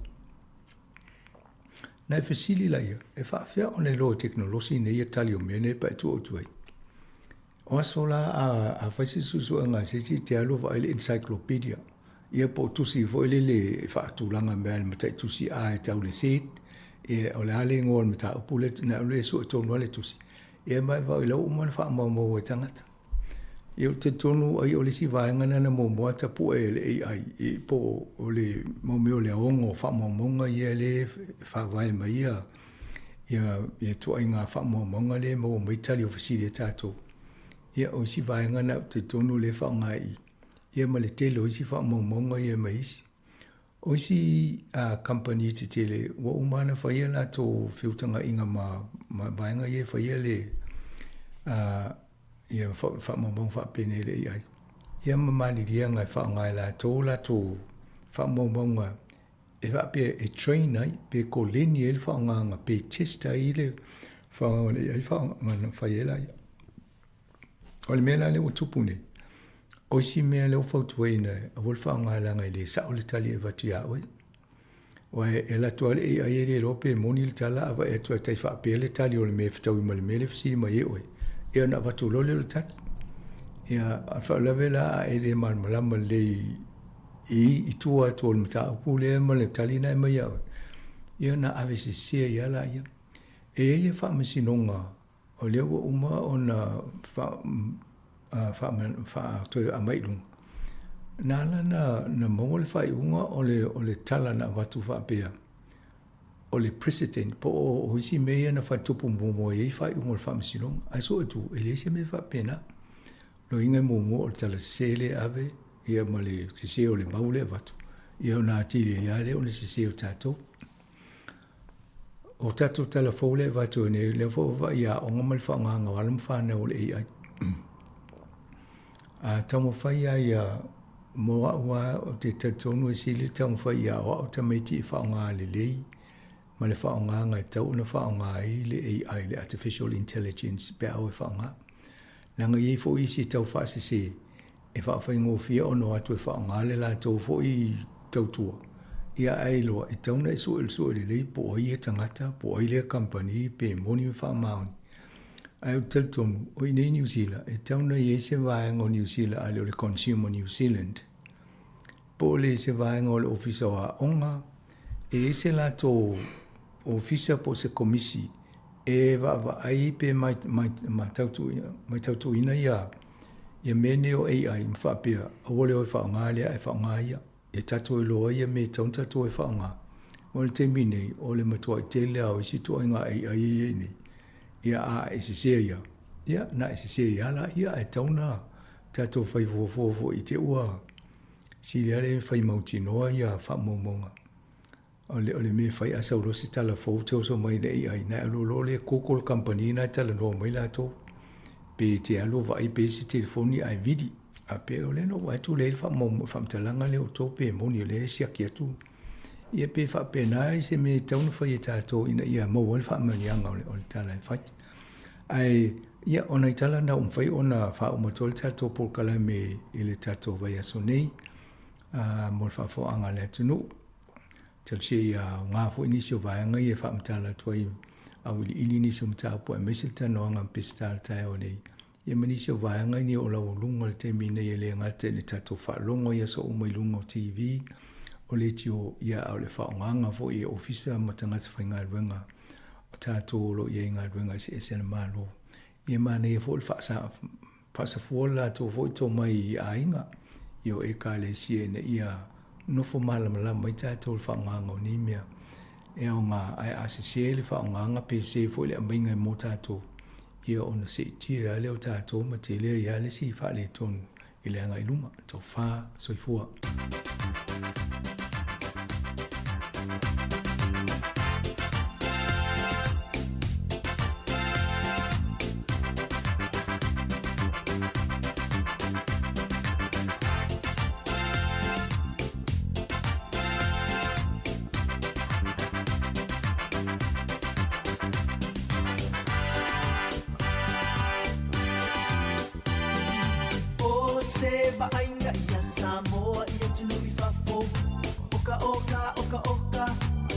Na e fesili laia, e faafefea ona iloa e tekonolosi nei ia tali o mea nei pe a e tuu atu ai? O aso la a, a fai se suesuega a se isi, e te alu e vaai le encyclopedia, ia po o tusi foi lele e faatulaga mea le mataitusi A e tau le Z, ia o le a le igoa o le mataupu lea, na alu e sue tonu lava le tusi, ia ma e vaai la ua uma ona faamaumau e tagata. Ia ou te talitonu ai o le isi vaega lena na muamua tapue e le AI i po o le mau mea o le aoga o faamaumauga ia lea e faavae mai ia ia ia ituaiga faamaumauga lea e maua mai tali o fesili a tatou. Ia o isi vaega na ou te talitonu lea e faaaoga i i, ia ma le tele o isi faamaumauga ia ma isi. O isi kamupani tetele ua uma ona fai a latou feutagaiga ma ma vaega ia e faia le ia faamaumauga faapenei le AI. Ia ma maliliega e faaaoga e latou latou faamaumauga e faapea e train ai pe koleni ai le faaaogaga pe test ai le faaaogaga o le AI faaaoga fai ai laia. O le mea la lea ua tupu nei, o isi mea lea ua fautuaina aua le faaaoga leaga e le sao le tali e avatu ia oe. Aua e alu atu lava le AI e le iloa pe moni le tala a vaai atu e tai faapea le tali o le mea e fetaui ma le mea lea e fesili mai ai oe, ia ona avatu loa lea o le tali. Ia, a o le faalavelave la a e le malamalama lelei i i tua atu o le mataupu lea ma le tali lena e aumai ia oe, ia ona ave sese ai lava laia. E i ai ia faamasinoga O lea ua uma ona toe aumai i luga, na ala na maua le faaiuga o le, o le tala na avatu faapea, o le President po o isi mea ia na faatupu muamua i ai faaiuga o le Faamasinoga. Ae soo atu, e leai se mea faapena. Loiga e muamua o le tala sese lea e ave, ia ma le sese o le mau lea e avatu, ia ona atili ai lava lea o le sese o tatou. O tatou tala fou lea e avatu ai nei, lea foi ua vaai i aoga ma le faaaogaina o alo ma fanau o le AI. A taumafai lava ia, mo au lava ou te talitonu e sili le taumafai ia aoao tamaiti e faaaoga lelei ma le faaaogaga e tatau ona faaaoga ai le AI, le Artificial Intelligence pe a oo e faaaoga. Leaga e i ai foi isi e tau faasese e faafaigofie ona o atu e faaaoga le latou foi tautua, ia ae iloa e tatau ona e sue sue lelei po o ai ia tagata, po o ai lea kamupani pe moni ma faamaoni. Ae ou te talitonu, o i inei i Niu Sila, e tatau ona i ai se vaega o Niu Sila a le o le Consumer New Zealand, po o le se vaega o le Ofisa o Aoga, e i ai se latou ofisa po o se komisi e vaavaai pe matautuina ia ia mea nei o AI ma faapea, aua le o e faaaoga lea ae faaaoga ia. E tatou iloa ai ia mea e tatau ona tatou e faaaoga. O le taimi nei, o le matuai tele lava o isi ituaiga AI ia e i ai nei, ia a e sese ia, ia na e sese ai lava laia, ae tatau ona. tatou fai fuafua foi i te ua sili lava le fai mautinoa ia faamaumauga. O le, o le mea e fai a sau loa se tala fou te oso mai i le AI, na e alu loa lea Google kamupani na e talanoa mai latou. Pe te alu o vaai pe i se telefoni ae vili. A pe o lea na ou vaai atu lea i le faamatalaga lea o outou pe moni o lea e siaki atu. Ia pe faapena i se mea e tatau ona fai e tatou ina ia maua ai le faamanuiaga o le, o le tala e fai. Ae, ia, o nai tala na ua mafai ona faauma atu ai le tatou polokalame i le tatou vaiaso nei, mo le faafofogaaga a le atunuu. Talosia ia aoga foi nisi o vaega ia e faamatala atu ai auiliili nisi o mataupu aemaise le talanoaga ma Peseta i le taeao nei, ia ma nisi o vaega ia o laualuga i le taimi nei e le gata i le tatou faalogo i aso uma i luga o TV, o leitio, ia a o le faaaogaga foi e ofisa ma tagata faigaluega o tatou o lo o i ai i galuega eseese a le Malo. Ia e manaia foi le faasafua le latou foi tomai i aiga, ia o Ekalesia ina ia nofo malamalama ai tatou i le faaaogaga o nei mea e aoga, ae a sese le faaaogaga pe sese foi le aumaiga mo tatou, ia ona seetia lava lea o tatou ma tele ai lava le isi faaletonu i le agai i luma. Tofa soifua. O se vaaiga ia Samoa i atunuu i fafo, Oka oka oka oka,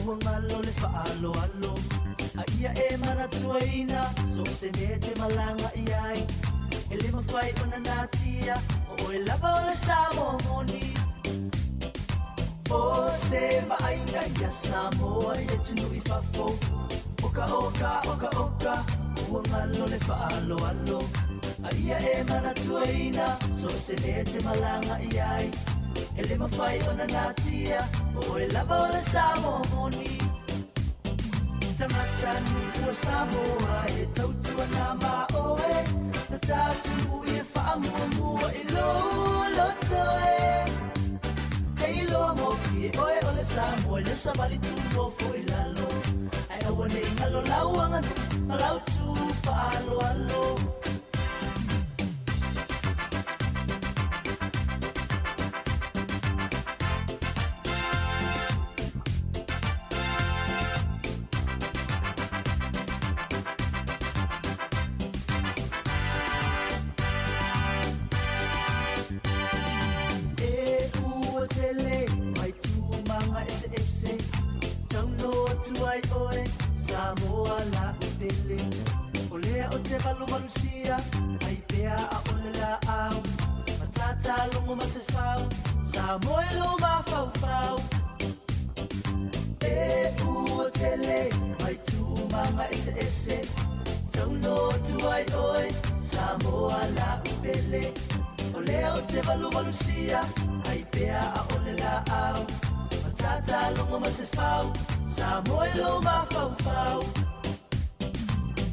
ua galo le faaaloalo. A ia e manatuaina, so o se mea e te malaga i ai, E le mafai ona natia, o oe lava o le Samoa moni. O se vaaiga ia Samoa i atunuu i fafo, Oka oka oka oka, ua galo le faaaloalo. A ia e manatuaina, so o se mea e te malaga i ai, E le mafai ona natia, o oe lava o le Samoa moni. Tagata nuu o Samoa e tautua ma oe, Na tatou i e faamuamua i lou loto e. E iloa gofie oe o le Samoa i le savali tu nofo i lalo, Ae aua ne i galo lau aganuu ma lau tu faaaloalo. E ua tele mai tūmaga eseese, Tauno atu ai oe, Samoa la upele. O lea o te valuvalusia, ai pea a o le laau, Matata logo ma se fau, Samoa e lo mafaufau. E ua tele mai tūmaga eseese, Tauno atu ai oe, Samoa la upele. O lea o te valuvalusia, ai pea a o le laau, Matata logo ma se fau, Samoa e lo mafaufau.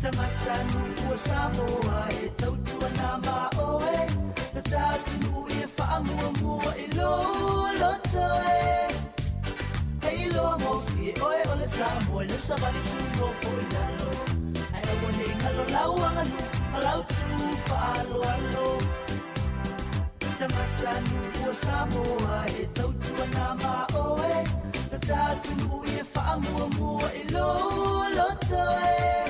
Tagata nuu o Samoa e tautua ma oe, Na tatou i e faamuamua i lou loto e. E iloa gofie oe o le Samoa i le savali tu nofo i lalo, Ae aua ne i galo lau aganuu ma lau tu faaaloalo. Tagata nuu o Samoa e tautua ma oe, Na tatou i e faamuamua i lou loto e.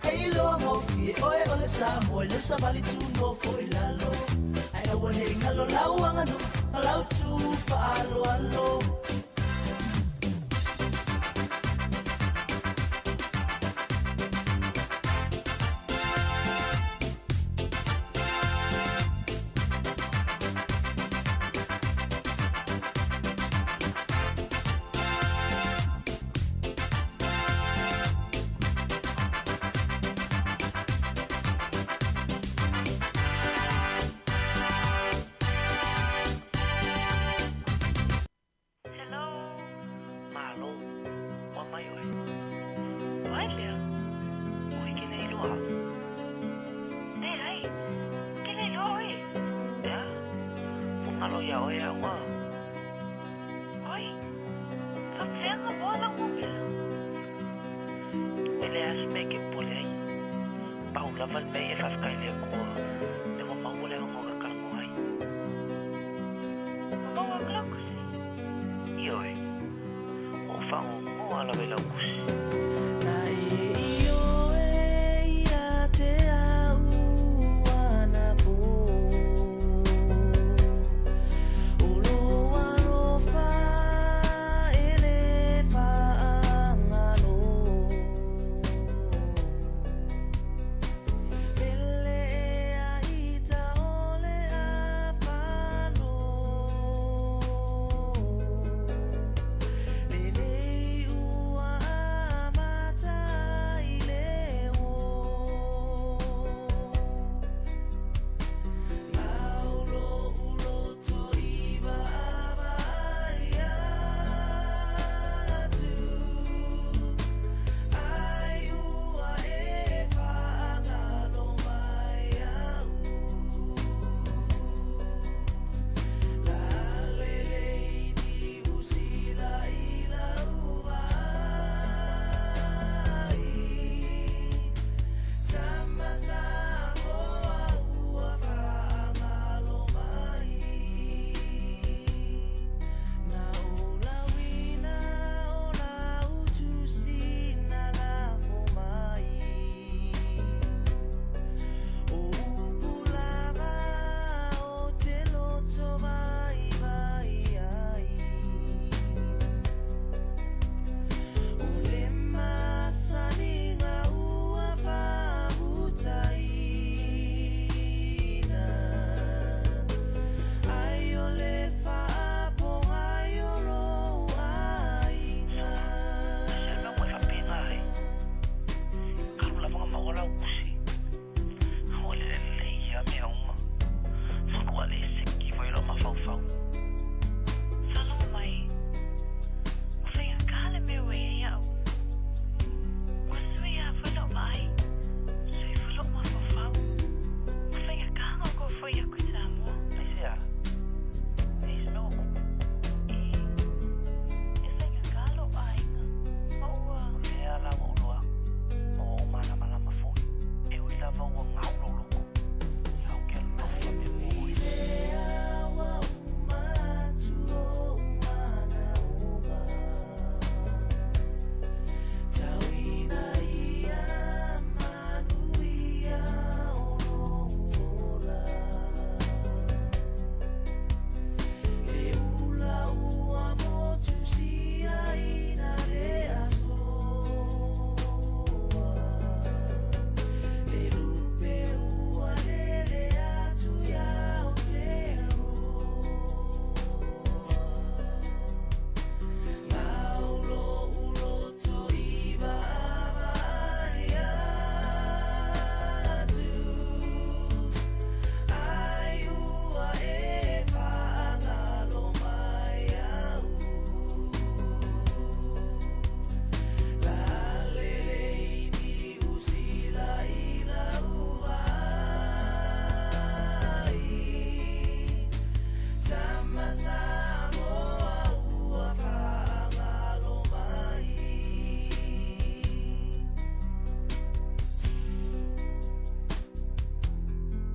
E iloa gofie oe o le Samoa i le savali tu nofo i lalo, Ae aua ne i galo lau aganuu ma lau tu faaaloalo. a se mea e te popole ai. Pau lava le mea ia e faafetai i le Atua lea ua maua le avanoa e talanoa ai. Ua maua atu lau tusi? Ioe. Ua ou faanoanoa lava i lau tusi. Na e ioe ia te au anapo O lou alofa e le faagalo Pele ea i taole a falo Lenei ua amata i le o Mau lo'u loto i vaavaai atu Ai ua e faagalo mai a'u Lalelei Niu Sila i lau vaai Tama Samoa ua faagalo mai Na ou lauina o lau tusi na lafo mai O upu lava ou te loto vaivai ai O le masaniga ua faamutaina Ai o le faapogai o lou aiga. Se mea ua e faapena ai, talu lava ona maua lau tusi, ua le lelei lava mea uma. Ua le seki foi lou mafaufau. Faalogo mai, ua faigata le mea ua i ai a'u. Ua sui lava foi la'u vaai, sui foi lo'u mafaufau. Ua faigata ona ou toe fo'i atu i Samoa. Aisea? E i ai se mea ua tupu? E, e faigata lou aiga, ma ua. O lea la ua ou iloa atu, ma ua ou malamalama foi, e ui lava ua gau lou loto, ia ou te alofa pea ma oe. Le lupe ua lele atu i Aotearoa Mau lo'u loto i vaavaai atu Ai ua e faagalo mai a'u Lalelei Niu Sila i lau vaai Tama Samoa ua faagalo mai.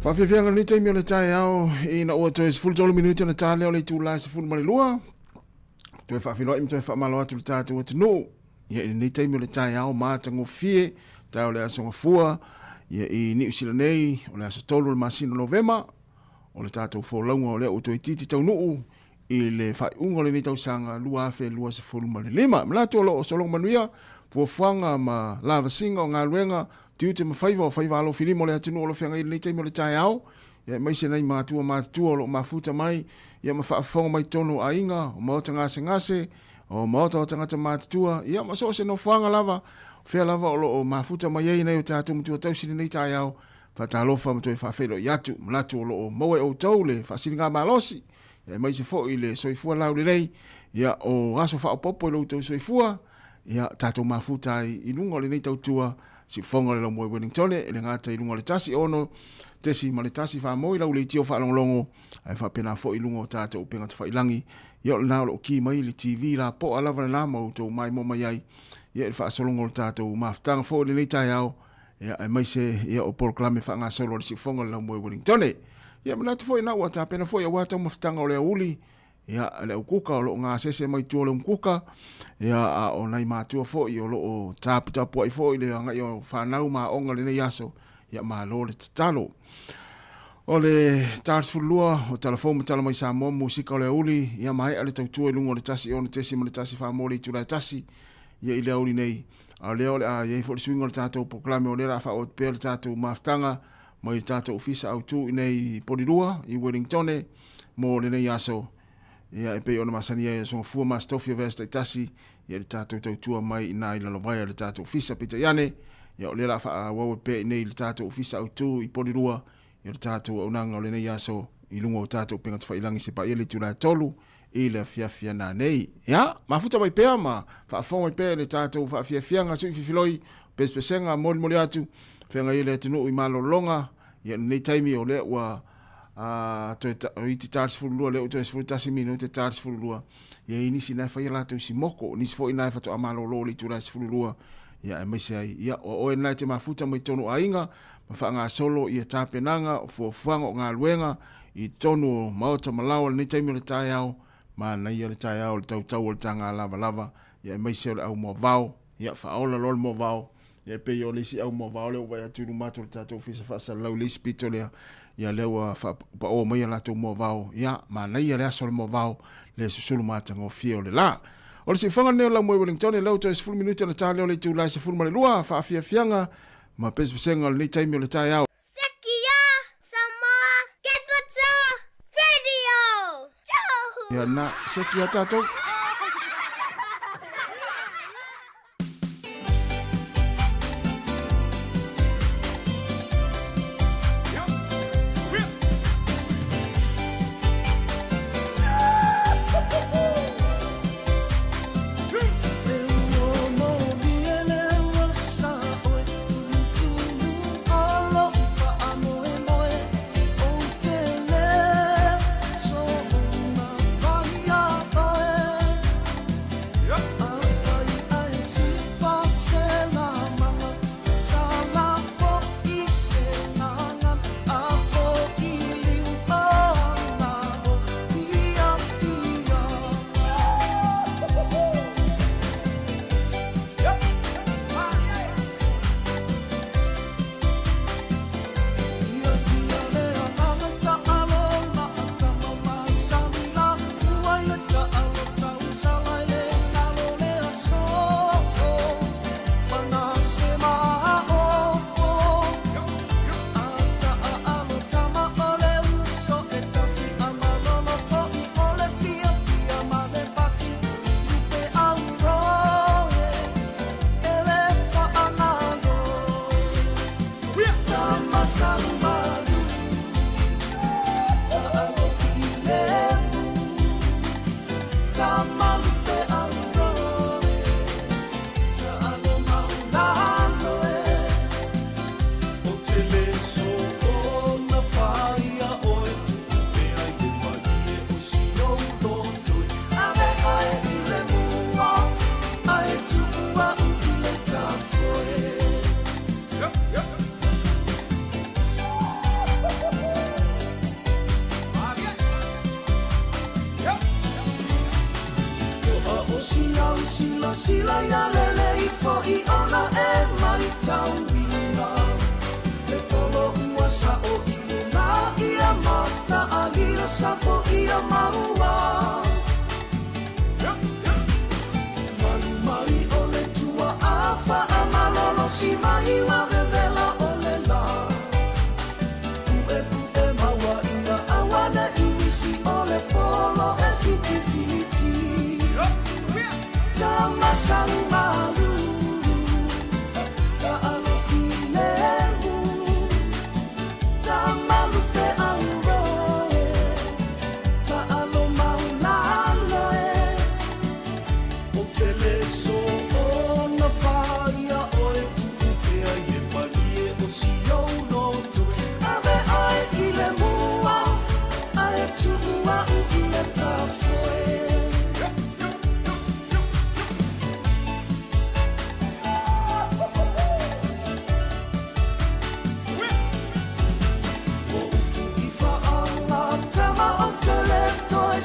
Faafiafiaga lenei taimi o le taeao ina ua toe 13 minute ona ta lea o le itula e 12. Toe faafeiloai ma toe faamalo atu i le tatou atunuu. Ia i lenei taimi o le taeao matagofie, taeao o le Aso Gafua, ia i Niu Sila nei, o le aso 3 o le masina o Novema, o le tatou folauga o lea ua toeitiiti taunuu i le faaiuga o lenei tausaga 2025. E manatu o lo o sologa manuia fuafuaga ma lavasiga o galuega, tiute ma faiva o faiva alofilima o le atunuu o lo o feagai i lenei taimi o le taeao, ia aemaise nai matua matutua o lo o mafuta mai ia ma faafofoga mai totonu o aiga, o maota gasegase, o maota o tagata matutua, ia ma so o se nofoaga lava, o fea lava o lo o mafuta mai ai nai o tatou matua tausi i lenei taeao, faatalofa ma toe faafeiloai atu. Manatu o lo o maua e outou le faasiligamalosi, ia aemaise foi le soifua laulelei, ia o aso faaopoopo i lo outou soifua, ia tatou mafuta ai i luga o lenei tautua siufofoga o le Laumoe Wellingtone, e le gata i luga o le 1 6.1 faamoi lau leitio faalogologo, ae faapena foi i luga o tatou upega tafailangi. Ia o lena o lo o ki mai le TV lapoa lava lena ma outou maimoa mai ai. ia i le faasologa o le tatou mafutaga foi i lenei taeao, ia aemaise ia o polokalame faagasolo a le siufofoga o le Laumua i Wellingtone. Ia manatu foi na ua tapena foi aua taumafataga o le aoauli, ia le aukuka o lo o gasese mai tua o le umukuka, ia a o nai matua foi o lo o taputapuai foi le agai o fanau ma aoga lenei aso, ia malo le tatalo. O le ta 12 o tala fou ma tala mai Samoa musika o le aoauli, ia maea le tautua i luga o le 106.1 faa-mo le itula e 1, ia i le aoauli nei. A o lea o le a i ai foi le suiga o le tatou polokalame o lea o le a faaauau atu pea le tatou mafutaga mai le tatou ofisa autu i nei i Polilua i Wellingtone mo lenei aso. Ia e pei ona masani ai aso gafua ma aso tofi o vaiaso taitasi, ia le tatou tautua mai i ina i lalovaea le tatou ofisa. Peitai ane, ia o lea o le a faaauau atu pea i nei i le tatou ofisa autu i Polilua, ia le tatou auaunaga o lenei aso i luga o tatou upega tafailagi se paia le itula e 3 i le afiafi ana nei. Ia, mafuta mai pea ma faafofoga mai pea i le tatou faafiafiaga sui fifiloi, pesepesega, molimoli atu, feagai ai le atunuu i malologa, ia lenei taimi o lea ua toe iti ta le 12, lea ua toe 11 minute ta le 12, ia i nisi na e fai a latou simoko, nisi foi na e faatoa malolo le itula e 12, ia aemaise ai, ia o oe na e te mafuta mai totonu aiga, ma faagasolo ia tapenaga o fuafuaga o galuega i totonu o maota ma laoa i lenei taimi o le taeao, manaia le taeao i le tautau o le taga lavalava, ia aemaise o le au moavao, ia faaola loa le moavao, ia e pei o le isi au moavao lea ua vaai atu i luma atu o le tatou ofisa faasalalau i le isi pito lea, ia lea ua faapaoa mai a latou moavao, ia manaia le aso o le moavao, le susulu matagofie o le la. O le siufaga lenei o Laumua i Wellington, lea ua toe 10 minute ona ta lea o le itula e 12, faafiafiaga ma pesepesega o lenei taimi o le taeao. Sekia Samoa Capital Radio. Ia na sekia tatou.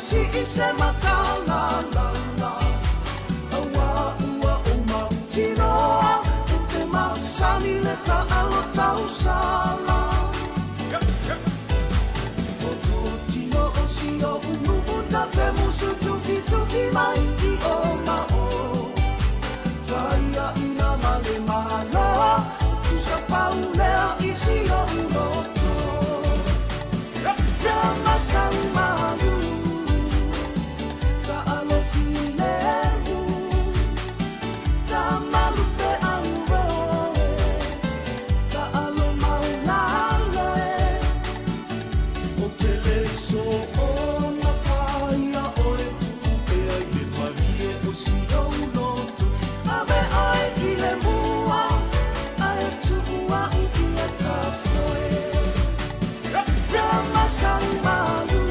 sii se matalalala Aua ua o mautinoa E te masani le taalo tausala O tō tino o si o unuu ta te musu tufi tufi mai i o ma o Whaia ina male maloa Tusa paulea i si o uloto Te masau malu Ta alofi lehu Ta malupe auroe Ta alo maulalo e O te le so o na whaia o e tupea i le marie o si au loto Ave ai i le mua Ae tuua i i le tafoe Te masau malu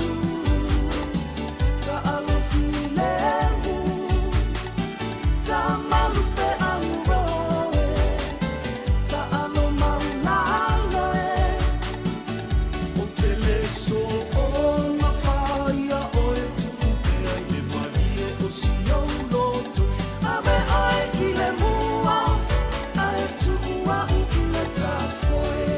Ta alofi lehu Ta malupe auroe Ta alo maulalo e O te le so o na whaia o e tupea i le marie o si au loto Ave ai i le mua Ae tuua i i le tafoe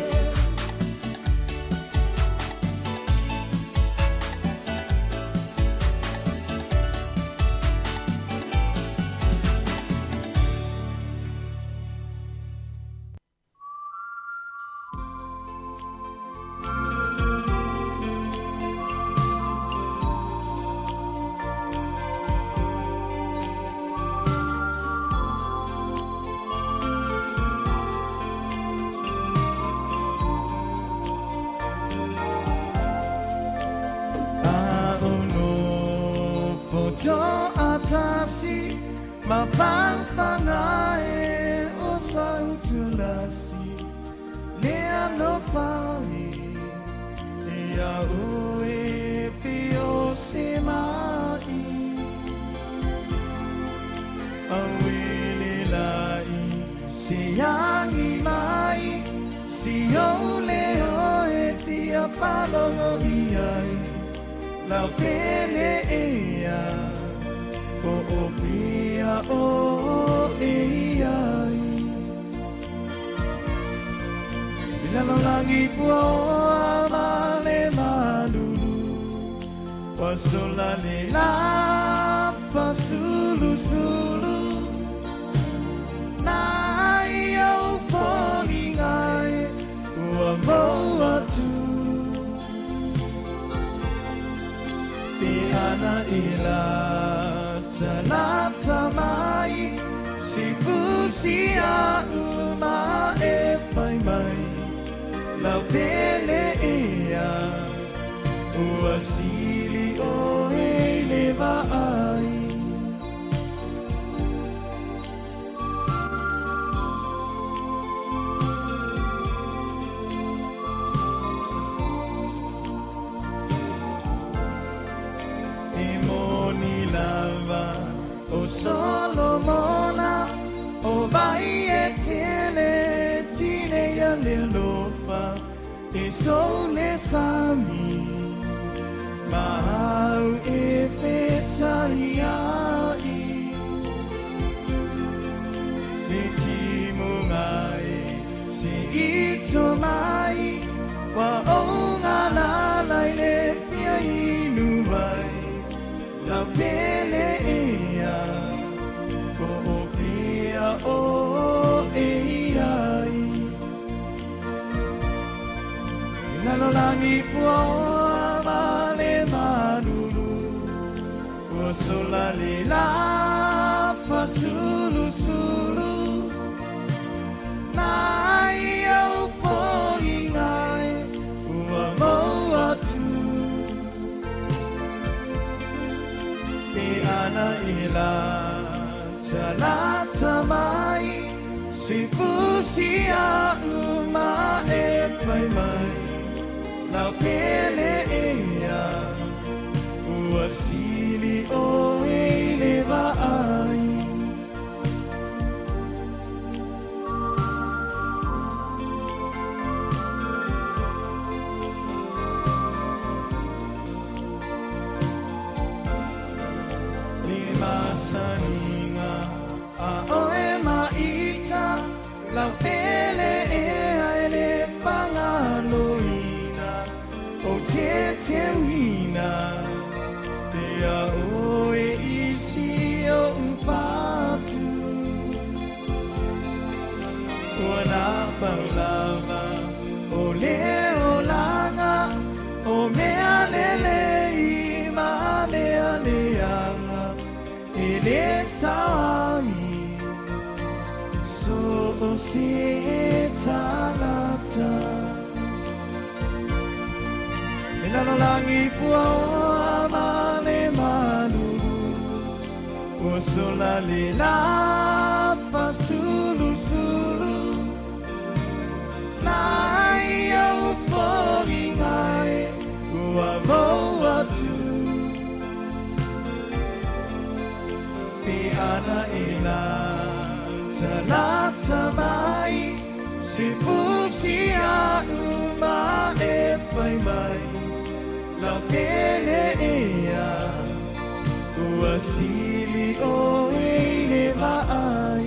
Foto atasi mafangfanga e o sautulasi le alofa e ia o e pio se mai awele lai se yangi mai si o le o e fia palongo iai lau pele ea o o fia o e ai Ilalo langi pua o a male malulu Wasola le la fa sulu sulu Na ia u foliga e ua mau atu Te ana i la talata mai Si fusi a uma e fai mai Lau pele ea Ua sili o e le vaai E moni lava o Solomona o vai e tele tine ia le lofa e so le sami mau e fetai ai Me timu ngai se ito mai wa o ngā lalai le fia inu vai Lau pele ea ko o fia o e ai Lalo langi pua o a male malulu Ua sola le la fa sulu sulu Na ia u foliga e ua mau atu Te ana e la talata mai Si fusi a uma e fai mai Lau pele ea ua sili o e le vaai masaniga a oe maita lau pele ea e le fagaloina o teteuina pea oe isi oʻu fatu ua napau lava o le olaga o mea lelei ma mea leaga e lē sao ai so o se tagata e lalolagi puaoa ma le malulu ua sola le lafasulusulu nai au foliga e ua mou atu pe ana e latalata mai se fusi aʻu ma e fai mai lau pele ea ua sili oe i le vaai.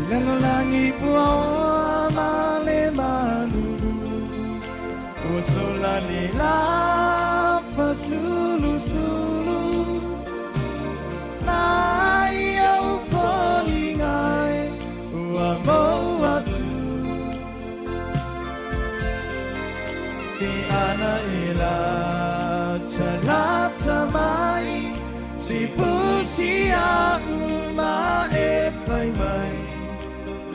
I lalolagi puaoa ma le malulu ua sola le lafasulusulu nai au foliga e ua mou atu pe ana e latalata mai se pusi aʻu ma e fai mai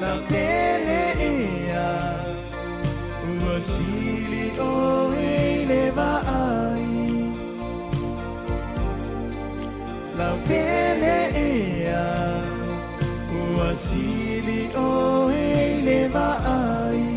lau pele ea ua sili oe i le vaai lau pele ea ua sili oe i le vaai.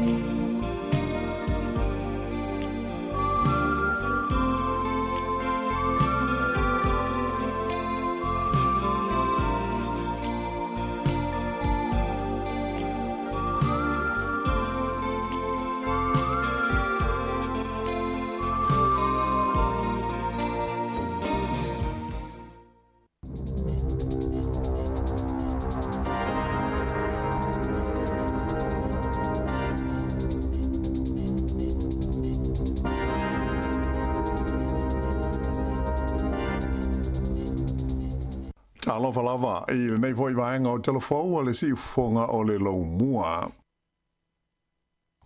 Talofa lava i lenei foi vaega o Talafou a le Siufofoga o le Laumua.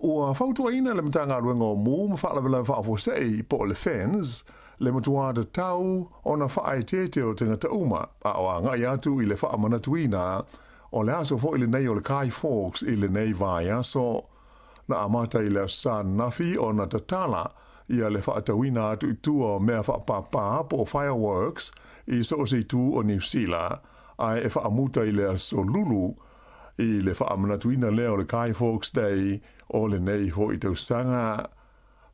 Ua fautuaina le Matagaluega o Mū ma Faalavelave Faafuasei po o le FENS le matuā tatau ona faaeteete o tagata uma a o agai atu i le faamanatuina o le aso foi lenei o le Guy Fawkes i lenei vaiaso. Na amata i le Aso Sa ananafi ona tatala ia le faatauina atu i tua o mea faapāpā po o fireworks i so o se itu o Niu Sila, ae e faamuta i le Aso Lulu i le faamanatuina lea o le Guy Fawkes Day o lenei foi tausaga.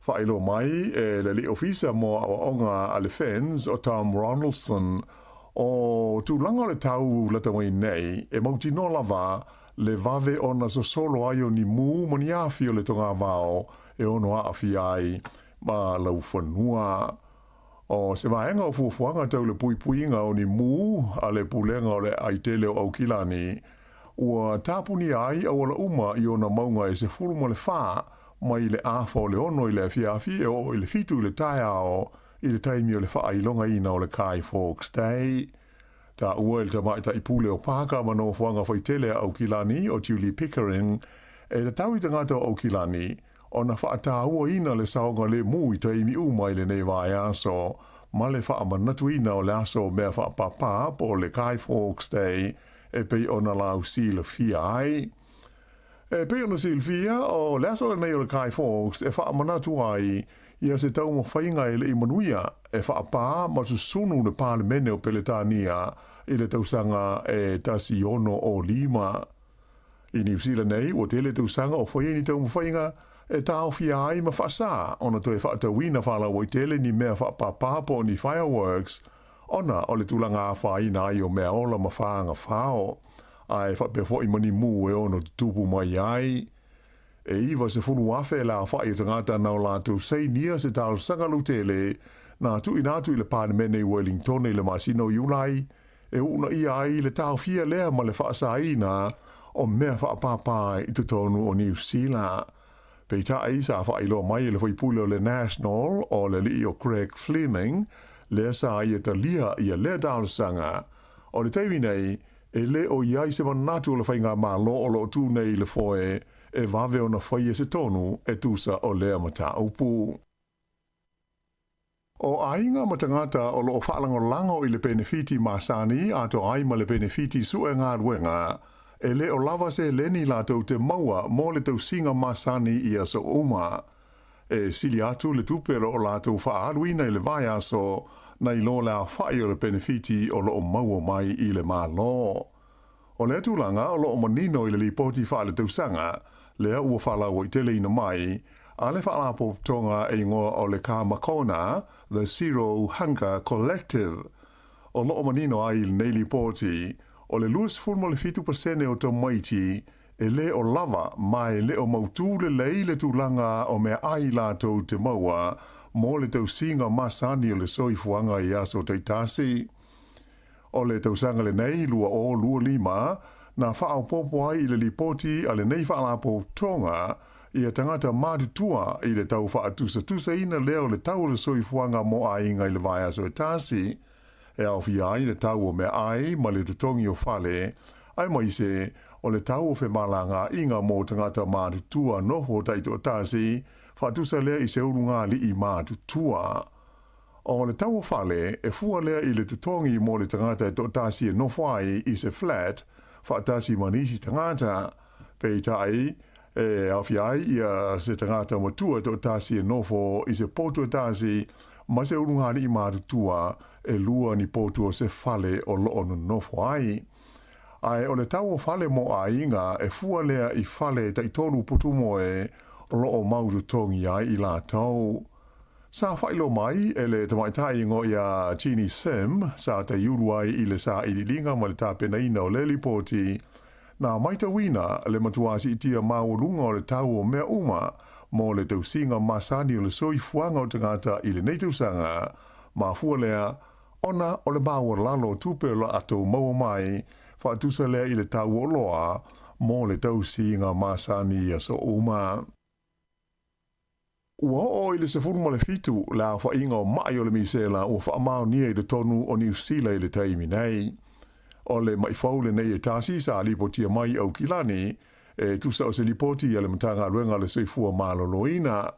Faailoa mai e le Alii Ofisa mo Aoaoga a le FENS o Tom Ronaldson, o tulaga o le tau lata mai nei, e mautinoa lava le vave ona sosolo ai o ni mū ma ni afi o le togavao e ono aafia ai ma laufanua. O se vaega o fuafuaga tau le puipuiga o ni mū a le Pulega o le Aai Tele o Aukilani, ua tapunia ai auala uma i ona mauga e 14 mai le afa o le 6 i le afiafi e oo i le 7 i le taeao i le taimi o le faailogaina o le Guy Fawkes Day. Taua e le tamaitai pule o Pāka ma nofoaga faitele a Aukilani o Julie Pickering e tatau i tagata o Aukilani ona faatauaina le saogalemu i taimi uma i lenei vaiaso ma le faamanatuina o le aso o mea faapāpā po o le Guy Fawkes Day. e pei ona lausilafia ai. E pei ona silafia, o le aso lenei o le Guy Fawkes e faamanatu ai ia se taumafaiga e le i manuia e faapā ma susunu le Palemene o Peletania i le tausaga e 165. I Niu Sila nei, ua tele tausaga o faia ni taumafaiga e taofia ai ma faasā ona toe faatauina faalauaitele ni mea faapāpā po o ni fireworks ona o le tulaga afaina ai o meaola ma fagafao, ae faapea foi ma ni mū e ono tutupu mai ai. E 90,000 le aofai o tagata na o latou sainia se talosaga lautele na tuuina atu i le Palemene i Wellingtone i le masina o Iulai e uunaia ai le taofia lea ma le faasaina o mea faapāpā i totonu o Niu Sila. Peitai, sa faailoa mai e le faipule o le National o le alii o Craig Fleming, lea sa ia talia ia lea talosaga. O le taimi nei, e le o i ai se manatu o le faigamalo o lo o tu nei i le foe e vave ona faia se tonu e tusa o lea mataupu. O aiga ma tagata o lo o faalagolago i le penefiti masani atoa ai ma le penefiti sue galuega, e le o lava seleni latou te maua mo le tausiga masani i aso uma. E sili atu le tupe o lo o latou faaaluina i le vaiaso nai lo le aofai o le penefiti o lo o maua mai i le Malo. O lea tulaga o lo o manino i le Lipoti Faaletausaga lea ua faalauaiteleina mai a le Faalapotopotoga e igoa o le Kamakona, The Zero Hunger Collective. O lo o manino ai i lenei lipoti, o le 27 pasene o tamaiti e le o lava ma e le o mautū lelei le tulaga o meaai latou te maua mo le tausiga masani o le soifuaga i aso taitasi. O le tausaga lenei 2025, na faaopoopo ai i le lipoti a lenei Faalapotopotoga ia tagata matutua i le tau faatusatusaina lea o le tau o le soifuaga mo aiga i le vaiaso e tasi, e aofia ai le tau o meaai ma le totogi o fale, aemaise o le tau o femalagaaiga mo tagata matutua nofo taitoatasi, faatusa lea i se ulugalii matutua. O le tau o fale, e fua lea i le totogi mo le tagata e toatasi e nofo ai i se flat faatasi ma nisi tagata. Peitai, e aofia ai ia se tagata matua e toatasi e nofo i se potu e tasi ma se ulugalii matutua e lua ni potu o se fale o lo o nonofo ai. Ae o le tau o fale mo aiga e fua lea i fale taitolu potumoe o lo o mau totogi ai i latou. Sa faailoa mai e le tamaitai igoa ia Jeannie Sim, sa taiulu ai i le sailiiliga ma le tapenaina o le lipoti, na maitauina le matua siitia maualuga o le tau o mea uma mo le tausiga masani o le soifuaga o tagata i lenei tausaga, mafua lea ona o le maualalo o tupe o latou maua mai, faatusa lea i le tau o oloa mo le tausiga masani i aso uma. Ua oo i le 17 le aofaiga o maʻi o le misela ua faamaonia i totonu o Niu Sila i le taimi nei. O le maʻi fou lenei e tasi sa lipotia mai i Aukilani, e tusa o se lipoti a le Matagaluega o le Soifua Maloloina.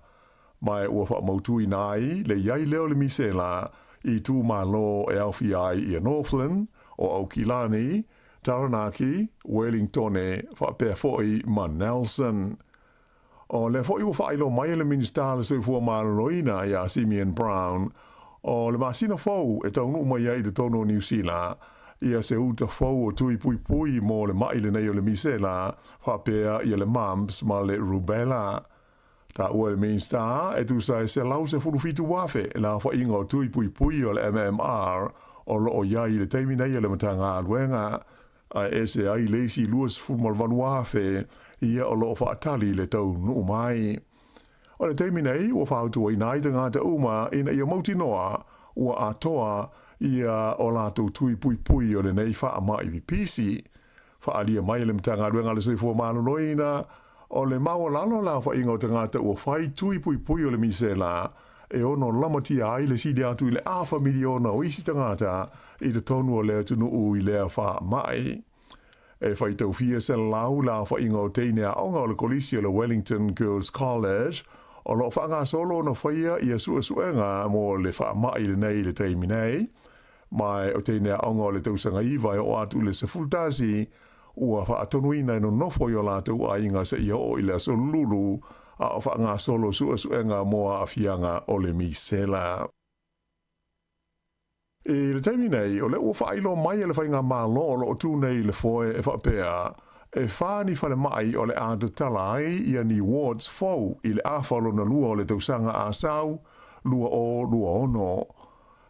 Ma ua faamautuina ai le i ai lea o le misela i itumalo e aofia ai ia Northland, o Aukilani, Taranaki, Wellingtone faapea foi ma Nelson. O lea foi ua faailoa mai e le Minisita o le Soifua Maloloina ia Simeon Brown, o le masina fou e taunuu mai ai i totonu o Niu Sila ia se uta fou o tui puipui mo le maʻi lenei o le misela faapea ia le mumps ma le rubella. Taua e le Minisita e tusa e 117,000 le aofaiga o tui puipui o le MMR o lo o i ai i le taimi nei a le Matagaluega. Ae ese ai le isi 28,000 ia o lo o faatali le taunuu mai. O le taimi nei, ua fautuaina ai tagata uma ina ia mautinoa ua atoa ia o latou tui puipui o lenei faamai pipisi. Faaalia mai e le Matagaluega a le Soifua Maloloina, o le maualalo le aofaiga o tagata ua fai tui puipui o le misela e ono lamatia ai le sili atu i le afa miliona o isi tagata i totonu o le atunuu i lea faamai. E faitaufia 100 le aofaiga o teine aoga o le Kolisi o le Wellington Girls College o lo o faagasolo ona faia ia suesuega mo le faamai lenei i le taimi nei. Ma e o teine aoga o le tausaga 9 e oo atu i le 11, ua faatonuina e nonofo i o latou aiga seia oo i le aso Lulu, a o faagasolo suesuega mo aafiaga o le misela. I le taimi nei, o lea ua faailoa mai e le Faigamalo o lo o tu nei i le foe e faapea, e fa ni falemai o le a tatala ai ia ni wards fou i le afa lona lua o le tausaga a sau, 2026.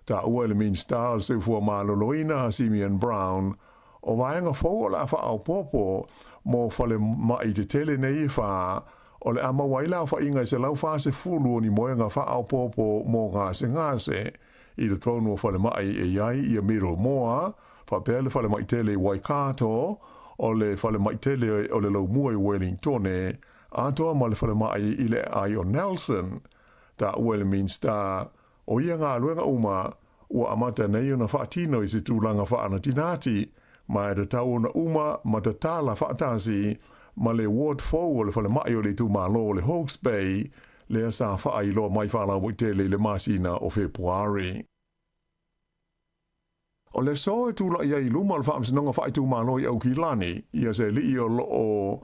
Taua e le Minista o le Soifua Maloloina, Simeon Brown, o vaega fou o le a faaopoopo mo falemai tetele nei e fa, o le a maua ai le aofaiga e 140 o ni moega faaopoopo mo gasegase. I totonu o falemai e i ai ia Middlemore, faapea le falemai tele i Waikato, o le falemai tele o le Laumua i Wellingtone, atoa ma le falemai i le aai o Nelson. Taua e le Minista, o ia galuega uma, ua amata nei ona faatino i se tulaga faanatinati, ma e tatau ona uma ma tatala faatasi ma le ward fou o le falemai o le itumalo o le Hawke's Bay, lea sa faailoa mai faalauaitele i le masina o Fepuari. O le aso e tulai ai i luma o le Faamasinoga Faaitumalo i Aukilani, ia se alii o lo o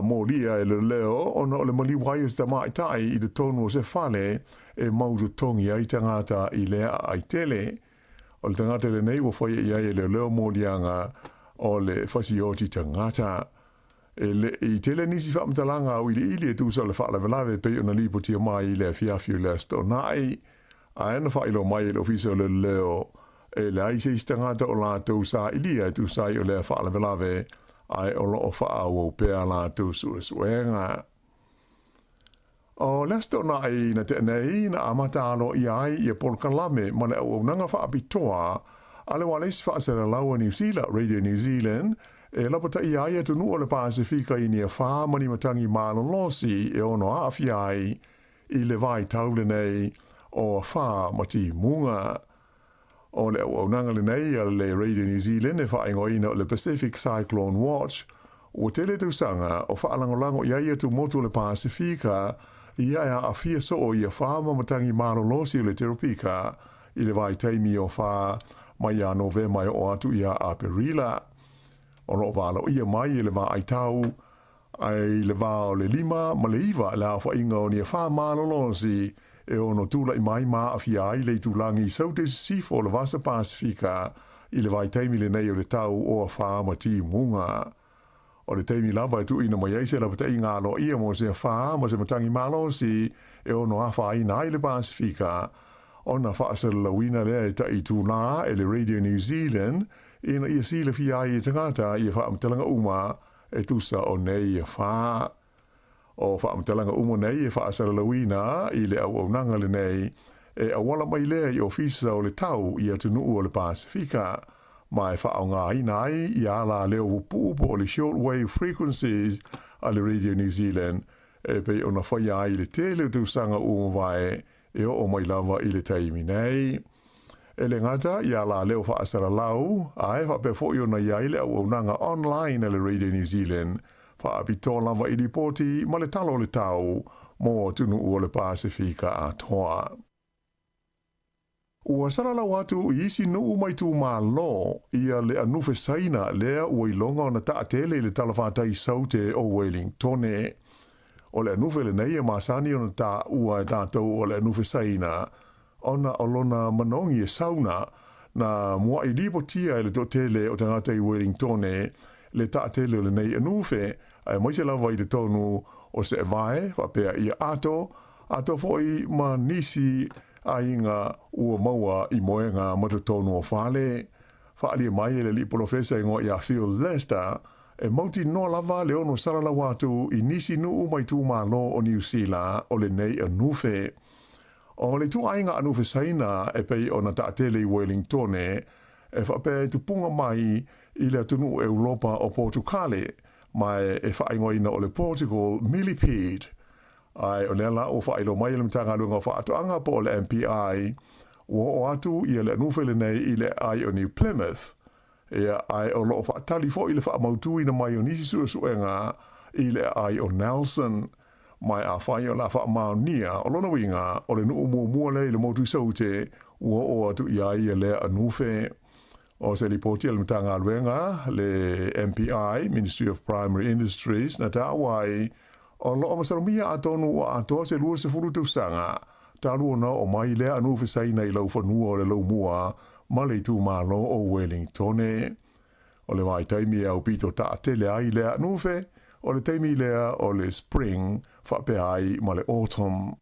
molia e le leo ona o le maliu ai o se tamaitai i totonu o se fale e mau totogi ai tagata i lea aai tele. O le tagata lenei ua faia i ai e leoleo moliaga o le fasioti tagata. E le i tele nisi faamatalaga auiliili e tusa o le faalavelave e pei ona lipotia mai i le afiafi o le Aso Toonai, ae na faailoa mai e le Ofisa o Leoleo e leai se isi tagata o latou sailia e tusa ai o lea faalavelave, ae o lo o faaauau pea a latou suesuega. O le Aso Toonai na tea nei, na amata aloaia ai ia polokalame ma le auaunaga faapitoa a le ualesi faasalalau a Niu Sila, Radio New Zealand, e lapataia ai atunuu o le Pasefika i Niafā ma ni matagi malolosi e ono aafia ai i le vaitau lenei o afa ma timuga. O le auaunaga lenei a le Radio New Zealand e faaigoaina o le Pacific Cyclone Watch, ua tele tausaga o faalagolago i ai atumotu o le Pasefika ia e aafia soo i afa ma matagi malolosi o le teropika i le vaitaimi o afa mai ia Novema e oo atu ia Aperila. O lo o valoia mai e le vaai tau ai le va o le 5 ma le 9 le aofaiga o ni afa malolosi e ono tulai mai ma aafia ai le itulagi i Saute Sisifo o le Vasa Pasefika i le vaitaimi lenei o le tau o afa ma timuga. O le taimi lava e tuuina mai ai se lapataiga aloaia mo se afa ma se matagi malosi e ono afaina ai le Pasefika, ona faasalalauina lea e tai itulā e le Radio New Zealand ina ia silafia ai e tagata ia faamatalaga uma e tusa o nei afa. O faamatalaga uma nei e faasalalauina i le auaunaga lenei e auala mai lea i Ofisa o le Tau i atunuu o le Pasefika, ma e faaaogaina ai ia ala leo pupuu po o le shortwave frequencies a le Radio New Zealand e pei ona faia ai i le tele o tausaga ua mavae e oo mai lava i le taimi nei. E le gata i ala leo faasalalau, ae faapea foi ona i ai le auaunaga online a le Radio New Zealand, faapitoa lava i lipoti ma le tala o le tau mo atunuu o le Pasefika atoa. Ua salalau atu i isi nuu ma itumalo ia le anufe Saina lea ua iloga ona taatele i le talafatai Saute o Wellingtone. O le anufe lenei e masani ona taua e tatou o le anufe Saina, ona o lona manogi e sauna, na mua'i lipotia e le toatele o tagata i Wellingtone le taatele o lenei anufe, aemaise lava i totonu o Se'evae, faapea ia Ato, atoa foi ma nisi aiga ua maua i moega ma totonu o fale. Faaalia mai e le alii polofesa igoa ia Phil Lester, e mautinoa lava le ono salalau atu i nisi nuu ma itumalo o Niu Sila o lenei anufe. O le ituaiga anufe Saina e pei ona taatele i Wellingtone, e faapea e tupuga mai i le atunuu Eulopa o Potukale, ma e faaigoaina o le Portugal Millipede. Ae o lea la ua faailoa mai e le Matagaluega o Faatoaga po o le MPI, ua oo atu ia le anufe lenei i le aai o New Plymouth. Ia, ae o lo o faatali foi le faamautuina mai o nisi suesuega i le aai o Nelson. Ma e afai o le a faamaonia, o lona uiga, o le nuu muamua lea i le motu i Saute, ua oo atu i ai ia lea anufe. O se lipoti a le Matagaluega, le MPI, Ministry of Primary Industries, na taua ai, o lo o masalomia atonu ua atoa se 20 tausaga talu ona oo mai lea anufe Saina i laufanua o le Laumua ma le itumalo o Wellingtone. O le vaitaimi e aupito taatele ai lea anufe, o le taimi lea o le spring faapea ai ma le autumn.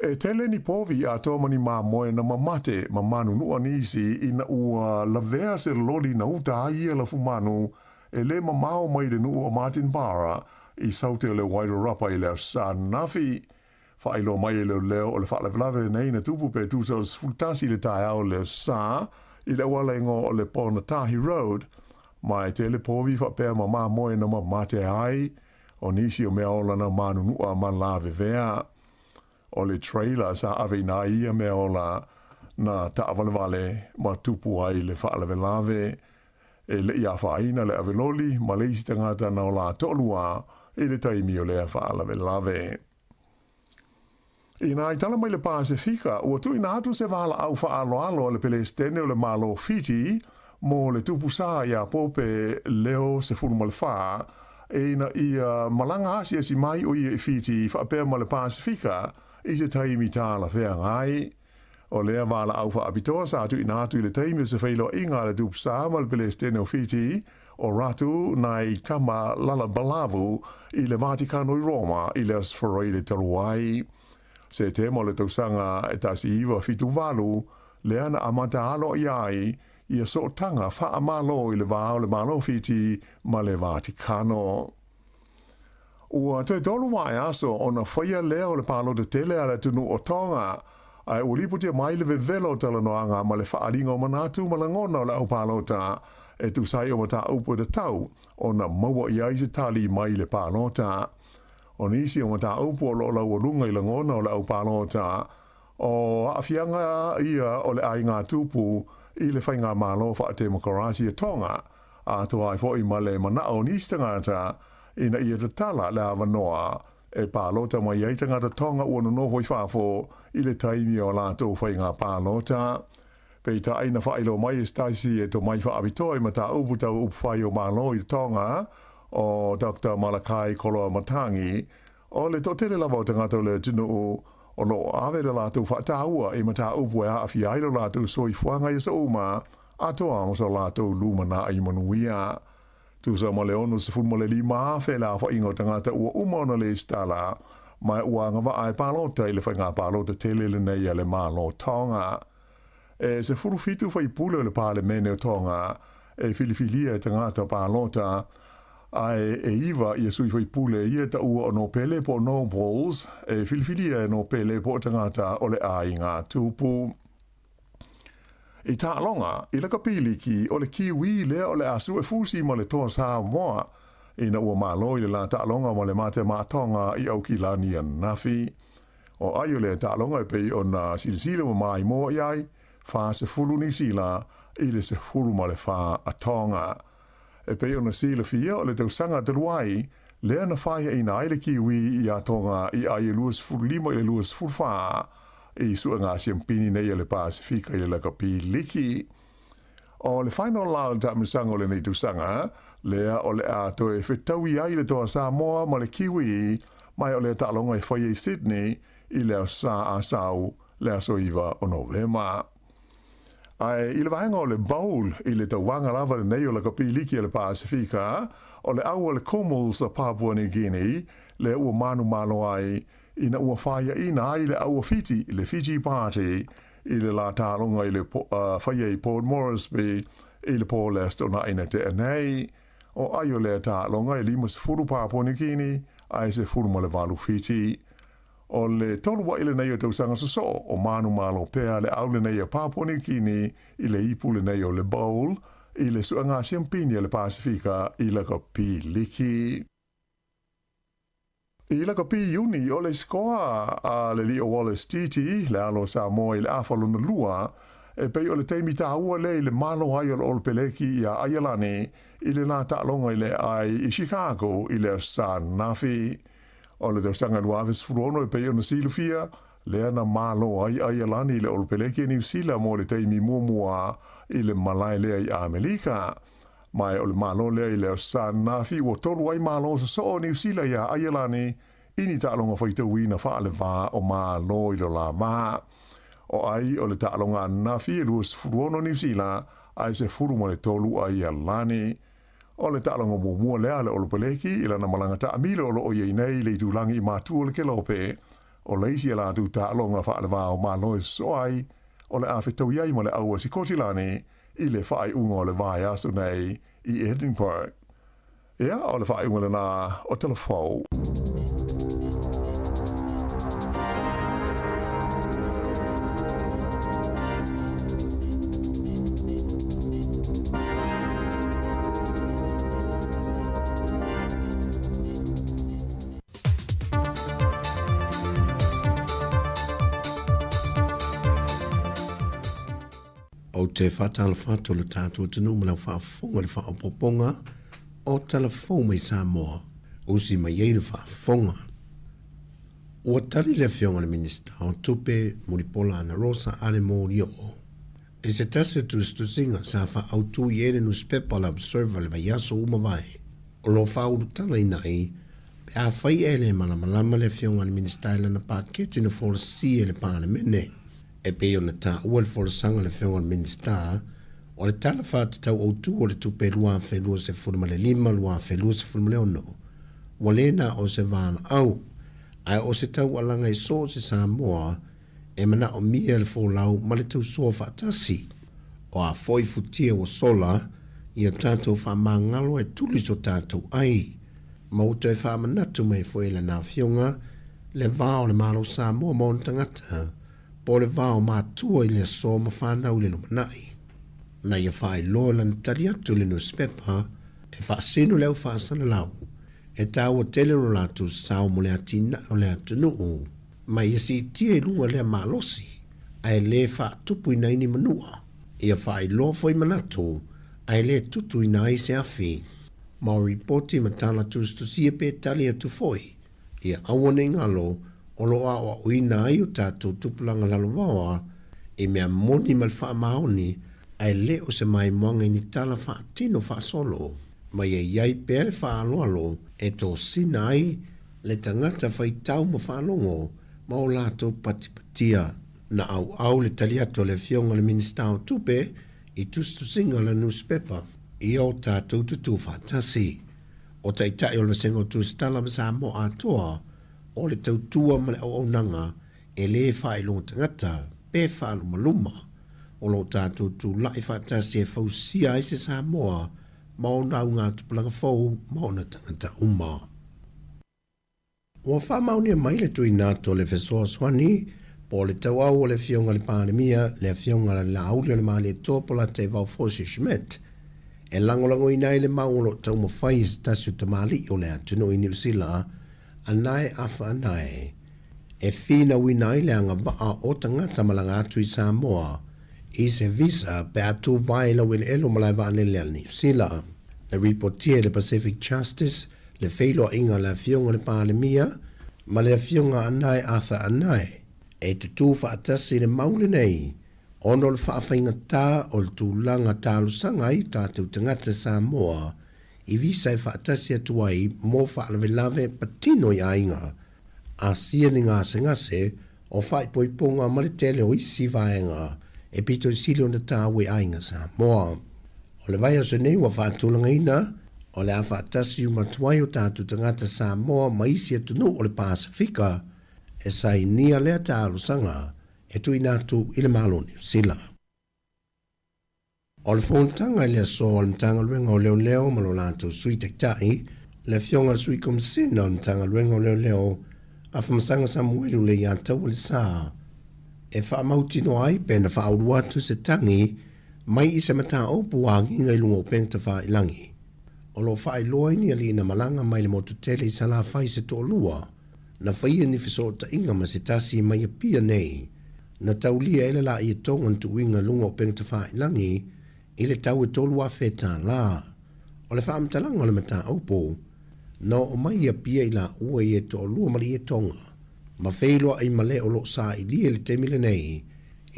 E tele ni povi atoa ma ni mamoe na mamate ma manunua nisi ina ua lavea se loli na uta ai ia lafumanu e le mamao mai le nuu o Martinborough i Saute o le Wairarapa i le Aso Sa ananafi. Faailoa mai e leoleo o le faalavelave lenei na tupu pe tusa o le 11 i le taeao o le Aso Sa i le auala igoa o le Ponatahi Road. Ma e tele povi faapea ma mamoe na mamate ai o nisi o mea ola na manunua ma lavevea. O le trailer sa aveina ai ia mea ola na taavalevale ma tupu ai le faalavelave. E le i afaina le aveloli ma le isi tagata na ola toalua i le taimi o lea faalavelave. Inā i tala mai le Pasefika, ua tuuina atu se valaau faaaloalo a le Pelesitene o le Malo o Fiti mo le Tupu Sa iā Pope Leo 14 ina ia malaga asiasi mai o ia i Fiti faapea ma le Pasefika i se taimi talafeagai. O lea valaau faapitoa sa tuuina atu i le taimi o se feiloaiga a le Tupu Sa ma le Pelesitene o Fiti o Ratu Nai Kama Lalabalavu i le Vatikano i Roma i le Aso Faraile talu ai. Setema o le tausaga e 1978, lea na amata aloaia ai ia sootaga faa-Malo i le va o le Malo Fiti ma le Vatikano. Ua toe tolu vaiaso ona faia lea o le palota tele a le atunuu o Tonga, ae ua lipotia mai le vevela o talanoaga ma le faaaliga o manatu ma lagona o le au palota e tusa ai o mataupu e tatau ona maua i ai se tali mai le palota. O nisi o mataupu o lo o laualuga i lagona o le au palota, o aafiaga ia o le aiga tupu i le faigamalo faatemokarasi a Tonga, atoa ai foi ma le manao o nisi tagata ina ia tatala le avanoa e palota mai ai tagata Tonga ua nonofo i fafo i le taimi o a latou faiga palota. Peitai na faailoa mai e se tasi e tomai faapitoa i mataupu tau upufai o Malo i Tonga, o Doctor Malakai Koloamatangi, o le toatele lava o tagata o le atunuu o lo o ave le latou faataua i mataupu e aafia ai lo latou soifuaga i aso uma, atoa ma so latou lumanai manuia. Tusa ma le 65,000 le aofaiga o tagata ua uma ona lesitala, ma ua agavaa e palota i le faiga palota tele lenei a le Malo Tonga. E 17 faipule o le Palemene o Tonga e filifilia e tagata palota, ae e iva ia sui faipule ia taua o Nopele po o Nobles e filifilia e Nopele po o tagata o le aiga tupu. I taaloga, i lakapi liki, o le Kiwi lea o le a sue fusi ma le Toa Samoa, ina ua malo i le la taaloga ma le mate maatoga i Aukilani ananafi. O ai o lea taaloga e pei ona silasila ma maimoa i ai, 40 Niu Sila i le 14 a Tonga. E pei ona silafia o le tausaga talu ai, lea na faiaina ai le Kiwi iā Tonga i ai e 25 i le 24 i suega siampini nei a le Pasefika i le lakapi liki. O le final la o le taamilosaga o lenei tausaga, lea o le a toe fetaui ai le Toa Samoa ma le Kiwi mai o lea taaloga e faia i Sydney i le Aso Sa a Sau le aso 9 o Novema. Ae i le vaega o le bowl i le tauvaga lava lenei o lakapi liki a le Pasefika, o le au a le Kumuls a Papua New Guinea lea ua manumalo ai ina ua faiaina ai le au a Fiti, le Fiji Party, i le la taaloga i le faia i Port Moresby i le po le Aso Toonai na tea nei. O ai o lea taaloga e 50 Papua New Guinea ae 18 Fiti. O le tolu aʻi lenei o tausaga sosoo o manumalo pea le au lenei a Papua New Guinea i le ipu lenei o le Bowl i le suega siampini a le Pasefika i lakapi liki. I lakapi Iuni, o le sikoa a le alii o Wallace Titi, le alo o Samoa i le afa lona lua, e pei o le taimi taua lea i le malo ai o le Olopeleki iā Aialani i le la taaloga i le ai i Chicago i le Aso Sa ananafi. O le tausaga 2016 e pei ona silafia, lea na malo ai Aialani i le Olopeleki a Niu Sila mo le taimi muamua i le malae lea i Amelika. Ma o le malo lea i le Aso Sa ananafi ua tolu ai malo sosoo o Niu Sila iā Aialani i ni taaloga faitauina faalevā o Malo i lo la vā. O ai o le taaloga ananafi e 26 Niu Sila ae 13 Aialani. O le taaloga muamua lea a le Olopeleki i lana malaga taamilo o lo o i ai nei i le itulagi i matua o le Kelope. O le isi a latou taaloga faalevā o Malo e sosoo ai, o le a fetaui ai ma le ʻAua Sikotilani i le faaiuga o le vaiaso nei i Edinburgh. Ia, o le faaiuga lena o Tala Fou. Ou te faatalofa atu i lo tatou atunuu ma lau faafofoga i le faaopoopoga o tala fou mai Samoa, usi mai ai le faafofoga. Ua tali le Afioga i le Minisita o Tupe, Mulipola Anarosa Ale Molioo, i se tasi o tusitusiga sa faaautu i ai le nusipepa o le Observer i le vaiaso ua mavae. O lo o faaulutalaina ai pe afai e le malamalama le Afioga i le Minisita i lana paketi na folasia i le Palemene. E pei ona taua i le folasaga a le Afioga i le Minisita, o le Tala Faatatau Autu o le Tupe 2025/2026, ua le na o se valaau, ae o se taualaga i so o se Samoa e manaomia le folau ma le tausoa faatasi. O a foi futia ua sola, ia tatou faamagalo e tuli so tatou ai. Ma ua toe faamanatu mai foi e lana Afioga le va o le Malo Samoa ma ona tagata, po o le va o matua i le aso ma fanau i le lumanai. Na ia faailoa lana tali atu i le nusipepa e faasino le au faasalalau e taua tele lo latou sao mo le atinae o le atunuu, ma ia siitia i luga lea malosi ae le faatupuina ai ni manua. Ia faailoa foi manatu ae le tutuina ai se afi. Ma o ripoti ma tala tusitusia pe tali atu foi ia aua nei galo o lo o aoaoina ai o tatou tupulaga lalovaoa i mea moni ma le faamaoni ae le o se maimoaga i ni tala faatino faasolo. Ma ia i ai pea le faaaloalo e tosina ai le tagata faitau ma faalogo ma o latou patipatia. Na auau le tali atu a le Afioga i le Minisita o Tupe i tusitusiga o le nusipepa ia o tatou tutū faatasi. O Taitai o le Vasega o Tusitala ma Samoa atoa, o le tautua ma le auaunaga e lē faailoga tagata pe faalumaluma. O lo o tatou tulai faatasi e fausia ai se Samoa ma ona augatupulaga fou ma ona tagata uma. Ua faamaonia mai le tuuina atu o le fesoasoani po o le tauau o le Afioga i le Palemia, le Afioga i le Laauli o le Malietoa Polataivao Fosi Schmidt, e lagolagoina ai le mau o lo o taumafai e se tasi o tamalii o le atunuu i Niu Sila, Anae Afa Anae, e finauina ai le agavaa o tagata malaga atu i Samoa i se visa pe a tuvae i laueleele o malae vaalele a Niu Sila. Na ripotia e le Pacific Justice le feiloaiga a le Afioga i le Palemia ma le Afioga Anae Arthur Anae e tutū faatasi i le mau lenei ona o le faafaigatā o le tulaga talosaga ai o tatou tagata Samoa i visa e faatasi atu ai mo faalavelave patino i aiga, asia ni gasegase o faaipoipoga ma le tele o isi vaega e pito i sili ona tāua i aiga Samoa. O le vaiaso nei ua faatulagaina, o le a faatasi uma atu ai o tatou tagata Samoa ma isi atunuu o le Pasefika e sainia lea talosaga e tuuina atu i le Malo o Niu Sila. O le fonotaga i le aso a le Matagaluega o Leoleo ma lo latou Sui Taitai, le Afioga i le Sui Komesina o le Matagaluega o Leoleo, Afamasaga Samuelu Leiataua Lesa, e faamautinoa ai pe na faaulu atu se tagi mai i se mataupu ua agiga i luga o upega tafailagi. O lo o faailoa ai ni alii na malaga mai le motu tele i Salafai se toalua na faia ni fesootaiga ma se tasi mai Apia nei, Na taulia e le lā ia toga ni tuuiga i luga o upega tafailagi i le tau e $3,000. O le faamatalaga o le mataupu, na oo mai i Apia i laua ia e toalua ma le ietoga. ma feiloai ma le o lo o sailia i le taimi lenei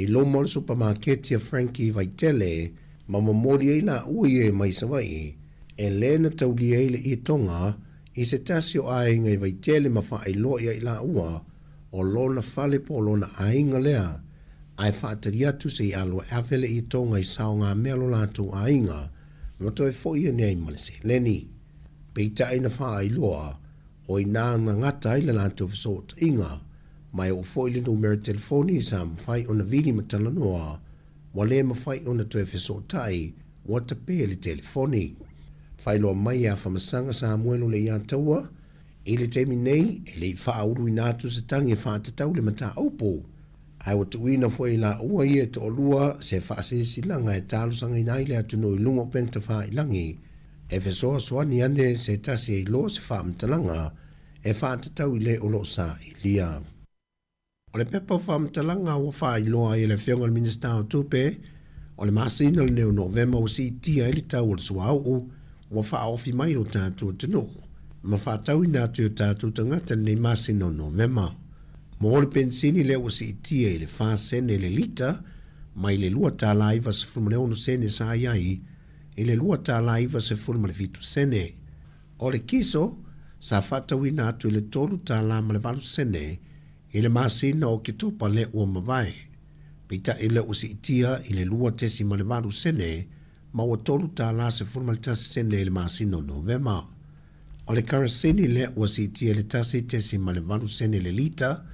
i luma o le supamaketi a Frankie i Vaitele ma momoli ai laua ia mai Savaii e lē na taulia ai le ietoga i se tasi o aiga i Vaitele ma faailoa ia i laua o lona fale po o lona aiga lea ae faatali atu se i alu e ave le ietoga i saogamea lo latou aiga ma toe fo'i ane ai ma le seleni. Peitai na faailoa o inā na gata ai le latou fesootaiga ma e oo foi le numera telefoni sa mafai ona vili ma talanoa ua lē mafai ona toe fesootai ua tapē le telefoni. Faailoa mai e Afamasaga Samuelo Leiataua, i le taimi nei e le i faauluina atu se tagi e faatatau le mataupu, ae ua tuuina foi e laua ia e toalua se faasilasilaga e talosagaina ai le atunuu i luga o upega tafailagi e fesoasoani ane se tasi e iloa se faamatalaga e faatatau i le o lo o sailia. O le pepa o faamatalaga ua faailoa ai e le Afioga i le Minisita o Tupe, o le masina lenei o Novema ua siitia ai le tau o le suauu ua faaofi mai i lo tatou atunuu ma faatauina atu i o tatou tagata i lenei masina o Novema. Mo le penisini lea ua siitia i le 4 sene le lita mai le $2.96 sa i ai i le $2.97. O le kiso, sa faatauina atu i le $3.08 i le masina o Oketopa lea ua mavae. Peitai lea ua siitia i le 2.8 sene ma ua $3.11 i le masina o Novema. O le karasini lea ua siitia i le 1.8 sene le lita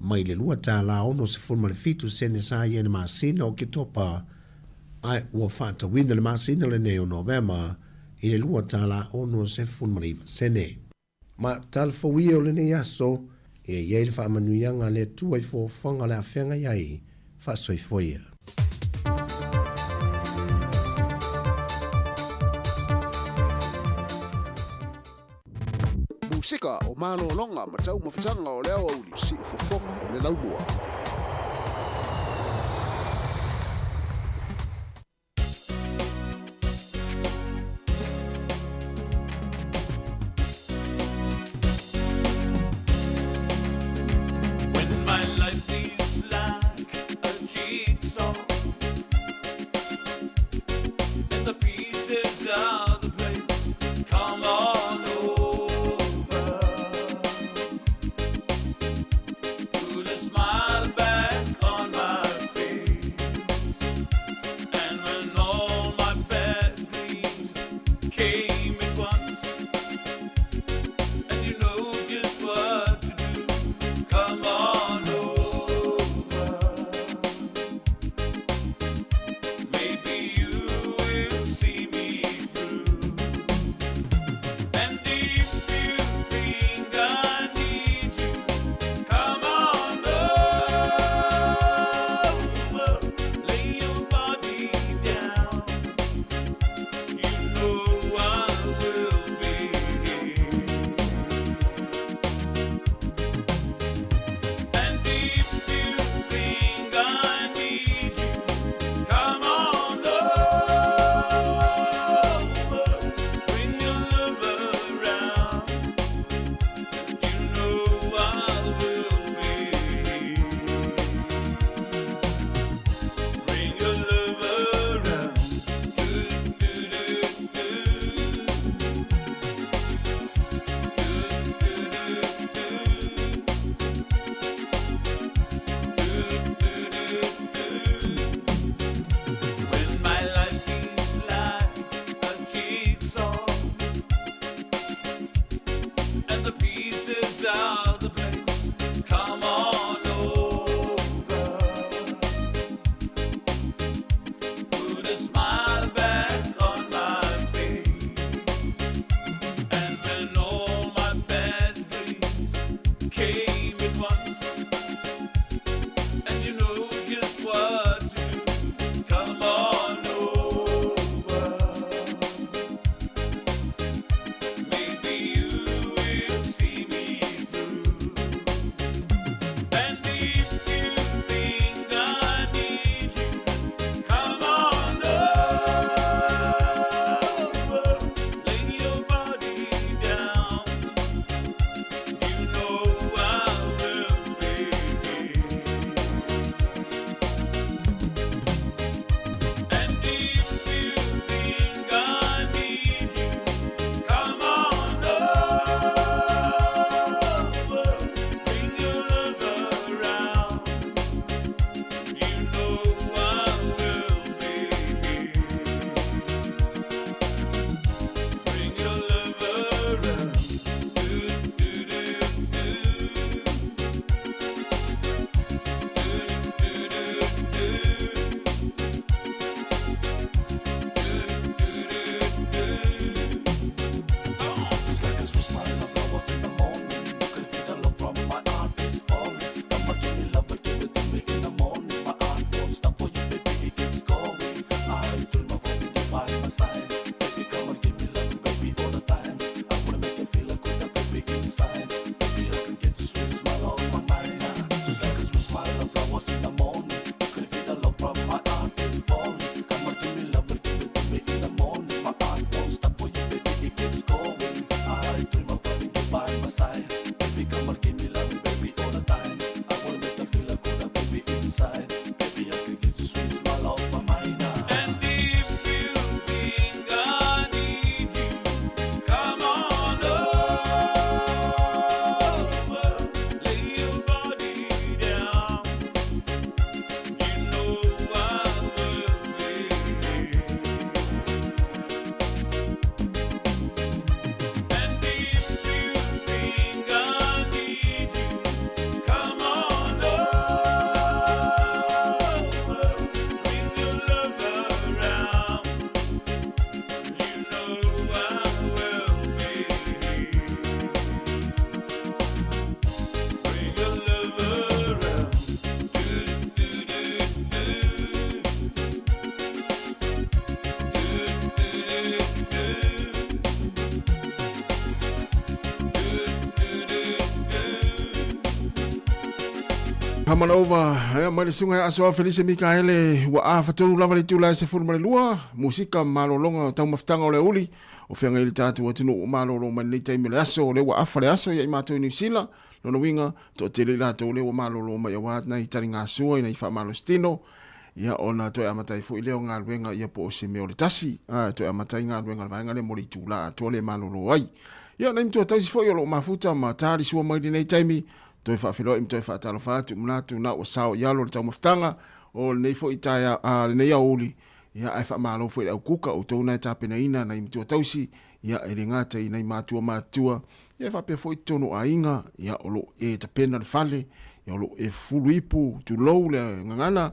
mai le $2.67 sa i ai i le masina o Oketopa ae ua faatauina i le masina lenei o Novema i le $2.69. Ma tala fou ia o lenei aso, ia i ai le faamanuiaga a le Atua i foafoaga o le a feagai ai, faasoifua ia. Musika o malologa ma taumafataga o le aoauli, siufofoga o le laumua. When my life is like a jigsaw and the pieces out of place, come on over. Put a smile back on my face. And when all my bad dreams came at once, and you know just what to do, come on over. Maybe you will see me through. And if you think I need you, come on over. Lay your body down. You know I will be here. And if you think I need you, come on over. Bring your love around. You know I will be here. Bring your love around. Do do do do. Do do do do. Do do do do. When my life is like a jigsaw and the pieces out of place, come on over. Put a smile back on my face. And when all my bad dreams came at once, and you know just what to do, come on over. Maybe you will see me through. Come on over, ia mai le susuga ia Asoa Felise Mikaele, ua afatonu lava le itula e 12, musika ma malologa o taumafataga o le aoauli, o feagai le tatou atunuu ua malolo mai lenei taimi o le aso, o lea ua afa le aso ia i matou i Niu Sila, lona uiga, toatele i latou lea ua malolo mai aua nai taligasua i nai faamalositino, ia ona toe amata ai foi lea o galuega ia po o se mea o le tasi, a, toe amata ai galuega a le vaega lea mo le itula atoa lea e malolo ai. Ia, nai matua tausi foi o lo o mafuta ma tali sua mai lenei taimi, toe faafeiloai ma toe faatalofa atu, manatu na ua sao i alo le taumafataga o lenei foi taeao, a, lenei aoauli, ia ae faamalo foi i le aukuka o outou na e tapenaina nai matua tausi, ia e le gata i nai matua matutua, ia faapea foi totonu o aiga, ia o lo o e tapena le fale, ia o lo o e fulu ipu, tulou le gagana,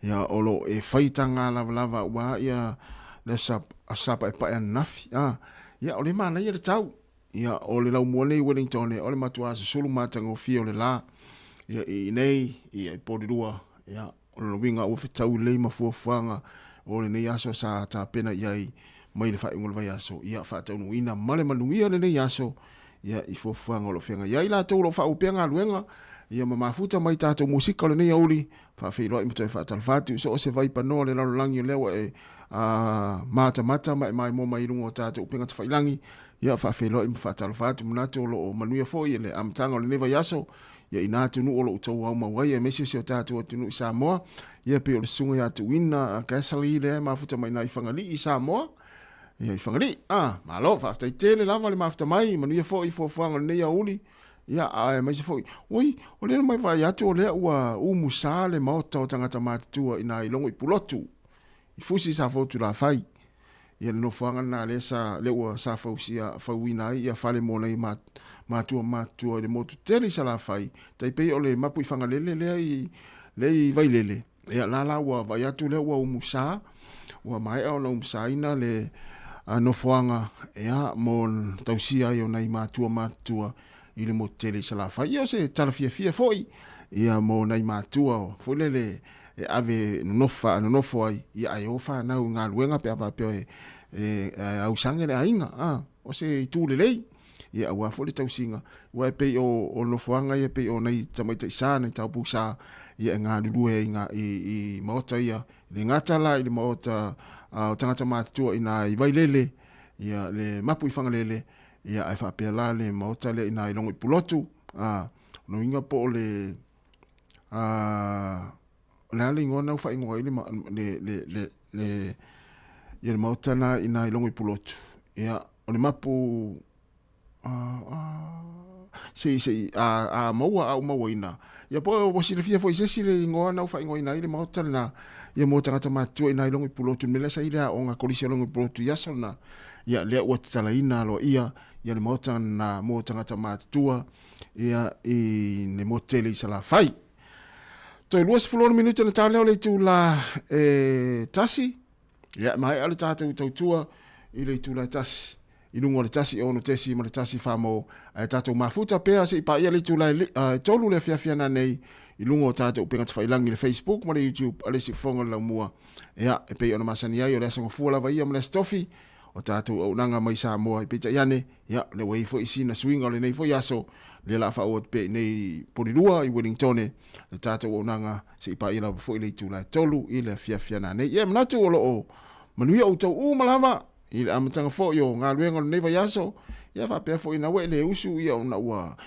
ia o lo o e fai taga lavalava aua ia le aso Sa Paepae ananafi, a, ia o lea e manaia le tau. Ia, o le laumua nei i Wellington, o le matua susulu matagofie o le la, ia, i inei, ia, i Porirua, ia, o lona uiga ua fetau lelei ma fuafuaga o lenei aso sa tapena i ai mai le faaiuga o le vaiaso, ia, faataunuuina ma le manuia lenei aso, ia, i fuafuaga o lo o feagai ai latou o lo o faaauau pea galuega, ia, ma mafuta mai tatou musika o lenei aoauli, Faafeiloai ma toe faatalofa atu so o se vaipanoa o le lalolagi o lea ua e matamata ma e maimoa mai i luga o tatou upega tafailangi. Ia, faafeiloai ma faatalofa atu, manatu o lo o manuia foi i le amataga o lenei vaiaso, ia i nā atunuu o lo o outou aumau ai, aemaise o si o tatou atunuu i Samoa. Ia, pei o le susuga ia Tuuina Gasly lea e mafuta mai i nā i Fagalii i Samoa. Ia, i Fagalii. Ah, malo, faafetai tele lava le mafuta mai, manuia foi i fuafuaga o lenei aoauli. Ia, aemaise foi, oi, o lea na mai vaai atu o lea ua umusa le maota o tagata matutua ina i logo i Pulotu, i Fusi sa Fotulafai. Ia le nofoaga lena lea sa, lea ua sa fausia, fauina ai ia fale mo nai matua matutua i le motu tele i Salafai, tai pei o le mapu i Fagalele lea i, lea i Vailele. Ia, la la ua vaai atu lea ua umusa, ua maea ona umusaina le nofoaga ia, mo tausia ai o nai matua matutua i le motu tele i Salafai. Ia, o se tala fiafia foi ia mo nai matua foi lele e ave nonofa, nonofo ai, ia ae o fanau i galuega pe a faapea e, e, e ausaga le aiga. A, o se itu lelei. Ia, aua foi le tausiga, aua e pei o, o nofoaga ia pei o nai tamaitai sa, nai taupou sa, ia e galulue ai i, i, i maota ia, le gata la i le maota o tagata matutua ina i Vailele, ia le mapu i Fagalele, ia ae faapea la le maota lea ina i Logo i Pulotu, a, lona uiga po o le, a, o le a le igoa na ua faaigoa ai le, le, le, le, le, ia le maota na ina i Logo i Pulotu, ia, o le mapu se se a, a maua a ou mauaina ia po ua silafia foi se isi le igoa na ua faaigoaina ai le maota lena ia mo tagata matutua ina i logo i Pulotu le mea lea sa i le aoga kolisi o logo i Pulotu i aso lena ia lea ua tatalaina aloaia ia le maota lena mo tagata matutua ia i le motu tele i Salafai. Toe 26 minute na tā lea o le itula e tasi. Ia, e maea le tatou tautua i le itula e tasi, i luga o le 1 6 ma le 1 4 ae tatou mafuta pea se i paia le itula e, e tolu le afiafi ana nei i luga o tatou upega tafailangi le Facebook ma le YouTube a le isi fofoga o le laumua. Ia, e pei ona masani ai o le aso gafua lava ia ma le aso tofi o tatou auaunaga mai Samoa i peitai ane, ia, lea ua i ai foi sina suiga o lenei foi aso, lea la faaauau atu pea i nei Polilua i Wellingtone le tatou auaunaga se i paia lava foi le itula e tolu i le afiafi ana nei. Ia, e manatu o lo o manuia outou uma lava i le amataga foi o galuega o lenei vaiaso, ia faapea foi ina ua e le usu ia ona ua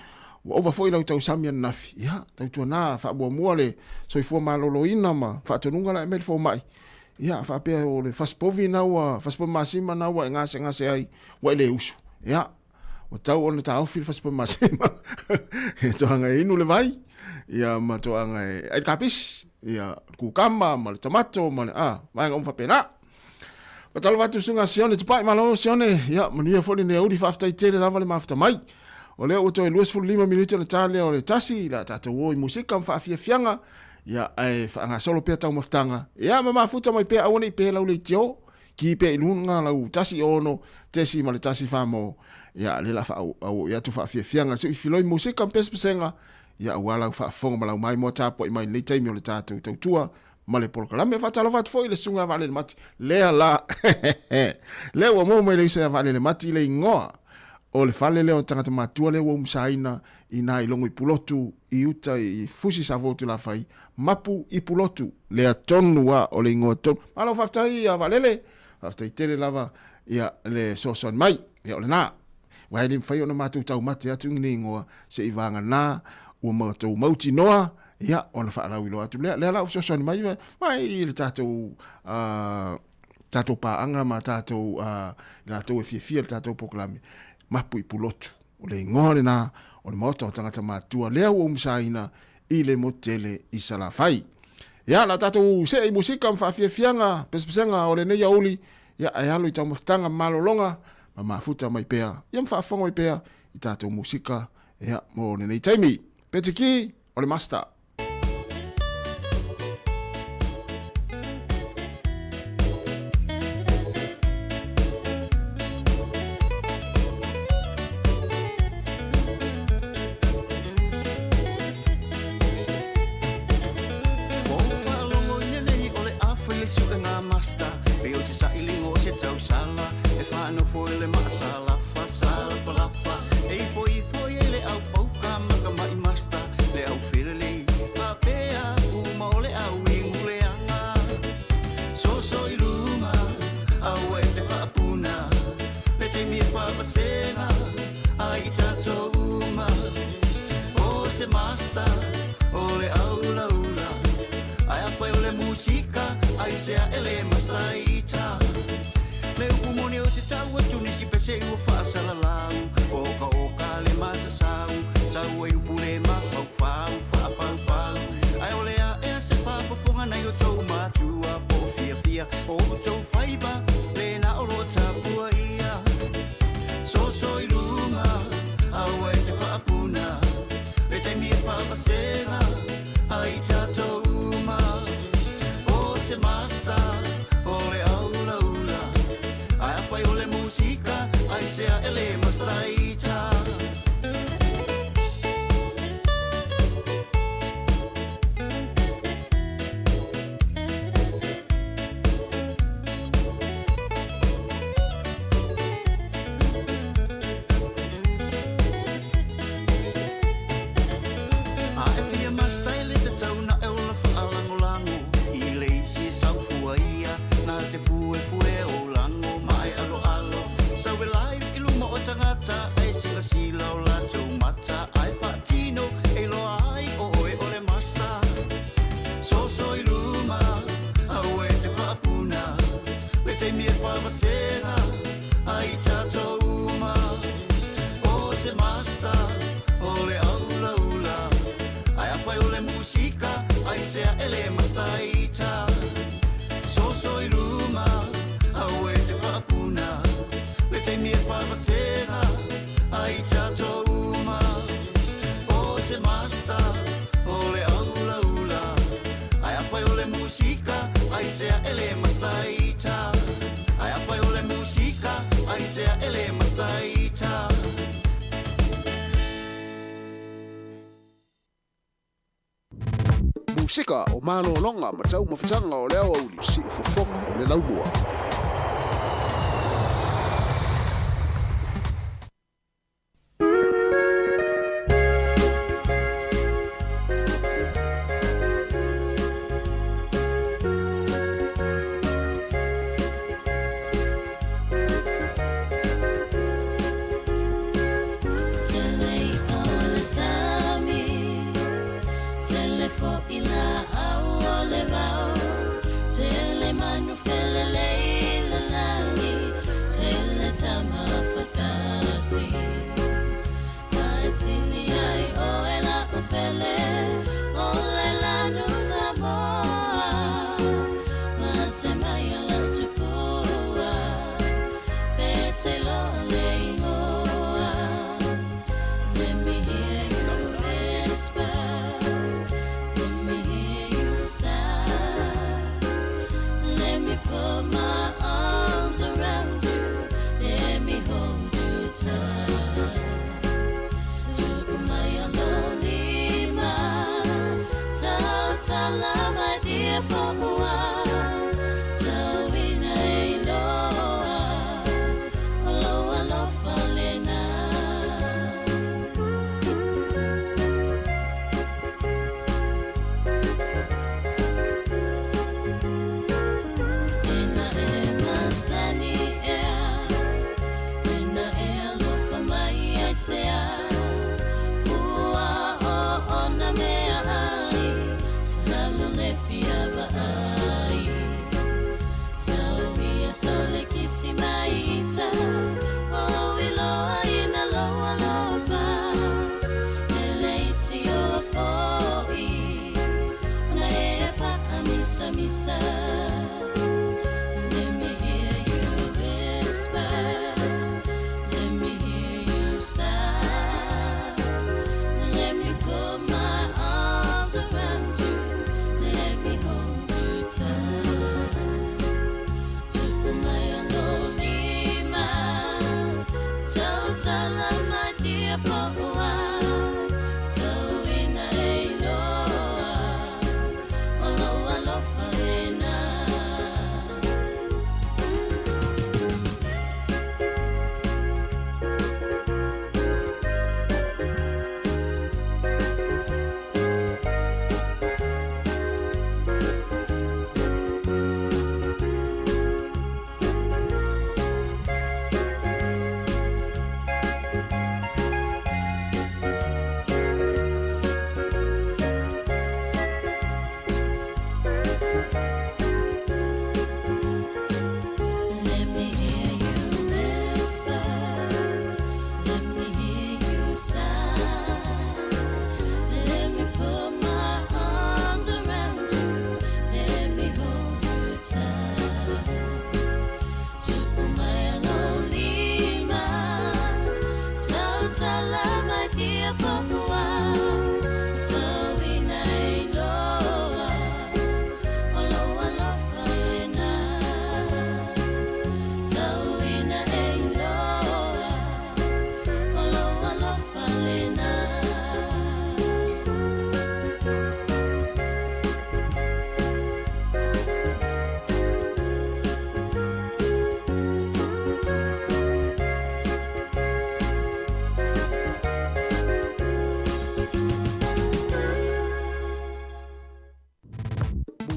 ua ova foi lau tausami ananafi. Ia, tautuana faamuamua le soifua maloloina ma faatonuga la e aumai le fomai. Ia, faapea o le fasipovi na ua, fasipovi masima na ua e gasegase ai, ua e le usu. Ia, ua tau ona taofi le fasipovi masima. E toaga e inu le vai, ia ma toaga e ai le kapisi, ia, le kukama ma le tomato ma le, a, vaega uma faapena. Faatalofa atu susuga Sione Tupai, malo Sione, ia, manuia foi lenei aoauli, faafetai tele lava le mafuta mai. O lea ua toe 25 minute ona ta lea o le tasi, la tatou o i musika ma faafiafiaga, ia, ae faagasolo pea taumafataga, ia, ma mafuta mai pea aua ne i pe lau leitio, ki pea i luga lau 1 6 ma le 1 4 mo, ia, lea la faaauau atu faafiafiaga, se i filoi musika ma pesepesega, ia, aua lau faafofoga ma lau maimoa tapuai mai i lenei taimi o le tatou tautua ma le polokalame. Faatalofa atu foi i le susuga ia Vaalele Mati, lea la, lea ua maua mai le uso ia Vaalele Mati le igoa. O le fale lea o tagata matutua lea ua umusaina i na i logo i Pulotu i uta i Fusi Savo Tulafai, mapu i Pulotu, lea tonu a o le igoa tonu. Malo faafetai ia Vaalele, faafetai tele lava ia le fesoasoani mai. Ia o lena. Aua e le mafai ona matou taumate atu i lenei igoa se i vagana ua matou mautinoa ia ona faalauiloa atu lea. Lea la ua fesoasoani mai mai i le tatou tatou paaga ma tatou i latou e fiafia i le tatou polokalame mapu i Pulotu. O le igoa lena o le maota o tagata matutua lea ua umusaina i le motu tele i Salafai. Ia, la tatou see i musika ma faafiafiaga pesepesega o lenei aoauli, ia ae alo i taumafataga ma malologa ma mafuta mai pea, ia ma faafofoga mai pea i tatou musika ia mo lenei taimi. Petiki o le master. Musika o malologa ma taumafataga o le aoauli siufofoga o le laumua.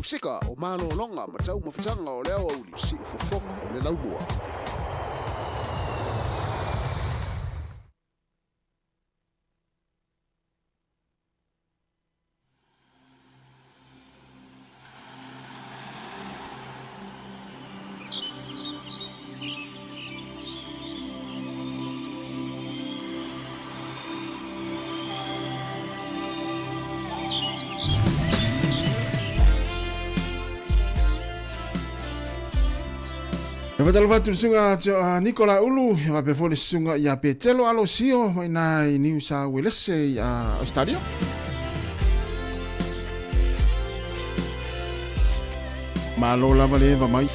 Pasika o malologa ma taumafataga o le aoauli siufofoga o le laumua. E fatalofa atu le susuga a Nicola Ulu, e faapea foi le susuga ia Petelo Alosio mai na i Niu Sa Uelese i Australia. Malo lava le eva mai.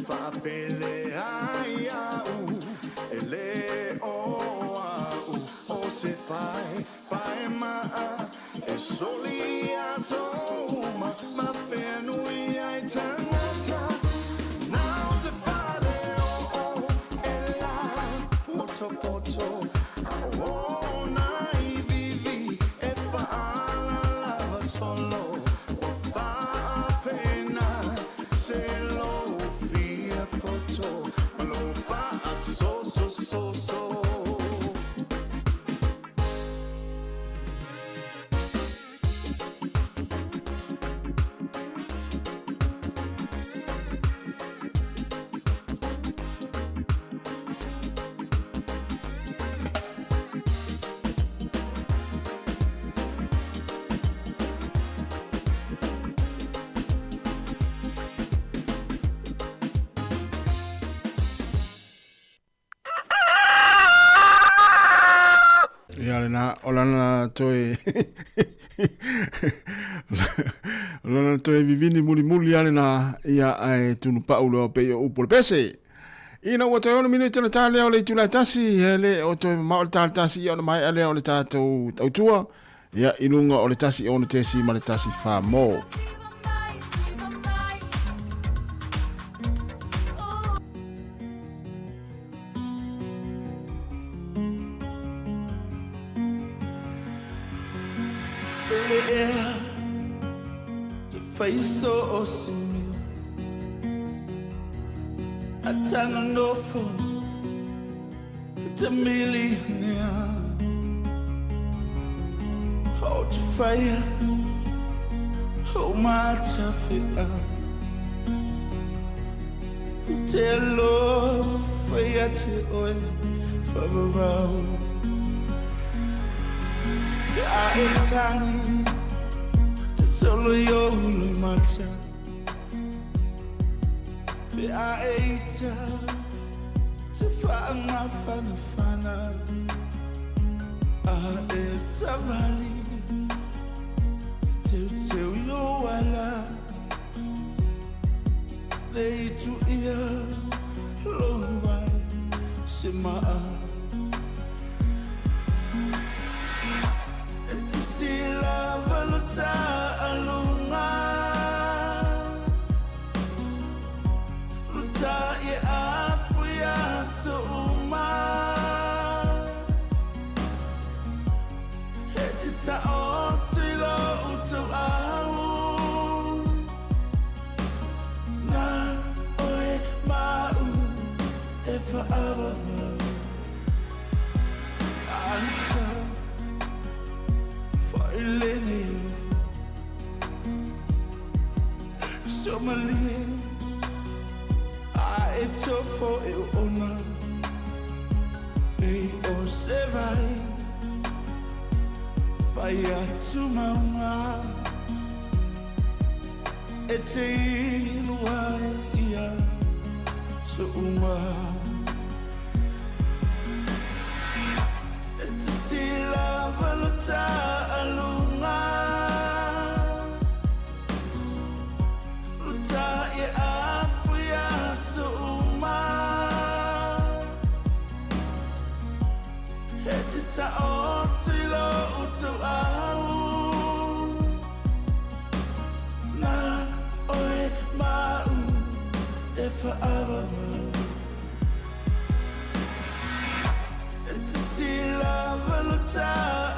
Faapele ai au e le o au o se pai pai maa e soli aso uma ma whenui ai tangata Nau se fale o o e la poto poto o na i vivi e whaala lava solo o whaapena se lo fia poto ma lo whaa so so so so. Ia lena o lana toe o lana toe vivini mulimuli a lena ia ae tunupau loa pei o upu o le pese. Ina ua toe ono minute ona tā lea o le itula e tasi, he le o toe mamao le tā le tasi ia ona maea lea o le tātou tautua, ia i lunga o le 1 6.1 mō. Pele te faiso o simi Atanga nofo te millionaire O te whaia o matawhea Te lo whaia te oe whawawau Te a e tangi te solo yo lo mata Pe a e ita te whaanga whana whana A e tawali te teu yo ala Le itu ia lo vai se maa E te sila valuta alunga Luta i afu ia so uma E te ta o tui lo utu au Na oe mau e whaawawau Ansa whailene Somalie a e tofo e ona E o se vai Vai atu maunga E te inu ai ia So uma E te sila valuta alunga Luta i afu ia so uma E te ta o tui lo utu au Na oe mau e whaawawau E te sila valuta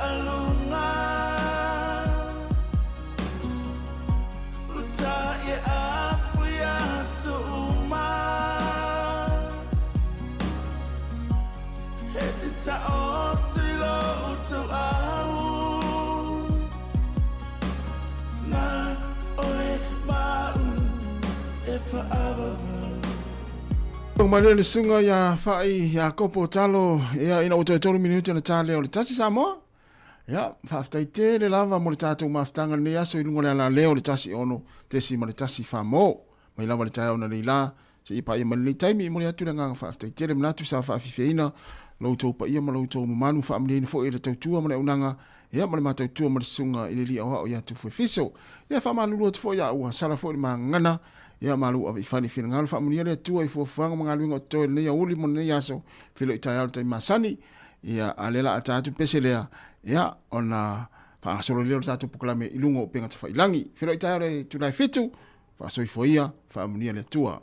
alunga Luta i afu ia so uma E te ta o tui lo utu au Na oe mau e whaawawau Malia le suga ia Fa'i ia Kopo Talo ia ina ua toe tolu minute ona tā lea o le tasi Samoa. Ia, faafetai tele lava mo le tatou mafutaga lenei aso i luga o le alaleo o le 1 6.1 famo. Mai lava le taeao na leila seia paia mai lenei taimi i momoli atu le agaga faafetai tele manatu sa faafifiaina lo outou paia ma lo outou mamalu faamalieina foi e le tautua ma le auaunaga ia ma le matautua ma le susuga i le alii aoao ia Tufuefiso. Ia faamalulu atu foi a ua sala foi le magagana. Ia malu ave i fale i finagalo faamanuia le Atua i fuafuaga ma galuega o totoe i lenei aoauli mo lenei aso, feiloai taeao i le taimi masani. Ia, a o lea o le a ata atu le pese lea, ia, ona faagasolo lea o le tatou polokalame i luga o upega tafailagi. Feiloai taeao i le itula e 7, faasoifua ia, faamanuia le Atua.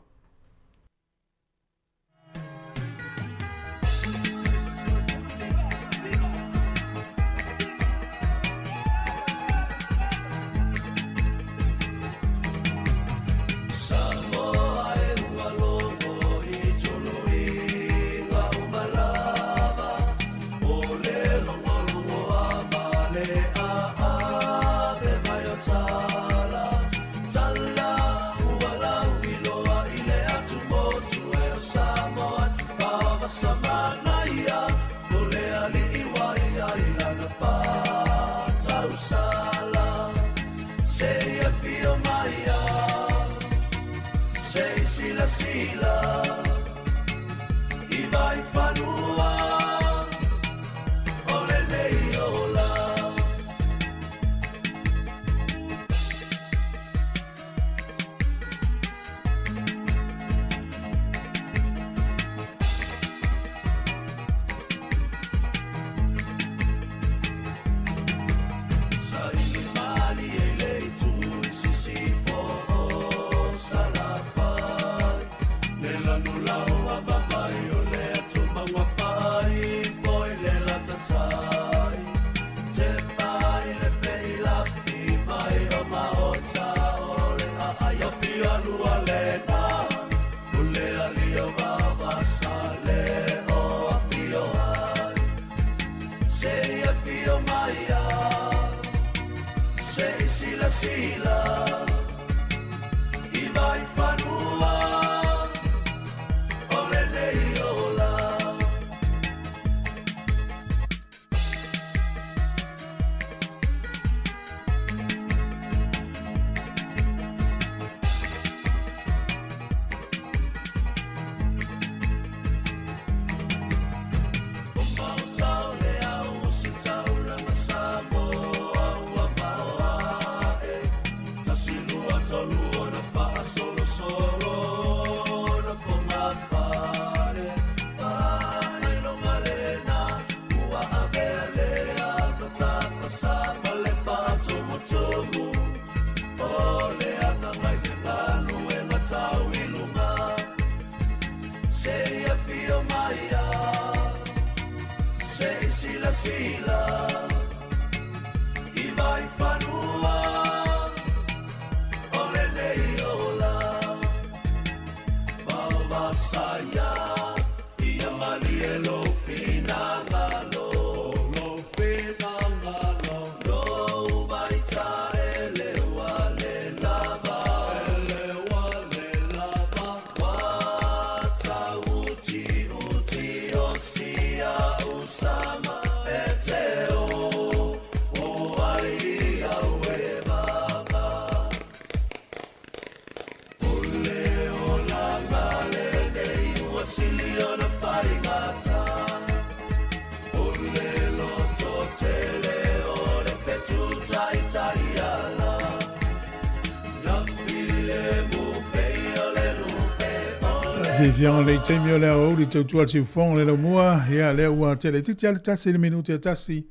Fiafiaga o lenei taimi o le aoauli tautua le siufofoga o le laumua, ia lea ua tele itiiti lava le tasi i le minute e tasi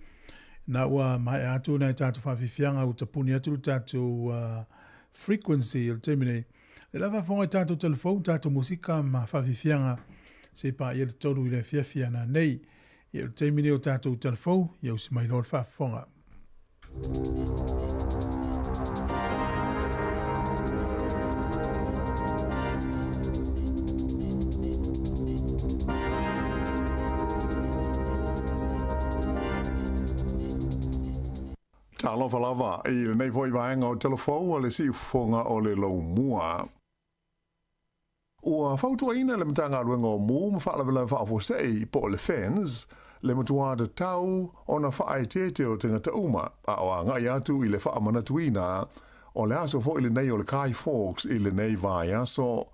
na ua maea atu nai tatou faafiafiaga ua tapuni atu le tatou frequency o le taimi nei. Le la faafofoga i tatou telefoni, tatou musika ma faafiafiaga se i paia le 3 i le afiafi a nanei. Ia o le taimi nei o tatou telefoni, ia usi mai loa le faafofoga. Talofa lava i lenei foi vaega o Talafou a le Siufofoga o le Laumua. Ua fautuaina le Matagaluega o Mū ma Faalavelave Faafuasei po o le FENS le matuā tatau ona faaeteete o tagata uma a o agai atu i le faamanatuina o le aso foi lenei o le Guy Fawkes i lenei vaiaso.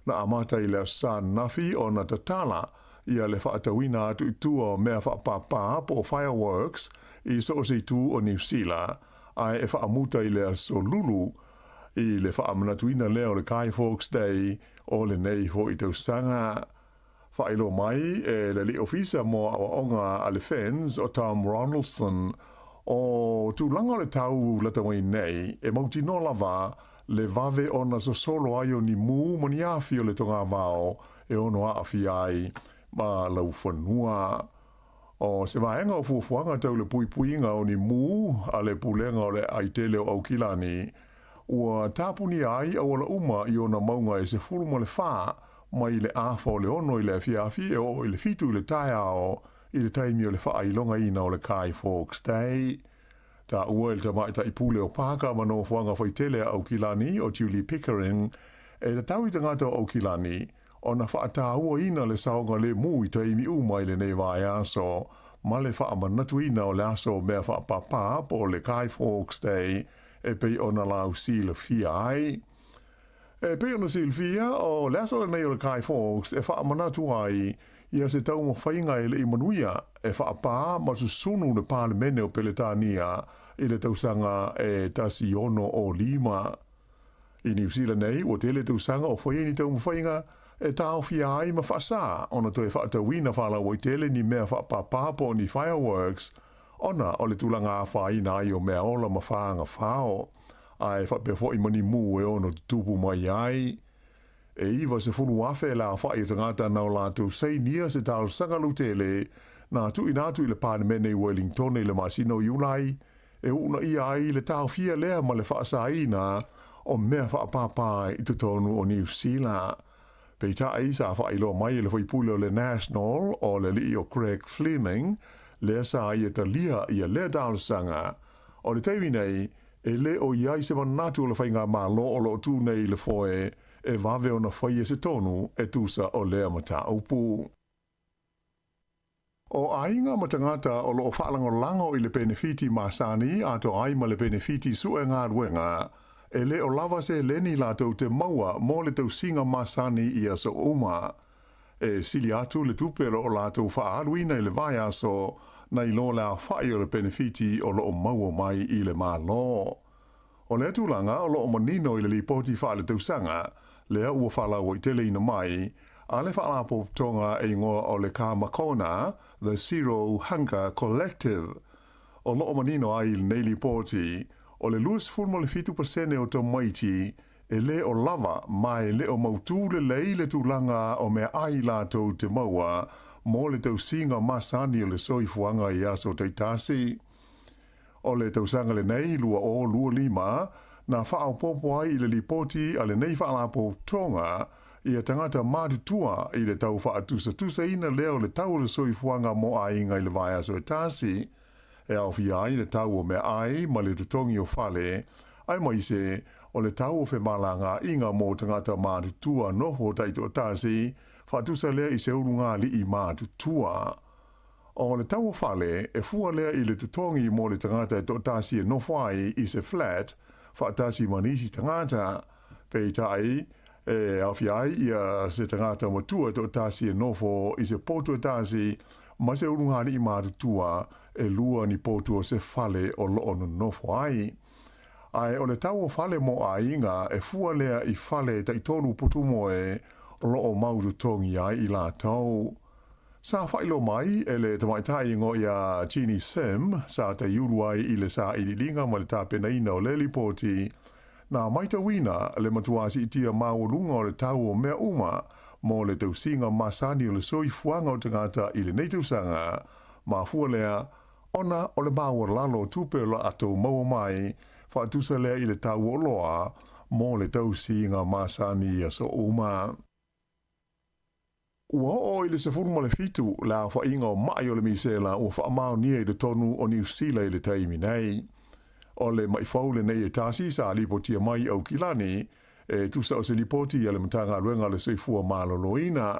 Na amata i le Aso Sa ananafi ona tatala ia le faatauina atu i tua o mea faapāpā po o fireworks i so o se itu o Niu Sila, ae e faamuta i le Aso Lulu. i le faamanatuina lea o le Guy Fawkes Day o lenei foi tausaga. Faailoa mai e le Alii Ofisa mo Aoaoga a le FENS o Tom Ronaldson, o tulaga o le tau lata mai nei, e mautinoa lava le vave ona sosolo ai o ni mū ma ni afi o le togavao e ono aafia ai ma laufanua. O se vaega o fuafuaga tau le puipuiga o ni mū a le Pulega o le Aai Tele o Aukilani, ua tapunia ai auala uma i ona mauga e 14 mai le afa o le 6 i le afiafi e oo i le 7 i le taeao i le taimi o le faailogaina o le Guy Fawkes Day. Taua e le tamaitai pule o Pāka ma nofoaga faitele a Aukilani o Julie Pickering, e tatau i tagata o Aukilani ona faataua-ina le saogalemu i taimi uma i lenei vaiaso ma le faamanatuina o le aso mea faapāpā po o le Guy Fawkes Day e pei ona lausilafia ai. E pei ona silafia, o le aso lenei o le Guy Fawkes e faamanatu ai ia se taumafaiga e le i manuia e faapā ma susunu le Palemene o Peletania i le tausaga e 1605. I Niu Sila nei, ua tele tausaga o fai ai ni taumafaiga e taofia ai ma faasā ona toe faatauina faalauaitele ni mea faapāpā po o ni fireworks ona o le tulaga afaina ai o meaola ma fagafao, a e faapea foi ma ni mū e ono tutupu mai ai. E 90,000 le aofai o tagata na o latou sainia se talosaga lautele na tuuina atu i le Palemene i Wellingtone i le masina o Iulai e uunaia ai le taofia lea ma le faasaina o mea faapāpā i totonu o Niu Sila. Peitai, sa faailoa mai e le faipule o le National o le alii o Craig Fleming, lea sa ia talia ia lea talosaga. O le taimi nei, e le o i ai se manatu o le faigamalo o lo o tu nei i le foe e vave ona faia se tonu e tusa o lea mataupu. O aiga ma tagata o lo o faalagolago i le penefiti masani atoa ai ma le penefiti sue galuega, e le o lava seleni latou te maua mo le tausiga masani i aso uma. E sili atu le tupe o lo o latou faaaluina i le vaiaso nai lo le aofai o le penefiti o lo o maua mai i le Malo. O lea tulaga o lo o manino i le Lipoti Faaletausaga lea ua faalauaiteleina mai a le Faalapotopotoga e igoa o le Kamakona, The Zero Hunger Collective. O lo o manino ai i lenei lipoti, o le 27% o tamaiti e le o lava ma e le o mautū lelei le tulaga o meaai latou te maua mo le tausiga masani o le soifuaga i aso taitasi. O le tausaga lenei 2025, na faaopoopo ai i le lipoti a lenei Faalapotopotoga ia tagata matutua i le tau faatusatusaina lea o le tau o le soifuaga mo aiga i le vaiaso e tasi, e aofia ai le tau o meaai ma le totogi o fale, aemaise o le tau o femalagaaiga mo tagata matutua nofo taitoatasi, faatusa lea i se ulugalii matutua. O le tau o fale, e fua lea i le totogi mo le tagata e toatasi e nofo ai i se flat faatasi ma nisi tagata. Peitai, e aofia ai ia se tagata matua e toatasi e nofo i se potu e tasi ma se ulugalii matutua e lua ni potu o se fale o lo o nonofo ai. Ae o le tau o fale mo aiga e fua lea i fale taitolu potumoe o lo o mau totogi ai i latou. Sa faailoa mai e le tamaitai igoa ia Jeannie Sim, sa taiulu ai i le sailiiliga ma le tapenaina o le lipoti, na maitauina le matua siitia maualuga o le tau o mea uma mo le tausiga masani o le soifuaga o tagata i lenei tausaga, mafua lea ona o le maualalo o tupe o laatou maua mai, faatusa lea i le tau o oloa mo le tausiga masani i aso uma. Ua oo i le 17 le aofaiga o maʻi o le misela ua faamaonia i totonu o Niu Sila i le taimi nei. O le maʻi fou lenei e tasi sa lipotia mai i Aukilani, e tusa o se lipoti a le Matagaluega o le Soifua Maloloina.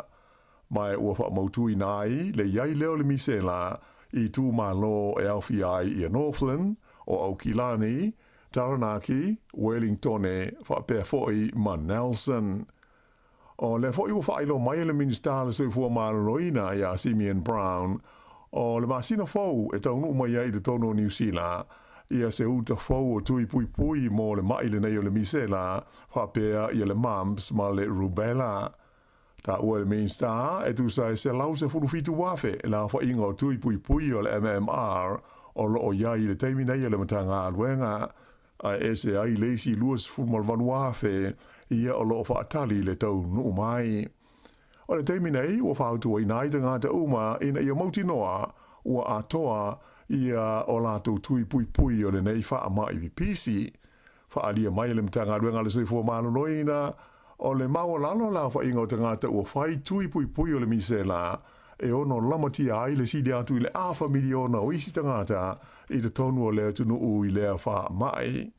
Ma ua faamautuina ai le i ai lea o le misela i itumalo e aofia ai ia Northland, o Aukilani, Taranaki, Wellingtone faapea foi ma Nelson. O lea foi ua faailoa mai e le Minisita o le Soifua Maloloina ia Simeon Brown, o le masina fou e taunuu mai ai i totonu o Niu Sila, Ia se uta fou o tui puipui mo le ma'i lenei o le misela, faapea ia le mumps ma le rubella. Taua e le Minista e tusa e 117,000 le aofaiga o tui puipui o le MMR o lo o i ai i le taimi nei a le Matagaluega, ae ese ai le isi 28,000 ia o lo o faatali le taunuu mai. O le taimi nei ua fautuaina ai tagata uma ina ia mautinoa ua atoa ia o latou tui puipui o lenei faamai pipisi. Faaalia mai e le Matagaluega a le Soifua Maloloina, o le maualalo le aofaiga o tagata ua fai tui puipui o le misela e ono lamatia ai le sili atu i le afa miliona o isi tagata i totonu o le atunuu i lea faamai.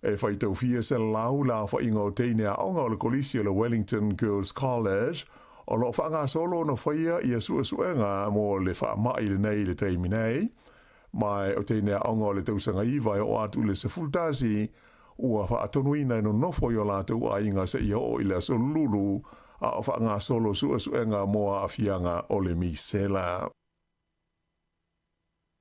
E faitaufia 100 le aofaiga o teine aoga o le Kolisi o le Wellington Girls College o lo o faagasolo ona faia ia suesuega mo le faamai lenei i le taimi nei, ma o teine aoga o le tausaga 9 e oo atu i le 11 ua faatonuina e nonofo i o latou aiga seia oo i le aso lulu a o faagasolo suesuega mo aafiaga o le misela.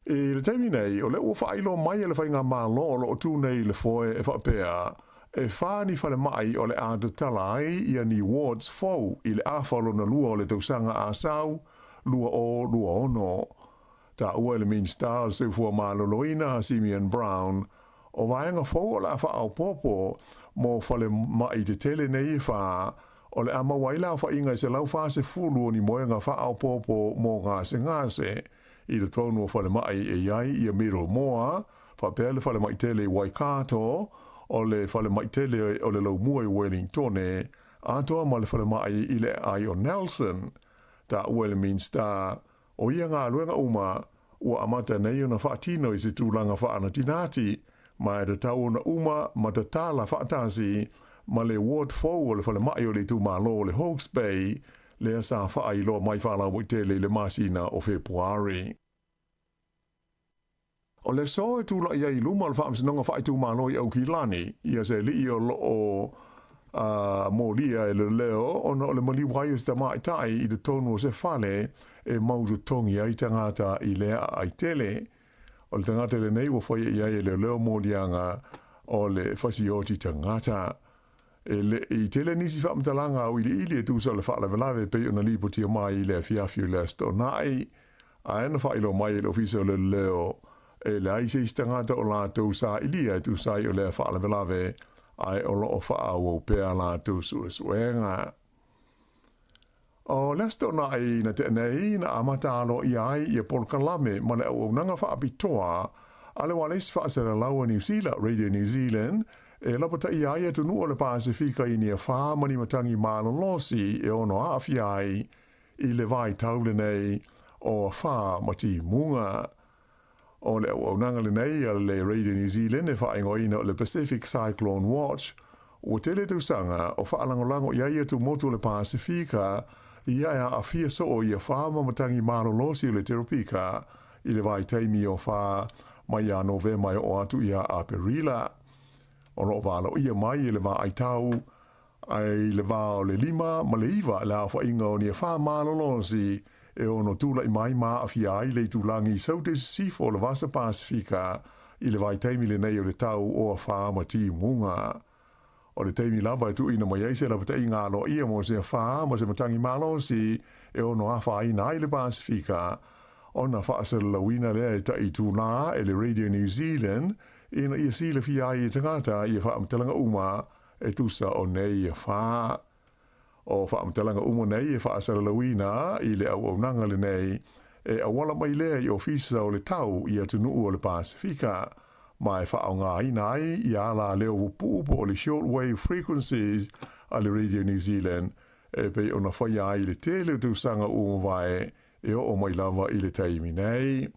I le taimi nei, o lea ua faailoa mai e le Faigamalo o lo o tu nei i le foe e faapea, e whā ni falemai o le a tatala ai ia ni wards fou i le afa lona lua o le tausaga a sau, 2026. Taua e le Minista o le Soifua Maloloina Simeon Brown, o vaega fou o le a faaopoopo mo falemai tetele nei e whā, o le a maua ai le aofaiga e 140 o ni moega faaopoopo mo gasegase i totonu o falemai e i ai ia Middlemore, faapea le falemai tele i Waikato, o le falemai tele o le Laumua i Wellingtone, atoa ma le falemai i le aai o Nelson. Taua e le Minista, o ia galuega uma, ua amata nei ona faatino i se tulaga faanatinati, ma e tatau ona uma ma tatala faatasi ma le ward fou o le falemai o le itumalo o le Hawke's Bay, lea sa faailoa mai faalauaitele i le masina o Fepuari. O le aso e tula'i ai i luma o le Faamasinoga Faaitumalo i Aukilani, ia se alii o lo o molia e le leo ona o le maliu ai o se tamaitai i totonu o se fale e mau totogi ai tagata i lea aai tele. O le tagata lenei ua faia i ai e leoleo moliaga o le fasioti tagata. E le i tele nisi faamatalaga auiliili e tusa o le faalavelave e pei ona lipotia mai i le afiafi o le Aso Toonai, ae na faailoa mai e le Ofisa o Leoleo e leai se isi tagata o latou sailia e tusa ai o lea faalavelave, ae o lo o faaauau pea a latou suesuega. O le Aso Toonai na tea nei, na amata aloaia ai ia polokalame ma le auaunaga faapitoa a le ualesi faasalalau a Niu Sila, Radio New Zealand, e lapataia ai atunuu o le Pasefika i ni afa ma ni matagi malolosi e ono aafia ai i le vaitau lenei o afa ma timuga. O le auaunaga lenei a le Radio New Zealand e faaigoaina o le Pacific Cyclone Watch, ua tele tausaga o faalagolago i ai atumotu o le Pasefika ia e aafia soo i afa ma matagi malolosi o le teropika i le vaitaimi o afa mai ia Novema e oo atu ia Aperila. O lo o valoia mai e le vaaitau ai le va o le 5 ma le 9 le aofaiga o ni afa malolosi e ono tula'i mai ma aafia ai le itulagi i Saute Sisifo o le Vasa Pasefika i le vaitaimi lenei o le tau o afa ma timuga. O le taimi lava e tuuina mai ai se lapataiga aloaia mo se afa ma se matagi malosi e ono afaina ai le Pasefika, ona faasalalauina lea e ta'i itulā e le Radio New Zealand ina ia silafia ai e tagata ia faamatalaga uma e tusa o nei afa. O faamatalaga uma nei e faasalalauina i le auaunaga lenei e auala mai lea i Ofisa o le Tau i atunuu o le Pasefika, ma e faaaogaina ai ia ala leo pupuu po o le shortwave frequencies a le Radio New Zealand e pei ona faia ai i le tele o tausaga ua mavae e oo mai lava i le taimi nei.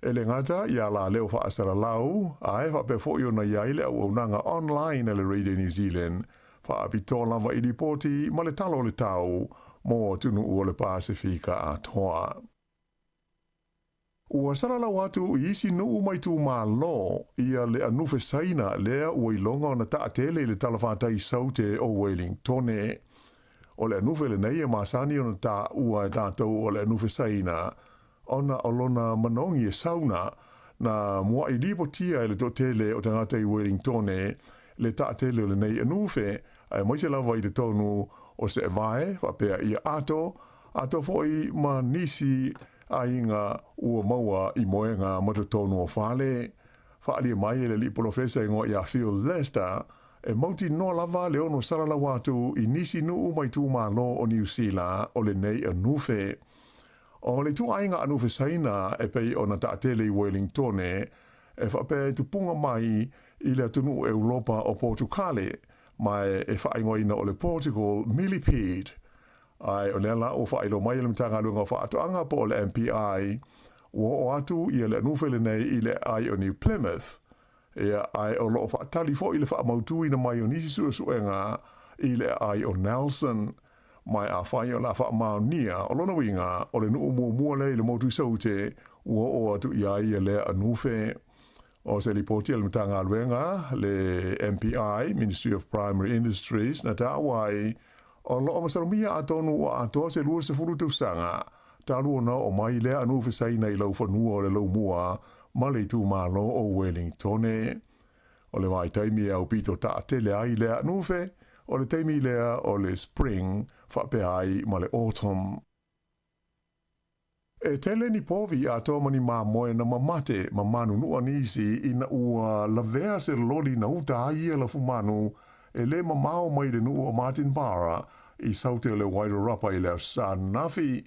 E le gata ia la leo faasalalau, ae faapea foi ona i ai le auaunaga online a le Radio New Zealand, faapitoa lava i lipoti ma le tala o le tau mo atunuu o le Pasefika atoa. Ua salalau atu i isi nuu ma itumalo ia le anufe Saina lea ua iloga ona taatele i le talafatai Saute o Wellingtone. O le anufe lenei e masani ona taua e tatou o le anufe Saina, ona o lona manogi e sauna, Na muaʻi lipotia e le toʻatele o tagata i Welingtone le taʻatele o lenei anufe, aemaise lava i totonu o Seʻevae, faapea ia ato, atoa foʻi ma nisi aiga ua maua i moega ma totonu o fale. Faaalia mai e le alii polofesa igoa ia Phil Lester, e mautinoa lava le ono salalau atu i nisi nuu ma itumalo o Niu Sila o lenei anufe. O le ituaiga anufe Saina e pei ona taatele i Welingtone, e faapea e tupuga mai i le atunuu Eulopa o Potukale, ma e faaigoaina o le Portugal Millipede. Ae o lea la ua faailoa mai e le Matagaluega o Faatoaga po o le MPI, ua oo atu ia le anufe lenei i le aai o New Plymouth. Ia, ae o lo o faatali foi le faamautuina mai o nisi suesuega i le aai o Nelson. Ma afai o le a faamaonia, o lona uiga, o le nuu muamua lea i le motu i Saute ua oo atu i ai ia lea anufe. O se lipoti a le Matagaluega, le MPI, Ministry of Primary Industries, na taua ai, o lo o masalomia atonu ua atoa se 20 tausaga talu ona oo mai lea anufe Saina i laufanua o le Laumua ma le itumalo o Welingtone. O le vaitaimi e aupito taatele ai lea anufe, o le taimi lea o le spring faapea ai ma le autumn. E tele ni povi atoa ma ni mamoe na mamate ma manunua nisi ina ua lavea se loli na uta ai ia lafumanu e le mamao mai le nuu o Martinborough i Saute o le Wairarapa i le Aso Sa ananafi.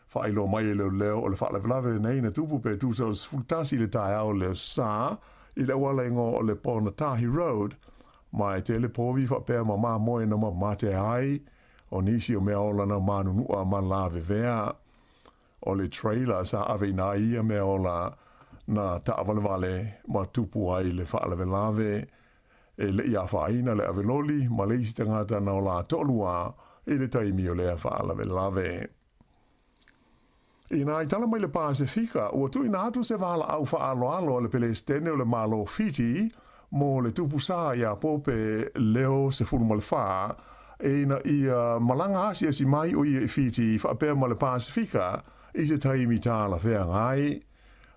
Faailoa mai e leoleo o le faalavelave lenei na tupu pe tusa o le 11 i le taeao o le Aso Sa i le auala igoa o le Ponatahi Road. Ma e tele povi faapea ma mamoe na mamate ai o nisi o mea ola na manunua ma lavevea. O le trailer sa aveina ai ia mea ola na taavalevale ma tupu ai le faalavelave. E leʻi afaina le aveloli ma le isi tagata na ola toalua i le taimi o lea faalavelave. Inā i tala mai le Pasefika, ua tuuina atu se valaau faaaloalo a le Pelesitene o le Malo Fiti mo le tupu sa iā Pope Leo 14 ina ia malaga asiasi mai o ia i Fiti faapea ma le Pasefika i se taimi talafeagai.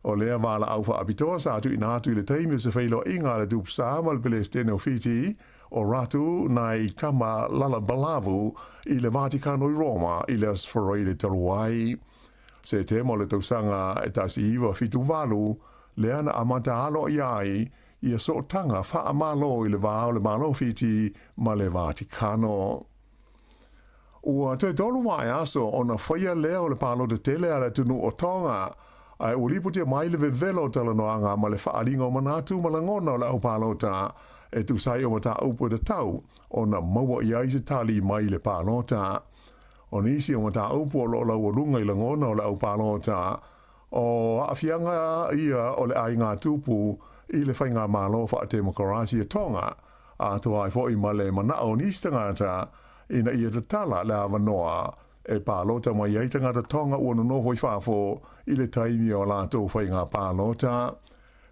O lea valaau faapitoa sa tuuina atu i le taimi o se feiloaiga a le tupu sa ma le Pelesitene o Fiti, o Ratu Nai Kama Lalabalavu i le Vatikano i Roma i le Aso Faraile talu ai. Setema o le tausaga e 1978, lea na amata aloaia ai ia sootaga faamalo i le va o le Malo Fiti ma le Vatikano. Ua toe tolu vaiaso ona faia lea o le palota tele a le atunuu o Tonga, ae ua lipotia mai le vevela o talanoaga ma le faaaliga o manatu ma lagona o le au palota e tusa ai o mataupu e tatau ona maua i ai se tali mai le palota. O nisi o mataupu o lo o laualuga i lagona o le au palota, o aafiaga ia o le aiga tupu i le faigamalo faatemokarasi a Tonga, atoa ai foi ma le manao o nisi tagata ina ia tatala le avanoa e palota mai ai tagata Tonga ua nonofo i fafo i le taimi o a latou faiga palota.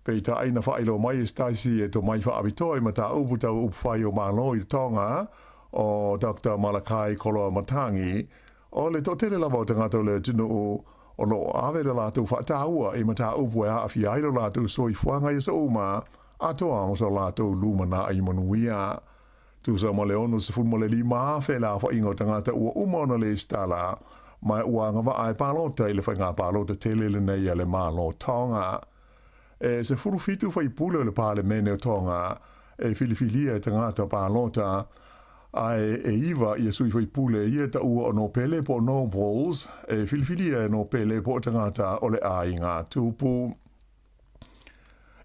Peitai na faailoa mai e se tasi e tomai faapitoa i mataupu tau upufai o Malo i Tonga, o Doctor Malakai Koloamatangi, o le toatele lava o tagata o le atunuu o lo o ave le latou faataua i mataupu e aafia ai lo latou soifuaga i aso uma, atoa ma so latou lumanai manuia. Tusa ma le 65,000 le aofaiga o tagata ua uma ona lesitala, ma ua agavaa e palota i le faiga palota tele lenei a le Malo Tonga. E 17 faipule o le Palemene o Tonga e filifilia e tagata palota, ae e 9 ia sui faipule ia taua o Nopele po o Nobles e filifilia e Nopele po o tagata o le aiga tupu.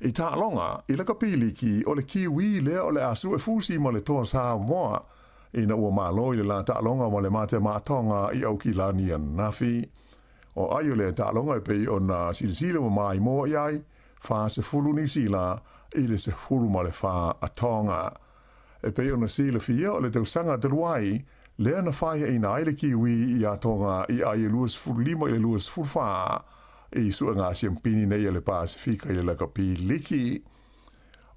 I taaloga, i laka piliki, o le Kiwi lea o le a suefusi ma le Toa Samoa, ina ua malo i le la taaloga ma le Matemaatoga i Aukilani ananafi. O ai o lea taaloga e pei ona silasila ma maimoa i ai, 40 Niu Sila i le 14 a Tonga. E pei ona silafia o le tausaga talu ai, lea na faeaina ai le Kiwi iā Tonga i ai e 25 i le 24 i suega siampini nei a le Pasefika i le lakapi liki.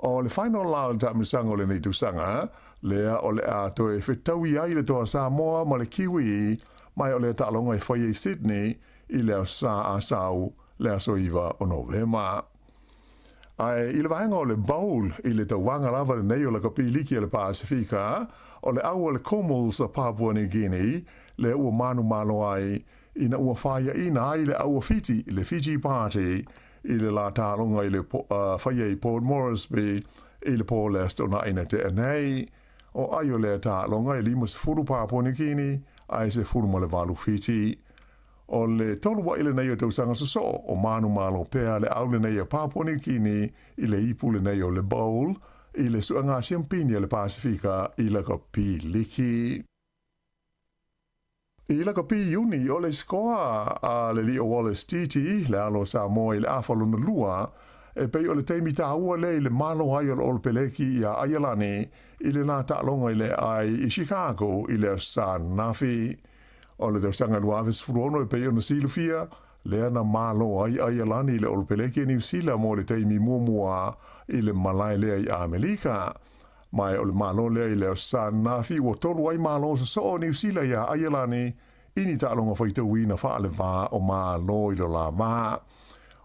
O le final la o le taamilosaga o lenei tausaga, lea o le a toe fetaui ai le Toa Samoa ma le Kiwi, ma o lea taaloga e faia i Sydney i le Aso Sa Asau le aso 9 o Novema. Ae i le vaega o le Bowl i le tauaga lava lenei o le Kapi Liki a le Pasefika, o le au a le Kumuls a Papua New Guinea lea ua manumalo ai ina ua faiaina ai le au a Fiti, le Fiji Party, i le la taaloga i le faia i Port Moresby i le po le Aso Toonai na tea nei. O ai o lea taaloga e 50 Papua New Guinea ae 18 Fiti. O le tolu aʻi lenei o tausaga sosoo o manumalo pea le au lenei a Papua New Guinea i le ipu lenei o le Bowl i le suʻega siampini a le Pasefika i lakapi liki. I lakapi Iuni, o le sikoa a le alii o Wallace Titi, le alo o Samoa i le afa lona lua, e pei o le taimi tāua lea i le malo ai o le Olopeleki iā Aialani i le la taaloga i le aai i Chicago i le Aso Sa ananafi. O le tausaga 2016 e pei ona silafia, lea na malo ai Aialani i le Olopeleki a Niu Sila mo le taimi muamua i le malae lea i Amelika. Ma o le malo lea i le Aso Sa ananafi ua tolu ai malo sosoo o Niu Sila iā Aialani i ni taaloga faitauina faalevā o Malo i lo la vā.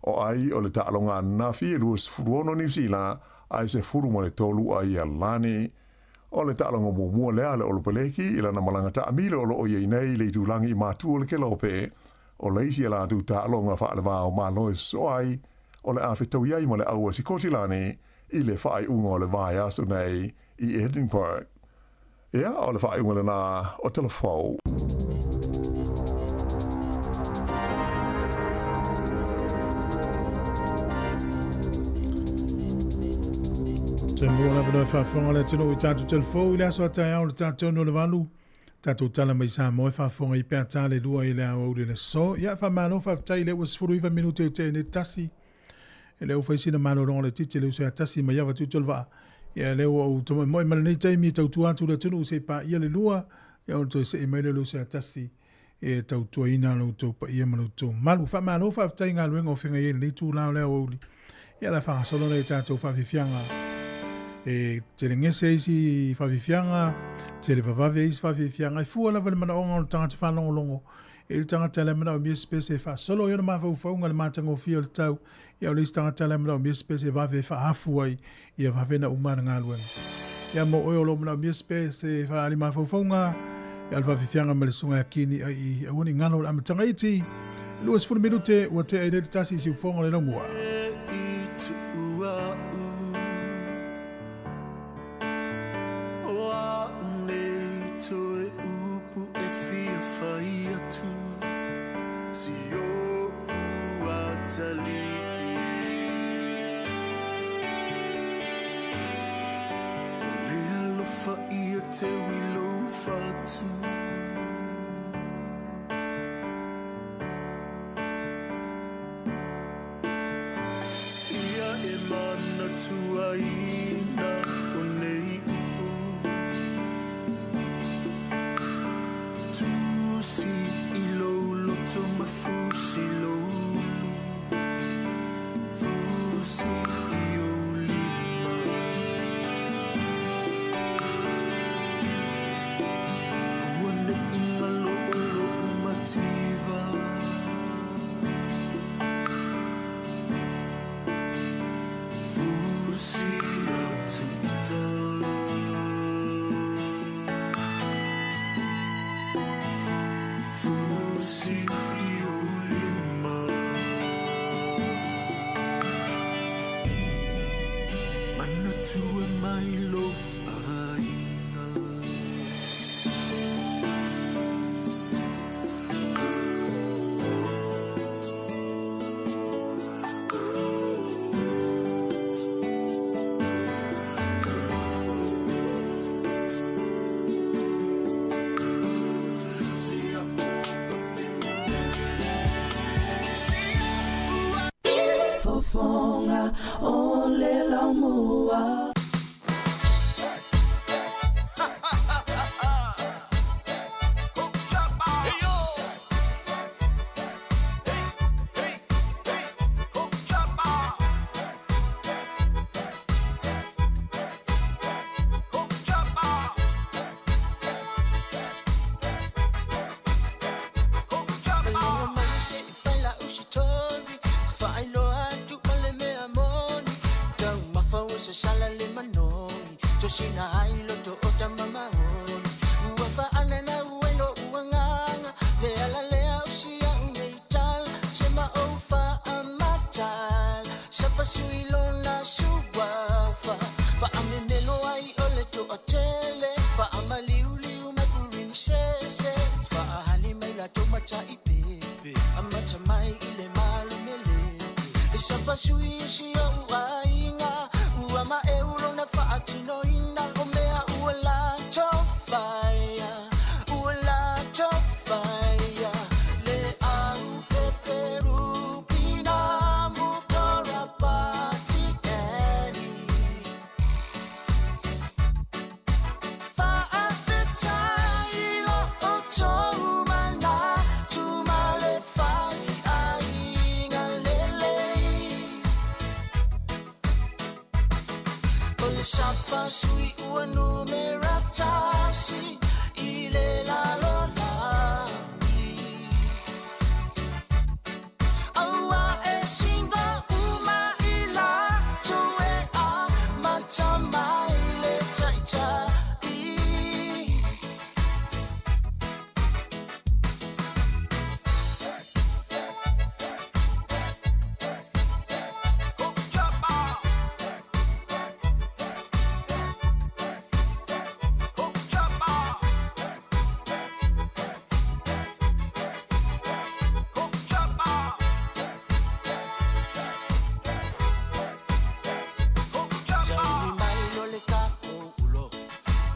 O ai o le taaloga ananafi e 26 Niu Sila ae 13 Aialani. O le taaloga muamua lea a le Olopeleki i lana malaga taamilo o lo o i ai nei i le itulagi i Matu o le Kelope. O le isi a latou taaloga faalevā o Malo e sosoo ai, o le a fetaui ai ma le au a Sikotilani i le faaiuga o le vaiaso nei i Edinburgh. Ia, o le faaiuga lena o Tala Fou. Toe maua lava le faafofoga o le atunuu i tatou telefou i le aso a taeao le tatou o le valu. Tatou tala mai Samoa e faafofoga i pe a ta le lua i le aoauli le aso. Ia, faamalo faafetai lea ua 19 minute o tea nei le tasi. E le ua fai sina malologa laitiiti e le uso ia tasi mai ava tutu o le vaa. Ia lea ua ou tamoemoe ma lenei taimi e tautua atu le atunuu se i paia le lua. Ia ona toe see mai lea o le uso ia tasi e tautuaina lo outou paia ma lo outou malu. Faamalo faafetai i galuega o feagai ai i lenei itula o le aoauli. Ia o le a faagasolo lea i tatou faafiafiaga. E tele gese isi faafiafiaga, tele vavave isi faafiafiaga. E fua lava i le manaoga o le tagata faalogologo. E i ai le tagata la e manaomia se pese e faasolo ai ona mafaufauga i le matagofie o le tau. Ia o le isi tagata la e manaomia se pese e vave e faaafu ai ia vave ona uma ana galuega. Ia mo oe o lo o manaomia se pese e faaali mafaufauga, ia o le faafiafiaga ma le susuga ia Kini ai i aua ne i galo o le amataga iti. 20 minute ua tea i le tasi i siufoga o le laumua. Fofoga o le laumua. tosina ai loto o tamamaoni. Ua faananau ai lo'u agaga le ala lea o sia'u nei tala se ma ou faamatala sapasui lona suafa faamemelo ai o le toatele faamaliuliu mai purinisese faahali mai latou mata'i pepe amata mai i le malumelete e sapasui o sia'u aiga ua maeu lona faatinoina o mea ua latou faia ua latou faia le au peperupina mukorapatieni Fa'afetai lo outou manatu ma le faiaiga lelei. O le sapasui ua numera tasi i le lalolagi. Aua e singa uma i latou e amata mai le taitai. Saili mai lo le tatou ulo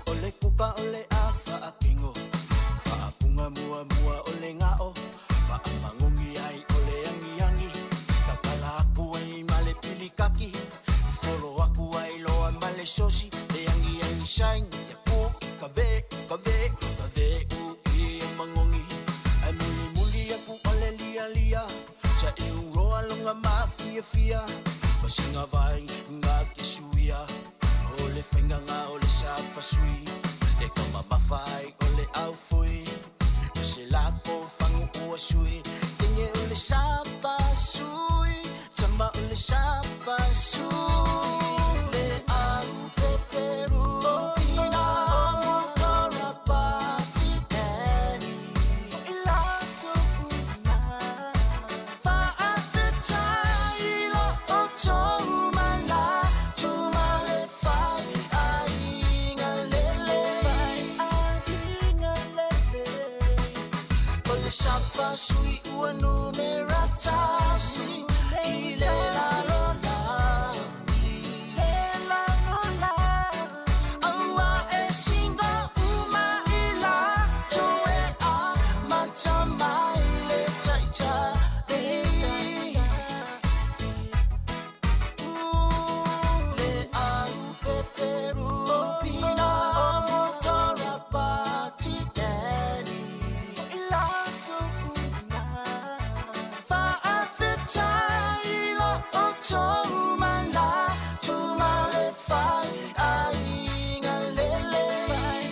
O le kuka o le afa akingo Faapuga muamua o le ga'o Faamagogi ai o le agiagi Tatala aku ai ma le pilikaki Folo aku ai loa ma le sosi Le agiagi saini aku i ka ve ka ve ka ve u i e magogi Ae mulimuli aku o le lialia Sa e uroa loga mafiafia Pasinga vai ngā ke suia O le whainganga o le sapasui E ka mamafa ai o le aufui O se lako fangu ua sui Tenge o le sapasui Tama o le sapasui Le au peperu Ina mukorapatieni I latou uma Fa'afetai lo outou manatu ma le faiaiga lelei. O le sapasui ua numera tasi i le lalolagi. Aua e singa uma i latou e amata mai le taitai. Le au peperupina mukorapatieni I latou uma Fa'afetai lo outou manatu ma le faiaiga lelei.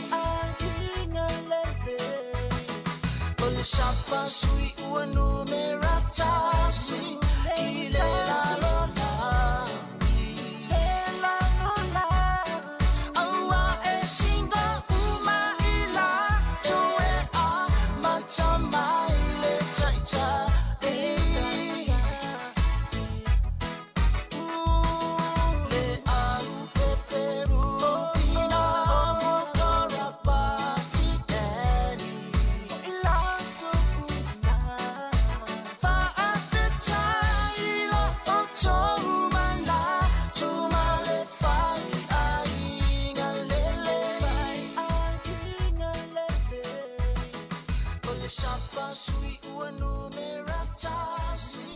O le sapasui ua numera tasi i le lalolagi. Aua e singa uma i latou e amata mai le taitai. Le au peperupina mukorapatieni I latou uma Fa'afetai lo outou manatu ma le faiaiga lelei. O le sapasui ua numera tasi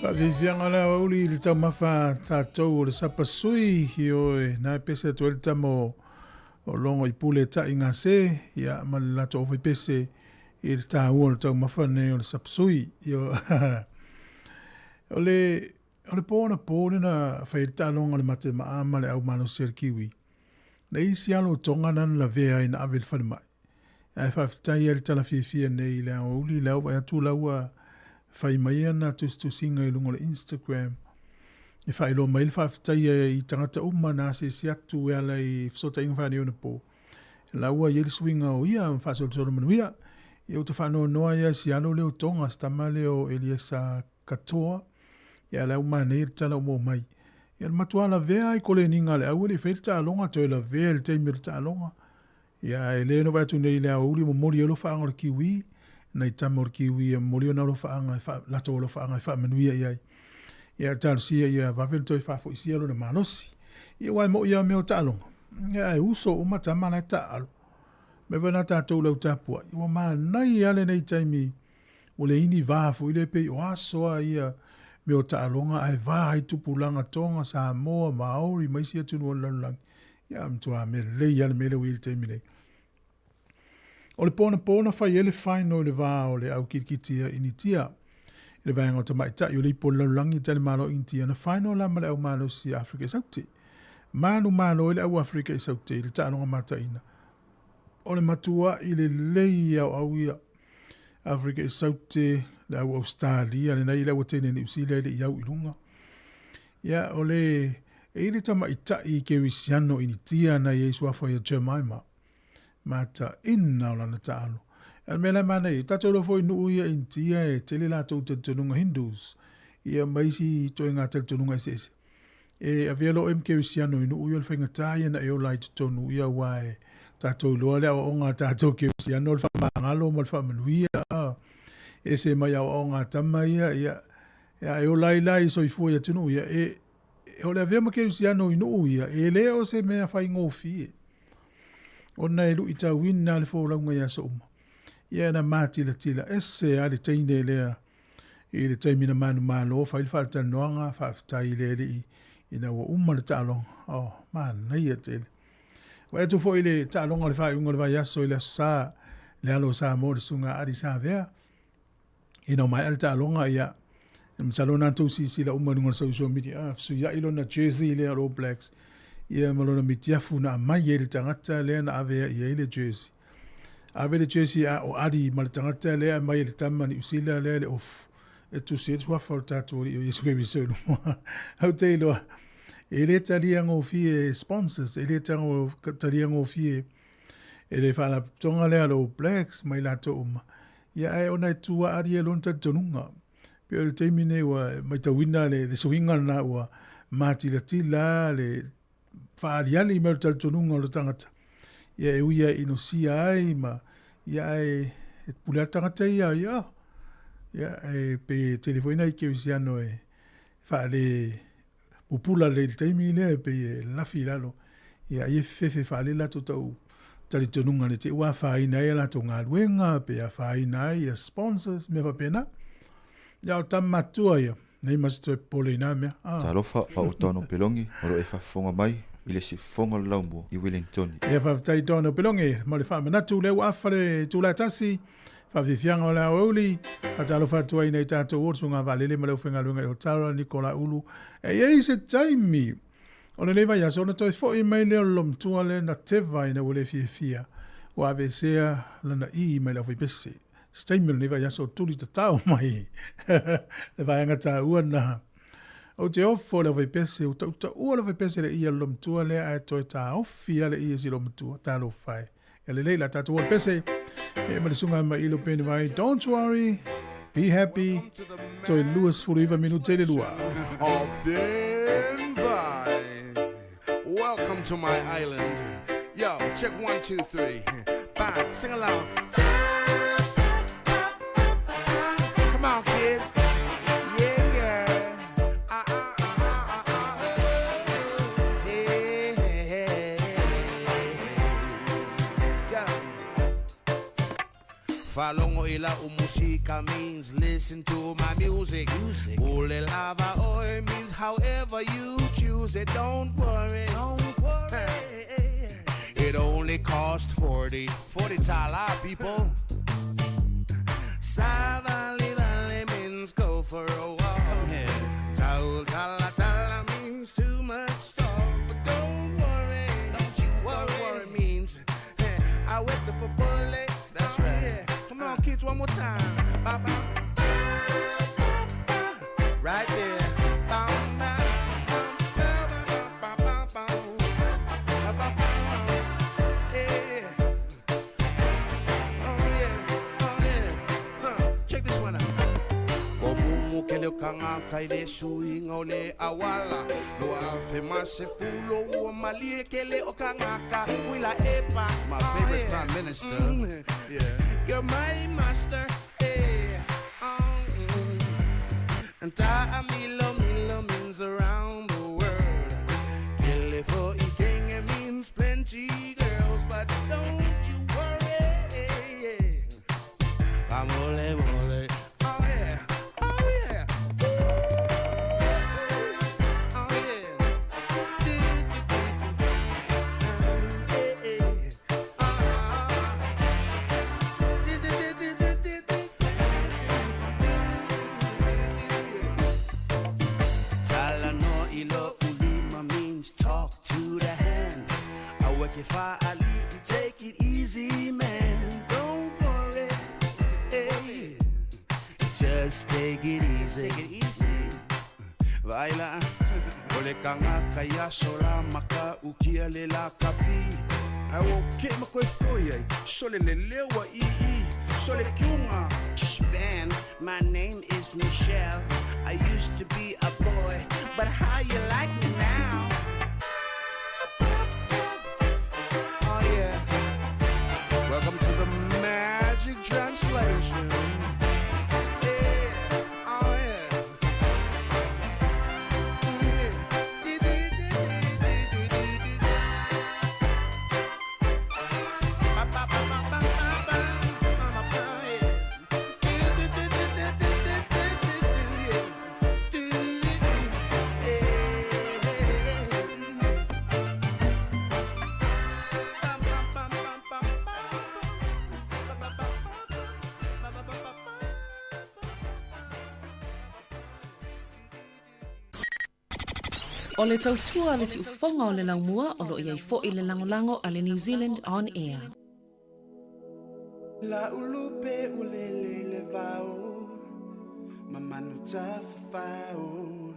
Faaviaviaga le aoauli i le taumafa a tatou o le sapasui ioe na e pese atu ai le tama o o logo i pule ta'i gase ia ma le latou aufaipese i le taua o le taumafa lenei o le sapasui io o le o le po anapo lea na fai ai le taaloga o le matema'a ma le au malosi a le Kiwi. Na isi alo o Tonga na na lavea ai na ave i le falemai. Ae faafetai ai le tala fiafia nei i le aoauli le au vaai atu la ua fai mai ana tusitusiga i luga o le Instagram. E faailoa mai le faafetaia i tagata uma na asiasi atu e ala i fesootaiga faaneionapo. La ua i ai le suiga o ia ma faasolosolo manuia. Ia ua ta faanoanoa ia si alo lea o Tonga, si tama lea o Eliesa Katoa, ia la ua manaia le tala ua maua mai. Ia le matua lavea ai koleniga a le au e le i faia le taaloga, toe lavea i le taimi o le taaloga. Ia ae le no vaai atu nei i le aoauli momoli ai alofaaga o le Kiwi, nai tama o le Kiwi e momoli ona alofaaga e faa, latou alofaaga e faamanuia i ai. Ia talosia ia vave ona toe faafoisia lona malosi. Ia aua e moi lava mea o taaloga, ia ae uso uma tama la e taaalo. Mea foi na tatou le au tapuai, ua manaia lava lenei taimi ua leai ni va foi lea pei o aso lava ia mea o taaloga ae va ai tupulaga Tonga, Samoa, Maori ma isi atunuu o le lalolagi. Ia, e matua mea lelei lava le mea lea ua i ai i le taimi nei. O le po anapo na fai ai le final i le va o le au kilikiti a Initia i le vaega o tamaitai o le ipu o le lalolagi i talimalo o Initia na final la ma le au malosi a Afrika i Saute. Manumalo ai le au Afrika i Saute i le taaloga mataina. O le matua'i lelei ia o au ia. Afrika i Saute, le au Australia, lena i le au Atene Niu Sila e le i au i luga. Ia, o le, e i le tamaitai Kerisiano Initia na i ai suafa ia Jemima. Mataina o lana taalo. A o le mea la e manaia, tatou iloa foi i nuu ia Initia e tele latou talitonuga Hindus, ia ma isi ituaiga talitonuga eseese. E avea loa oe ma Kerisiano i nuu ia, o le faigata ia ona e ola ai i totonu, ia aua e tatou iloa le aoaoga a tatou Kerisiano o le faamagalo ma le faamanuia, a. E ese mai aoaoga a tama ia, ia, a e ola ai la i soifua i atunuu ia, e, o le avea ma kerisiano i nuu ia, e le o se mea faigofie. Ona e luitauina le folauga i aso uma. Ia na matilatila ese a le teine lea i le taimi na manumalo, fai le faatalanoaga, faafetai i le Alii ina ua uma le taaloga. Oh, manaia tele. Vaai atu foi i le taaloga o le faaiuga o le vaiaso i le Aso Sa, le alo o Samoa le Susuga Adi Savea. Ina ua maea le taaloga, ia, masalo na tou silasila uma i luga o le social media, ah, fesuiai lona jersey lea o le All Blacks, ia ma lona mitiafu na aumai ai le tagata lea na ave i ai le jersey. Ave le jersey a o Adi ma le tagata lea aumai e le tama Niu Sila lea le ofu. E tusi ai le suafa o le tatou Alii o Iesu Keriso i luma. Ou te iloa, e le talia gofie e sponsors, e le talia gofie e le faalapotopotoga lea a le All Blacks ma i latou uma. Ia ae ona e tu aali ai lona talitonuga. Pei o le taimi nei ua matauina le, le suiga lena ua matilatila le faaaliali mai o le talitonuga o le tagata. Ia e ui ai inosia ai ma ia ae e pule a le tagata ia ia. Ia e pei e tele foi nai kerisiano e faale pupula lelei i le taimi lea e pei e lafi i lalo. Ia ai e fefe faale latou tau talitonuga ne i te i ua afaina ai a latou galuega pe afaina ai ia sponsors, mea faapena. Ia o tama matua ia, nei ma se toe popole i na mea. Ah. Talofa, o Toano Pelongi o lo o e faafofoga mai i le siufofoga o le laumua i Wellingtoni. Ia faafetai Toano Pelongi mo le faamanatu lea ua afa le itula e tasi. Faafiafiaga o le aoauli, faatalofa atu ai nei tatou o le susuga vaalele ma le aufaigaluega i Otara, Nicola Ulu. E i ai se taimi o lenei vaiaso ona toe foi mai lea o le lomatua lea na teva ina ua le fiafia ua aveesea lana i mai le aufaipese. Se taimi o lenei vaiaso o tuli tatao mai le vaega taua na. Ou te ofo le aufaipese, ua tautaua le aufaipese le i a le lomatua lea ae toe taofi lava le i a si lomatua. Talofa e. Ia lelei la tatou o le pese. E ma le susuga ma ilo pene vai. Don't worry, be happy. Toe 29 minute i le lua. Of Denver. Welcome to my island. Yo, check 1, 2, 3. Bye. Sing along. Come on, kids. Yeah, yeah. Hey, hey, hey. Yeah. Faalogo i la'u musika means listen to my music. Pule lava oe means however you choose it. Don't worry. Don't worry. It only cost 40. 40 tala, people. Savali vale means go for a walk. Come here. Tau tala tala means too much talk. But don't worry. Don't you worry. Don't worry means I went to Popole. That's right. Come on, kids, one more time. Ba, ba. Right there. Bam, bam. Check this one out. Ko mumu ke leo kanga kai le suiga o le auala Lua afe ma se fulo ua malie ke le o kangaka Wila epa My favorite prime minister. Yeah. You're my master, eh. And ta milo milo means around the world. Kele for ikenge means plenty girls, but don't you worry. Amole mole. Oh yeah, oh yeah. Ooh. Oh yeah. Do, do, do, do. Eh, eh. Ah. Do, do, do, do, do, do, do. Tala no ilo ulima means talk to the hand. Awe ke ali, take it easy, man. Don't worry, hey. Just take it easy. Take it easy. Vaila, ole kanga kaya sola maka ukia le la kapi. Ai o ke ma koe foi ai, sole le lewa i i, sole kiunga. Man, my name is Michelle. I used to be a boy, but how you like me now? Oh yeah. Welcome to the magic translation. Yeah. Oh yeah. Yeah. Di, di, di, di, di, di, di, di. Ba, ba, ba, ba, ba, ba, ba, ba, ba, yeah. Do, do, do, do, do, do, do, do, do, do, yeah. Do, do, do. Yeah. O le tautua le siufofoga o le laumua o loo iai fo'i le lagolago a le New Zealand On Air. La ulupe ulele le vao Mamanu tafafao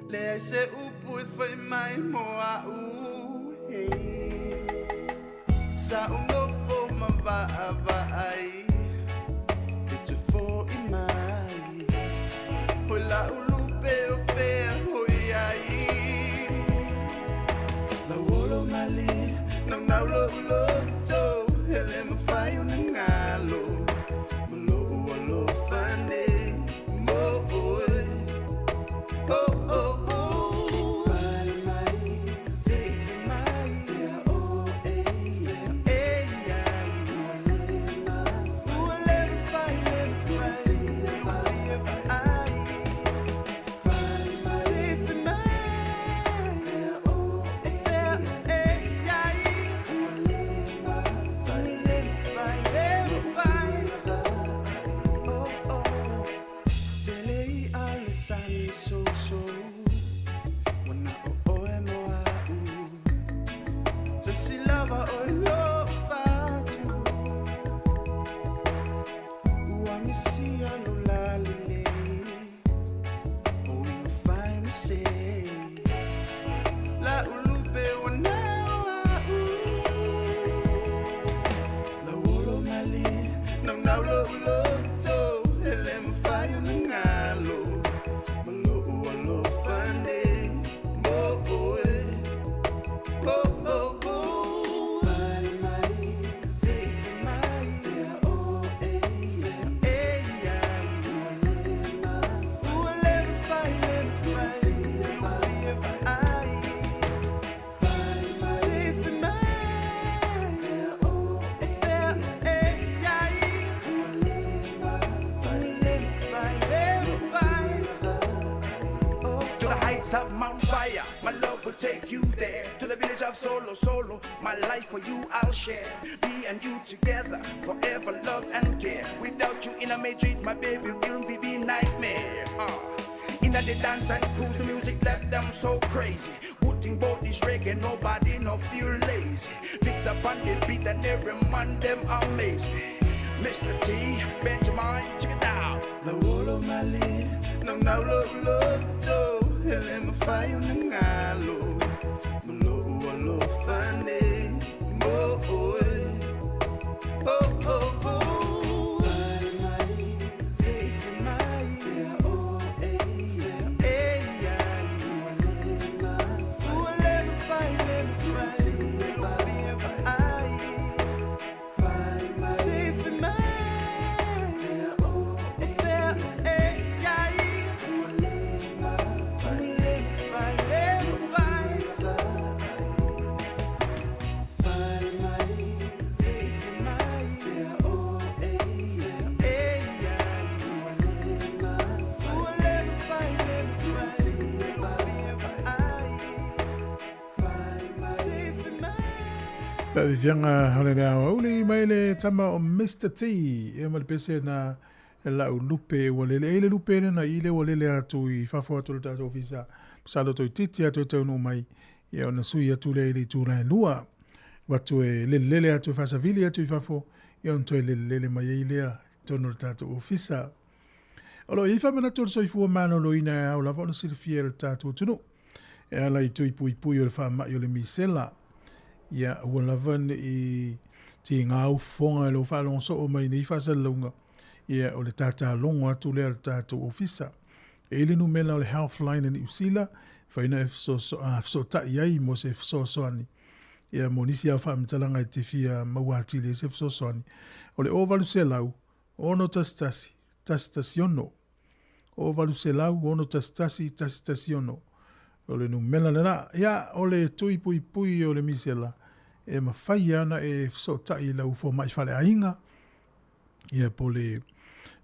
Le ai se upu e fai mai mo au hey. Sa unofo ma vaa vaai E te fo i mai Hoi la ulupe o fea hoi ai La olo mali nau nau lo uloto Hele mawhai o na ngalo Malo o alofa nei mo oe Oh oh oh Fale mai, se ife mai Fea o e, fea e iai Ua le mawhai, le mawhai Ua fia vaai Se ife mai Fea o e, fea e iai Ua le mawhai, le mawhai, le mawhai Oh oh Tele i ale sale so so Wana o oe mo au Tasi lava oe lo fatu Ua misia lo lalele O inga fai mo se La ulupe wana o au La olo mali Nau nau lo uloto Hele mawhai o na ngalo Malo o alofa nei mo oe Oh oh oh Fale mai, se ife mai Fea o e, fea e iai Ua le mawhai, le mawhai Ua fia vaai Se ife mai Fea o e, fea e iai Ua le mawhai, le mawhai, le mawhai To the heights of Mount Fire, my love will take you there. To the village of Solo Solo, my life for you I'll share. Me and you together, forever love and care. Without you in a matrix, my baby, it'll be the nightmare. In the dance and cruise, the music left them so crazy. Wooting bout this reggae, nobody no feel lazy. Picked up on the beat and every man them amazed me. Mr. T, Benjamin, check it out. La olo mali, nau nau lo uloto Hele mawhai o na ngalo Malo o alofa nei mo oe Oh oh oh Fale mai, Faafiafiaga o le aoauli mai le tama o Mr T ia ma le pese na lau lupe ua lele e le lupe lena i le ua lele atu i fafo atu o le tatou ofisa masalo toeitiiti atu e taunuu mai ia ona sui atu lea i le itu la e lua atu e lelelele atu e faasavili atu i fafo ia ona toe lelelele mai ai lea i totonu o le tatou ofisa. O lo o i ai faamanatu o le soifua maloloina e ao lava ona silafia e le tatou atunuu e ala i tui puipui o le faamai o le misela. Ia aua lava ne i tiga ou fofoga i lou faalogo soo mai nei faasalalauga, ia o le tatalogo atu lea a le tatou ofisa. E i ai le numela o le Healthline a Niu Sila, e mafai ona e fesootai ai mo se fesoasoani ia mo nisi lava faamatalaga e te fia maua atili ai se fesoasoani. O le 0800 611 116. 0800 611 116. O le numela lena. Ia, o le tui puipui o le misela, e mafai lava ona e fesootai i lau fomai faleaiga, ia po o le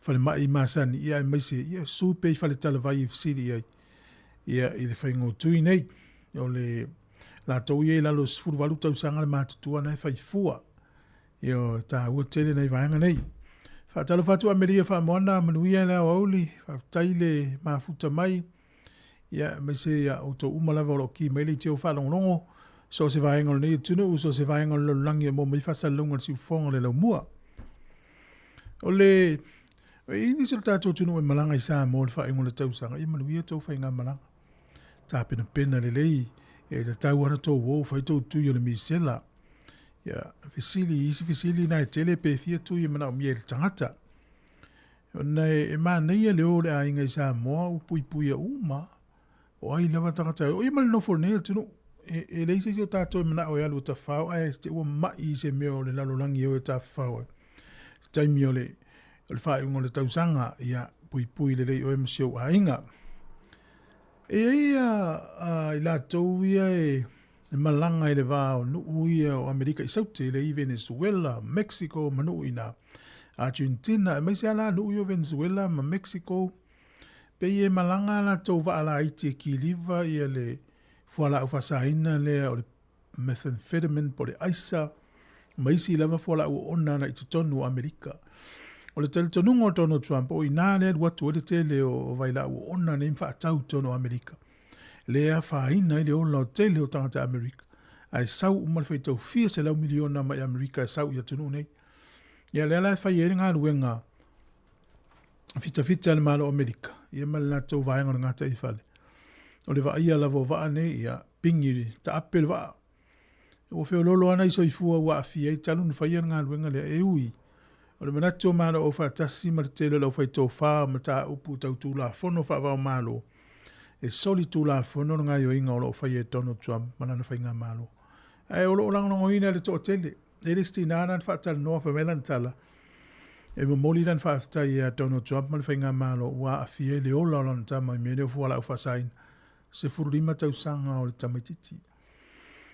falemai masani, ia aemaise, ia susu pea i faletalavai e fesili i ai, ia i le faiga o tui nei. O le latou ia i lalo o le 18 tausaga le matutua na e fai fua. Ia e taua tele nai vaega nei. Faatalofa atu Amelia Faamoana, manuia le aoauli, faafetai le mafuta mai. Ia aemaise ia outou uma lava o lo o ki mai le leitio faalogologo, so o se vaega o lenei atunuu, so o se vaega o le lalolagi e maua mai faasalalauga o le siufofoga o le laumua. O le e i ai nisi o le tatou atunuu e malaga i Samoa i le faaiuga o le tausaga, ia manuia tou faigamalaga. Tapenapena lelei, e tatau lava ona tou o fai tou tui o le misela. Ia, fesili, isi fesili na e tele pe fia tui e manaomia e le tagata. Ona e manaia le o o le aiga i Samoa ua puipuia uma. O ai lava tagata e o. Ia ma le nofo o lenei atunuu. E leai se isi o tatou e manao e alu e tafao ae te i ua mai i se mea o le lalolagi e o e tafafao ai. Se taimi o le faaiuga o le tausaga, ia puipui lelei oe ma si ou aiga. E i ai i latou ia e malaga i le va o nuu ia o Amerika i Saute, lea i Venezuela, Mexico ma nuu i ina, Argentina, aemaise lava la nuu ia o Venezuela ma Mexico, pei e malaga a latou vaa laiti e kiliva ia le fualaau faasaina lea o le methamphetamine po o le aisa, ma isi lava fualaau oona na i totonu o Amerika. O le talitonuga o Donald Trump, o i inā lea e alu atu ai le tele o vailaau oona nei ma faatau i totonu o Amerika. Lea e afaina ai le ola o tele o tagata Amerika, ae sau uma le faitau fia selau miliona mai Amerika e sau i atunuu nei. Ia lea la e fai ai le galuega fitafita a le Malo o Amerika, ia ma le latou vaega o le gataifale. O le vaaia lava o vaa nei, ia pigi taape le vaa. Ua feoloolo lava nai soifua ua aafia ai talu ona faia le galuega lea, e ui o le manatu o Malo Aufaatasi ma le tele o le aufaitofa o mataupu tau Tulafono faava-o-Malo, e soli Tulafono le gaoioiga o lo o faia e Donald Trump ma lana faigamalo. Ae o lo o lagolagoina e le toatele. E le isi tina na faatalanoa fai mai lana tala, e momoli lana faafetai ia Donald Trump ma le faigamalo ua aafia ai le ola o lana tama i mea nei o fualaau faasaina. 15 tausaga o le tamaitiiti.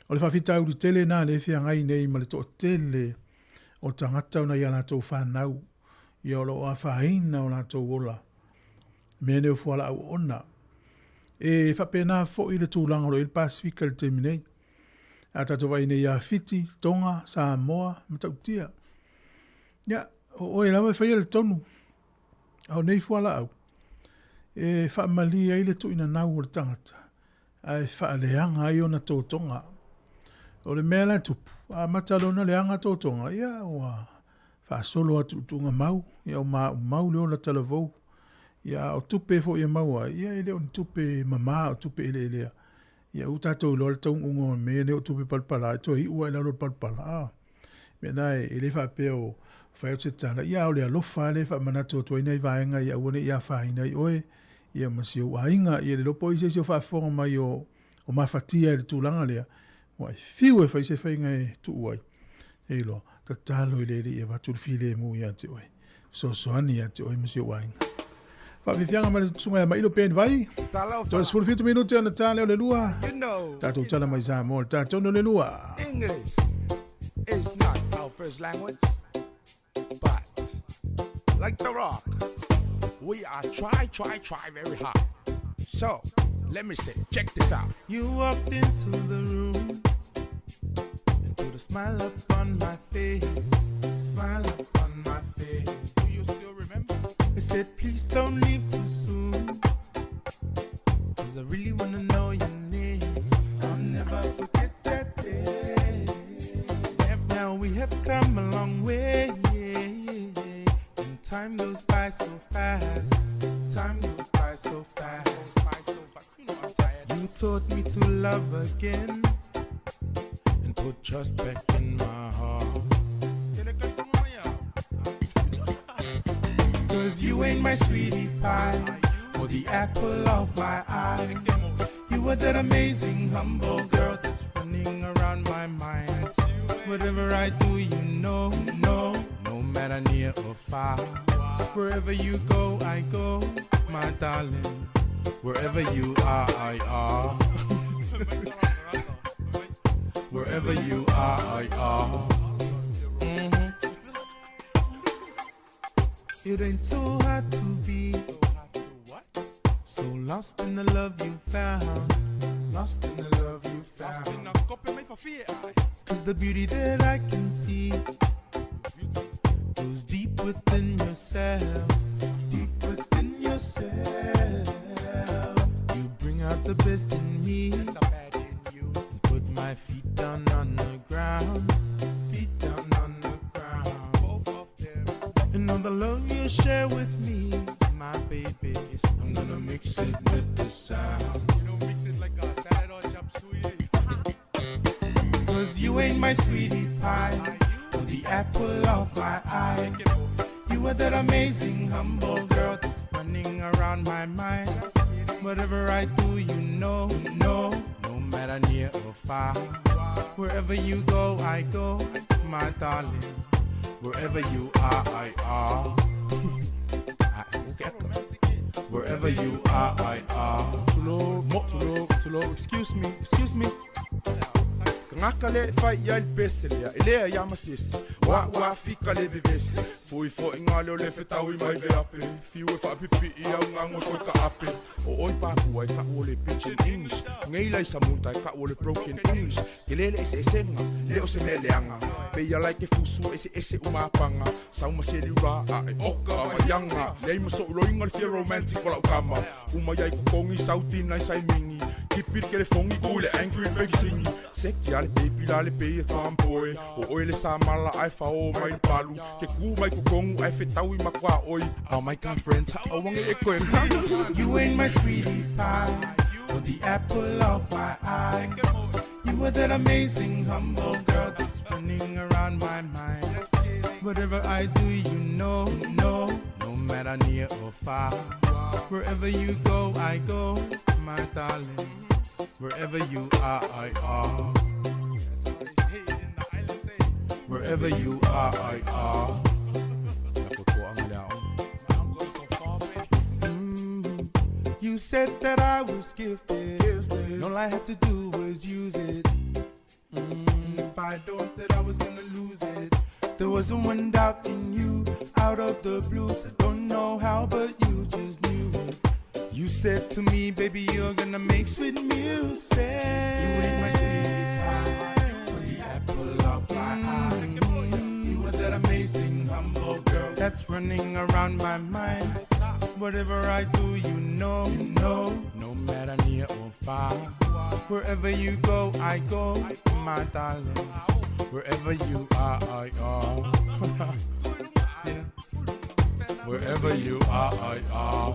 O le faafitauli tele lena lea e feagai nei ma le toatele o tagata ona i a latou fanau, ia o lo o afaina o latou ola i mea nei o fualaau oona. E faapena foi le tulaga o lo o i ai le Pasefika i le taimi nei. A tatou vaai nei ia Fiti, Tonga, Samoa, Matautia. Ia, o oe lava e faia le tonu. A o nei fualaau, e faamalie ai le tuuinanau o le tagata, ae faaleaga ai ona totoga. O le mea la e tupu, a amata loa ona leaga totoga, ia ua faasolo atu i tuugamau, ia ua maumau le ola talavou. Ia a o tupe foi e maua ai, ia e le o ni tupe mama o tupe eleelea. Ia ua tatou iloa le taunuuga o mea nei o tupe palapala, e toe iu lava i lalo o le palapala. A mea na e le faapea o fai atu se tala, ia a o le alofa lava lea e faamanatu atu ai nai vaega ia aua ne i afaina ai oe ia ma si ou aiga. Ia le iloa po o i ai se isi o faafofoga mai o mafatia i le tulaga lea, ua e fiu e fai se faiga e tuu ai. E iloa, tatalo i le Alii e avatu le filemu ia te oe, fesoasoani ia te oe ma si ou aiga. Faafiafiaga mai le susuga ia Mailo Ben Vai. Toe 17 minute ona ta lea o le lua. Tatou tala mai Samoa, le ta tonu o le lua. English is not our first language, but like the rock, we are try, try, try very hard. So, let me say, check this out. You walked into the room, and put a smile upon my face, smile upon my face. Do you still remember? I said, please don't leave too soon. Cause I really wanna know your name. I'll never forget that day. Now we have come a long way. And time goes by so fast. Time goes by so fast. You taught me to love again and put trust back in my heart. Cause you ain't my sweetie pie or the apple of my eye. You are that amazing, humble girl that's running around my mind. Whatever I do, you know, no, no matter near or far. Wherever you go, I go, my darling. Wherever you are, I are. Wherever you are, I are. Mhm. It ain't so hard to be so lost in the love you found. Lost in the love you found. Cause the beauty that I can see goes deep within yourself. Deep within yourself. You bring out the best in me. And put my feet down on the ground. Feet down on the ground. Both of them. And all the love you share with me, my baby. I'm gonna mix it with the sound. You know, mix it like a salad or chop suey. Cause you ain't my sweetie pie, or the apple of my eye. You are that amazing, humble girl that's running around my mind. Whatever I do, you know, no, no matter near or far. Wherever you go, I go, my darling. Wherever you are, I are. Wherever you are, I are. Tulo, mo, tulo, tulo, excuse me, excuse me. Ngaka le fai ia le pese lea, e lea ia masisi. Wa wa fika le bebese. Fui fo inga leo le fetau i mai veape. Fiu e whaapipi i au ngango toi ka ape. O oi pāpua i ka o le pidgin English. Ngei lai samunta i ka o le broken English. Ke lele ese esenga, le o se mea leanga. Pe ia lai ke fusu ese ese umapanga. Sauma se liura a e oka a waianga. Lei maso uloinga le fia romantic o lau kama. Uma iai kukongi sautina i sai mingi. Kipir ke le fongi ku le angry baby singi. Seki ale baby la le pei e tomboy. O oi le sa mala ai fa o mai palu. Ke ku mai kukongu ai fetau i makwa oi. Oh my god friends, ha o wange e koe. You ain't my sweetie pie, or the apple of my eye. You are that amazing, humble girl that's running around my mind. Whatever I do, you know, no, no matter near or far. Wherever you go, I go, my darling. Wherever you are, I are. Wherever you are, I are. You said that I was gifted. And all I had to do was use it. If I don't, that I was gonna lose it. There wasn't one doubt in you, out of the blue. I don't know how, but you just knew it. You said to me, baby, you're gonna make sweet music. You ain't my sweetie pie, or the apple of my eye. You are that amazing, humble girl that's running around my mind. Whatever I do, you know, no, no matter near or far. Wherever you go, I go, my darling. Wherever you are, I are. Yeah. Wherever you are, I are.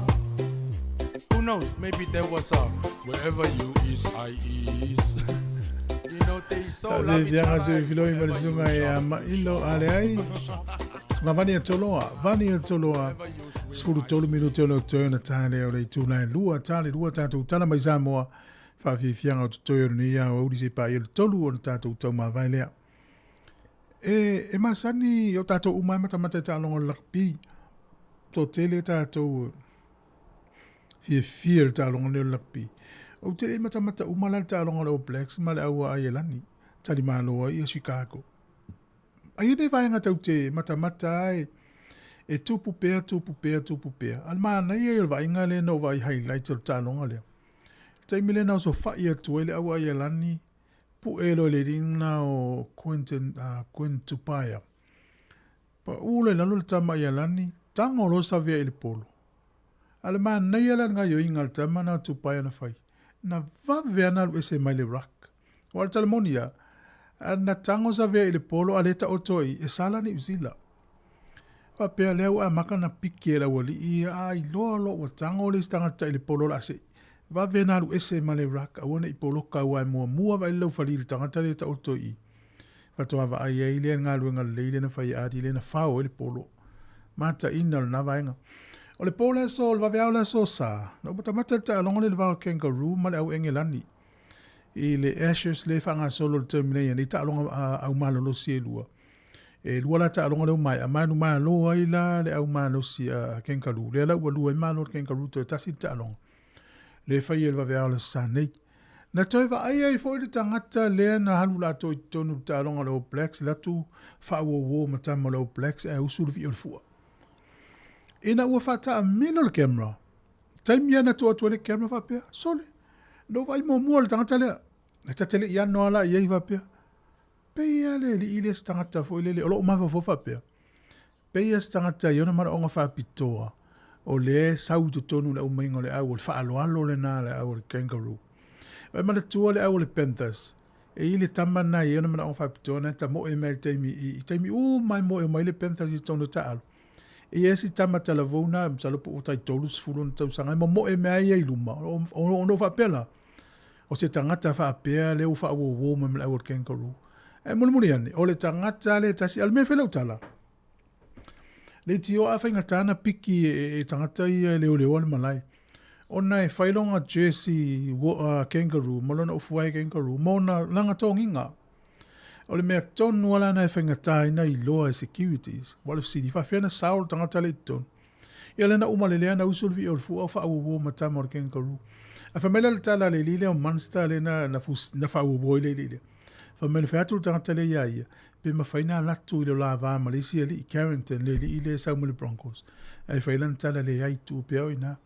Who knows? Maybe there was a wherever you is, I is. You know they so Le love each viaga se other. filoi ma le suga e a mailo a le ai. Ma vani a toloa, vani a toloa. 13 minute o le toe na tāle o le itū lai lua, tāle lua tātou tala mai Samoa. Whaafiafianga o te toe o nei au auri se pā i le tolu o le tātou tau mavae lea. E masani o tātou umai matamata e tālongo le lakpi. Tō tele tātou fiafia le tālongo leo le lakpi. O te le matamata umala le tālongo le All Blacks ma le aua ai e lani. Tali māloa i a Chicago. Ai e vaenga tau te matamata ai e tupu pea, tupu pea, tupu pea. Al mana ia i o vainga le no vai highlight o le tālonga lea. Taimi le nau so whai atu ai le aua ai e lani. Pu'e loa i le alii lena o Quentin, Quinn Tupaea. Pa'u loa i lalo le tama ia Lani, tago loa Savea i le polo. A o le manaia la le gaioiga a le tama na o Tupaea na fai, na vave lava na alu ese mai le ruck. Aua o le tala moni lava, a na tago Savea i le polo a le taoto ai i, e sa la Niu Sila. Faapea lea ua amata ona piki e le aualii ia, a iloa loa ua tago le isi tagata i le polo o le a se'i, vave ona alu ese ma le ruck aua ne i poloka aua e muamua vaai le laufali i le tagata lea e taoto i i. Faatoa vaai ai lea i le galuega lelei lea na fai e Adi lea na fao ai le polo. Mataina o lena vaega. O le po le aso, o le vaveao le aso Sa, na ou matamata i le taaloga lea i le va o le Kangaroo ma le au Engelani i le Ashes lea e faagasolo i le taimi nei, nei taaloga au malolosi e lua. E lua la taaloga lea ua maea, manumalo ai la le au malosi a Kangaroo. Lea la ua lua ai malo le Kangaroo toe tasi le taaloga. Lea e fai e le vaveao le aso Sa nei. Na toe vaai ai foi le tagata lea na alu latou i totonu i le taaloga o le All Blacks, alu atu faauouo ma tama o le All Blacks ae usu le vii o le fua. Ina ua faataamilo le camera, taimi lava na tuu atu ai le camera faapea, sole, na ou vaai muamua i le tagata lea, e ta te le i ano lava la i ai faapea, pei lava le alii lea se tagata foi lele, o lou mafaufau faapea, Pei lava se tagata i ona manaoga faapitoa, o lea e sau i totonu i le aumaiga o le au o le faaaloalo lena a le au o le kangaroo. E manatua le au o le Panthers, e i ai le tama lena e i ai ona manaoga faapitoa na e tamoe mai i le taimi i taimi uma e moe mai le Panthers i totonu o taaalo. E i ai si tama talavou na, masalo po ua tai 30 ona tausaga, e momoe mai ai ia i luma. Ona ou faapea la, o se tagata faapea lea ua faauouo mai ma le au o le kangaroo. Ae mulimuli ane, o le tagata lea e tasi, a o le mea e fai lau tala, leitioa a faigata na piki e tagata ia e leoleoa le malae. Ona e fai lona jersey kangaroo ma lona ufuae kangaroo ma ona lana togiga. O le mea tonu lava lana e faigata ai na iloa e securities. Ua o le fesili, faafefea na sao le tagata lea i totonu? Ia lea na uma lelei lava na usu le vii o le fua o faauouo ma tama o le kangaroo. Ae fai mai la le tala a le alii lea o Munster lea na, na, na faauouo ai le alii lea. Fai mai na fai atu le tagata lea iā ia, pe mafai na alu atu i le lava ma le isi alii Carrington, le alii lea e sau mai le Broncos. Ae fai lana tala leai, tuu pea o i ina.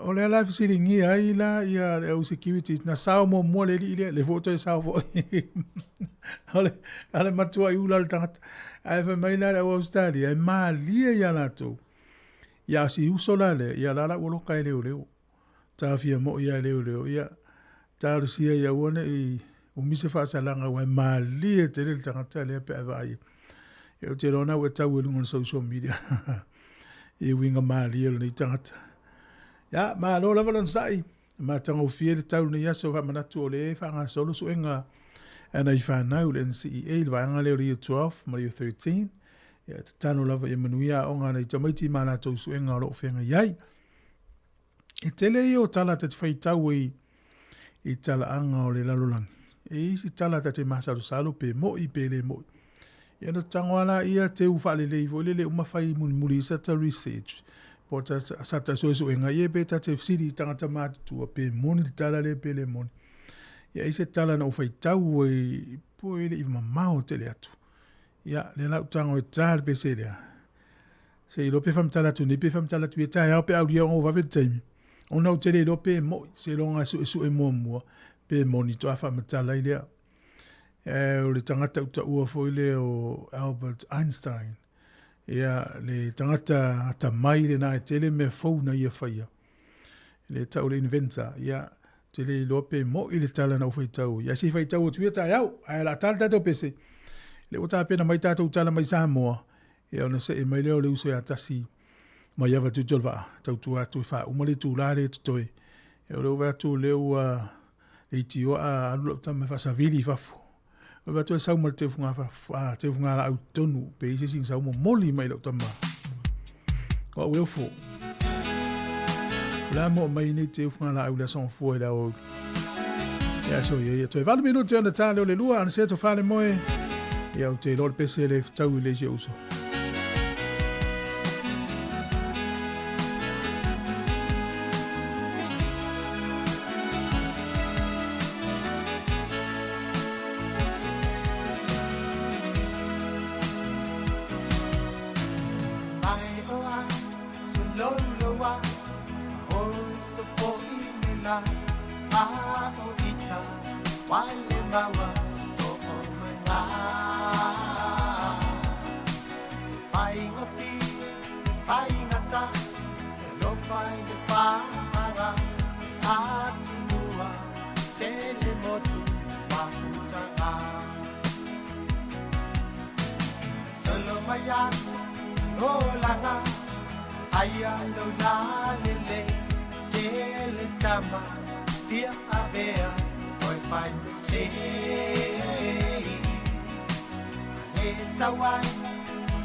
O lea la e fesiligia ai la ia le au securities, na sao muamua le alii lea, lea foi ua toe sao foi. O le, o le matuai ula o le tagata. Ae fai mai la le au Australia, e malie ia latou. Ia si uso la lea, ia la la ua loka e leoleo. Taofia moi ia e leoleo, ia talosia ia aua ne i umi se faasalaga aua e malie tele le tagata lea pe a vaai. Ia ou te iloa na ua tau i luga o le social media i uiga malie o lenei tagata. Ia, malo lava le onosai. Matagofie le tau lenei aso faamanatu o lea e faagasolo suega a nai fanau le NCEA, le vaega lea o le Year 12 ma le Year 13. Ia, tatalo lava ia manuia aoga a nai tamaiti ma latou suega o lo o feagai ai. E tele ia o tala ta te faitau ai i talaaga o le lalolagi. E i ai isi tala ta te masalosalo pe moi pe le moi. Ia ona tago lava laia teu faalelei foi lele uma fai mulimuli i sata research po o sata suesuega ia pe ta te fesili i tagata matutua pe moni le tala lea pe le moni. Ia e i ai se tala na ou faitau ai po e le i mamao tele atu. Ia lea la ou tago e ta le pese lea. Se iloa pe faamatala atu nei pe faamatala atu ia taeao pe aulia ona ua vave le taimi. Ona ou te le iloa pe moi, seiloga e suesue muamua pe moni toa faamatala ai lea. E, o le tagata utaua foi lea o Albert Einstein. Ia, le tagata atamai lena e tele mea fou na ia faia. Le tau le inventor. Ia, te le iloa pe moi le tala na ou faitau. Ia, se i faitau atu ia taeao. Ae o le a ta le tatou pese. Le ua tapena mai tatou tala mai Samoa. Ia ona see mai lea o le uso ia Tasi mai Avatutu o le vaa, tautua atu e faauma le itulā lea e totoe. Ia o lea ua vaai atu o lea ua leitioa a alu lau tama e faasavili i fafo. O le vaai atu e sau ma le teufuga laau i totonu, pe i ai se isi na sau momoli mai i lau tama. O au e ofo. O le a moa mai nei teufuga laau i le aso Gafua i le aoauli. Ia so ia ia toe 8 minute ona ta leo le lua ana se to fale moe. Ia ou te iloa le pese le fetau i le isi uso. maua to o mai ngā. E whainga fi, e whainga ta, e lofa i le pāhanga, atunua, te le motu, mafutaga. Solo mai atu, o langa, aia lo la lele, te le tama, fia avea, oi fai me sei. Le tauai,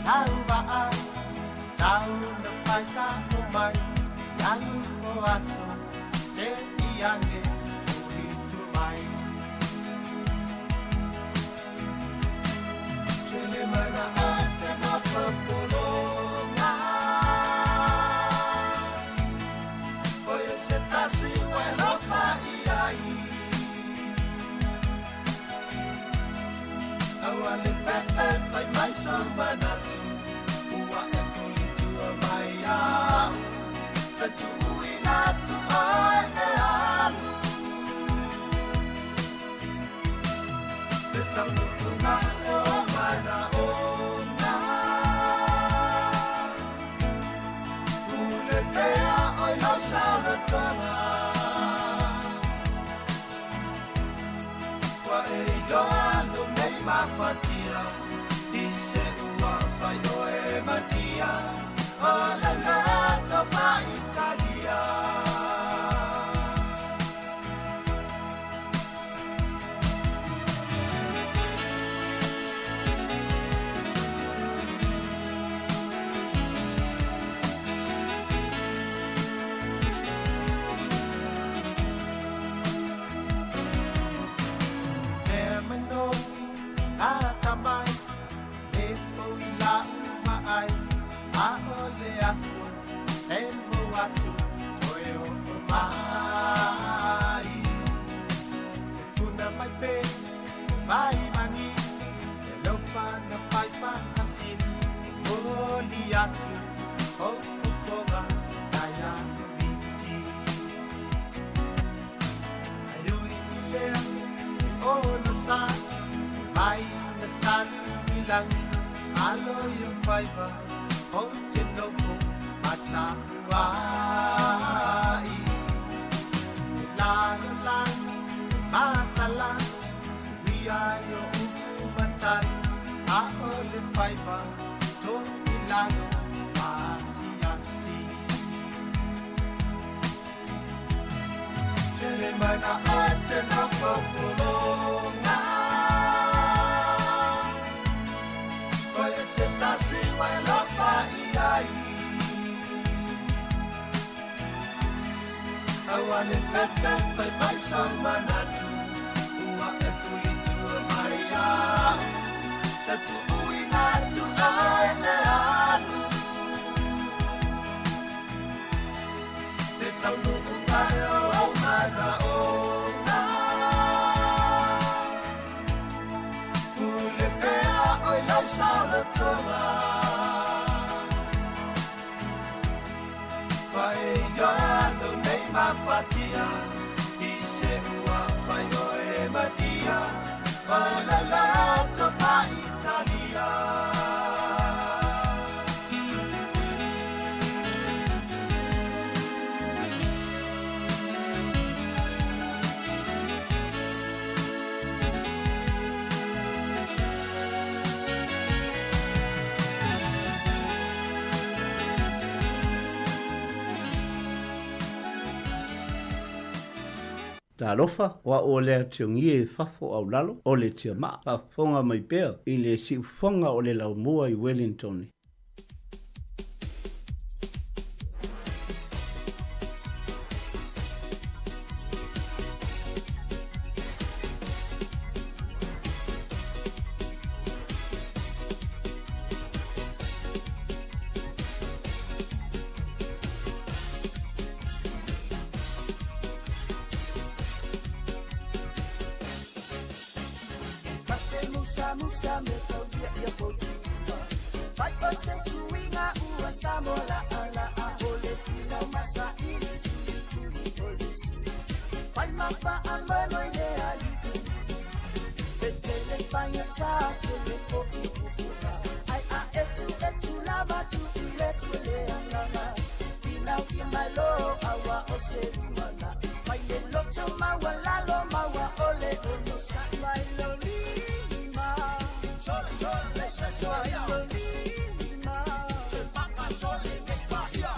lau vaai, tau na fai sa o mai, alu o aso, te iane, fuli tu mai. Tele mana ate na whapolonga, oia se tasi wailofa iai. Aua le fefe fai mai so manatu, ua e fulitua mai au, fetuuina atu oe e alu. Le taunuunga o mana ona, ule pea oi lau saolotoga. Ua e iloa lo nei mafatia, i se ua fai oe matia, o le loto faitalia. Talofa, wa o lea tiongi e fafo au lalo, o le tia maa, faafofoga mai pea i le siufofoga o le laumua i Wellington. Fai ma fa a mano i le ali. faigata tele fo'i upuga ai a etu etu lava tu'i le tue le agaga finau ia mai lo aua o se lumana'i mai le loto maualalo maua o le onosa'i mai lo lima sole sole se sole lima se paka sole ke pa ia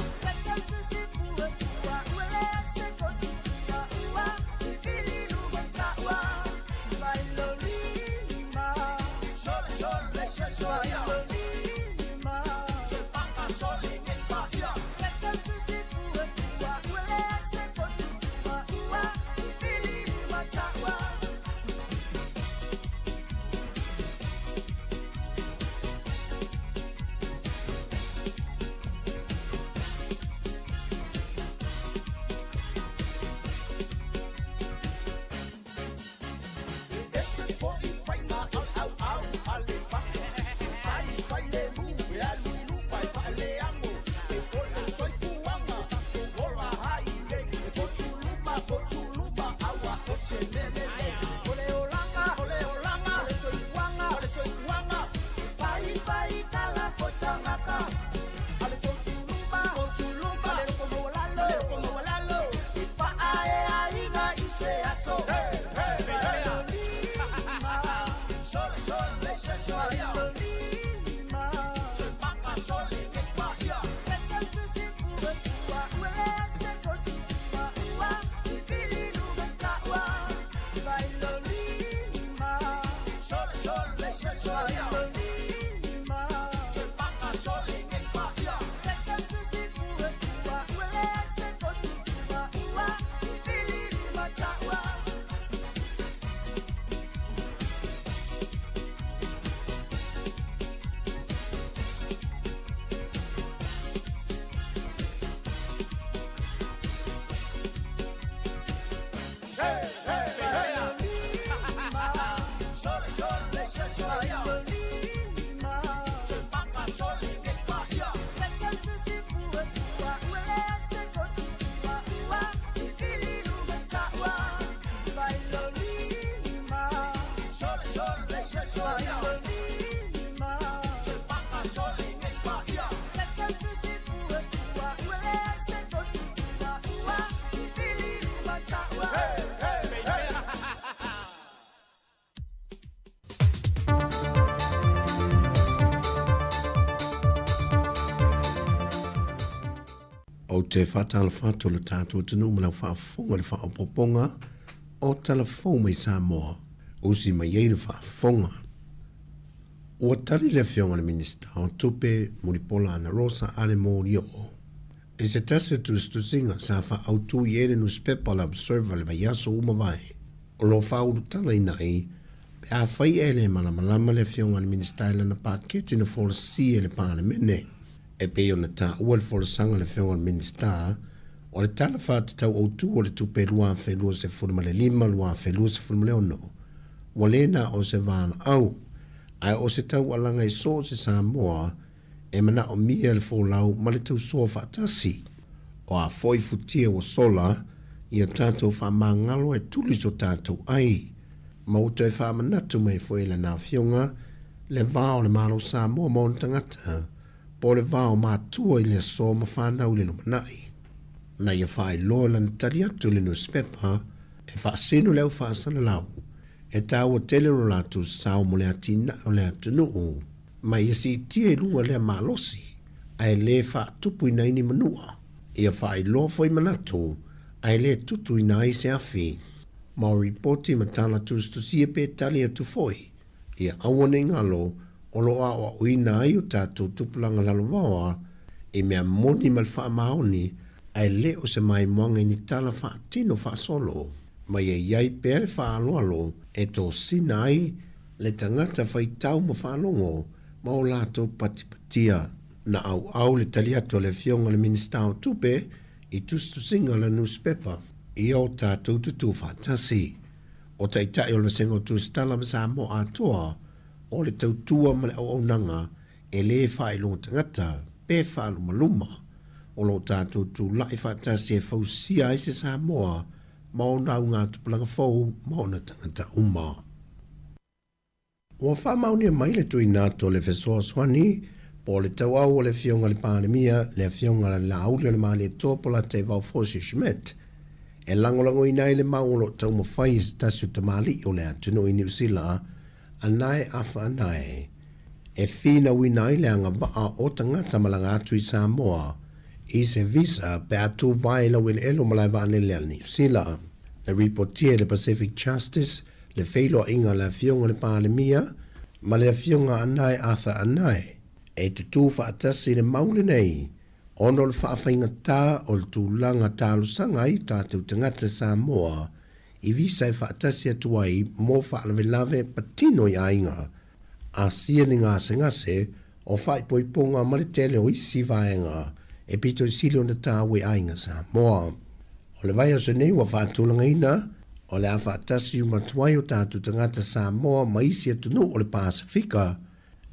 Ou te faatalofa atu i lo tatou atunuu ma lau faafofoga i le faaopoopoga o tala fou mai Samoa, usi mai ai le faafofoga. Ua tali le Afioga i le Minisita o Tupe, Mulipola Anarosa Ale Molioo, i se tasi o tusitusiga sa faaautu i ai le nusipepa o le Observer i le vaiaso ua mavae. O lo o faaulutalaina ai, pe afai e le malamalama le Afioga i le Minisita i lana paketi na folasia i le Palemene. E pei ona taua i le folasaga a le Afioga i le Minisita, o le Tala Faatatau Autu o le Tupe 2025/2026, ua le na o se valaau, ae o se taualaga i so o se Samoa e manaomia le folau ma le tausoa faatasi. O a foi futia ua sola, ia tatou faamagalo e tuli so tatou ai. Ma ua toe faamanatu mai foi e lana Afioga le va o le Malo Samoa ma ona tagata, po o le va o matua i le aso ma fanau i le lumanai. Na ia faailoa lana tali atu i le nusipepa e faasino le au faasalalau e taua tele lo latou sao mo le atinae o le atunuu, ma ia siitia i luga lea malosi ae le faatupuina ai ni manua. Ia faailoa foi manatu ae le tutuina ai se afi. Ma o ripoti ma tala tusitusia pe tali atu foi, ia aua ne i galo o lo o aoaoina ai o tatou tupulaga lalovaoa i mea moni ma le faamaoni ae le o se maimoaga i ni tala faatino faasolo, ma ia i ai pea le faaaloalo e tosina ai le tagata faitau ma faalogo ma o latou patipatia. Na auau le tali atu a le Afioga i le Minisita o Tupe i tusitusiga a le nusipepa ia o tatou tutū faatasi. O Taitai o le Vasega o Tusitala ma Samoa atoa, o le tautua ma le auaunaga e lē faailoga tagata pe faalumaluma. O lo o tatou tulai faatasi e fausia ai se Samoa ma ona augatupulaga fou ma ona tagata uma. Ua faamaonia mai le tuuina atu o le fesoasoani po o le tauau o le Afioga i le Palemia, le Afioga i le Laaulialemalietoa Polataivao Fosi Schmidt, e lagolagoina ai le mau o lo o taumafai e se tasi o tamalii o le atunuu i Niu Sila, Anae Afa Anae, e finauina ai le agavaa o tagata malaga atu i Samoa i se visa pe a tuvae i laueleele o malae vaalele a Niu Sila. Na ripotia e le Pacific Justice le feiloaiga a le Afioga i le Palemia ma le Afioga Anae Arthur Anae e tutū faatasi i le mau lenei ona o le faafaigatā o le tulaga talosaga ai o tatou tagata Samoa i visa e faatasi atu ai mo faalavelave patino i aiga, asia ni gasegase o faaipoipoga ma le tele o isi vaega e pito i sili ona tāua i aiga Samoa. O le vaiaso nei ua faatulagaina, o le a faatasi uma atu ai o tatou tagata Samoa ma isi atunuu o le Pasefika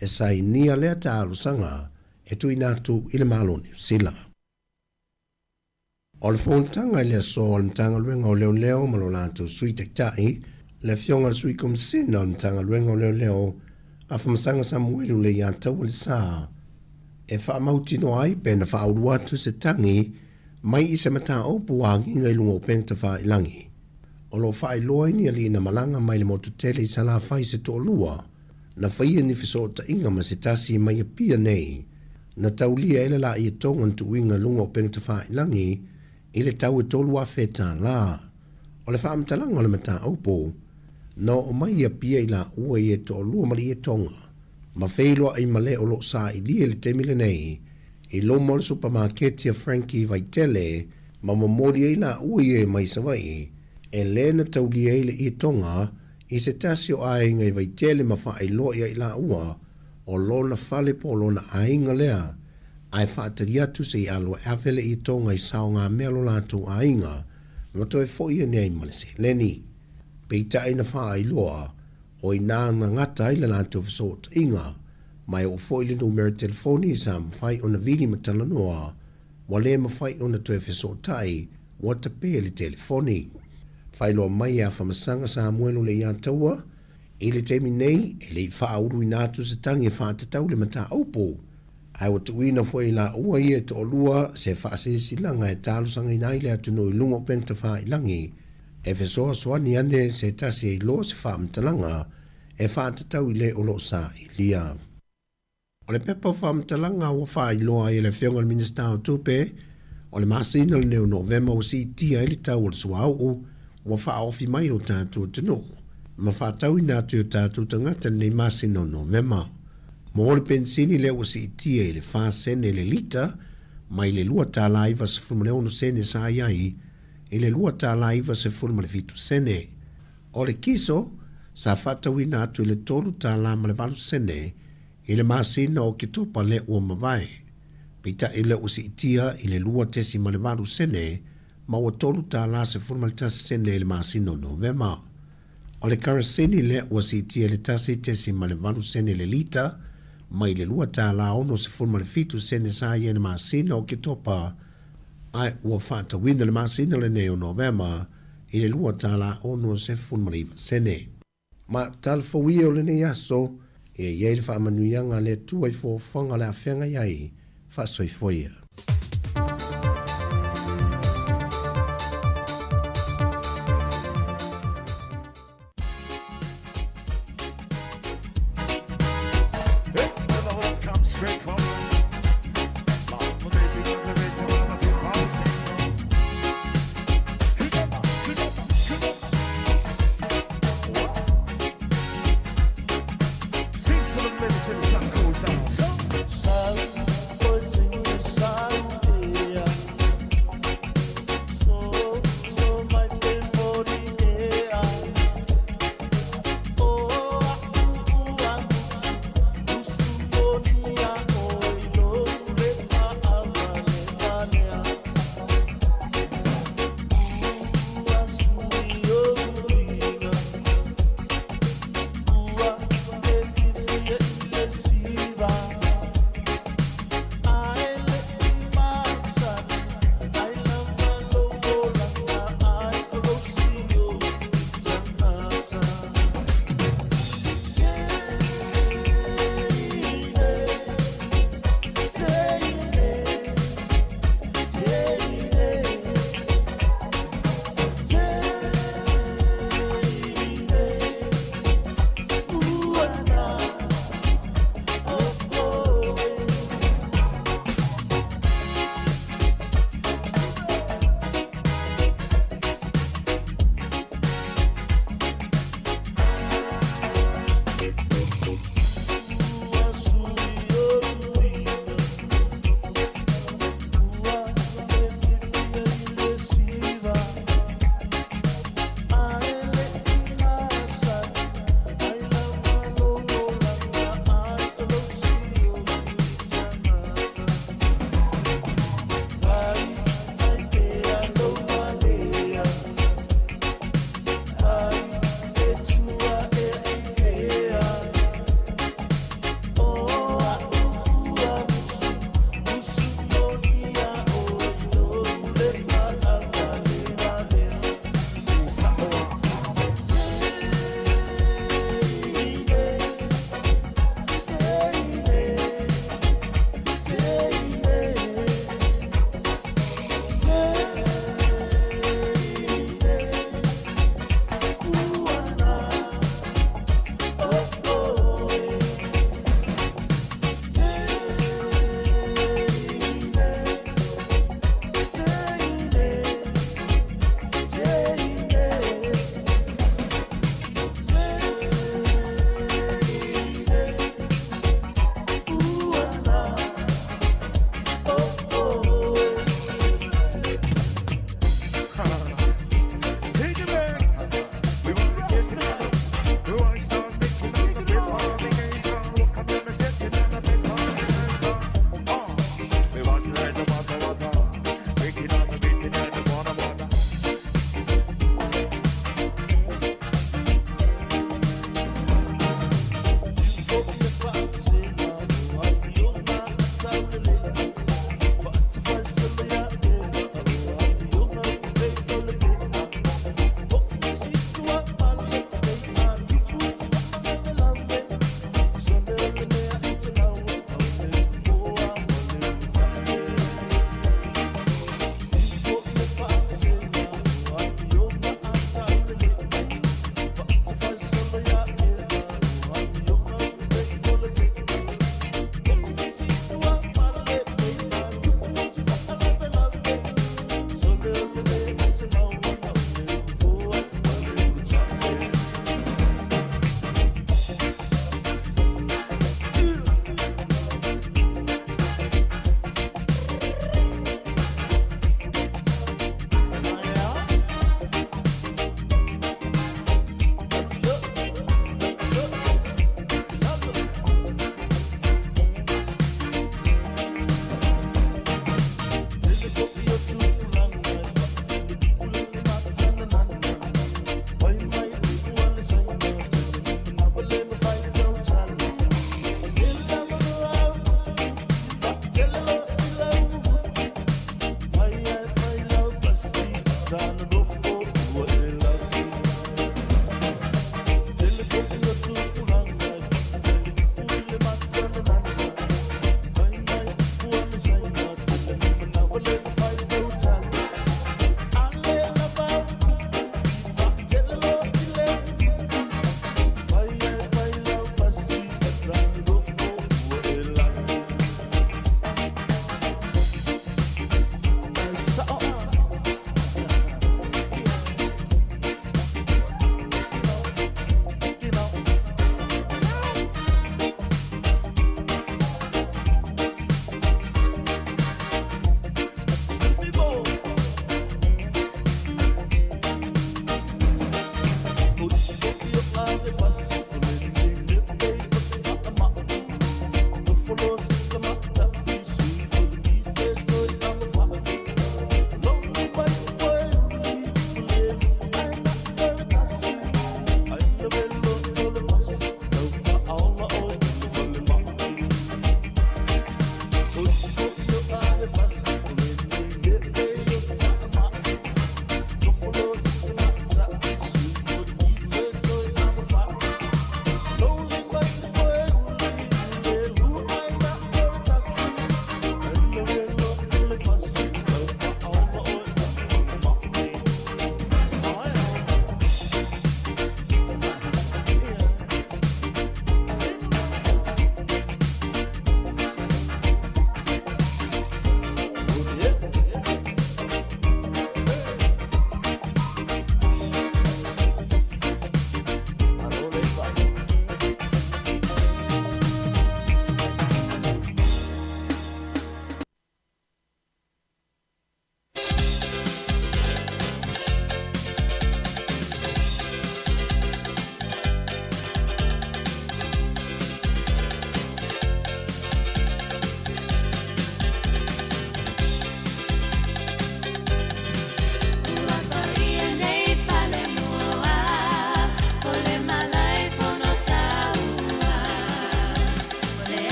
e sainia lea talosaga e tuuina atu i le Malo o Niu Sila. O le fonotaga i le aso a le Matagaluega o Leoleo ma lo latou Sui Taitai, le Afioga i le Sui Komisina o le Matagaluega o Leoleo, Afamasaga Samuelu Leiataua Lesa, e faamautinoa ai pe na faaulu atu se tagi mai i se mataupu ua agiga i luga o upega tafailagi. O lo o faailoa ai ni alii na malaga mai le motu tele i Salafai se toalua, na faia ni fesootaiga ma se tasi mai Apia nei, Na taulia ai le lāia tonga na tuuina i luga o upega tafailagi i le tau e $3,000 tālā. O le faamatalaga o le mataupu, na oo mai i Apia i laua ia e toalua ma le ie tonga, ma feiloai ma le o lo o sailia i le taimi lenei i luma o le supamaketi a Frankie Vaitele ma momoli ai laua ia mai Savaii e le na taulia ai le ie tonga i se tasi o aiga i Vaitele ma faailoa ia i laua o lona fale po o lona aiga lea, ae faatali atu se i alu e ave le ietoga i saogamea lo latou aiga, ma toe foi ane ai ma le seleni. Peitai na faailoa, o inā na gata ai le latou fesootaiga, ma e oo foi le numera telefoni sa mafai ona vili ma talanoa, ua le mafai ona toe fesootai, ua tapē le telefoni. Faailoa mai e Afamasaga Samuelu Leiataua, I le taimi nei, e le i faauluina atu se tagi e faatatau le mataupu, ae ua tuuina foi e laua ia e toalua se faasilasilaga e talosagaina ai le atunuu i luga o upega tafailagi e fesoasoani ane se tasi e iloa se faamatalaga e faatatau i le o lo o sailia. O le pepa o faamatalaga ua faailoa ai e le Afioga i le Minisita o Tupe, o le masina lenei o Novema ua siitia ai le tau o le suauu ua faaofi mai i lo tatou atunuu ma faatauina atu i o tatou tagata lenei masina o Novema. Mo le penisini lea ua siitia i le fa sene le lita mai le $2.96 sene sa i ai i le $2.97 sene. O le kiso sa faatauina atu i le $3.08 sene I le masina o Oketopa lea ua mavae, peitai lea ua siitia i le 2.8 sene ma ua $3.11 sene i le masina o Novema. O le karasini lea ua siitia i le 1.8 sene le lita mai le $2.67 sene sa i ai i le masina o Oketopa ae ua faatauina le masina lenei o Novema i le $2.69 sene. Ma talafou ia o lenei aso, ia i ai le faamanuiaga a le Atua i foafoaga o le a feagai ai, faasoifua ia. Sao.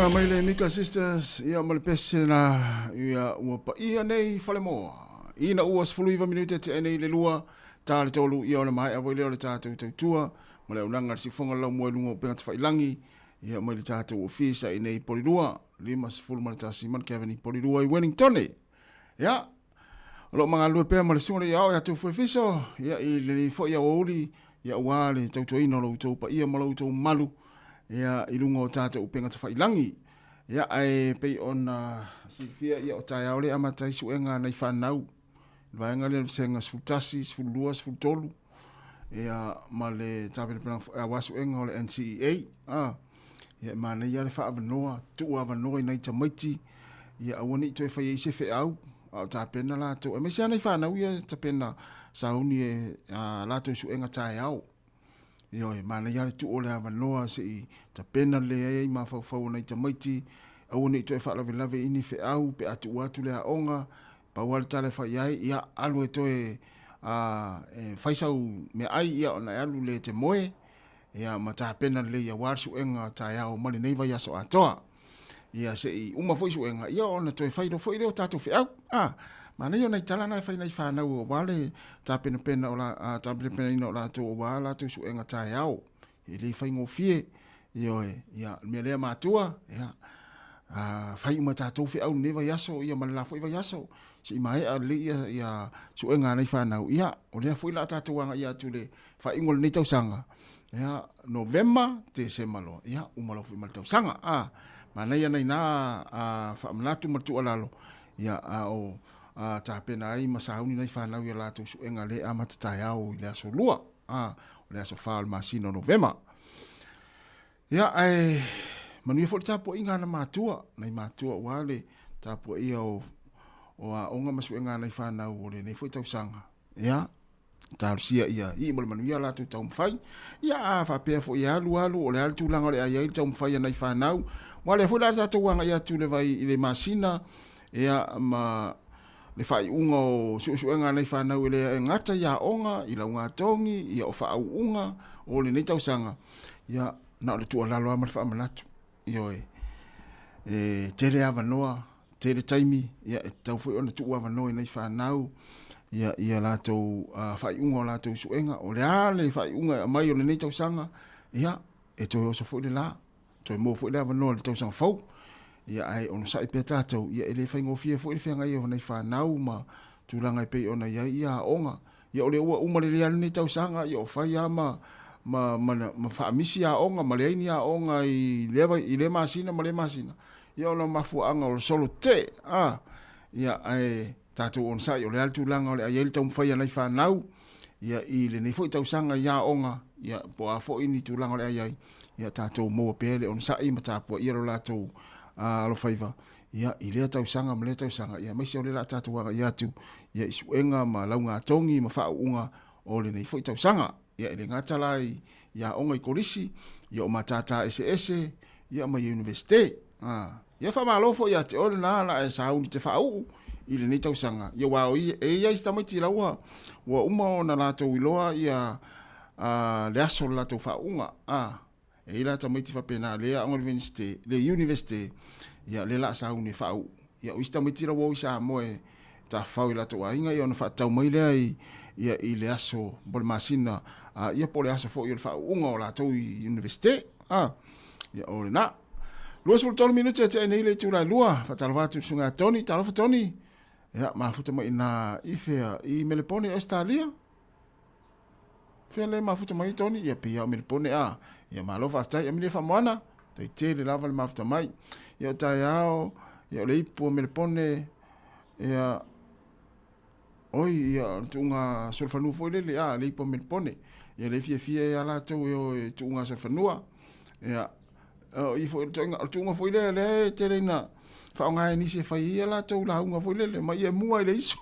Ia mai le Mika Sisters, ia ma le pese na, ia ua paia nei Falemoa. Ina ua 19 minute te nei le lua, ta le tolu, ia o le maea foi lea o le tatou tautua, ma le aunaga le siufoga le laumua i luga o upega tafailangi, ia mai le tatou ofisa i nei Polilua, 51 Mark Avenue, Polilua i Wellington. Ia, o lo o magalulue pea ma le susuga i le Ao ia Tufu Efiso, ia i lenei foi aoauli, ia aua le tautuaina o lo outou paia ma lo outou mamalu, ia i luga o tatou upega tafailangi. Ia, ae pei ona silafia, ia o taeao lea e amata ai suega a nai fanau, le vaega lea o le vasega 11, 12, 13, ia ma le tapenapenaga foi aua suega o le NCEA. Ah, ia e manaia le faaavanoa, tuu avanoa i nai tamaiti, ia aua ne i toe fai ai se feau, a o tapena latou, aemaise lava nai fanau ia e tapena sauni e a latou suega taeao. Ioe, manaia le tuu o le avanoa se i tapena lelei ai ai mafaufau o nai tamaiti, aua ne i toe faalavelave i ni feau pe a tuu atu le aoga, pau lava le tala e fai i ai, ia alu e toe e fai sau meaai ia ona e alu lea e te moe, ia ma tapena lelei aua le suega taeao ma lenei vaiaso atoa. Ia se i uma foi suega, ia ona toe fai loa foi lea o tatou feau. A, manaia o nai tala na e fai nai fanau aua le tapenapena o la, tapenapenaina o latou aua latou suega taeao. E le faigofie, ioe, ia, le mea lea matua, ia, fai uma e tatou feau i lenei vaiaso, ia ma le la foi vaiaso, se i maea lelei ia, ia suega a nai fanau, ia, o lea foi o le a tatou agaia atu i le faaiuga o lenei tausaga, ia, Novema, Tesema loa, ia, uma loa foi ma le tausaga. A, manaia nai na faamanatu ma le tuualalo, ia, a o a, tapena ai ma sauni nai fanau i a latou suega lea e amata taeao i le aso Lua, a, o le aso 4 o le masina o Novema. Ia, ae manuia foi le tapuaiga a na matua, nai matua aua le tapuaia o, o aoga ma suega a nai fanau o lenei foi tausaga. Ia, talosia ia ii ma le manuia latou taumafai. Ia, a faapea foi e alu alu, o le a le tulaga o le a i ai le taumafai a nai fanau. Aua o lea foi o le a tatou agai atu i le vai i le masina, ia, ma le faaiuga o suesuega a nai fanau e le gata i aoga, i laugatogi, ia o faauuga o lenei tausaga, ia, na o le tuualalo lava ma le faamanatu. Ioe. E tele avanoa, tele taimi, ia, e tatau foi ona tuu avanoa i nai fanau, ia, ia latou faaiuga o latou suega. O le a le faaiuga e aumai o lenei tausaga, ia, e toe oso foi le la, toe maua foi le avanoa i le tausaga fou. Ia, ae onosai pea tatou, ia, e le faigofie foi le feagai o nai fanau ma tulaga e pei ona i ai ia aoga. Ia o lea ua uma lelei lava lenei tausaga, ia o fai lava ma, ma, ma, ma faamisi aoga, ma leai ni aoga i lea, i lea masina ma lea masina. Ia ona o mafuaaga o le solo te, a, ia ae tatou onosai, o le a le tulaga o le a i ai le taumafai a nai fanau, ia i lenei foi tausaga i aoga, ia po o a foi ni tulaga o le a i ai, ia tatou maua pea le onosai ma tapuaia lo latou alofaiva, ia, i lea tausaga ma lea tausaga, ia, aemaise o lea o le a tatou agai atu, ia, i suega ma laugatogi ma faauuga o lenei foi tausaga. Ia, e le gata la i, i aoga i kolisi, ia, o matata eseese, ia, ma Iunivesite. A, ia, faamalo foi ia te oe lena la e sauni te faauu i lenei tausaga. Ia, aua o i, e i ai si tamaiti la ua, ua uma ona latou iloa ia, a, le aso o le latou faauuga. A, E i ai la tamaiti faapena lea aoga i le Universite, ia lea la a sauni e faauu. Ia o isi tamaiti la ua o i Samoa e tafafao i latou aiga, ia ona faatatau mai lea i, ia, i le aso po o le masina, a, ia po o le aso foi o le faauuga o latou i Universite. A, ia o lena. 23 minute e tea nei le itula e 2. Faatalofa atu i le susuga ia Tony. Talofa Tony. Ia, mafuta mai ina i fea? I Melepone, Ausetalia? Fea lea e mafuta mai ai Tony? Ia pei lava o Melepone a. Ia malo faafetai. Amelia Faamoana, tai tele lava le mafuta mai. Ia o taeao, ia o le ipu o Melepone, ia oi, ia o le tuuga solofanua foi lele, a, le ipu o Melepone. Ia le fiafia ia latou e o e tuuga solofanua. Ia, o i foi, o le tuuga foi lea, lea e tele ina faaaoga e nisi e fai ai a latou lauga foi lele, ma ia mua i le isu.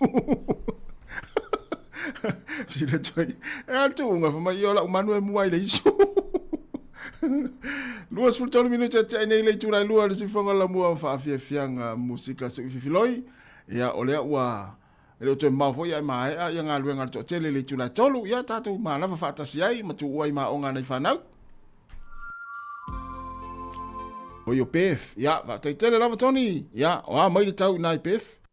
Sila atu ai, e a le tuuga, fai mai, o lau manu e mua i le isu. 23 minute e tea nei le itula e lua le sifoga la mua faafiafiaga musika se uififiloi. Ia, o lea ua E le o toe mamao foi ae maea ia galuega a le toatele i le itula e 3, ia tatou manava faatasi ai ma tuua ai maoga a nai fanau. O i o Perth. Ia, faafetai tele lava Tony. Ia, o a mai le tau i ina i Perth?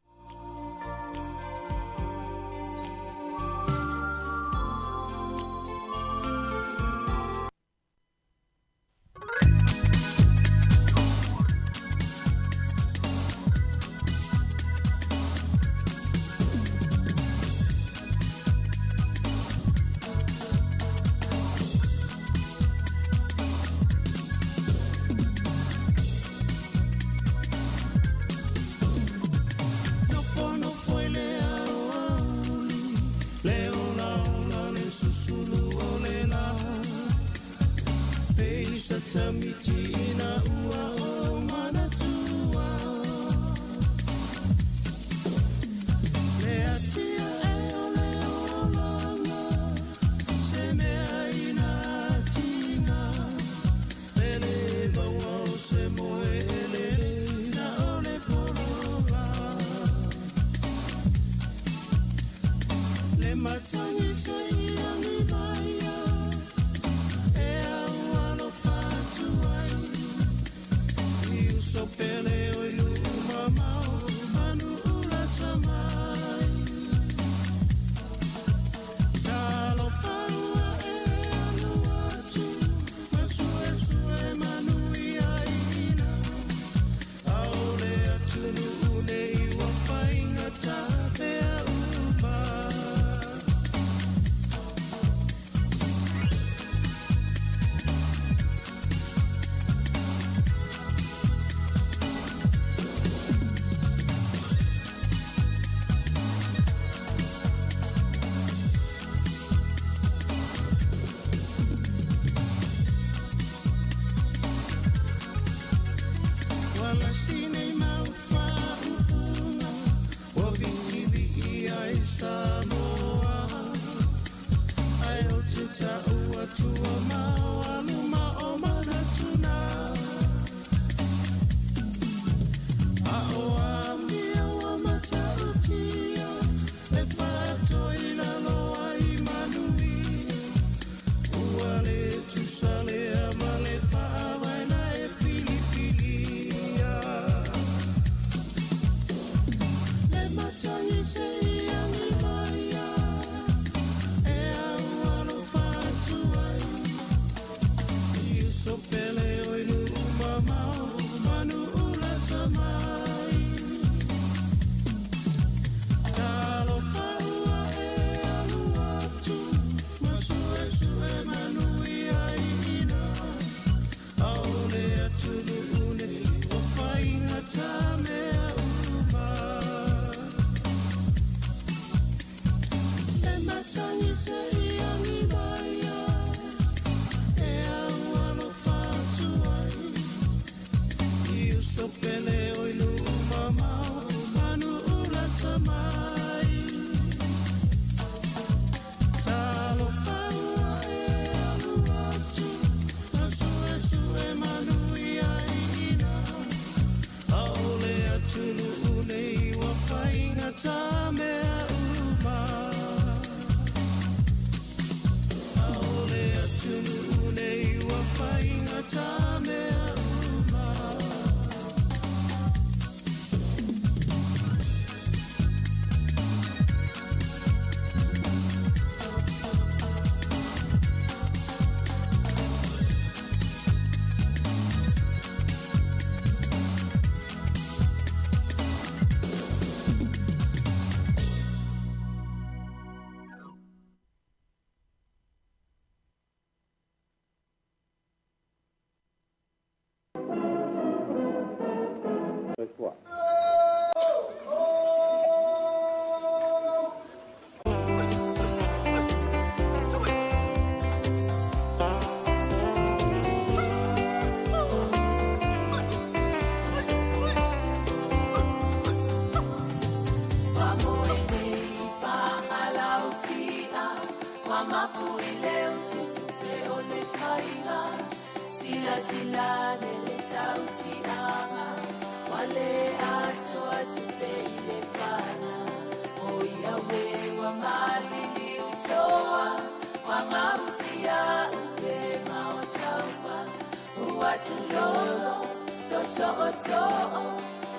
toʻotoʻo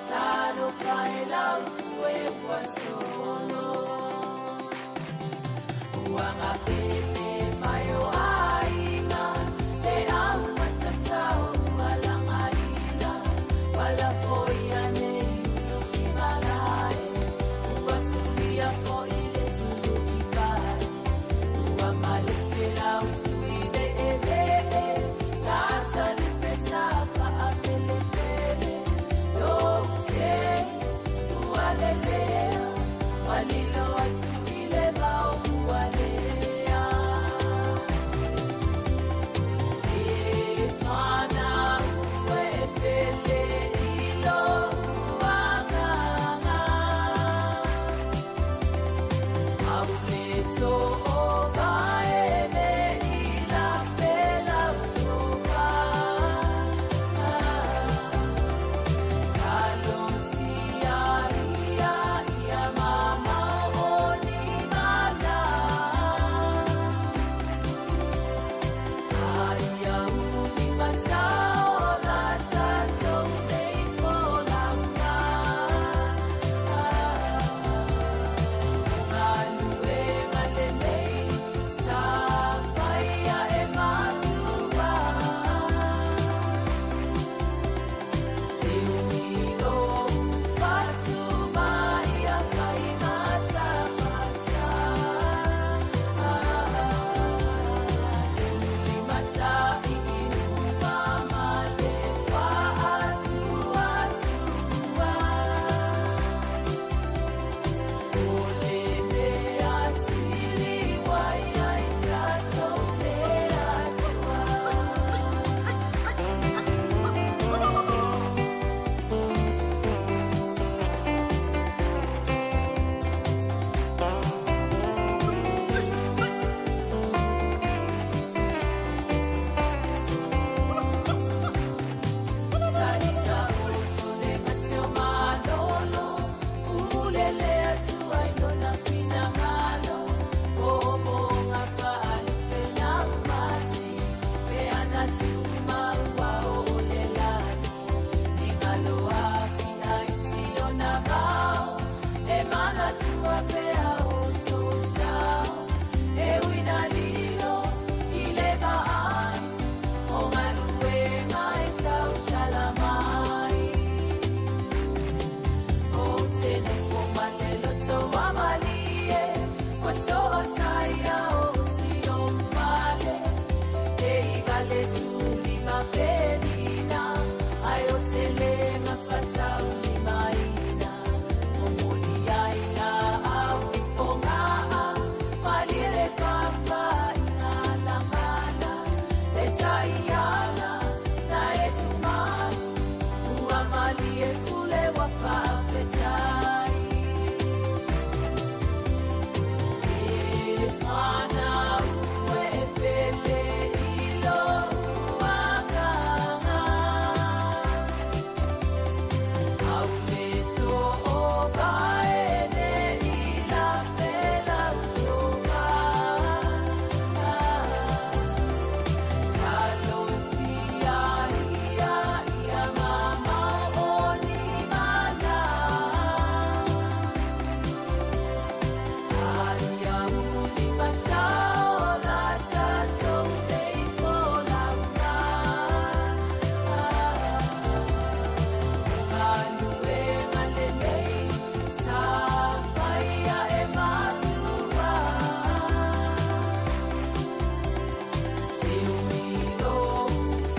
talofa e laufue ua solo ua gapepe mai o aiga le au matatao ua lagaina palafoia nei uluki malae ua tulia foʻi le tuluki pai ua malepe lautui veʻeveʻe latalipe sa faʻapelepele lousei ua lelea malilo atu i le vao ualea e fanau e pele i lou agaga Auleto o vaele i la pela utofa Talosia ia ia mamao o ni mala Aia uli masao la tatou nei folauga Galue malelei sa faia e matua Te uigo fatu mai a fai matapasa Tuli mata i inuma ma le faatua tua O le mea sili ua iai tatou le Atua. Talita utu le maseo malolo ulele atu ai lona finagalo oomoga faalupe laumati pe ana tumaua oo le lalo ligalo afi ai siona vao e manatua pea outou sao e uina lilo i le vaai o galuega e tautala mai ou te nofo ma le loto amalie ua sootaia o sio fale e iva le tulima penina ae o te lē gafataulimaina momoli ai laau i fogaa malie le papa i galagala le taiala na e tumanu ua malie pule ua faafetai e fanau e pele i lou agaga Auleto o vaele i la pela utofa Talosia ia ia mamao o ni mana Aia uli masao la tatou nei folauga Galuega lelei sa faia e matua Te umilo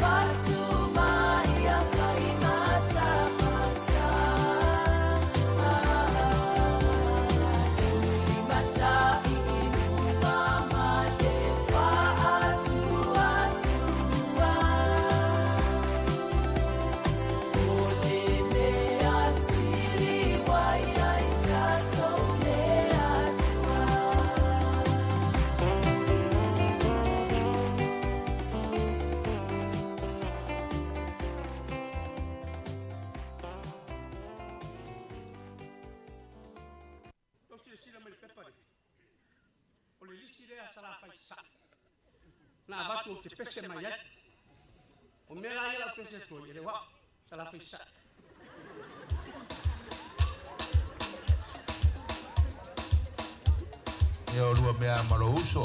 fatu mai a fai matapasa Tuli mata i inuma ma le faatuatua O le mea sili ua iai tatou le Atua. Tou silasila mai le pepa lea. O le lisi lea sa la fai saʻo. Na avatu ou te pese mai ai. O mea la ia lau pese atu ai, e le o au. Talafai saʻi. Ia o lua mea ma lou uso.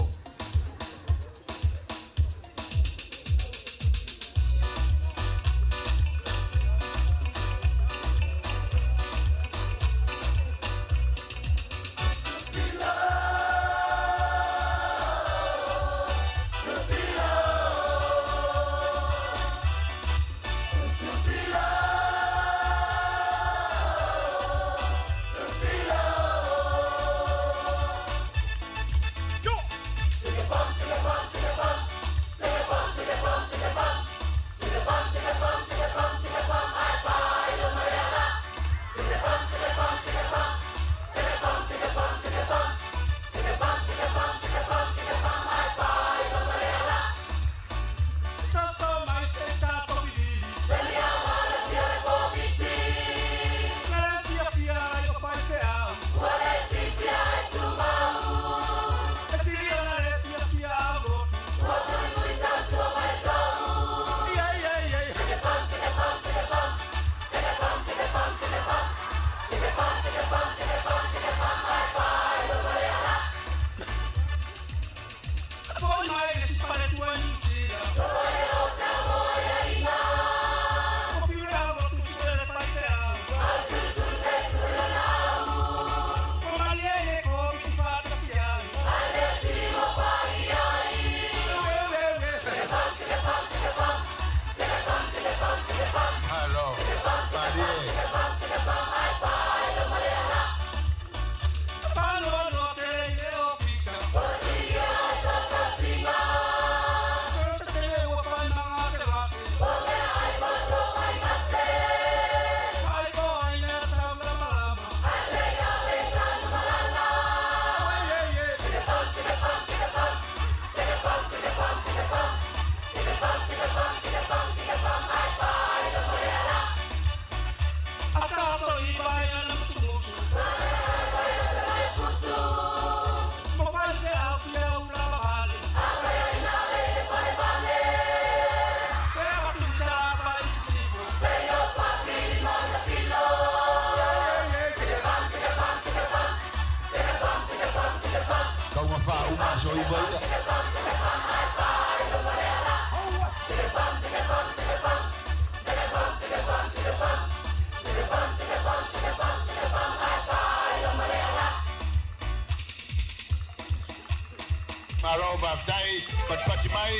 Malo faafetai patipati mai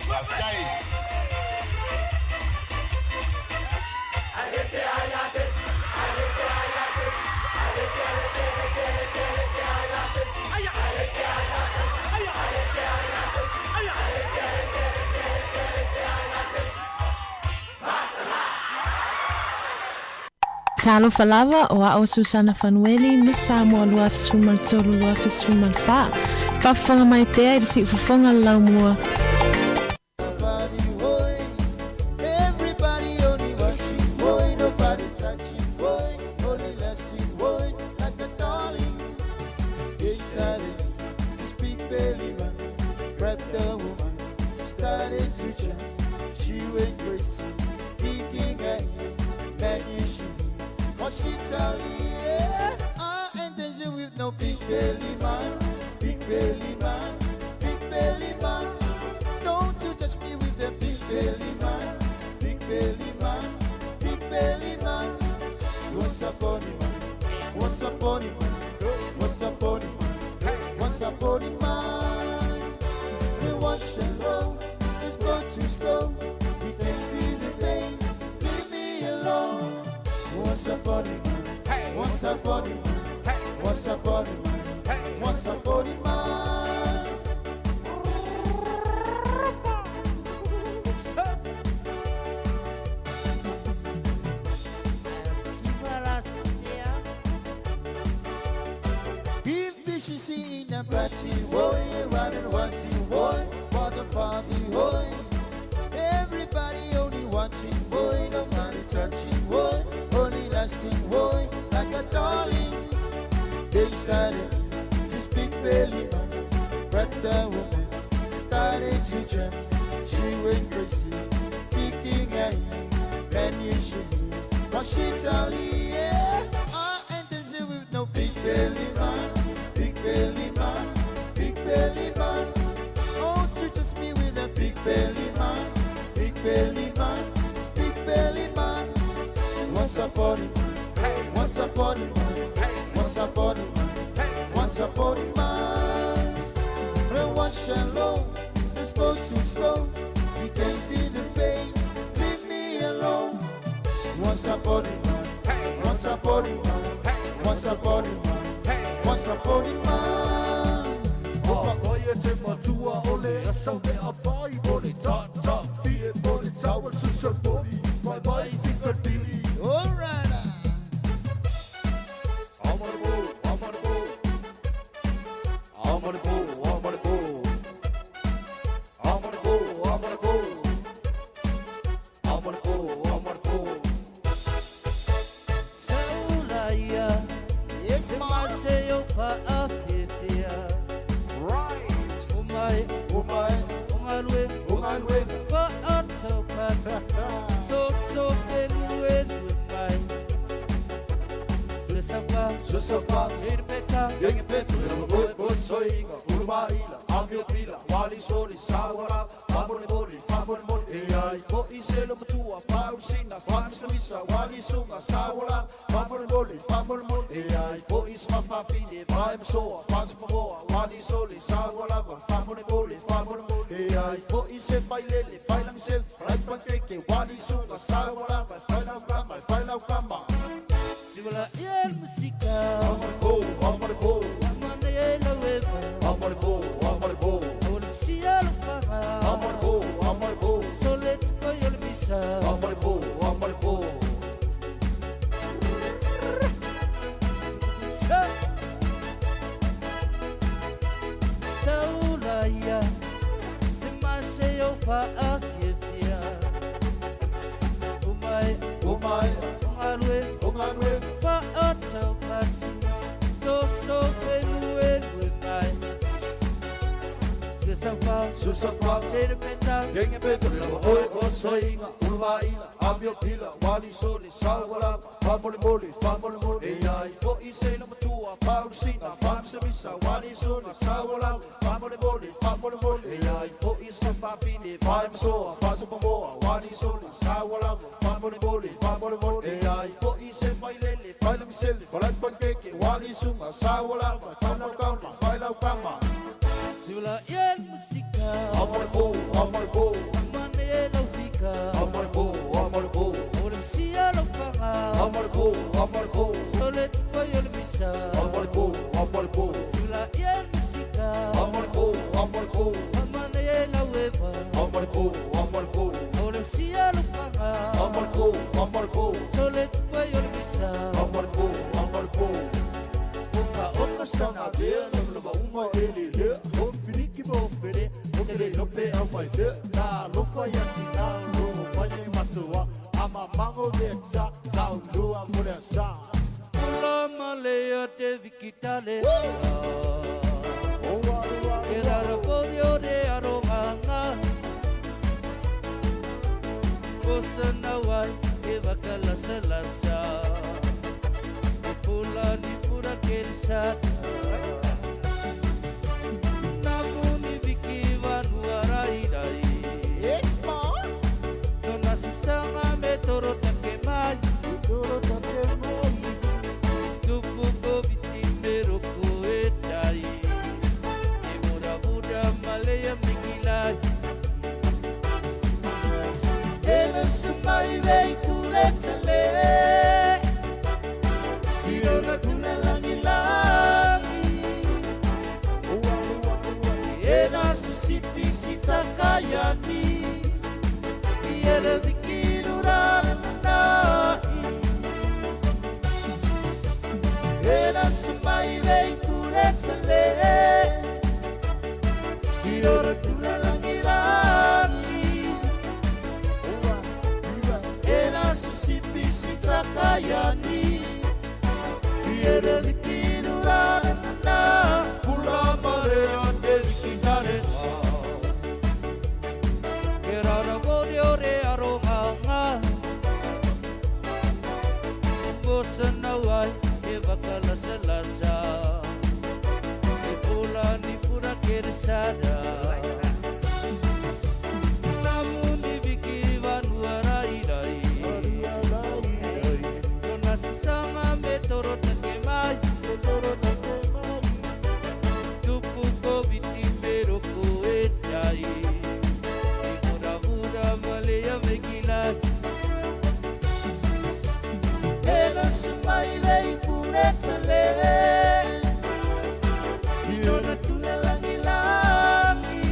faafetai. Talofa lava, o a'o Susana Fanueli, Miss Samoa 2013 2014. Faafofoga mai pea i le siufofoga le laumua. you should hear what she tell you, yeah. I ain't dancing with no big belly man, big belly man, big belly man. Oh, you just me with a big belly man, big belly man, big belly man. Once upon a man, once upon a man, once upon a man, once upon a man. When one shallow, let's go too slow. You can feel the pain, leave me alone. Once upon a man, once upon a man, once upon a man, once upon a man. Opa oia te matua o le asau me a pai o le ta ta fie o le tau al susa boli mai mai fika dili. All right. I'm gonna go, I'm gonna go. I'm gonna go, I'm gonna go. I'm gonna go, I'm gonna go. I'm gonna go, I'm gonna go. Saulaia, yes, ma. Se o fa'afefea. Right. O mai, o mai, o galue, o galue. Fa'ataukata. So so felue lue mai. Le sapa, Susapa, Irpeta, Yengi petu, oi oi soinga, ulumaila, amio pila, wali soli, sawara, famole moli, famole moli, e ai fo i selo matua, pausina, famisa misa, wali sunga, sawara, famole moli, famole moli, e ai fo i smafafine, vai masoa, fasa pamoa, wali soli, sawara, famole moli, famole moli, e ai fo i se failele, failang se, frai pankeke, wali sunga, sawara, failau kama, failau kama. Siwala ia musika. I'm gonna go, I'm gonna go. Amana e laueva. I'm gonna go, I'm gonna go. O le sia lo faga. I'm gonna go, I'm gonna go. Sole tupa i o le misa. I'm gonna go, I'm gonna go. Sa. Saulaia, se mase o fa'afiafia. O mai, O mai, o galue, o galue. Fa'ataukati. So so felue lue mai. Se sapa, Susapa, Te peta, Yengi petu, oi oi soinga, ulumaila, amio pila, wali soli, sawala, famole moli, famole moli, e ai fo i selo matua, pausina, famisa misa, wali soli, sawala, famole moli, famole moli, e ai fo i smafafine, vai masoa, fasa pamoa, wali soli, sawala, famole moli, famole moli, e ai fo i se failele, failang sele, falai pankeke, wali sunga, sawala, failau kama, failau kama. Siwala ia musika. I'm gonna go, I'm gonna go. Amana e lau fika. I'm gonna go, I'm gonna go. O le sia lau faga. I'm gonna go, I'm gonna go. Sole tupa i o le misa. I'm gonna go, I'm gonna go. Siwala ia musika. I'm gonna go, I'm gonna go. Amana e lau eva. I'm gonna go, I'm gonna go. O le sia lau faga. I'm gonna go, I'm gonna go. Sole tupa i o le misa. I'm gonna go, I'm gonna go. Oka oka stanga bea, lava lava unga e le lea. O piriki mo fere, o te le lope au mai fea. Nā lofa ia tina, rongo pale matua. Ama mango le ta, tau lua mo le sa. Kula malea te vikitale. Ke rara pori o re aronganga. Kosa nawai e waka lasa lasa. E pula ni pura ke sata. Nabuni viki vanua rai rai. Yes, ma. Tona sisanga me toro take mai. Toro take mai. Tupu ko viti me roko e tai. E mura mura malea mikilai. Ena sumai vei kule tale. Iona tula langi langi. Ena susipi sitakayani. Iere vikirura nai. Ena sumai vei kule tale. Iona tula langi langi. Ena susipi sitakayani. Iere vikirura nai. Pula marea te vikinare. Ke rara pori o re aronganga. vosanauai e vakalasalasa e pulani pura keresada namuni viki vanua rairai lona sasanga me toro take mai tupu koviti me roko e tai e muramura malea me kilai. Ena sumaile i kuretale Iona tuna langi langi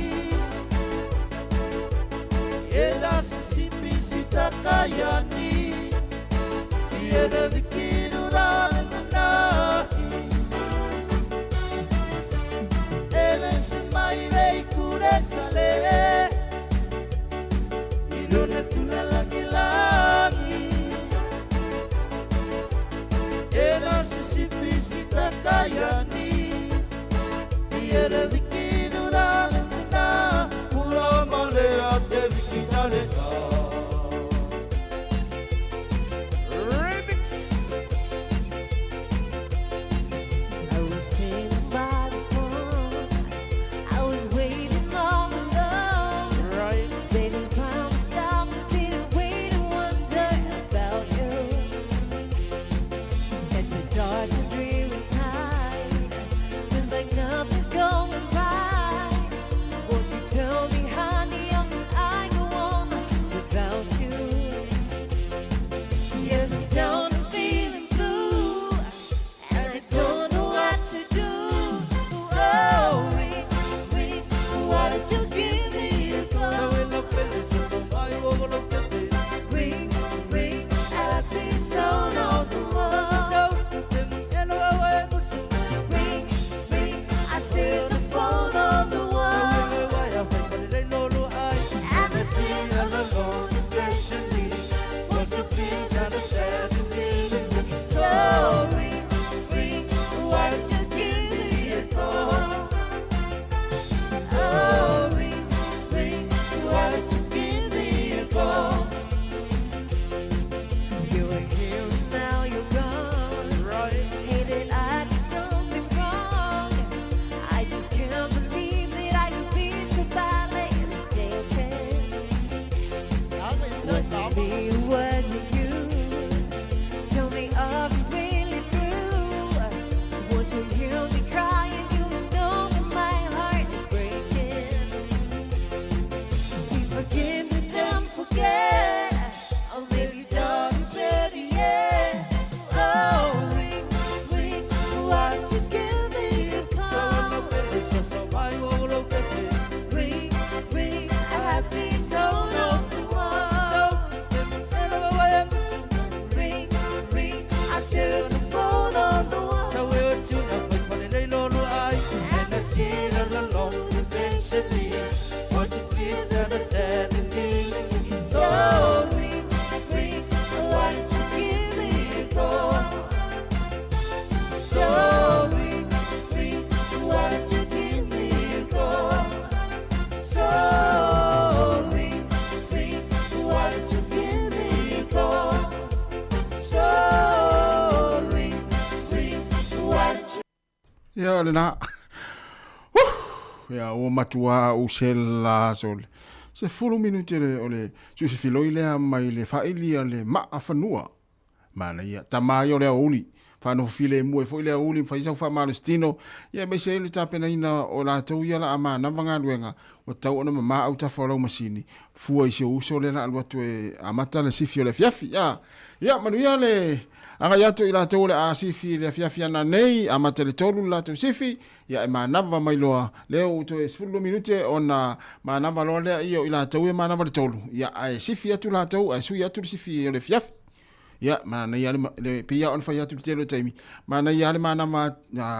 Ena sisipi sitakayani Iena vikiru rana Ena sumaile i kuretale Iona tuna langi langi Ena sisipi sitakayani Iena vikiru rana Pula malea te vikinarena. I was sitting by the phone. I was waiting all alone. Right. Baby, by myself, I'm sitting waiting, wonder about you. It's a dark and dreary night. Seems like nothing's going right. Won't you tell me, honey, how can I go on without you? Yes, I'm down and feeling blue. And I don't know what to do. Oh, ring, ring, why don't you give me a call? Ring, ring, happy sound on the wall. Ring, ring, I see the phone on the wall. And the scene of the phone is pressure me. Won't you please understand me? So ring, ring, why don't you give me a call? Oh, ring, ring, why don't you give me a call? You were here and now you're gone. Right. Hey, did I do something wrong? I just can't believe that I could be so badly mistaken. Was it me or was it you? Tell me, are we really through? Won't you hear me crying? You know that my heart is breaking. Please forgive me, don't forget. Or maybe darling, better yet. Oh, ring, ring, why don't you give me a call? Ring, ring, a happy sound on the wall. Ring, ring, I still the phone on the wall. And I see it all along eventually. Won't you please understand me? So ring, ring, why don't you give me a call? So ring, ring, why don't you give me a call? So ring, ring, why don't you give me a call? So ring, ring, why don't you? Ia lena. Ia ua matuā ou sela aso le 10 minute le o le suifiloi lea mai le faaili a le maa fanua. Manaia tama ia o le aoauli. Faanofo filemu ai foi le aoauli ma fai sau faamalositino. Ia aemaise ai le tapenaina o latou ia la a manava galuega ua tatau ona mamā autafa o lau masini fua i si ou uso lea la alu atu e amata le sifi o le afiafi. Ia, ia manuia le agai atu i latou o le a sifi i le afiafi ana nei, amata i le 3 le latou sifi, ia e manava mai loa lea ua toe 12 minute ona manava loa lea ia o i latou ia manava le 3, ia ae sifi atu latou ae sui atu le sifi o le afiafi. Ia, manaia le, le pei lava ona fai atu i le tele o taimi, manaia le manava,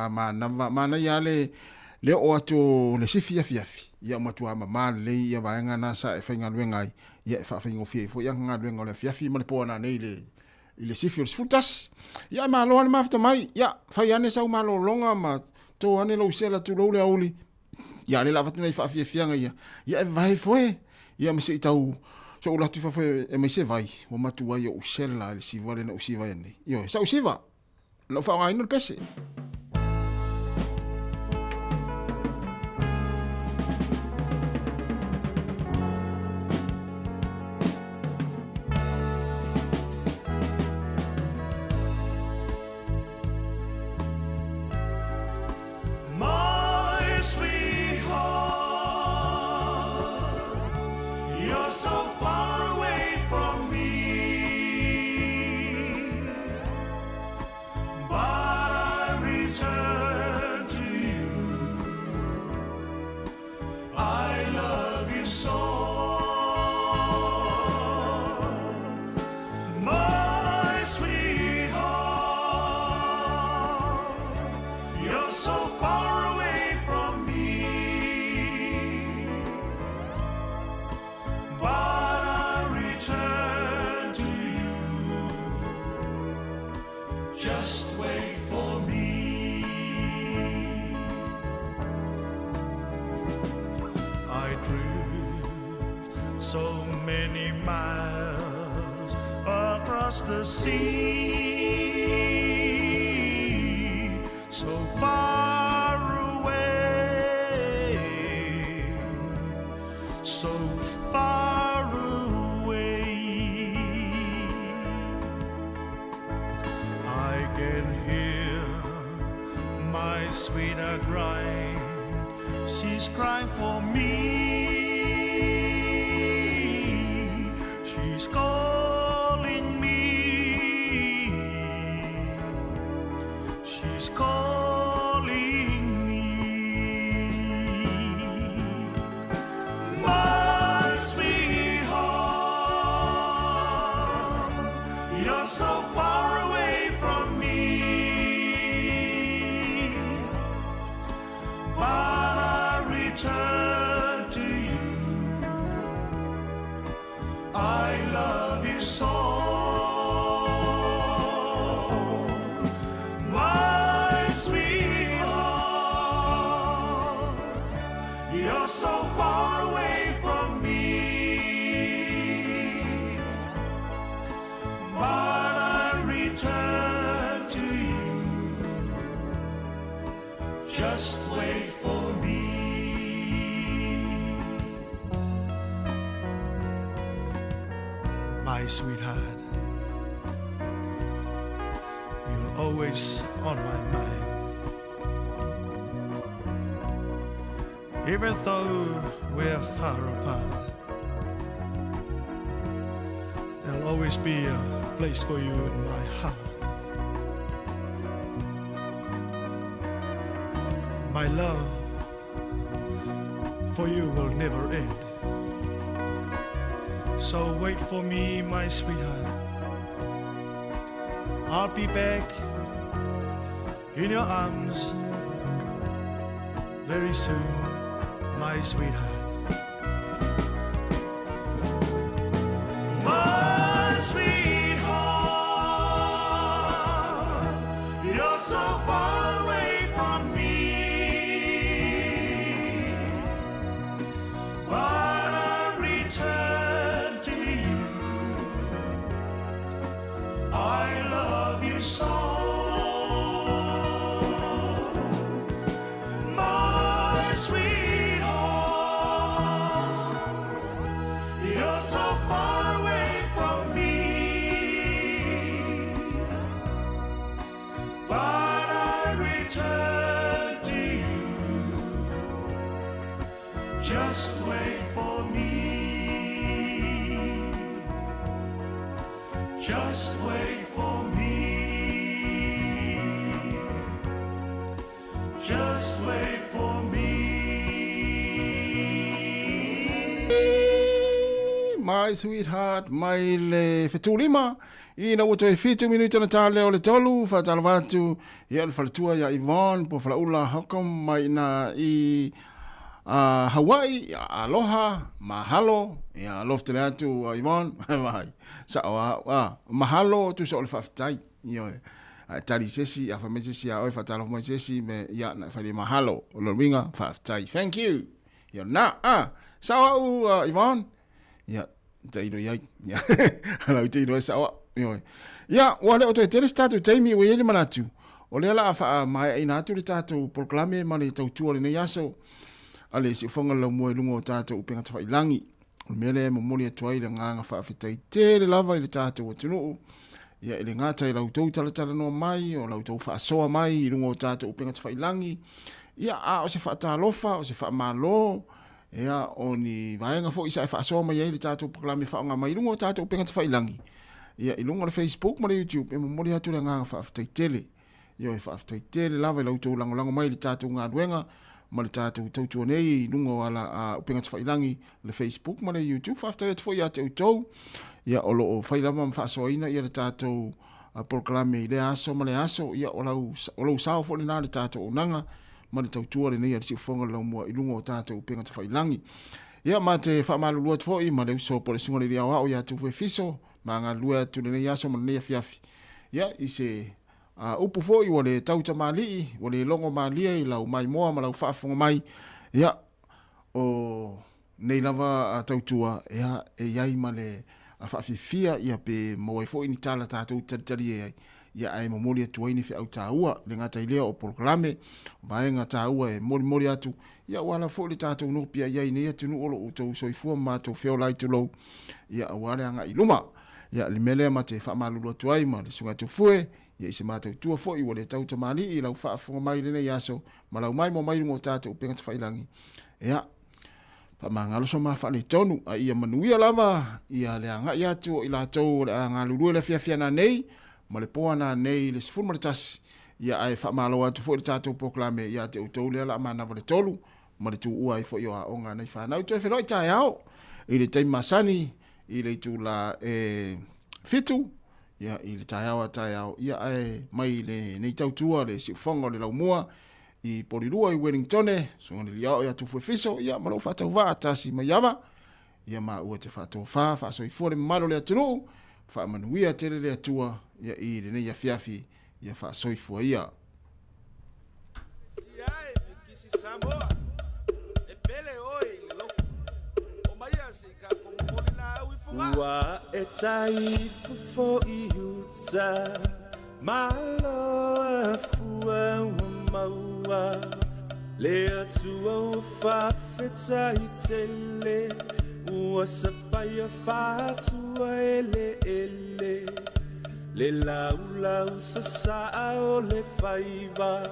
manava, manaia le, le oo atu o le sifi afiafi, ia ua matua mamā lelei ia vaega na sa e faigaluega ai, ia e faafaigofie ai foi ana galuega o le afiafi ma le po nanei i le, i le sifi o le 11. Ia, e malo lava le mafuta mai, ia, fai ane sau malologa ma to ane lou sela tulou le aoauli, ia, lea o le a avatu nai faafiafiaga ia, ia e vae foe, ia ma se i tau So ou latu i fafo e mai se vai, ua matuai ou sela i le siva lea na ou siva ai nei. Ioe, sa ou siva, na ou faaaogaina le pese. My sweetheart, you're so far away from me, but I return to you. I love you so, my sweetheart. You're so far away from me, but I return to you. Just wait for me. I drew so many miles across the sea, so far away, so far away. I can hear my sweetheart crying. She's crying for me. She's calling me. She's calling me. My sweetheart, you're so far away from me. But I return to you. I love you so. My sweetheart, you're so far away from me. But I return to you. Just wait for me. My sweetheart, you're always on my mind. Even though we're far apart, there'll always be a place for you in my heart. My love for you will never end. So wait for me, my sweetheart. I'll be back in your arms very soon, my sweetheart. My sweetheart, you're so far away from me. But I return to you. I love you so. My sweetheart, you're so far away from me. But I return to you. Just wait for me. Just wait for me. Just wait for me. My sweetheart, mai le fetulima ina ua toe fitu minute na tale o le tolu faatalofa atu ia le faletua ia Yvonne po falaula Hocom mai na i uh, Hawaii ia aloha mahalo ia alofa tele atu uh, Yvonne vai sao a uh, mahalo tusa o le faafetai ioe a tali sesi a fai sesi a oe faatalofa mai sesi me ia na fai le mahalo o lona uiga faafetai thank you ia na a sao au uh, Yvonne ia tailo i ai. Ia, lau te iloa e sao au. Ioe. Ia, ua le o toe tele se tatou taimi ua i ai le manatu, o lea o le a faamaeaina atu le tatou polokalame ma le tautua o lenei aso a le Siufofoga o le Laumua i luga o tatou upega tafailagi. O le mea lea e momoli atu ai le agaga faafetai tele lava i le tatou atunuu, ia e le gata i la outou talatalanoa mai, o la outou faasoa mai i luga o tatou upega tafailagi, ia a o se faatalofa, o se faamalo, ia o ni vaega foi sa e faasoa mai ai le tatou polokalame faaaoga mai i luga o tatou upega tafailagi, ia i luga o le Facebook ma le YouTube, e momoli atu le agaga faafetai tele. Ioe, faafetai tele lava i la outou lagolago mai i le tatou galuega ma le tatou tautua nei i luga o ala upega tafailagi, le Facebook ma le YouTube. Faafetai atu foi ia te outou, ia o lo o fai lava ma faasoaina ia le tatou polokalame i lea aso ma lea aso. Ia o lau, o lou sao foi lena i le tatou auaunaga ma le tautua lenei a le Siufofoga o le Laumua i luga o tatou upega tafailagi. Ia ma te faamalulu atu foi ma le uso po o le Susuga i le Alii Aoao ia Tufu Efiso, ma galulue atu lenei aso ma lenei afiafi. Ia, i se upu foi ua le tau tamalii, ua le logo malie i lau maimoa ma lau faafofoga mai, ia, o nei lava tautua, ia, e i ai ma le faafiafia, ia, pe maua ai foi ni tala tatou te talitalie ai, ia, ae momoli atu ai ni feau taua, e le gata i lea o polokalame, o vaega taua e molimoli atu, ia, ua ala foi le tatou nopiai ai i nei atunuu o lo o outou soifua ma matou feola ai, tulou, ia, aua le agai i luma. Ia, le mea lea ma te faamalulu atu ai ma le Susuga Tufue, ia i se matou tua foi ua le tau tamalii i lau faafofoga mai i lenei aso ma lau maimoa mai i luga o tatou upega tafailagi. Ia, faamagalo so ma faaletonu, a ia manuia lava ia le agai atu o i latou o le a galulue le afiafi ananei ma le po ananei i le 11, ia ae faamalo atu foi le tatou polokalame ia te outou lea la a manava le 3 ma le tuua ai foi o aoga a nai fanau. Toe feiloai taeao i le taimi masani i le itula e 7 ia, i le taeao a taeao, ia, ae mai lenei tautua le siufofoga o le Laumua i Polilua i Wellingtone, Susuga i le Liao ia Tufu Efiso, ia, ma lou faatauvaa Tasi Maiava, ia maua te faatofa faasoifua le mamalu o le atunuu, faamanuia tele le Atua ia i lenei afiafi, ia faasoifua ia. Ua e tai fofo i uta Malo a fua ua maua Le Atua ua faafetai tele Ua sapaia faatua eleele Le laulau sasaa o le faiva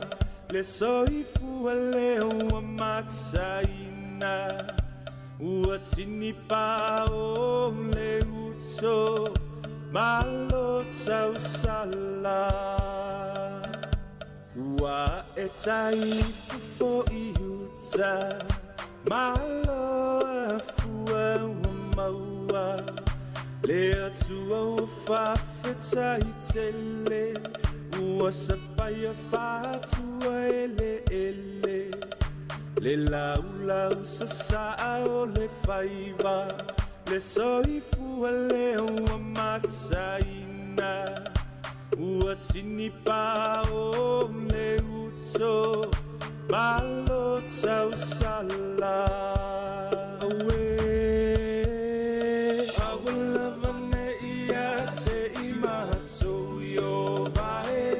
Le soifua lea ua mataina Ua tini pao le uto Malo tausala Ua e tai fofo i uta Malo a fua ua maua Le Atua ua faafetai tele Ua sapaia faatua eleele Le laulau sasaa o le faiva Le soifua lea ua mataina Ua tini pao le uto Malo tausala Auē Aua lava ne i ia te i matou i o vae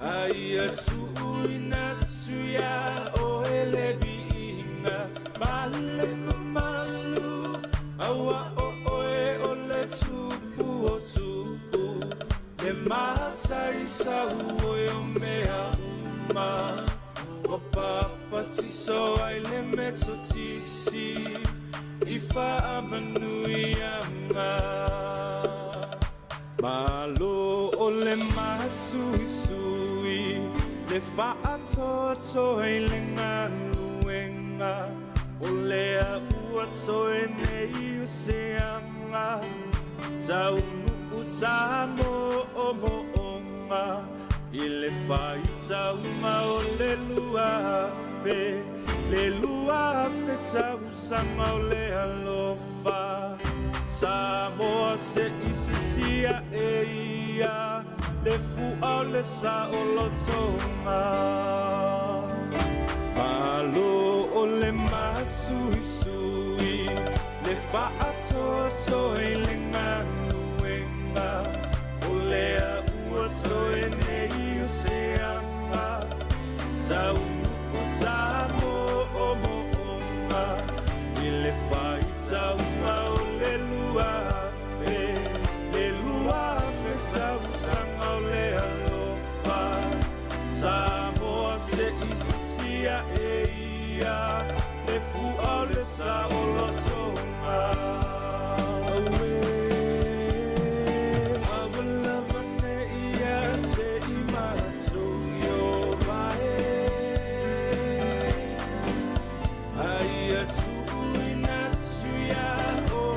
A ia tuuina atu iā oe le viiga ma le mamalu, Aua o oe o le Tupu o tupu, le matai sauoi o mea uma, Ua papatiso ai le Metotisi i faamanuiaga. Malo o le masuisui, le faatoatoa i le galuega, o lea ua toe nei o se aga, taunuu tamoomoonga i le faitauga o le 2000, le 2000 tausaga o le alofa. Samoa se i sisi aʻe ia le fua o le saolotoga. Malo o le masuisui. Faatoatoa i le galuega o lea ua toe nei o se aga taunuu tamoomooga i le faitauga o le 2000, le 2000 tausaga o le alofa. Samoa se i sisia e ia le fua o le sao.